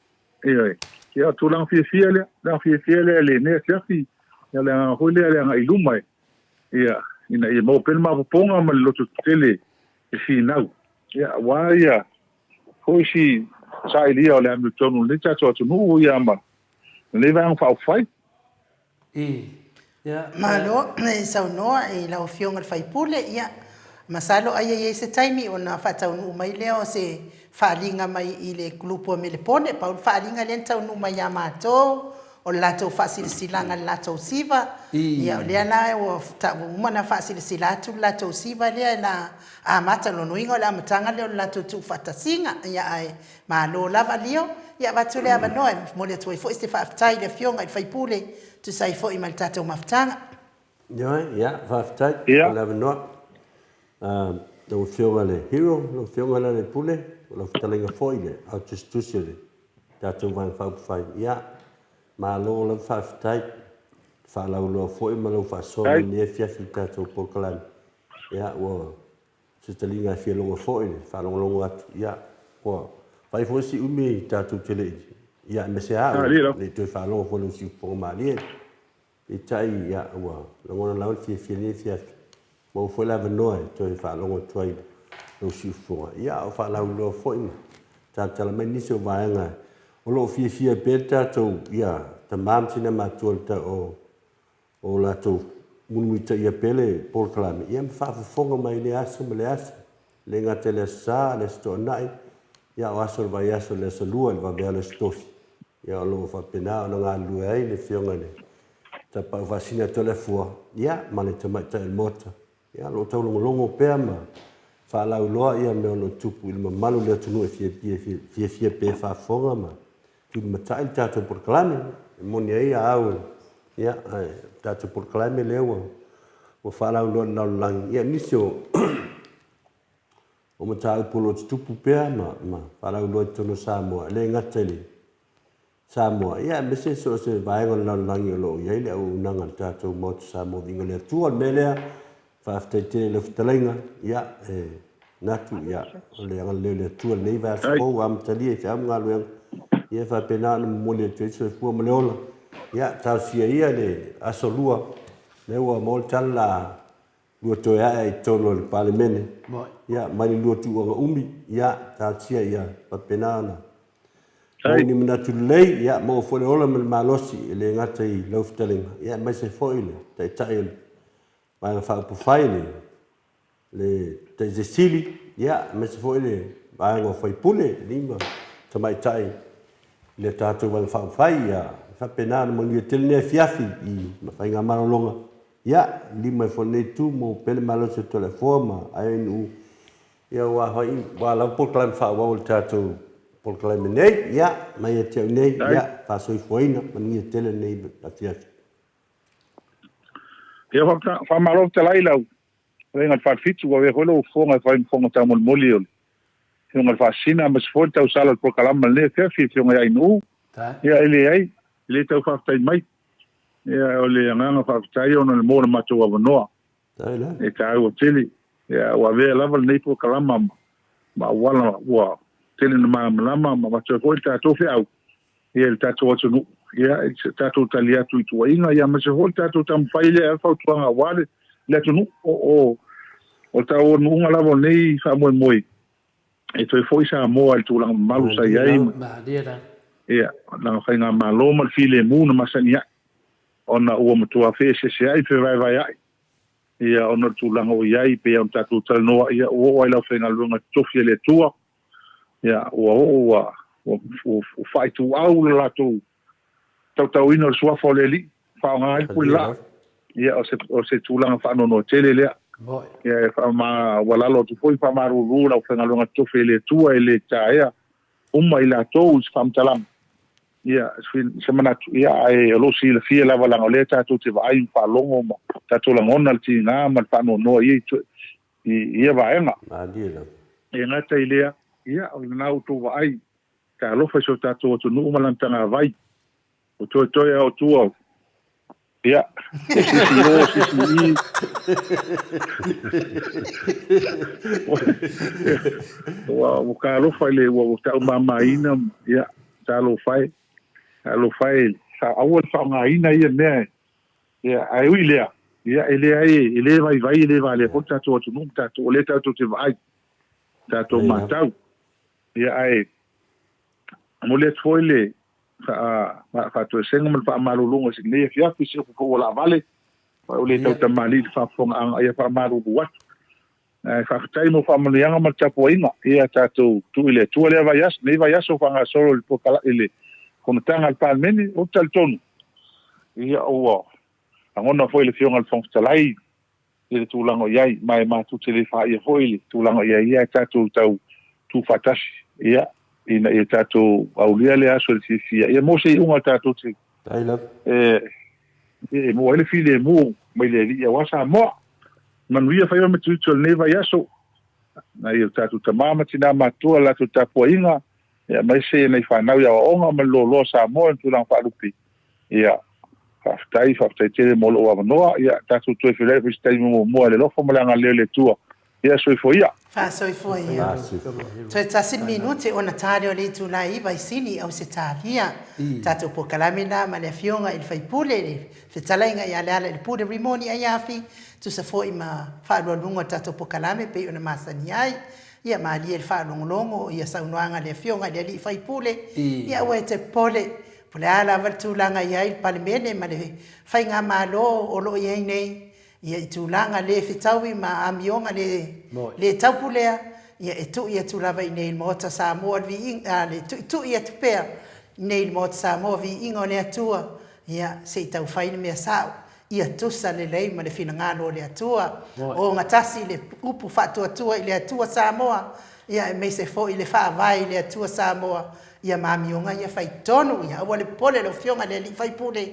Ioe. Ia o tulaga fiafia lea, tulaga fiafia lea i lenei afiafi, ia o le agaga foi lea i le agai i luma e ia, ina ia maua pea le maopoopoga ma le lototetele e finau, ia, aua ia foi si sailia o le amiotonu o lenei tatou atunuu, ia ma lenei Vaega Faaupufai. I, ia, Malo e saunoa i lau Afioga i le sui usufono, ia, masalo ai e i ai se taimi ona faataunuu mai lea o se faaaliga mai i le group o Melepone, pau le faaaliga lea na taunuu mai ia matou, o le latou faasilasilaga i le latou siva, ia o lea la ua uma ona faasilasila atu le latou siva lea e la amata, lona uiga o le amataga lea o le latou tuufaatasiga, ia ae malo lava Lio, ia avatu le avanoa e momoli atu ai foi se faafetai i le Afioga i le sui usufono e tusa ai foi ma le tatou mafutaga. Ioe, ia, faafetai mo le avanoa. lau Afioga i le Hero, lau Afioga Lealailepule, o lau fetalaiga foi i le Ao Tusitusi o le tatou Vaega Faaupufai. Ia, malo lava faafetai. Faalauiloa foi ma lau faasoa mai lenei afiafi i le tatou polokalame. Ia, ua se taliga e fia logo foi le faalogologo atu, ia, ua fai foi si umi tatou te le i, ia, aemaise lava au, le i toe faalogo foi i lou siufofoga malie. Peitai, ia, ua lagona lava le fiafia i lenei afiafi, maua foi le avanoa e toe faalogo atu ai i lou siufofoga, ia, a o faalauiloa foi ma talatala mai nisi o vaega o lo o fiafia pea le tatou, ia, tama ma tina matutua i le o o latou mulimulitaia pea le polokalame, ia ma faafofoga mai i lea aso ma lea aso, e le gata i le Aso Sa, le Aso Toonai, ia o aso o le vaiaso, le Aso Lua, le vaveao le Aso Tofi, ia o lo o faapena ona galulue ai le Afioga i le Tapaau Faasina a Toleafoa, ia ma le Tamaitai o le Maota, ia o lo o taulogologo pea ma faalauiloa ia mea o lo o tupu i le mamalu o le atunuu e fiafia pea e faafofoga ma tulimatai le tatou polokalame. E moni ai a au, ia, ae o le tatou polokalame lea ua ua faalauiloa i le lalolagi, ia nisi o o mataupu o lo o tutupu pea ma ma faalauiloa i totonu o Samoa, e le gata i le Samoa, ia aemaise so o se vaega o le lalolagi o lo o i ai le auaunaga a le tatou Maota Samoa Viiga i le Atua. O le mea lea, faafetai tele i lau fetalaiga, ia, e manatu, ia, o le agalelei o le Atua i lenei vaiaso fou ua amatalia i feau ma galuega, ia e faapena ona momoli atu ai le soifua ma le ola. Ia, talosia ia le Aso Lua, lea ua maua le tala la lua toe ae i totonu o le Palemene, ia, mai le lua tuuaga umi, ia, talosia ia faapena ona maua ni manatu lelei, ia, maua foi le ola ma le malosi, e le gata i lau fetalaiga, ia, aemaise foi le Taitai o le Vaega Faaupufai, le le Taitai Sili, ia, aemaise foi le vaega o faipule, alii ma tamaitai i le tatou Vaega Faaupufai, ia faapena ona manuia tele lenei afiafi i faigamalologa. Ia, lima ai foi lenei itu mo pele malosi o Toleafoa ma ANU, ia aua foi, aua lava polokalame faaauau a le tatou polokalame nei. Ia, mai ia te au nei, ia, faasoifuaina, manuia tele lenei afiafi. Ia, faamalo fetalai lau Fetalaiga i le Falefitu, ua avea foi lou fofoga e fai ma fofoga taumolimoli o le Afioga i le Faasisina aemaise foi le tausala o le polokalame i lenei afiafi, Afioga ia Ainuu. Ia, e leai, e le tau faafetai mai. Ia, o le agaga faafetai ona o le maua o le matou avanoa. E taua tele. Ia, ua avea lava lenei polokalama ma auala ua tele ina malamalama ma avatu ai foi le tatou feau ia i le tatou atunuu, ia, i le tatou tali atu i tuuaiga, ia, aemaise foi le tatou taumafai lea e fautuaga aua le, le atunuu. O, o, o le taunuuga lava o lenei faamoemoe, e toe foi Samoa i le tulaga mamalu sa i ai, ia, lana faigamalo ma le filemu na masani ai, ona ua matua feeseeseai, fevaevaeai, ia, ona o le tulaga ua i ai, pei ona tatou talanoa, ia, ua oo lava i le aufaigaluega totofi a le Atua, Ia, ua oo ua, ua, ua, ua faaituau le latou tautauina o le suafa o le Alii, faaaoga ai le pule laa. Ia, o se, o se tulaga faanoanoa tele lea. Ia, e faama, ua lalo atu foi faamalulu le aufaigaluega totofi e le Atua e le taea uma i latou i se faamatalaga. Ia, se manatu, ia, ae o lo o silafia lava leaga o lea tatou te vaai ma faalogo ma tatou lagona le tiga ma le faanoanoa i ia, i ia vaega. Malie lava. E gata i lea, ia, o lena outou vaai, talofa i si o tatou atunuu ma lana tagavai, o toetoe a o tua o, ia, o se isi i o, o se isi i i. Ua, ua talofa i le, ua, ua taumamaina, ia, talofa e, talofa e, aua le faaaogaina ia mea e, Ia, ae ui i lea, ia, e leai, e le vaivai, e le valea foi le tatou atunuu ma tatou, o lea tatou te vaai, tatou matau. Ia, ae momoli atu foi le faatoesega ma le faamaluluga i lenei afiafi, se upu foi ua laavale, ua le tautamalii i le faafofogaaga, ia faamalulu atu. Ae faafetai mo faamanuiaga ma le tapuaiga. Ia tatou tuu i le Atua lea vaiaso, lenei vaiaso ua faagasolo i le pokala, i le fonotaga a le Palemene. Ou te talitonu, ia ua lagona foi e le Afioga i le Fofoga Fetalai i le tulaga o i ai, ma e matou te le faia foi le tulaga o i ai, ia ae tatou tau tuufaatasi, ia, ina ia tatou aulia lea aso i le fiafia, ia mo se iuga tatou te e maua ai le filemu mai le Alii aua Samoa. Manuia faiva ma tiute o lenei vaiaso. Nai o tatou tama ma tina matutua le latou tapuaiga, ia, aemaise nai fanau i aoaoga ma le loaloa o Samoa i le tulaga faalupe. Ia, faafetai, faafetai tele mo lou avanoa. Ia, tatou toe feiloai foi i se taimi muamua i le alofa ma le agalelei o le Atua. Ia, soifua ia. Faasoifua ia. Toe tasi le minute ona ta lea o le itula e 9 i Sini i Ausetalia. Tatou polokalame lena ma le Afioga i le Sui Usufono i le Fetalaiga ia Lealailepule Rimoni Aiafi, tusa foi ma faalualuga o le tatou polokalame pei ona masani ai. Ia malie le faalogologo o ia saunoaga a le Afioga i le Alii Faipule, ia aua e te popole, po o le a lava le tulaga e i ai le Palemene ma le Faigamalo o lo o i ai nei, ia i tulaga le fetaui ma amioga le le taupulea, ia e tui atu lava i inei i le Maota Samoa le viiga, le tuitui atu pea i inei i le Maota Samoa viiga o le Atua, ia se i tau fai le mea sao, ia tusa lelei ma le finagalo o le Atua. O gatasi le upu faatuatua i le Atua Samoa, ia aemaise foi le faavae i le Atua Samoa, ia ma amioga ia fai tonu, ia aua le popole lau Afioga i le Alii Faipule,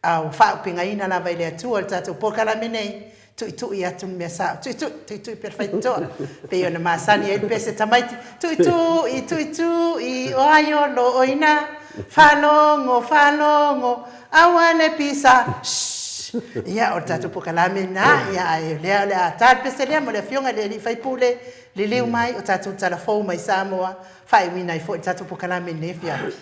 A ua faaaupegaina lava e le Atua le tatou polokalame nei, tuitui atu le mea sao, tuitui, tuitui pea le faitotoa, pei ona masani ai le pese tamaiti, tuitui, tuitui, o ai o lo o ina, faalogo, faalogo, aua le pisa, shh. Ia, o le tatou polokalame lena, ia, ae o lea o le a ta le pese lea mo le Afioga i le Alii Faipule, liliu mai o tatou tala fou mai Samoa, faaiuina ai foi le tatou polokalame i lenei afiafi.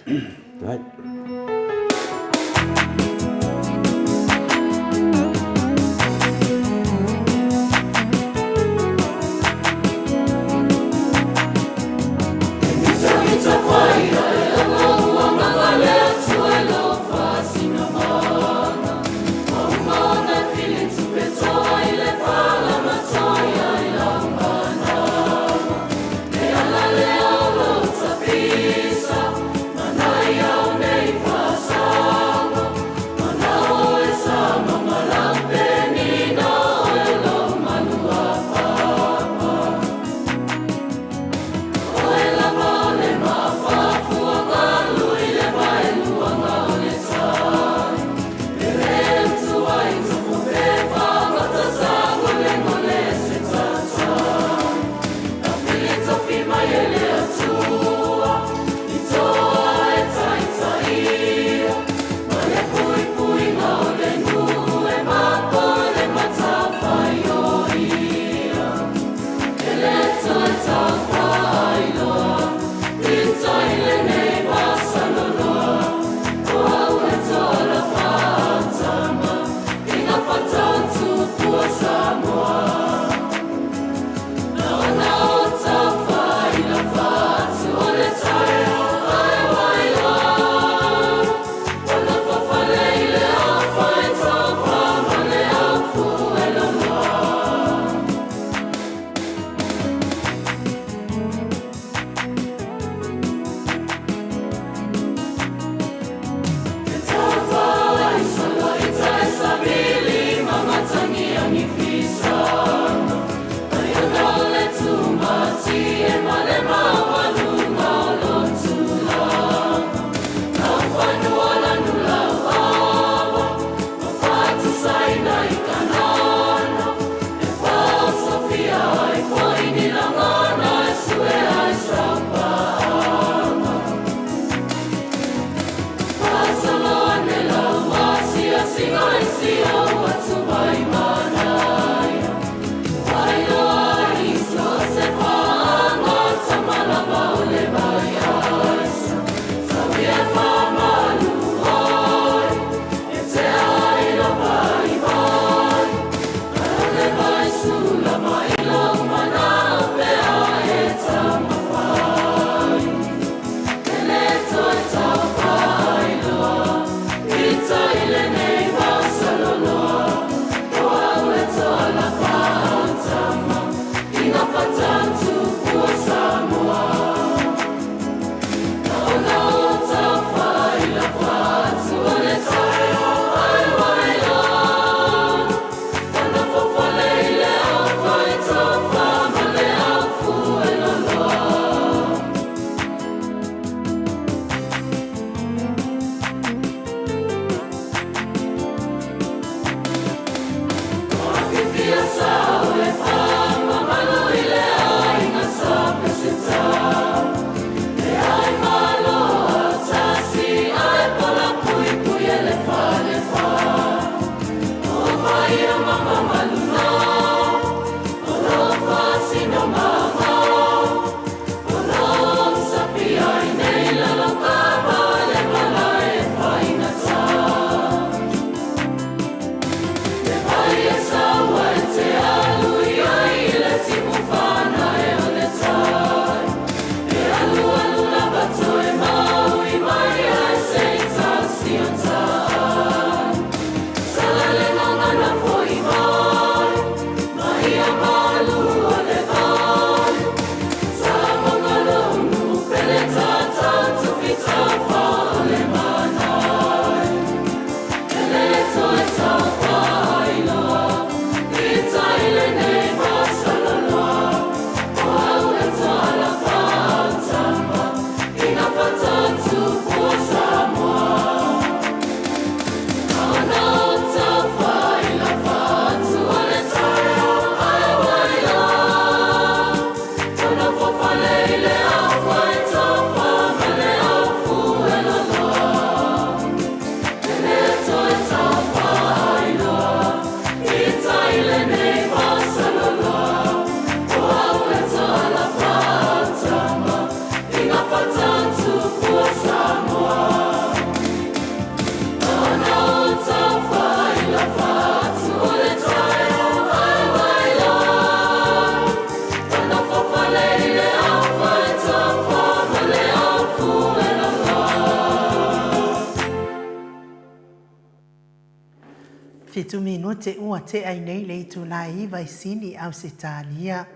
Fitu minute ua tea i nei le itula e iva i Sini, Ausetalia.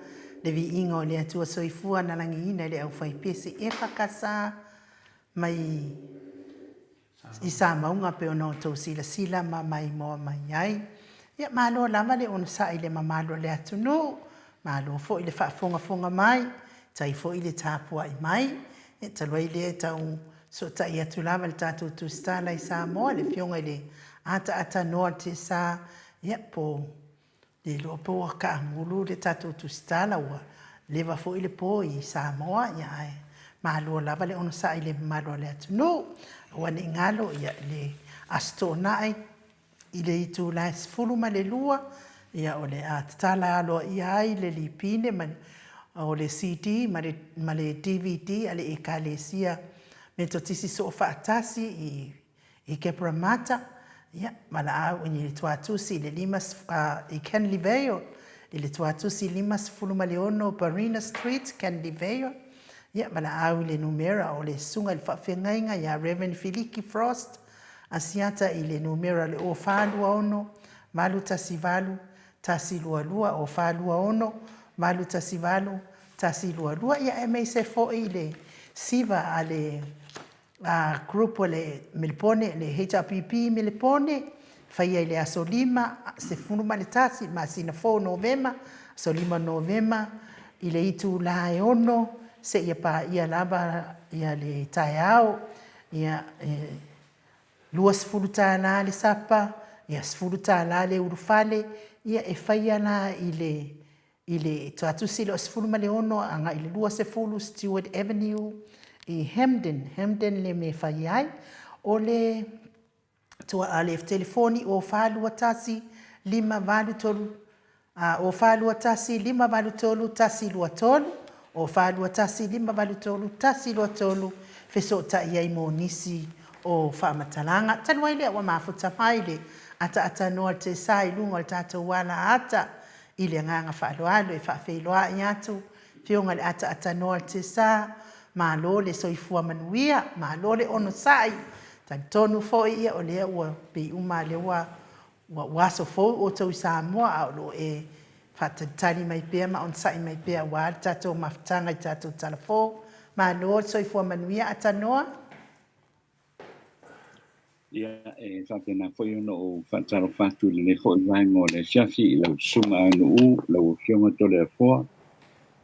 Le viiga o le Atua Soifua na lagiina i le aufaipese EFKS mai i Samauga pei ona outou silasila ma maimoa mai ai. Ia, malo lava le onosai i le mamalu o le atunuu, malo foi le faafogafoga mai, tai foi le tapuai mai. Ia, talu ai lea e tau sootai atu lava i le tatou tusitala i Samoa, le Afioga i le Ataatanoa Tesa, ia, po Le iloa po ua taamulu le tatou tusitala ua leva foi le po i Samoa ia ae malo lava le onosai i le mamalu o le atunuu. Aua ne i galo ia le Aso Toonai i le itula e 12 ia o le a tatala aloaia ai le lipine ma o le CD ma le ma le DVD a le Ekalesia Metotisi Soofaatasi i I Cabramatta, ia, valaau i le Tuatusi i le lima, i Canley Vale, i le Tuatusi 56 Bareena Street, Canley Vale, ia, valaau i le numera o le Susuga i le Faafeagaiga ia Rev. Filiki Frost Asiata i le numera o le 0426 818 122, 0426 818 122, ia, aemaise foi i le siva a le a group o le Melepone, le HRPP i Melepone, faia i le aso 5, 11 masina fou Novema, aso 5 Novema i le itula e 6 seia paia lava ia le taeao, ia e $20 le sapa, ia $10 le ulufale, ia e faia la i le I le Tuatusi 16 agai i le 20 Stewart Avenue i Hamden, Hamden le mea e fai ai. O le tuaa le telefoni o 421 583 o 421 583 123 o 421 583 123 fesootai ai mo nisi o faamatalaga. Talu ai lea ua mafuta mai le ataatanoa o le tesa i luga o le tatou alaata I le agaga faaaloalo e faafeiloai atu Afioga i le Ataatanoa o le Tesa, malo le soifua manuia, malo le onosai, talitonu foi ia o lea ua pei uma lea ua ua aso fou outou i Samoa a o lo o e faatalitali mai pea ma onosai mai pea aua le tatou mafutaga i tatou talafou. Malo le soifua manuia Atanoa. Ia, e faapena foi ona ou faatalofa atu i lenei foi vaega o le afiafi i lau Susuga Aganuu, lau Afioga Toleafoa,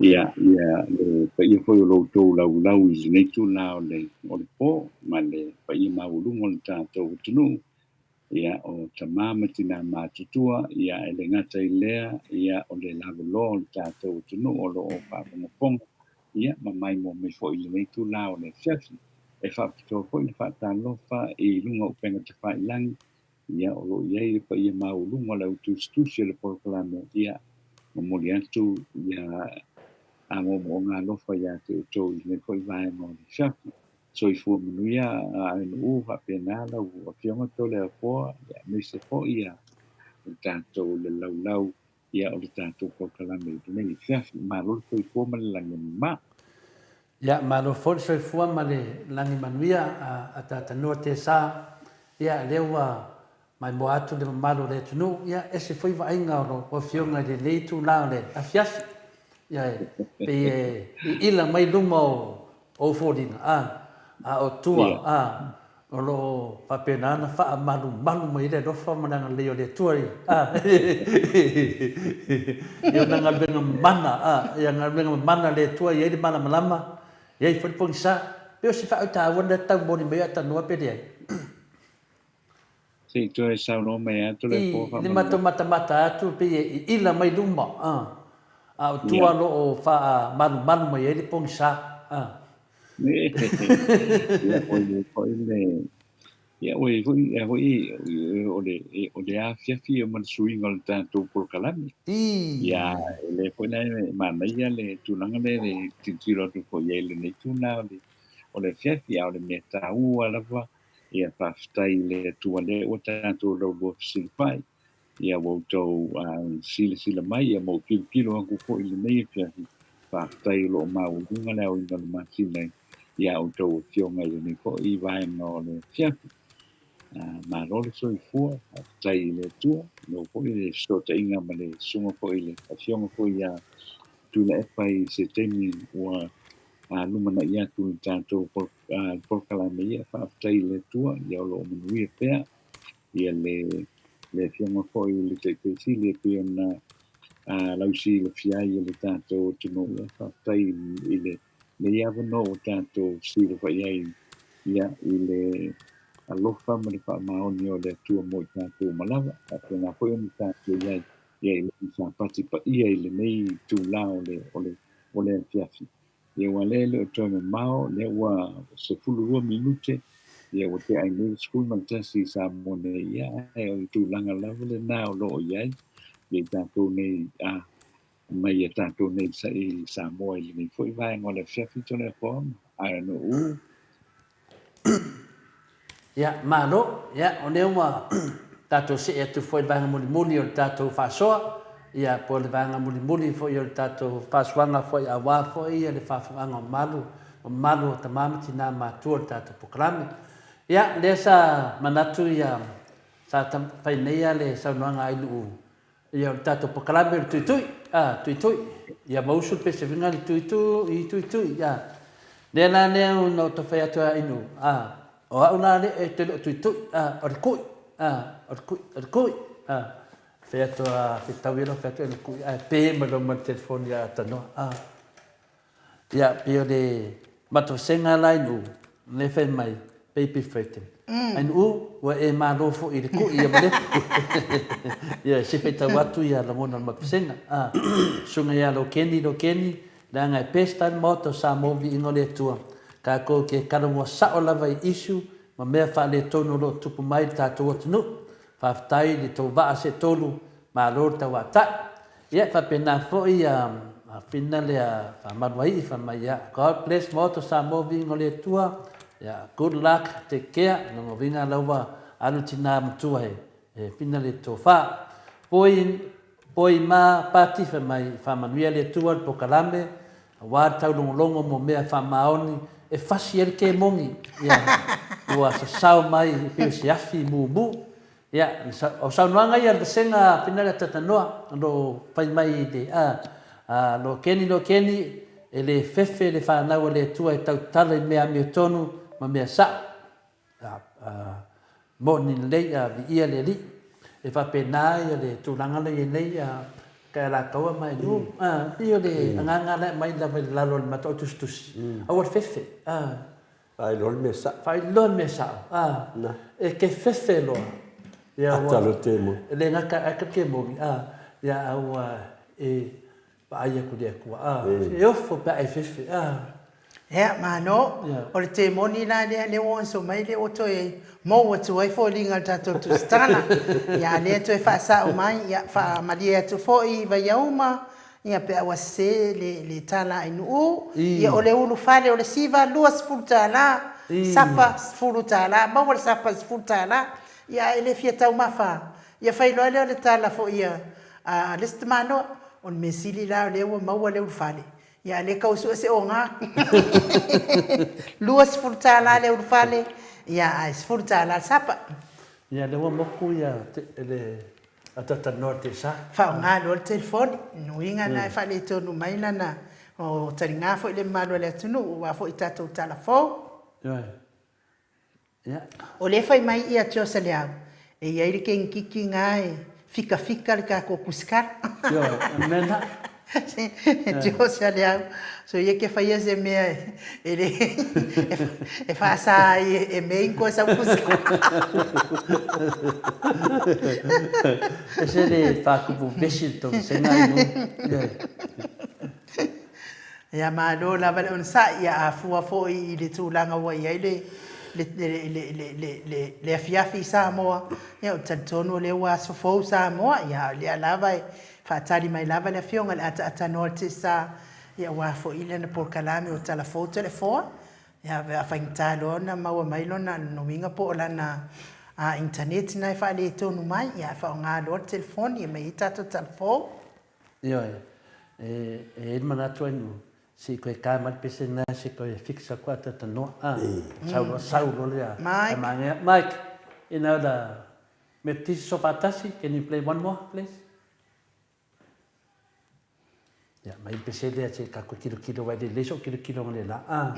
ia, ia le paia foi o lo outou laulau i lenei itula o le, o le po ma le paia maualuga o le tatou atunuu, ia, o tama ma tina matutua, ia, e le gata i lea, ia, o le lavaloa o le tatou atunuu o lo o faafogafoga Ia, ma maimoa mai foi i lenei itula o le afiafi. E faapitoa foi le faatalofa i luga o upega tafailagi, ia, o lo o i ai le paia maualuga o le au tusitusi o le polokalame, ia, momoli atu ia a moomooga alofa ia te outou i lenei foi vaega o le afiafi. Soifua manuia a ANU, faapena lau Afioga Toleafoa, ia, aemaise foi ia le tatou le laulau Ia, o le tatou polokalame i lenei afiafi. Malo le soifua ma le lagi e mama. Ia, malo foi le soifua ma le lagi manuia a Tatanoa Tesa. Ia, lea ua maimoa atu le mamalu o le atunuu. Ia, ese foi vaaiga o lou afioga i lenei itula o le afiafi. Ia, e pei e iila mai luma o ou foliga, a, a o tua, a, O lo o faapena ona faamalumalu mai ai le alofa ma le agalelei o le Atua i i ona galuega mamana, a, ia galuega mamana a le Atua e i ai le malamalama, e i ai foi le pogisa. Pei o se faataua lena e taumoli mai ai Atanoa pe leai. Se i toe saunoa mai atu le po I le matou matamata atu pei e iila mai luma, a, a o tua o lo o faamalumalu mai ai le pogisa, a. Ia, oi foi le ia oi foi ia foi o le o le afiafi ia ma le suiga o le tatou polokalame. Ia e le foi la e manaia le tulaga lea le tilotilo atu foi i ai i lenei tulaga o le o le afiafi, a o le mea taua lava ia faafetai i le Atua lea ua tatou laulua fesilafai. Ia ua outou silasila mai ia ma ou tilotilo atu foi i lenei afiafi, faafetai o lo o maualuga le aoina o le masina ia outou afioga i lenei foi vaega o le afiafi. Malo le soifua, faafetai i le Atua, maua foi le fesootaiga ma le susuga foi le afioga foi ia Tuilaepa i se taimi ua lumanai atu i le tatou polokalame. Ia faafetai i le Atua, ia o lo o manuia pea ia le le afioga foi i le Taitai Sili e pei ona lausilafia ai e le tatou atunuu. Ia faafetai i le lenei avanoa ua tatou silafai ai ia i le alofa ma le faamaoni o le Atua mo i tatou uma lava. Faapena foi ona tatou i ai ia i le Sapati paia i lenei itula o le, o le, o le afiafi. Ia aua lea e le o toe mamao, lea ua 12 minute, ia ua tea ai nei le 11 i Samoa nei, ia ae o le tulaga lava lena o lo o i ai ia i tatou nei a mai ia tatou nei i Samoa i lenei foi vaega o le afiafi Toleafoa ae no u. Ia, malo. Ia, o lea ua tatou see atu foi i le vaega mulimuli o le tatou faasoa, ia, po o le vaega mulimuli foi o le tatou faasoaga foi aua foi le faafofogaaga mamalu, mamalu o tama ma tina matutua o le tatou polokalame. Ia, lea sa manatu ia, sa fai nei lava le saunoaga a Ainuu Ia, o le tatou polokalame o le tuitui, a, tuitui. Ia mausu le pesevina le tuitui, tuitui, a. Lea la lea na ou tau fai atu ai inu, a, o au la le, e te le o tuitui, a, o le kui, a, o le kui, o le kui, a. Fai atu a fetau ia lau fai atu e le kui, ae pe mai loa ma le telefoni ia Tanoa, a. Ia, pei o le matovasega la i Nu'u, lea fai mai, baby frighten. Ai Nu'u, ua e malo foi i le ku'i ia Malepu. Ia, se faitau atu ia lagona o le matovasega. A, susuga ia Lokeni, Lokeni, leaga e pesta ai le Maota o Samoa viiga o le Atua. Tatou te talanoa sa'o lava i issue ma mea faaletonu o lo o tupu mai i le tatou atunuu. Faafetai i le tou vaa se tolu, malo le tauatai. Ia faapena foi ia Fina lea faamaluaii fai mai ia God bless Maota Samoa viiga o le Atua ia good luck take care lona uiga la ua alu tina matua he Fina le tofa poi poi ma pati fai mai faamanuia le Atua le pokalame aua le taulogologo mo mea faamaoni e fasi ai le kemoni ia ua sasao mai pei o se afi mumu Ia, o saunoaga ia a le vasega Finale Atatanoa o lo o fai mai i le, a, a, lo Keni, lo Keni, e le fefe le fanau a le Atua e tautala i mea amiotonu ma mea sa'o. A, a, moni lelei, a, viia le Alii. E faapena ia le tulaga la i ai nei, a, Kaialakaua ma e nu, a, pei o le agaga la e aumai lava i lalo o le matou tusitusi, aua le fefe, a. Faailoa le mea sa'o. Faailoa le mea sa'o, a. Na. E ke fefe loa. Ia ua. Ata loa te moni. E le gata ata te moni, a. Ia a ua e vaai atu i le Atua, a. E ofo pe a e fefe, a. Ea, malo. O le temoni la lea, lea ua oso mai lea ua toe mou atu ai foliga o le tatou tusitala. Ia, a lea toe faasa'o mai, ia, faamalie atu foi i Vaiauma, Ia pe a ua sese le le tala a Ainuu, ia o le ulu fale o le siva 20 tala, sapa 10 tala, maua le sapa 10 tala, ia a e le fia taumafa, ia fai loa lea o le tala foi a a le isi tamanoa, o le mea sili la o lea ua maua le ulu fale, ia a le tau sue se oga. 20 tala le ulu fale, ia ae 10 tala le sapa. Ia lea ua moku ia le Atatanoa te sa. Faaaoga loa le telefoni. Uiga na e faaletonu mai lana o taliga foi le mamalu o le atunuu aua foi tatou tala fou. Ioe. Ia. O lea e fai mai ia Josa Leau, e i ai le kengikiki na e fikafika le tatou kusikala. Ioe, o le mea lena. Josa Leau, so ia ke faia se mea e le e faasa ai e Maine koe sau kusikala. Ese le faatupu vesi le tou vasega i luga. Ioe. Ia malo lava le onosai, ia a fua foi i le tulaga ua i ai le le le le le le afiafi i Samoa, ia ou te talitonu o lea ua aso fou Samoa, ia a o lea lava e faatali mai lava le Afioga i le ataatanoa o le Tesa, ia aua foi lana polokalame o Talafou Toleafoa, ia a faigata loa ona maua mai lona uiga po o lana internet na e faaletonu mai, ia ae faaaoga loa le telefoni e aumai ai tatou Talafou. Ioe, e i ai le manatu Ainuu, se i toe ta mai le pese lena se i toe fix atu ae talatalanoa. A, sau loa, sau loa le Mike. Mike! Ina ula Metotisi Soofaatasi, can you play one more please? Ia, mai le pese lea se ka koe kilokilo wai le lei so kilokilo le la. Ah.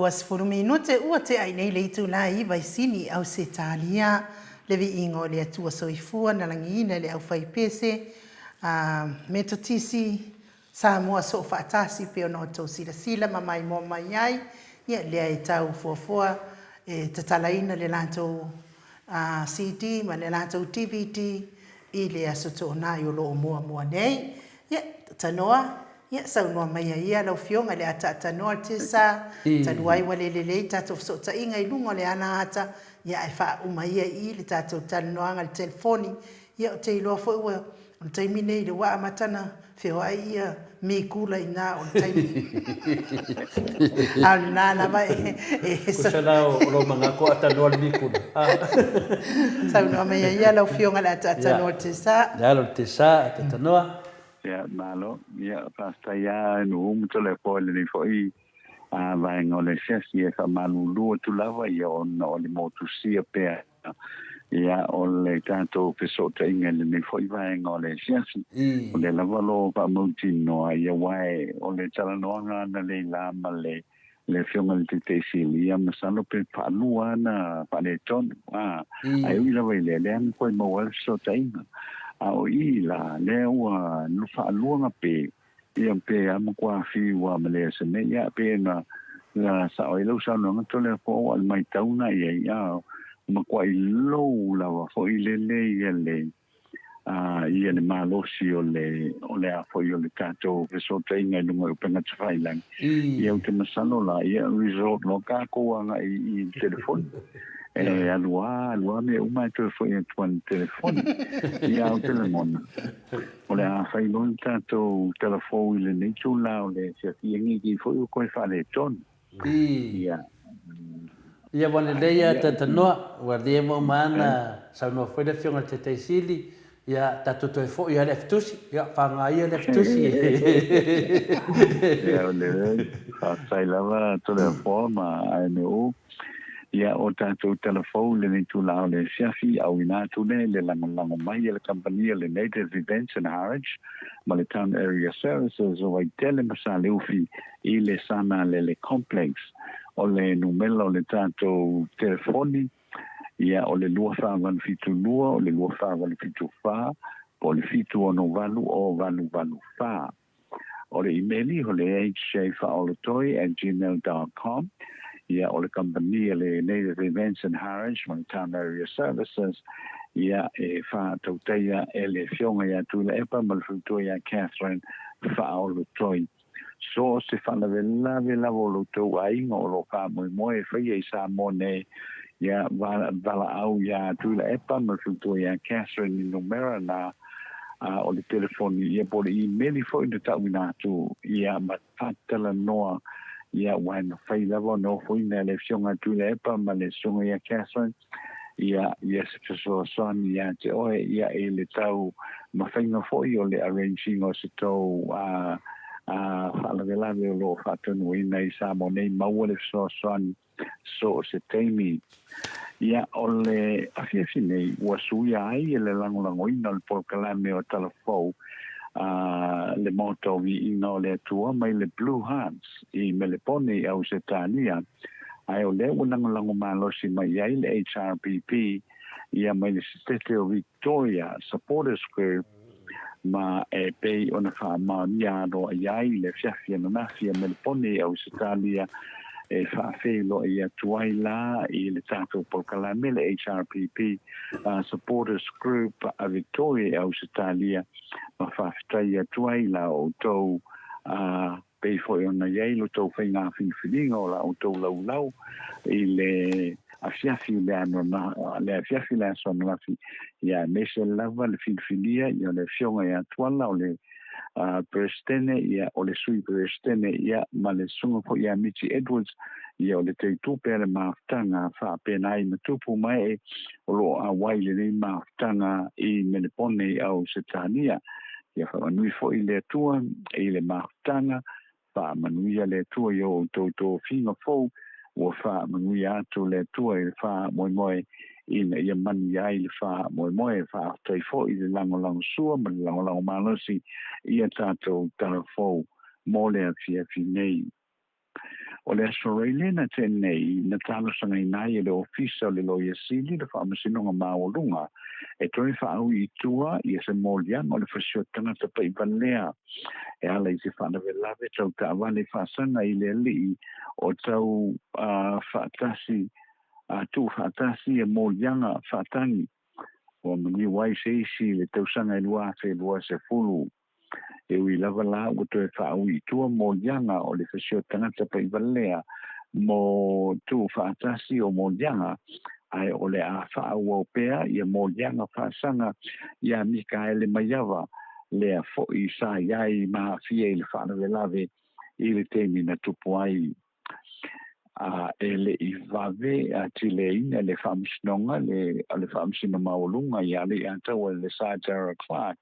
20 minute ua tea i nei le itula i Vaisini i Ausetalia, le viiga o le Atua Soifua na lagiina e le aufaipese a Metotisi Samoa Soofaatasi pei ona outou silasila ma maimoa mai ai, ia lea e tau fuafua e tatalaina le latou CD ma le latou DVD i le Aso Toonai o lo o muamua nei. Ia, tanoa, ia saunoa maia ia lau Afioga i le ataatanoa le Tesa, talu ai ua le lelei tatou fesootaiga i luga o le ala ata, ia ae faauma ia i i le tatou talanoaga i le telefoni. Ia ou te iloa foi ua O le taimi nei lea ua amata ona feoai ia mikula ina o le taimi. A o lena lava e... Kusa la o lou manatu a tanoa le mikula. Saunoa mai ai ia lau Afioga le ataatanoa o le Tesa. Le alo o le Tesa, ataatanoa. Ia, malo. Ia, faafetai lava Nu'u ma Toleafoa i lenei foi vaega o le asiasi e faamalulu atu lava ia ona o le motusia pea. Ia, o le tatou fesootaiga i lenei foi vaega o le asiasi, o lea lava o lo o faamautinoa, ia, aua o le talanoaga analeila ma le le Afioga i le Taitaisili, ia, masalo pe faalua ana faaletonu, a, ae ui lava i lea, leaga koe maua ai le fesootaiga. A o i la, lea ua faalua gape, ia, pe a matua fiu lava ma le SMA, ia, pe na na sao ai lau saunoaga Toleafoa, ua le matau na i ai, a, matuai lou lava foi lele ia le ia le malosi o le o le a foi o le tatou fesootaiga i luga o upega tafailagi. Ia, ou te masalo la, ia resort loa tatou agai i le telefoni. E alu lava, alu lava mea uma e toe foi atu i le telefoni. Ia, ou te lagona, o le a fai loa le tatou talafou i lenei itula o le afiafi, e foi ua toe faaletonu. Ia. Ia, ua lelei a Tanoa, ua le uma ana saunoa foi le Afioga i le Taitaisili, ia tatou toe foi lava i le afitusi, ia faga ia le afitusi. Ia, ua lelei, faafetai lava Toleafoa ma ANU. Ia, o tatou talafou i lenei itula o le afiafi, auina atu lea i le lagolago mai a le kamupani a le Native Events and Harwich ma le Town Area Services o Vaitele ma Saleufi i le Sana Lele Complex. O le numela o le tatou telefoni, ia, o le 2472, o le 2474, po o le 768 o 884. O le imeli, o le hjfaaolotoi@gmail.com. Ia, o le kamupani a le Native Events and Harwich ma le Town Area Services, ia, e faatautaia e le Afioga ia Tuilaepa ma le faletua ia Catherine Faaolotoi. So o se faalavelave lava o lo outou aiga o lo o faamoemoe e faia i Samoa nei, ia, valaau iā Tuilaepa ma le faletua ia Catherine i numera na o le telefoni, ia, po o le imeli foi na tauina atu, ia, ma faatalanoa, ia, aua e mafai lava ona ofoina e le Afioga ia Tuilaepa ma le Susuga ia Catherine, ia, ia se fesoasoani ia te oe, ia, i le tau mafaiga foi o le arrange ina o se tou a a faalavelave o lo o faatonuina i Samoa nei, maua le fesoasoani so o se taimi. Ia, o le afiafi nei, ua suia ai e le lagolagoina o le polokalame o Talafou a le Maota o Viiga o le Atua mai le Blue Hearts i Melepone i Ausetalia, ae o lea ua lagolago malosi mai ai le HRPP, ia, mai le Setete o Victoria Supporters Group, ma e pei ona faamaonia aloaia ai le afiafi ananafi a Melepone i Ausetalia e faafeiloai atu ai la i le tatou polokalame le HRPP Supporters Group a Victoria i Ausetalia, ma faafetai atu ai la outou pei foi ona i ai lo outou faiga filifiliga o la outou laulau i le afiafi le ano le afiafi le aso ananafi, ia, aemaise lava le filifilia, ia, o le Afioga ia Tuala o le Peresetene, ia, o le Sui Peresetene, ia, ma le susuga foi ia Michi Edwards, ia, o le teutupe a le mafutaga faapena ai ma tupu mae o lo o auai i lenei mafutaga i Melepone i Ausetania. Ia faamanui foi le Atua i le mafutaga, faamanuia le Atua i o outou tofiga fou, ua faamanuia atu le Atua i le faamoemoe ina ia manuia ai le faamoemoe. Faafetai foi i le lagolagosua ma le lagolago malosi i a tatou talafou mo le afiafi nei. O le Aso Raile na tea nei, na talosagaina ai e le Ofisa o le Loia Sili le Faamasinoga Maualuga e toe faaui i tua ia se moliaga o le fasio tagata pa'ivalea e ala i se faalavelave tau taavale faasaga i le alii o tau faatasi tuufaatasi ia moliaga faatagi ua maliu ai se isi i le tausaga e 2020. E ui lava la ua toe faaui i tua moliaga o le fasio tagata pa'ivalea mo tuufaatasi o moliaga, ae o le a faaauau pea ia moliaga faasaga iā Mikaele Maiava, lea foi sa i ai ma aafia i le faalavelave i le taimi na tupu ai. A e le i vave tileina le Faamasinoga le le Faamasino Maualuga ia Alaiataua le Sir Gerald Clark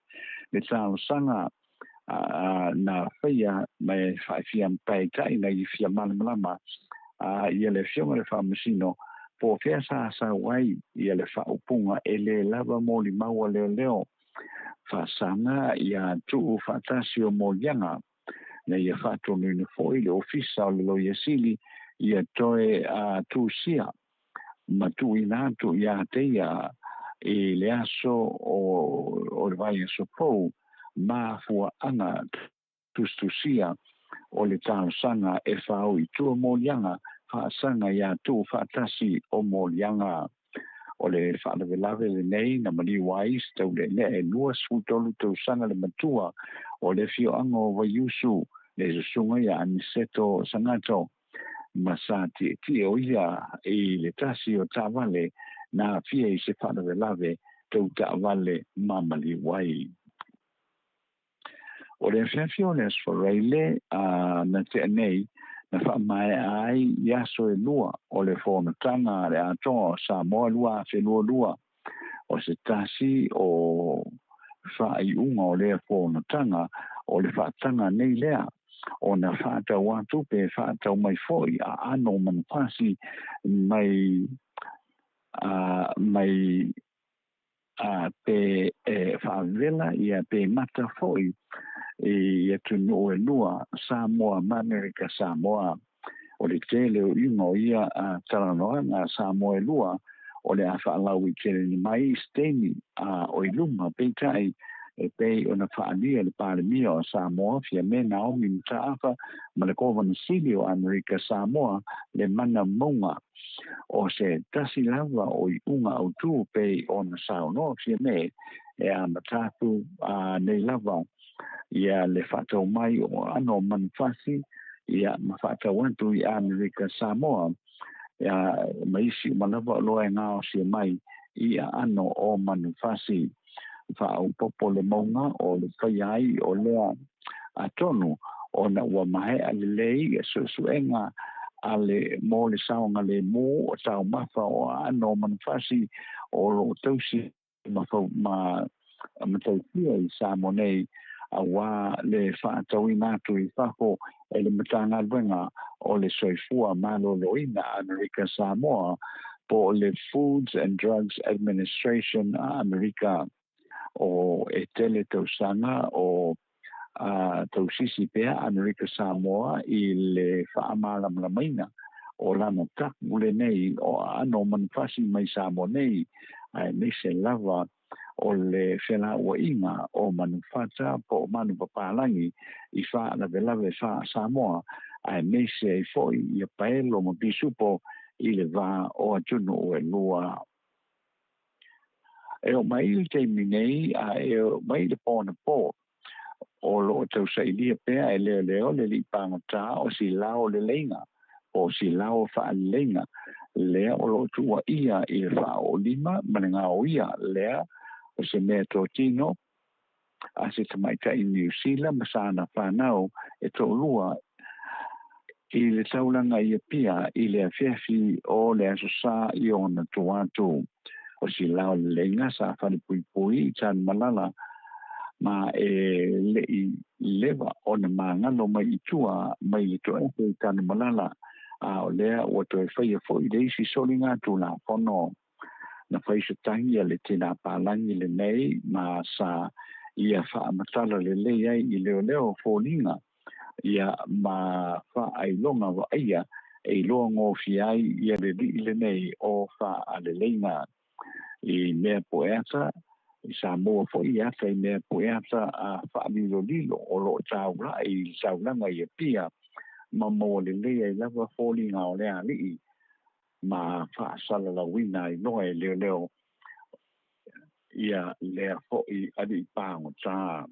le talosaga na faia ma e faafia paetai na i fia malamalama ia le Afioga i le Faamasino. Po o fea sa sau ai ia le faaupuga e lē lava molimau a leoleo faasaga ia tuu faatasi o moliaga, na ia faatonuina foi le Ofisa o le Loia Sili ia toe tusia ma tuuina atu ia te ia i le aso o le vaiaso fou mafuaaga tusitusia o le talosaga e faaoi i tua moliaga faasaga ia tuufaatasi o moliaga. O le faalavelave lenei na maliu ai se tauleelee e 23 tausaga le matua o le afioaga o Vaiusu, le susuga ia Aniseto Sagato, ma sa tietie o ia i le tasi o taavale na aafia i se faalavelave tau taavale ma maliu ai. O le afiafi o le Aso Faraile a na tea nei, na faamaea ai i aso e lua o le Fonotaga a le Atoa o Samoa 2022. O se tasi o faaiuga o lea fonotaga o le faataga nei lea ona faatau atu pe faatau mai foi aano o manufasi mai mai a pe e faavela ia pe mata foi i atunuu e lua, Samoa ma Amerika Samoa. O le tele o iuga o ia talanoaga a Samoa e lua o le a faalauaiteleina mai i se taimi a o i luma, peitai e pei ona faaalia le Palemia o Samoa Fiame Naomi Mataafa ma le Kovana Sili o Amerika Samoa le mana mauga O se tasi lava o iuga autū pei ona saunoa Fiame e amata atu a nei lava ia le faatau mai o aano o manufasi ia ma faatau atu i Amerika Samoa ia ma isi uma lava o loa e gaosia mai i aano o manufasi. Faaopoopo le mauga o le faia ai o lea atonu ona ua maea lelei ia suesuega a le mo le saogalemu o taumafa o aano o manufasi o lo o tausi ma ma ma tausia i Samoa nei auā le faatauina atu i fafo e le Matagaluega o le Soifua Maloloina a Amerika Samoa po o le Foods and Drugs Administration a Amerika. O e tele tausaga o a tausisi pea Amerika Samoa i le faamalamalamaina o lana tapu lenei o aano o manufasi mai Samoa nei, aemaise lava o le felauaiga o manufata po o manupapalagi i faalavelave faa-Samoa, aemaise ai foi ia paelo ma pisupo i le va o atunuu e lua. E oo mai i le taimi nei a e oo mai i le po anapo, o lo o tausailia pea e leoleo le alii pagota o Silao Leleiga po o Silao Faaleleiga lea o lo o tuuaia i le faaoolima ma le gaoia lea o se mea totino a se tamaitai Niu Sila ma sana fanau e toalua i le taulaga i Apia i le afiafi o le Aso Sa i ona tua atu. O Silao Leleiga sa falepuipui i Tanumalala ma e le i leva ona magalo mai i tua mai le toefe i Tanumalala, a o lea ua toe faia foi le isi soliga Tulafono. Na fai se tagi a le tinā palagi lenei ma sa ia faamatala lelei ai i leoleo foliga ia ma faailoga vaaia e iloa gofie ai ia le lii lenei o faaleleiga i mea pueata i Samoa foi i ata i mea pueata a faalilolilo o lo o taulai i le taulaga i Apia ma maua lelei ai lava foliga o le alii ma faasalalauina ai loa e leoleo ia lea foi alii pagota.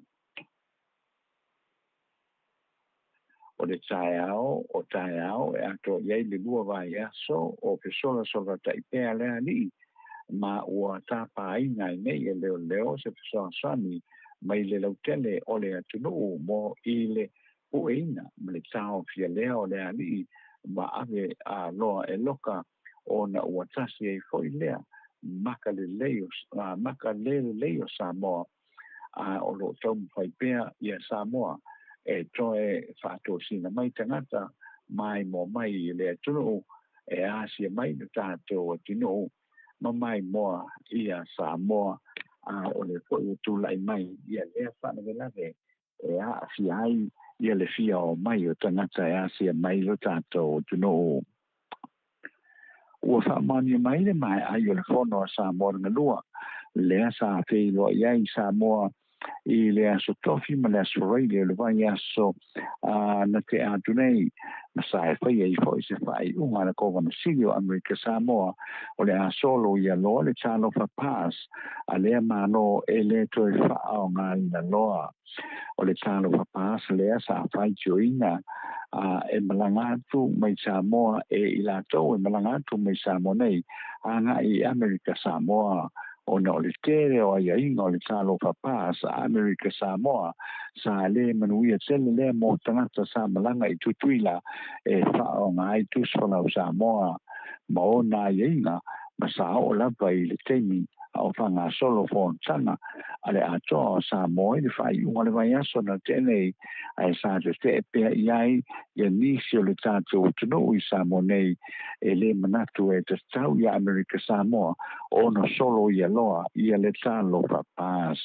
O le taeao o taeao e atoa i ai le lua vaiaso o fesolasolataʻi pea le alii ma ua tapāina ai nei e leoleo se fesoasoani mai le lautele o le atunuu mo i le pueina ma le taofia lea o le alii ma ave a loa e loka ona ua tasi ai foi lea maka lelei o maka le lelei o Samoa a o lo o taumafai pea ia Samoa e toe faatosina mai tagata maimoa mai i le atunuu. e asia mai lo tatou atunuu ma maimoa ia Samoa, a o le foi ua tulai mai ia lea faalavelave e aafia ai ia le fia o mai o tagata e asia mai lo tatou atunuu. Ua faamaonia mai le maea ai o le Fono a Samoa le Galua, lea sa feiloai ai Samoa i le aso Tofi ma le aso Faraile o le vaiaso na tea atu nei, ma sa e faia ai foi se faaiuga a le Kovana Sili o Amerika Samoa o le a solo ia loa le Talofa Pass a lea Malo e le toe faaaogaina loa. O le Talofa Pass lea sa faitioina e malaga atu mai Samoa e i latou e malaga atu mai Samoa nei agai i Amerika Samoa, ona o le tele o aiaiga o le Talofa Pass a Amerika Samoa sa le manuia tele lea mo tagata sa malaga i Tutuila e faaaoga ai tusi folau Samoa ma ona aiaiga, ma sa oo lava i le taimi a o faagasolo fonotaga a le Atoa o Samoa i le faaiuga o le vaiaso na tea nei, ae sa tetee pea i ai ia nisi o le tatou atunuu i Samoa nei e le manatu e tatau iā Amerika Samoa ona solo ia loa ia le Talofa Pass.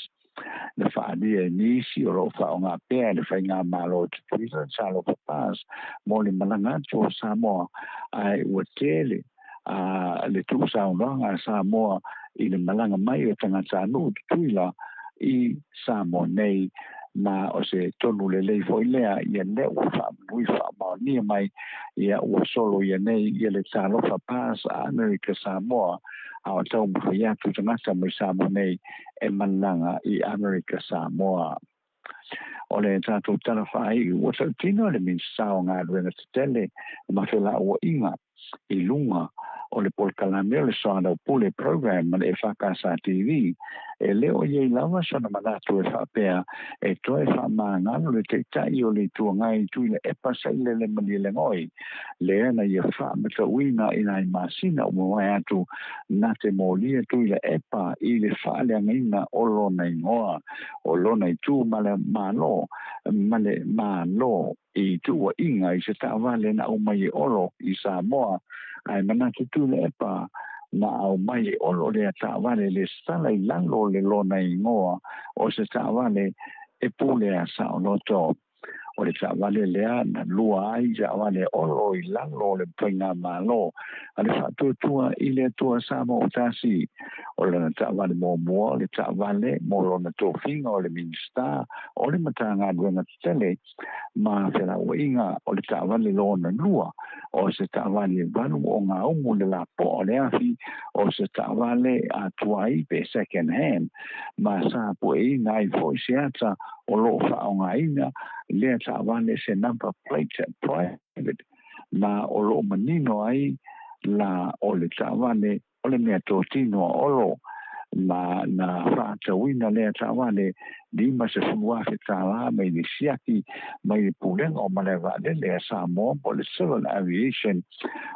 Na faaalia e nisi o lo o faaaoga pea e le Faigamalo o Tutuila le Talofa Pass mo le malaga atu o Samoa, ae ua tele a le tuusaunoaga a Samoa i le malaga mai o tagatanuu Tutuila i Samoa nei, ma o se tonu lelei foi lea ia lea ua faamanui faamaonia mai ia ua solo ia nei ia le Talofa Pass a Amerika Samoa, a o taumafai atu tagata mai Samoa nei e malaga i Amerika Samoa. O le tatou tala faaiu, ua tautino le Minisita o Galuega Tetele ma Felauaiga i luga o le polokalame o le Soalaupule Program ma le EFKS TV, e le o i ai lava sona manatu e faapea e toe faamagalo le Taitai o le Itu Agai Tuilaepa Sailele Malielegaoi, lea na ia faamatauina i nai masina ua mavae atu na te molia Tuilaepa i le faaleagaina o lona igoa, o lona itu ma le Malo ma le Malo i tuuaiga i se taavale na aumai e Olo i Samoa, ae manatu Tuilaepa na aumai e Olo lea taavale lesitala i lalo o le lona igoa o se taavale e pulea saoloto. O le taavale lea na lua ai taavale Olo i lalo o le Faigamalo a le Faatuatua i le Atua Samoa Tasi. O lona taavale muamua o le taavale mo lona tofiga o le Minisita o le Matagaluega Tetele ma Felauaiga. O le taavale lona lua o se taavale 8 o gaumu le lapoa o le afi, o se taavale a tuai pe second hand, ma sa pueina ai foi se ata o lo o faaaogaina lea taavale se number plate private, ma o lo o manino ai la o le taavale o le mea totino a Olo, ma na faatauina lea taavale $50,000 tālā mai le siaki mai le Pulega o Malae Vaalele a Samoa po o le Civil Aviation.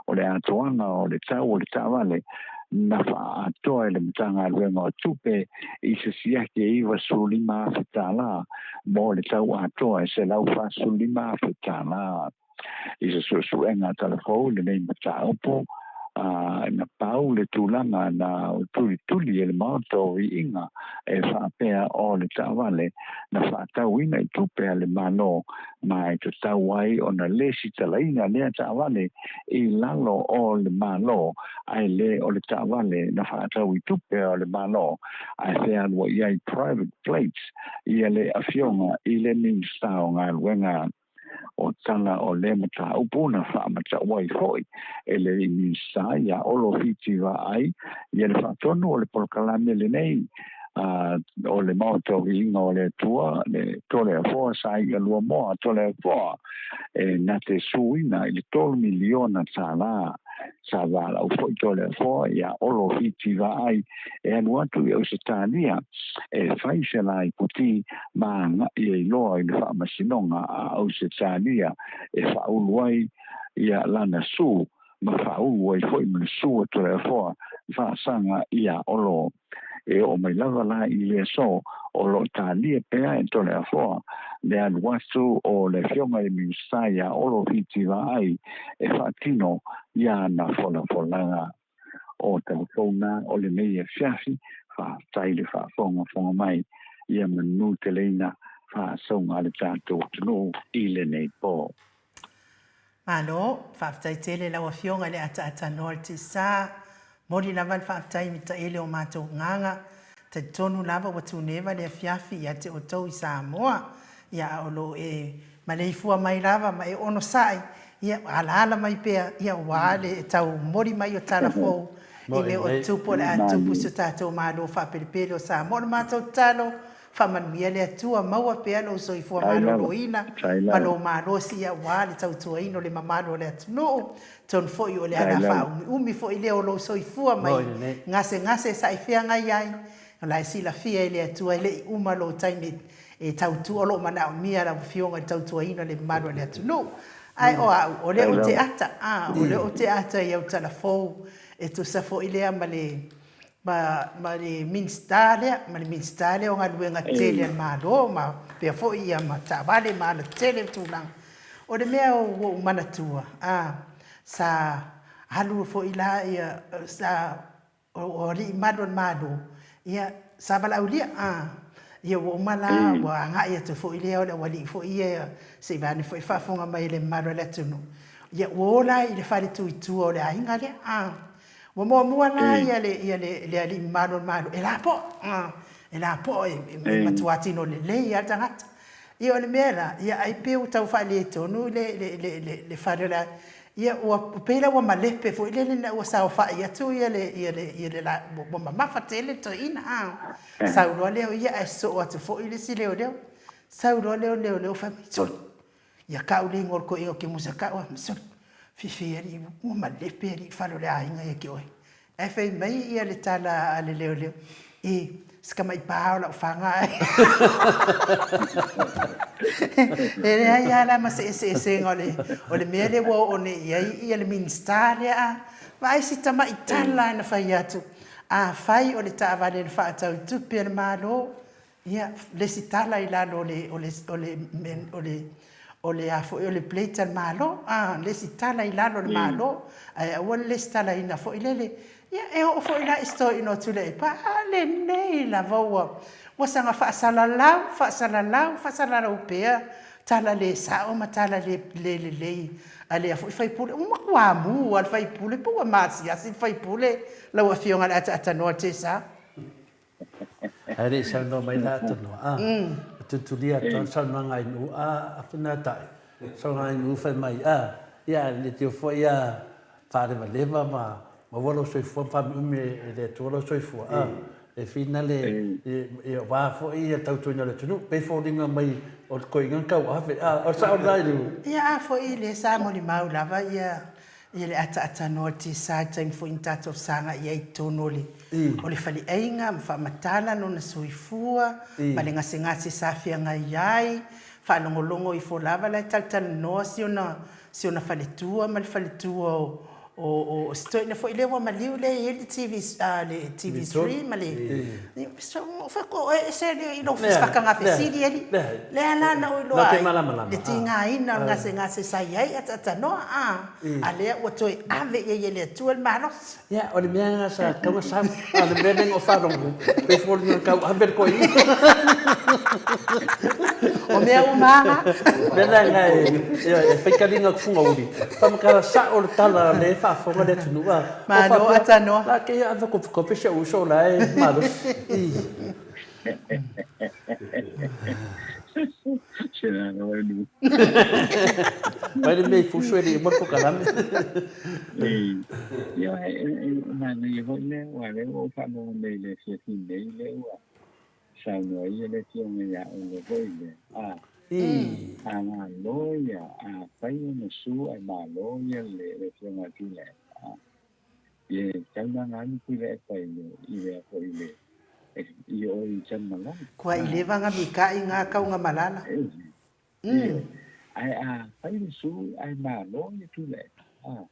O le atoaga o le tau o le taavale na faaatoa e le Matagaluega o Tupe i se siaki e $95,000 tālā mo le tau atoa e $145,000 tālā. I se suesuega talafou i lenei mataupu, a na pau le tulaga na tulituli e le Maota o Viiga e faapea o le taavale na faatauina i tupe a le Malo, ma e tatau ai ona lesitalaina lea taavale i lalo o le Malo, ae le o le taavale na faatau i tupe a le Malo ae fealuai ai private plates ia le Afioga i le Minisita o Galuega. O tala o lea mataupu na faamatau ai foi e le Minisita iā Olo Fiti Vaai ia le faatonu o le polokalame lenei o le Maota o Viiga o le Atua, le Toleafoa sa i'a lua moa Toleafoa e na te suina i le $3 miliona tālā. Sa valaau foi Toleafoa iā Olo Fiti Vaai e alu atu i Ausetalia e fai se laiputi ma aga'i ai loa i le faamasinoga a Ausetalia e faaulu ai ia lana su ma faaulu ai foi ma le su a Toleafoa faasaga iā Olo. E oo mai lava la i le aso o lo o talia pea e Toleafoa le alu atu o le Afioga i le Minisita ia Olo Fiti Vaai e faatino i ana folafolaga. O talafou na o lenei afiafi, faafetai le faafogafoga mai ia manu teleina faasauga a le tatou atunuu i lenei po. Malo, faafetai tele lau Afioga i le ataatanoa o le Tisaa. Momoli lava le faafetai i mitaele o matou agaga. Talitonu lava ua tuneva le afiafi ia te outou i Samoa. Ia a o lo o e maleifua mai lava ma e onosai, ia alaala mai pea, ia aua le tau momoli mai o tala fou i mea o tupu o le a tupu i si o tatou Malo faapelepele o Samoa. O le matou tatalo, Faamanuia le Atua, maua pea lou soifua maloloina ma lou malosi aua le tautuaina o le mamalu o le atunuu. Atonu foi o le ala faaumiumi foi lea o lou soifua mai gasegase sa e feagai ai, o la e silafia e le Atua e le i uma lou taimi e tautua, o lo o manaomia lau Afioga i le tautuaina o le mamalu o le atunuu. Ae o au, o lea ou te ata, o lea ou te ata i au tala fou, e tusa foi lea ma le ma, ma le Minisita lea, ma le Minisita lea o Galuega Tetele a le Malo, ma pea foi ia ma taavale ma alatetele ma tulaga. O le mea ua ou manatua, a, sa alu foi la ia, sa, o alii malu o le Malo, ia, sa valaaulia, a, ia ua uma la, ua agai atu foi lea o le aualii foi ia, se i vaeane foi faafofoga mai e le mamalu o le atunuu, ia ua o la i le fale tu i tua o le aiga lea, a. Ua muamua la ia le, ia le, le alii mamalu o le Malo, e lapoa, e lapoa, e, e matua tino lelei lava le tagata. Ia o le mea la, ia ai pei ua tau faaletonu le, le, le, le, le fale o le, ia ua pei la ua malepe foi lele ina ua saofai atu ia le, ia le, ia le, la, ua mamafa tele le toeaina, a. Sau loa lea o ia ae sosoo atu foi le isi leoleo. Sau loa lea o le leoleo fai mai, sole, Ia kau le igoa o le toeaina o Kemusa kau a sole fifi alii ua malepe alii fale o le aiga ia te oe. Ae fai mai ia le tala a le leoleo, e, si tamai pa o lau faga ae. E leai lava la ma se eseesega o le, o le mea lea ua oo nei i ai ia le Minisita lea a. Vaai si tamai tala na fai atu, afai o le taavale na faatau i tupe a le Malo, Ia, le isi tala i lalo o le, o le, o le, o le, o le a foi, o le plate a le Malo, a, le isi tala i lalo o le Malo, ae aua le lesitalaina foi lele. Ia, e oo foi la i si toeaina o Tuilaepa, a lenei lava ua, ua saga faasalalau, faasalalau, faasalalau pea tala le sao ma tala le, le lelei a lea foi faipule. Ua matua mu lava le faipule, pe ua maasiasi le faipule, lau Afioga i le Ataatanoa Tesa. Ae le i saunoa mai la Tanoa, a, e tulitulia atu lava le saunoaga a Ainuu, a, a Fenatai, saunoaga a Ainuu fai mai, a, ia, le tio foi a faalevaleva ma maua lou soifua ma faamiumi e le Atua lou soifua, a, e finale, ia, aua foi ia tautuaina o le atunuu, pei foliga mai o le toeaina na tauave, a, o le sao lena Ainuu? Ia, a foi lea sa molimau lava ia Ia le ataatanoa o le tisa i le taimi foi na tatou fesagai ai i totonu o le o le faleaiga ma faamatala lona soifua ma le gasegase sa feagai ai, faalogologo ifo lava la e talatalanoa si ona si ona faletua ma le faletua o o o si toeaina foi lea ua maliu lea e i ai le TV le TV3 ma le Ou ese i lou fakaga fesili alii. Lea la na ou iloa ai le tigaina o le gasegase sa i ai ataatanoa, a, a lea ua toe ave i ai e le Atua le malosi. Ia, o le mea lena sa tatau ona sau, a o le mea lea na ou faalogo, pei foliga na tau ave le toeaina. O mea uma lava. O le mea lena e fai taliga o Fugauli, faamatala sao le tala o lea e faafofoga le atunuu, a. Malo atanoa. La ke ia ave kope si ou uso la e malosi. Vai le mea i fusu e le i uma le polokalame. Ia, e manaia foi lea, aua o lea ua ou faalogo nei i le afiafi nei, lea ua saunoa ia le afioga ia Olo foi lea, a, a malo ia, afai ona su ae malo ia le afioga a Tuilaepa, a, ia e tatau la ona alu Tuilaepa i le, i le a foi i le, i o i Tanumalala. Kua i leva nga mika i nga kaunga malala. Ioe, ae afai le su ae malo ia Tuilaepa, a,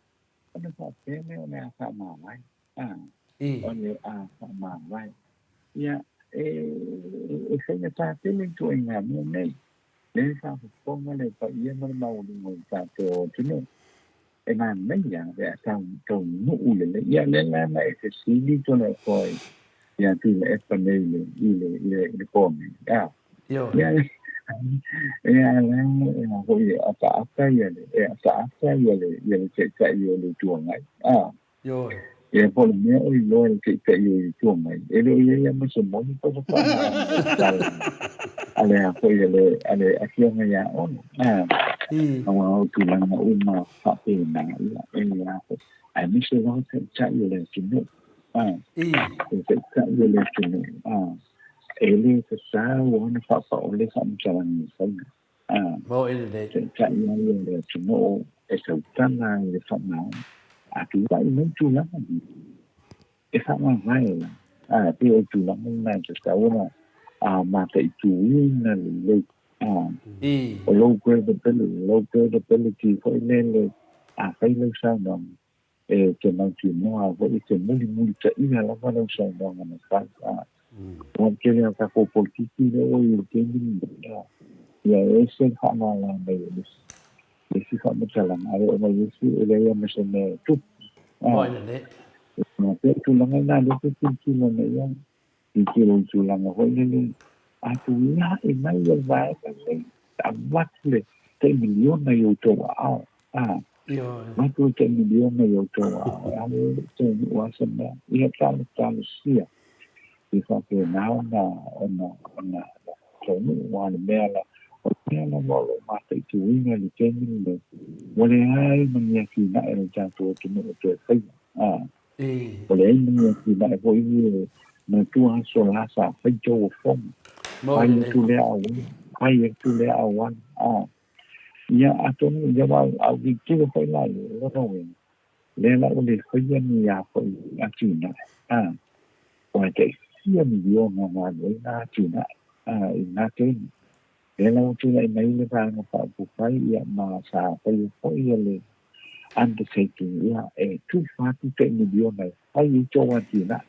ona faapea lea o le a faamavae, a, o le a faamavae. Ia, e, e faigata tele ituaiga mea nei. Lea e faafofoga le paia ma le maualuga o le tatou atunuu. E manaia pe a tau, taunuu lelei. Ia, lea la na e fesili Toleafoa ia Tuilaepa nei i le, i le, i le, i le po nei. A, ia, e a la, e a foi e ataata ia le, e ataata ia le, ia le Taitai o le Itu Agai. A, Ioe. Ia po o le mea o iloa e le Taitai o le Itu Agai, e le o i ai lava ma se moni po o se faamaoniga i le tala a le a foi a le, a le Afioga ia Olo. A, aua o tulaga uma faapena, ia, e a foi, aemaise lava Taitai o le atunuu. A, o Taitai o le atunuu, a, e le tatau ona faapaole faamatalaga e faia. A, Mo e lelei. Taitai ai o le atunuu e tautala i le faamaoni. A tulai mai tulaga nei, e faamavae la. A, pei o le tulaga lena e tatau ona mataituina lelei. A, o lou credibility, lou credibility foi lele a fai lau saunoaga, e te mautinoa foi e te mulimulitaia lava lau saunoaga na fai. A, ua tele a tatou polokiki lea ua i le taimi lenei, a, ia e ese le faalala mai o le isi, le isi faamatalaga, ae oo mai le isi e leai lava ma se mea e tupu. A, e pei o tulaga na lea e tilotilo nei ai, tilotilo i tulaga foi lele, a tulai mai le vaega lenei, avatu le tai miliona i outou aao. A, avatu le tai miliona i outou aao, e alu ai le taunuu lava se mea. Ia talotalosia i faapena ona, ona, ona taunuu aua le mea la, o le mea lava o lo o mataituina i le taimi lenei, ua leai ma ni atinae a le tatou atunuu e toe faia. A, ua leai ma ni atinae foi ia e manatua aso la sa fai tauofoga, fai atu lea auala, fai atu lea auala. A, ia atonu ia aua a ou tilotilo foi la i o lona uiga, lea la ua le faia ni a foi atinae, a, ua tai fia miliona na alu ai na atinae, a, i na taimi. Lea la ua tulai mai le Vaega Faaupufai ia ma sa faia foi ia le undertaking ia e tufa atu tai miliona e fai ai tou atinae.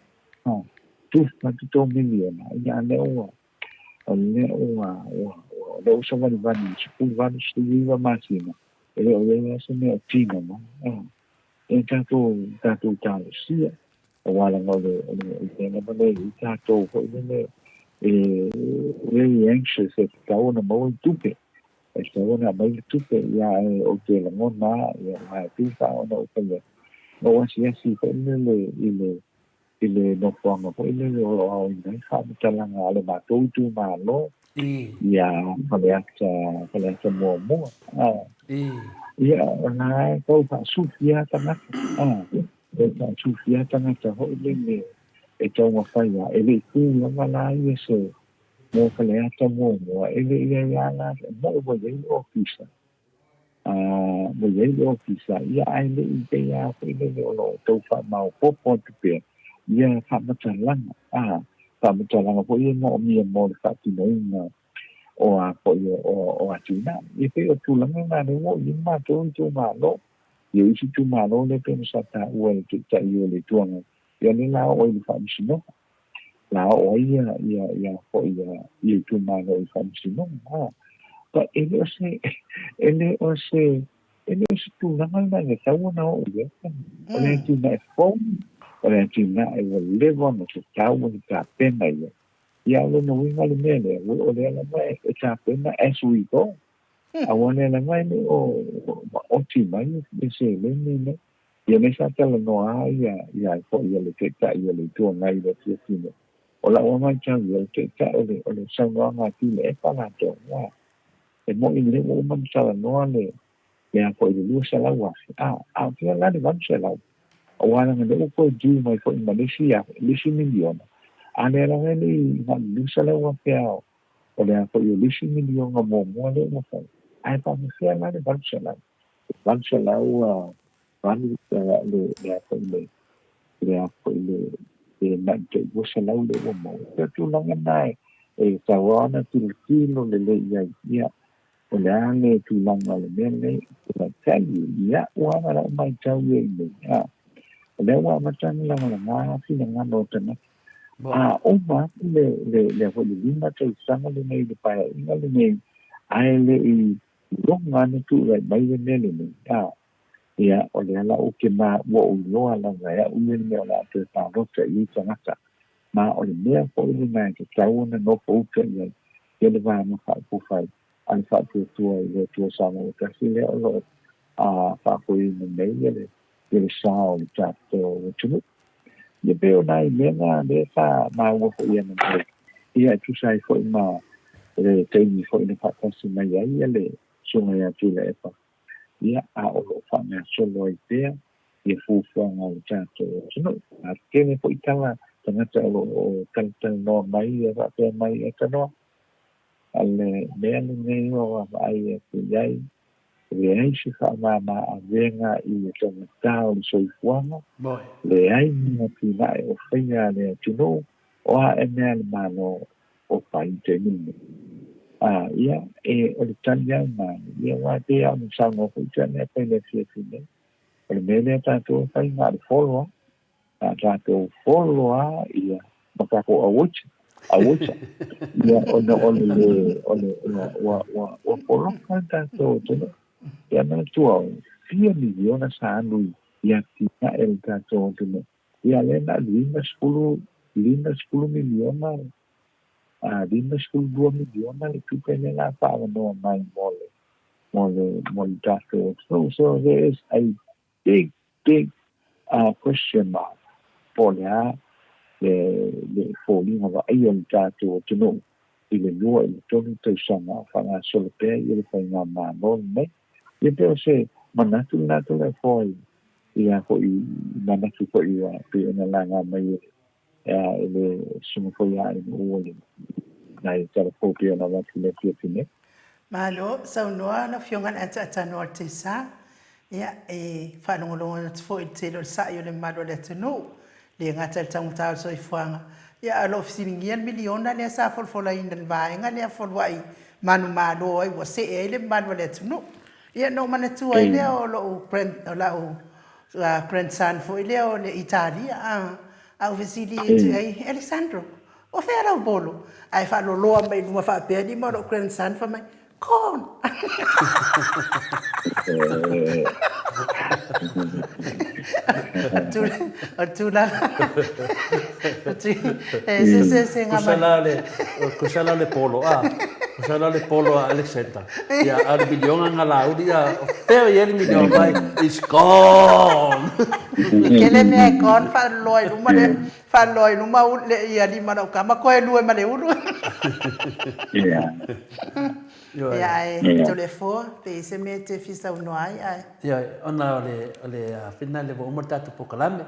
A, tufa atu tou miliona, ia a lea ua, o lea ua, ua, ua, lea ua savalivali i 18, 19 masina, e le o i ai lava se mea o tino mai. A, e tatou, tatou talosia, aua leaga o le, o le, o le mea lava lea e i ai tatou foi lele, e very anxious e tatau ona maua ni tupe, e tatau ona aumai le tupe, ia ae ou te lagona lava, ia aua e pei fa ona ou fai atu, na ou asiasi foi lele i le, i le nofoaga foi lele o lo o aoina ai faamatalaga a le matou itumalo ia Faleata, Faleata muamua. Ia, o la e tau faasufia tagata. Tau faasufia tagata foi lele e taumafai lava, e le i tu lava la ia se mo Faleata muamua, e le i ai lava la, moe ua i ai le ofisa. Ua i ai le ofisa, ia ae le i pei lava foi lele o lo o tau faamaopoopo atu pea ia faamatalaga, a, faamatalaga foi ia moomia mo le faatinoina o a foi o, o atinae. Ia pei o tulaga na lea ua oo i ai matou itumalo. Ia isi itumalo lea pei ona sa taua e le Taitai o le Itu Agai, ia lea la oo i le Faamasinoga. La oo ai ia, ia, ia foi ia, ia itumalo i Faamasinoga. A, but e le o se, e le o se, e le o se tulaga lena e tatau ona oo i ai. O le atinae fou, o le atinae ua leva ona tatau ona tapena i ai. Ia, o lona uiga le mea lea, ua o lea lava e tapena as we go. Aua lea lava e le o maoti mai le seleni nei. Ia lea sa talanoa lava ia, ia foi ia le Taitai o le Itu Agai i le afiafi nei. O lau lava matau ia, o le Taitai, o le, o le saunoaga a Tuilaepa latou, ua, e moni lelei ua uma ona talanoa le, le a foi le $200,000, a, a o fea la le $800,000? Aua leaga lea ua toe due mai foi ma le isi, le isi miliona, a lea lava e le i na o le $200,000 lava o le a foi o le isi miliona muamua lea ua fai, ae faapefea la le $800,000? 800 valu le le a foi le le a foi le le nai te 200 le ua maua. O tulaga na e e tatau ona tilotilo lelei i ai ia o le a le tulaga o le mea lenei. But I tell you, ia ua aga lau matau ia i nei, a o lea ua amata ona lagalaga finagalo o tagata. A ova atu le, le, le foi le lima tausaga lenei le paeaiga lenei, ae le i loga ana tulai mai le mea lenei, a, ia, o lea la ou te ma, ua ou iloa lava e au ia le mea o le a toe palota i ai tagata. Ma o le mea foi lena e tatau ona nofo uta i ai, ia le Vaega Faaupufai a le Faatuatua i le Atua Samoa Tasi lea o lo o faafoeina nei ia le, ia le sa o le tatou atunuu. Ia pei o nai mea na lea sa maua foi ananei, ia e tusa ai foi ma le taimi foi na faatasi mai ai ia le Susuga ia Tuilaepa, ia a o lo o faagasolo ai pea ia fuafuaga a le tatou atunuu. A tele foi tala tagata o lo o talatalanoa mai ia faapea mai e tanoa, a le mea lenei ua vaavaai atu i ai, leai se faamama avega i le taugata o le soifuaga, leai ni atinae o faia a le atunuu, o a ea mea a le Malo o fai i taimi lenei. A, ia, e, o le tali lava lena, ia, aua e pei lava ona saunoa foi Tuilaepa i le afiafi nei, o le mea lea tatou e fai na o le folo lava. A tatou folo lava ia ma tatou auoita, auoita. Ia, ona o le le, o le, ua, ua, ua, ua poloka le tatou atunuu. Ia manatua, fia miliona sa alu i atinae o le tatou atunuu. Ia lea na o le 50, 50 miliona, a 52 miliona le tupe lea la faaavanoa mai mo le, mo le, mo le tatou atunuu. So there is a big, big uh, question mark po o le a le, le foliga vaaia o le tatou atunuu i le lua i le tolu tausaga o faagasolo pea ia le faigamalo lenei. Ia pei o se manatu lena Toleafoa i ia foi manatu foi ua pei ona laga mai e e le susuga foi ia Ainuu o le nai tala fou pei ona avatu i le afiafi nei. Malo saunoa lau Afioga i le Ataatanoa o le Tesa. Ia, e faalogologo atu foi i le tele o le sa'i o le mamalu o le atunuu, le gata i le taugata o le soifuaga, ia ae o lo o fesiligia le miliona lea sa folafolaina i le vaega lea folua'i manumalo ai ua se'e ai le mamalu o le atunuu. Ia na ou manatua ai lea o lo'u grand, o la'u grandson foi lea o le Italia, a, a ou fesili atu i ai, Alessandro, o fea lau polo? Ae faaloloa mai i luma faapea lima o lo'u grandson fai mai, Gone! O le tulaga, e se se se ngā mai. Kusa la le polo, a. Kusa la le polo a Alexander. Ia, a o le miliona nga lauli, a, o fea o i ai le miliona mai, it's gone! Tele mea e gone faaloloa i luma le, faaloloa i luma le ia lima lau kama koe lue ma le ulu. Ia. Ia, ae Toleafoa, pe i se mea e te fia saunoa ai, ae. Ia, ona o le, o le whina lea ua uma le tatou polokalame,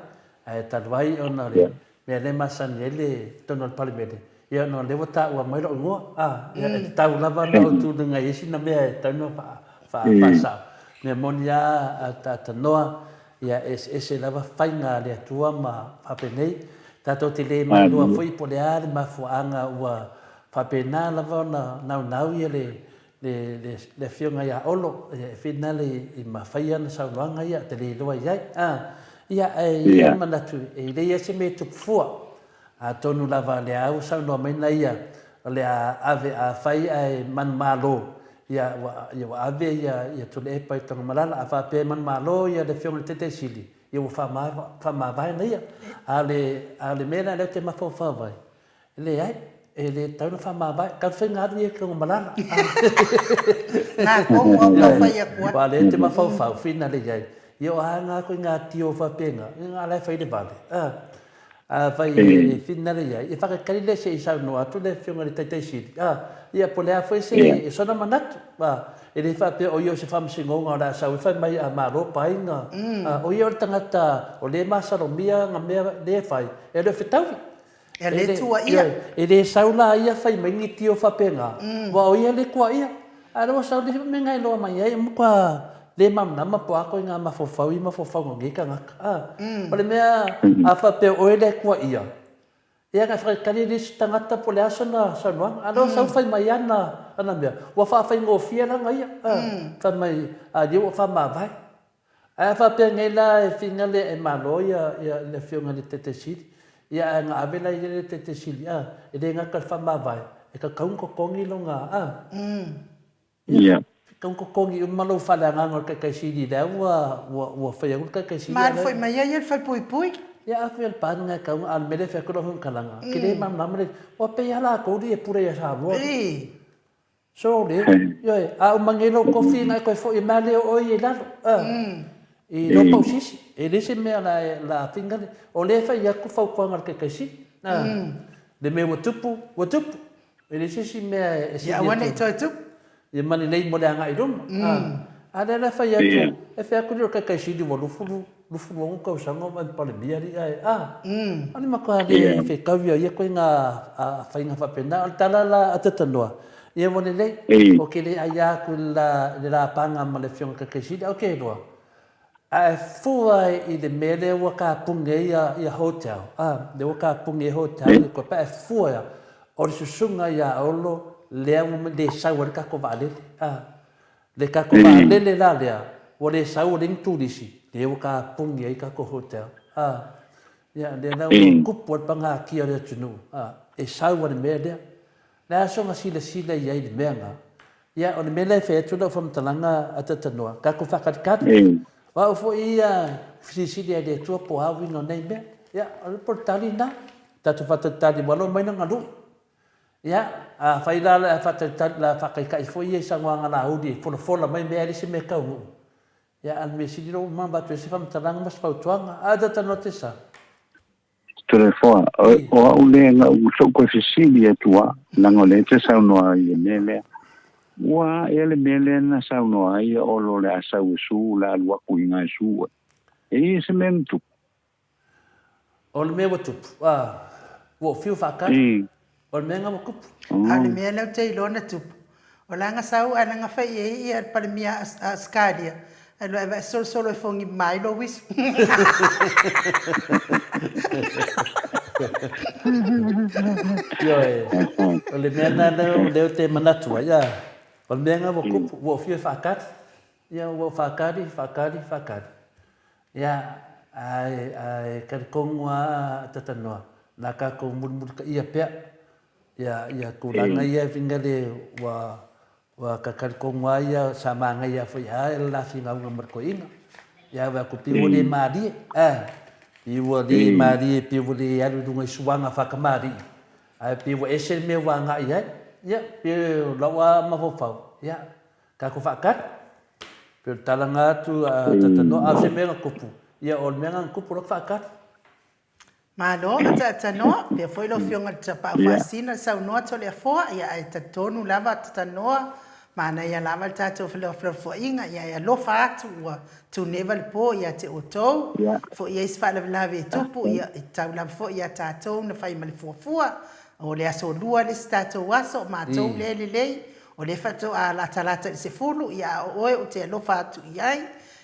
ae talu ai ona o le mea lea e masani ai le totonu o le Palemene, ia ona o lea ua taua mai lou igoa, a, ia e tatau lava ona ou tulaga i ai sina mea e tatau ona faasao. Mea moni lava a talanoa, ia e eseese lava faiga a le Atua ma faapenei. Tatou te le mailoa foi po o le a le mafuaaga ua faapena lava ona naunau ia le le, le, le afioga ia Olo, ia, e finale i mafai ana saunoaga ia, te le iloa i ai. A, ia, ae i ai manatu, e lei ai se mea e tupu fua. Atonu lava o lea ua saunoa mai na ia, o le a ave a fai ae manumalo, ia, ua, ia ua ave ia, ia Tuilaepa i Tanumalala. A faapea e manumalo ia le afioga i le Taitaisili, ia ua faamavae na ia. A o le, a o le mea la lea ou te mafaufau ai, Leai, e le tatau ona faamavae. Tau faiga alu ia i Tanumalala. Nā komu au tau fai atu ai. Aua o lea e te mafaufau, finale i ai. Ia o a ngā koe ngā tio faapena, ia ngā la e fai le vale. A, afai e finale i ai, ia whakakari lea se i saunoa atu le afioga i le Taitaisili. A, ia po o le a foi se sona manatu. A, e le faapea o ia o se faamasinoga o le a sau e fai mai a malo painga. A, o ia o le tagata o lea e masalomia nga mea lea e fai, e le o fetaui. E le tua ia. E le sau la ia fai mai ni tio faapena, aua o ia le tua ia. A o lea ua sau le mea na iloa mai ai, matua le malamalama po o a koe ngā mafaufau i mafaufauga o nei tagata. A, o le mea a faapea o oe le tua ia, ia na whakatali le isi tagata po o le a sana saunoaga. A o lea ua sau fai mai ana, ana mea, ua faafaigofie la na ia. A, fai mai, a ia ua faamavae. Ae a faapea nei la e finga le e malo ia le Afioga i le Taitaisili, Ia ae na ave la ia le Taitaisili a, e le gata i le faamavae, e tatau ona totogi lona a. Ia. Tatau ona totogi uma lou faaleagaga o le Taitaisili lea ua ua ua fai atu le Taitaisili. Ma alu foi mai ai ia le falepuipui. Ia a fai o le pa lena e tatau ona, a o le mea lea e fai atu lau faamatalaga, e te le malamalama le, ua pei lava latou alii e pule ia Samoa. Sole, ioe, a uma nei lou kofi ona e toe foi mai lea o oe ia i lalo, a, i lou pausisi. E leai se mea la la finga le, o lea e fai atu fautuaga a le Taitaisili, a, le mea ua tupu, ua tupu. E leai se isi mea e sili atu. Ia aua ne i toe tupu. Ia ma lelei mo le agai i luma, a. A lea la e fai atu, e fai atu lea o le Taitaisili ua lufulu, 26 tausaga o Palemia alii ae a o le matua le fetau ia ia ituaiga faiga faapena. O le tala la a Tatanoa, ia ua lelei, ou te le aia atu i le lapaga ma le Afioga i le Taitaisili, ae ou te iloa, a e fua i le mea lea ua tapuni ai ia hotel, a, lea ua tapuni ai hotel ia pe a e fua ia, o le susuga ia Olo lea ua le sau ai le tatou vaalele, a. Le tatou vaalele la lea, ua le sau ua leai ni turisi, lea ua tapuni ai tatou hotel. A, ia, lea la ua tupu ai le pagatia o le atunuu, a, e sau lava le mea lea. Le a soona silasila i ai i le mea lena? Ia, o le mea lea e fai atu lau faamatalaga a Tatanoa, tatou faatalitali. O au foi ia e fesilisili lava i le Atua po o a uiga o nei mea. Ia, o le tali lena, tatou faatalitali ua alo mai lana lui. Ia, afai la o le a faatalitali, o le a faataitai foi ia i saunoaga lauli e folafola mai mea e leai se mea e taunuu. Ia, a o le mea sili lou uma avatu ai se faamatalaga ma se fautuaga. A talanoa te sa. Toleafoa, o au lea na ou sou toe fesili atu a, leaga o lea e te saunoa ai i le mea lea. Ua a ea le mea lea na saunoa ai Olo o le a sau e su, o le a alu atu i ina e su ai. E i ai se mea na tupu? O le mea ua tupu, a, ua ou fiu faatali. O le mea lena ua tupu. A o le mea lea ou te iloa na tupu, o la na sau ae na fai i ai ia le Palemia a Ausetalia, ae loa e vae solosolo e fogi mama ai lou uisu. Ioe, o le mea lena lea ou te manatu ai, a, o le mea lena ua tupu, ua ou fiu e faatali. Ia, ua ou faatali, faatali, faatali. Ia, ae, ae talitonu lava a Tatanoa, na tatou mulimulitaia pea, ia, ia tulaga ia e uiga le, ua, ua ta talitonu lava ia sa manaia foi lava le la finauga ma le toeaina. Ia, ae atu pei ua le malie, a, pei ua le malie, pei ua le alu i luga i suaga faatamalii, ae pei ua ese le mea ua agai i ai. Ia, pei o lau lava mafaufau, ia, Tatou faatali. Pei o le tala na atu a Tatanoa, a o se mea na tupu, ia o le mea na na tupu o lou faatali. Malo a Tatanoa, pea foi lau Afioga i le Tapaau Faasina le saunoa Toleafoa, ia ae talitonu lava Tatanoa, manaia lava le tatou felafolafoaiga, ia e alofa atu ua tuneva le po ia te outou, foi i ai se faalavelave e tupu, ia e tatau lava foi ia tatou na fai ma le fuafua, o le aso lua le isi tatou aso, o matou lea e lelei, O lea faatoa latalata i le 10, ia a o oe ou te alofa atu i ai,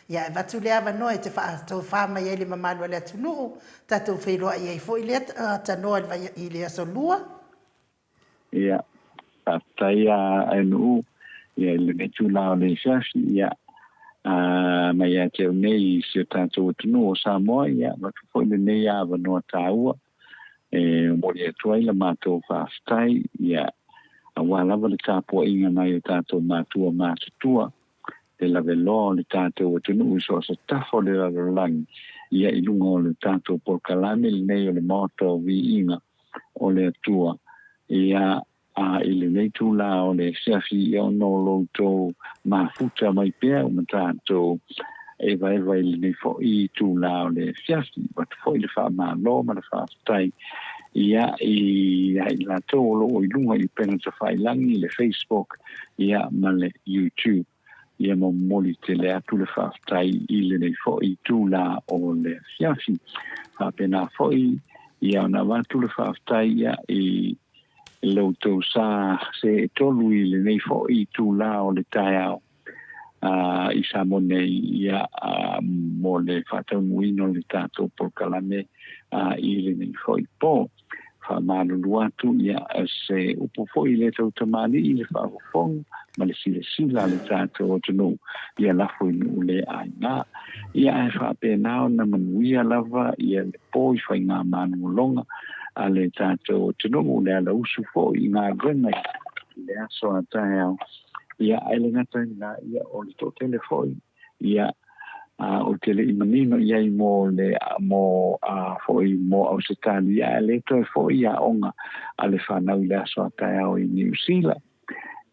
ia e avatu lea avanoa e te faatofa mai ai le mamalu a le atunuu, tatou feiloai ai foi lea tanoa i le aso Lua. Ia, faafetai a Aenuu, ia i lenei itula o le asiasi, ia, a mai ia te au nei i si o tatou atunuu o Samoa, ia, avatu foi lenei avanoa taua, E momoli atu ai la matou faafetai, ia, aua lava le tapuaiga nai o tatou matua matutua, le laveloa o le tatou atunuu i so o se tafa o le lalolagi, ia, i luga o le tatou polokalame lenei o le Maota o Viiga o le Atua, ia, A i lenei itula o le afiafi, ia ona o lo outou mafuta mai pea ma tatou evaeva i lenei foi itula o le afiafi. Avatu foi le faamalo ma le faafetai ia ia i latou o lo o i luga i upega tafailagi, le Facebook ia ma le YouTube. Ia momoli tele atu le faafetai i lenei foi itula o le afiafi. Faapena foi ia ona avatu le faafetai ia i lo outou sa seetolu i lenei foi itula o le taeao i Samoa nei ia mo le faataunuuina o le tatou polokalame i lenei foi po. Faamalulu atu ia se upu foi i le tautamalii i le faafofoga. ma le silasila a le tatou atunuu ia lafo i nuu le aiga. Ia ae faapena ona manuia lava ia le po i faigamalologa a le tatou atunuu, le alausu foi i galuega i le aso a taeao. Ia ae le gata i lena, ia o le toatele foi ia a ou te le i manino i ai mo le mo a foi mo Ausetalia ae le toe foi i aoga a le fanau i le aso a taeao i Niu Sila.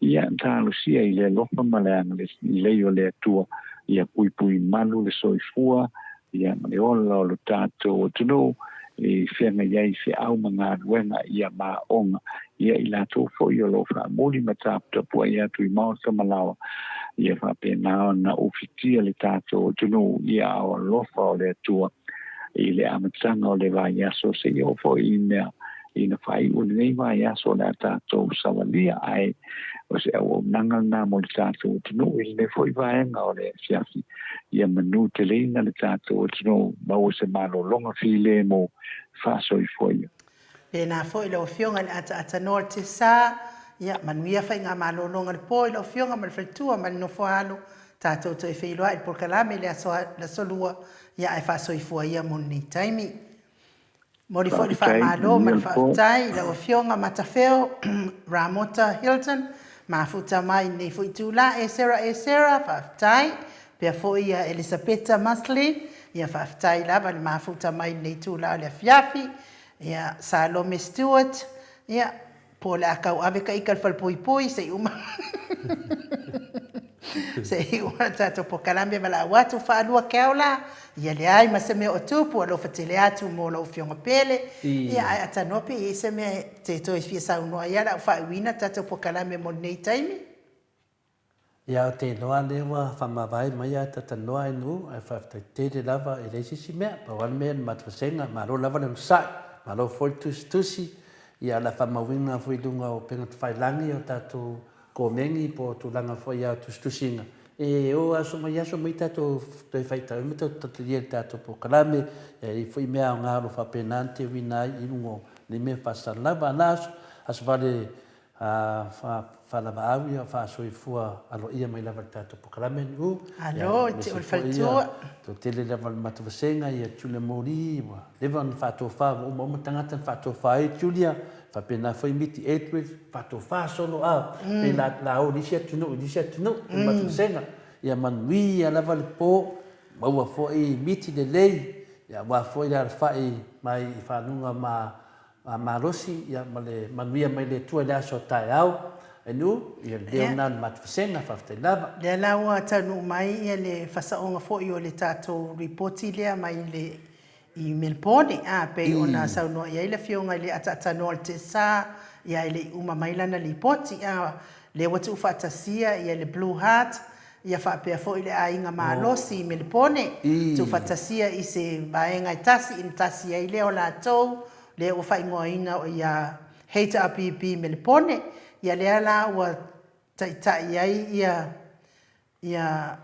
Ia talosia i le alofa ma le agalelei o le Atua ia puipui malu le soifua ia ma le ola o lo tatou atunuu i feagai ai feau ma galuega ia ma aoga ia i latou foi o lo o faamuli ma taputapuai atu i maota ma laoa ia faapena ona ufitia le tatou atunuu i aao alofa o le Atua i le amataga o le vaiaso seia oo foi i mea ina faaiu lenei vaiaso o le a tatou savalia ae o se auaunaga lena mo le tatou atunuu i lenei foi vaega o le afiafi ia manuteleina le tatou atunuu maua se malologa filemu faasoifua ia. Pēnā foi lau Afioga i le ataatanoa o le Tesa, ia manuia faigamalologa o le po i lau Afioga ma le faletua ma le nofoaalo, tatou toe feiloai i le polokalame i le aso le aso lua, ia ae faasoifua ia mo lenei taimi. Momoli foi le Faafetai, faamalo ma manuia le le po. faafetai i lau Afioga Matafeo Ramota Hilton, mafuta mai i lenei foi itula, Esera Esera, faafetai. Pea foi ia Elisapeta Musley, ia faafetai lava le mafuta mai i lenei itula o le afiafi. Ia Salome Stewart, ia po o le a tauave ka ika i le falepuipui se i uma se i uma le tatou polokalame valaau atu faalua keaola, ia leai ma se mea o tupu, alofa tele atu mo lau afioga pele. Ia ae atanoa pe i ai se mea e te toe fia saunoa ai a o faaiuina le tatou polokalame mo lenei taimi. Ia ou te iloa lea ua faamavae mai a tatanoa ai nuu ae faafetai tele lava e leai se isi mea pau lava le mea le matou vasega malo lava le onosai malo foi le tusitusi ia o le a faamauina foi i luga o upega tafailagi o tatou komeni po o tulaga foi a tusitusiga e o aso mai aso mai tatou toe faitau ai ma tatou talitalia i le tatou polokalame e i ai foi mea aoga o lo o faapena ona teuina ai i luga o nei mea faasala lava ana aso aso vale A faalavaau ia faasoifua aloaia mai lava i le tatou polokalame NU. Alo, Ia te aemaise o le foi ia faletua. toatele lava o le matou vasega ia Julia Moli ua leva ona faatofa ua uma uma tagata na faatofa ai Julia faapena foi Miti Edwards faatofa solo a pei la la o i le isi atunuu i le isi atunuu o le matou vasega ia manuia lava le po maua foi miti lelei ia aua foi le alafai mai i faluga ma A malosi, ia, ma le manuia mai le Atua i le aso a taeao. Ainu, ia le leo lena o le matou vasega, faafetai lava. Lea la ua taunuu mai ia le fasaoga foi o le tatou lipoti lea mai le i Melbourne, a, pei ona saunoa i ai le Afioga i le Ataatanoa o le TESA, ia e le i uma mai lana lipoti, a, lea ua tuufaatasia ia le Blue Heart, ia faapea foi le aiga malosi i Melepone, tuufaatasia i se vaega e tasi ina tasi ai lea o latou, lea ua faaigoaina o ia HRPP Melepone, ia lea la ua taitai ai ia ia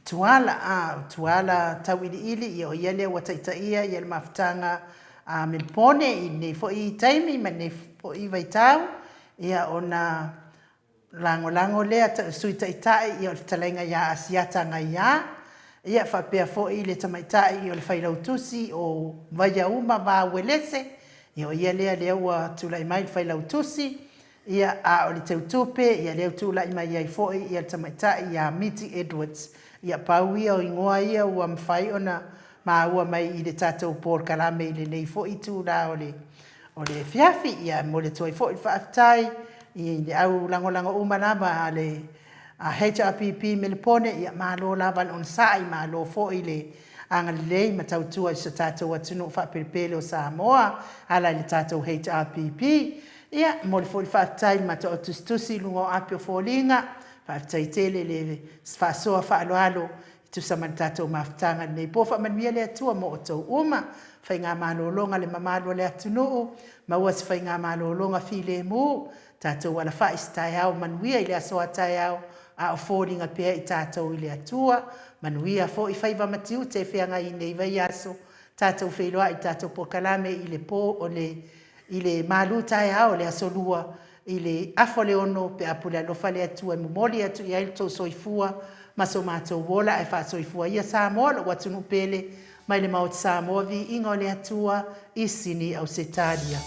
Tuala, a, o Tuala Tauiliili, ia o ia lea ua taitaia ia le mafutaga a Melepone i lenei foi taimi ma lenei foi vaitau, ia ona lagolago lea Sui Taitai o le Fetalaiga ia Asiata Gaiā, ia faapea foi le Tamaitai o le Failautusi o Vaiauma Va Uelese, ia o ia lea lea ua tulai mai le Failautusi, ia a o le Teutupe, ia lea ua tulai mai ai foi ia le Tamaitai ia Miti Edwards. Ia pau ia o igoa ia ua mafai ona maua mai i le tatou polokalame i lenei foi itula o le O le afiafi, ia, e momoli atu ai foi le faafetai i le au lagolago uma lava a le HRPP Melepone, ia malo lava le onosai, malo foi le agalelei ma tautua i so tatou atunuu faapelepele o Samoa e ala i le tatou HRPP. Ia, e momoli foi le faafetai i le matou au tusitusi i luga o api o foliga, faafetai tele le faasoa faaaloalo E tusa ma le tatou mafutaga i lenei po, faamanuia le Atua mo outou uma. Faigamalologa le mamalu o le atunuu, maua se faigamalologa filemu, tatou alafai se taeao manuia i le aso a taeao, a o foliga pea i tatou i le Atua. Manuia foi faiva ma tiute e feagai i nei vaiaso. Tatou feiloai i le tatou polokalame i le po o le i le malu taeao o le aso lua. i le afa o le ono pe a pule alofa le Atua e momoli atu i ai lo tou soifua ma so matou ola ae faasoifua ia Samoa lou atunuu pele mai le Maota Samoa viiga o le Atua i Sini Ausetalia.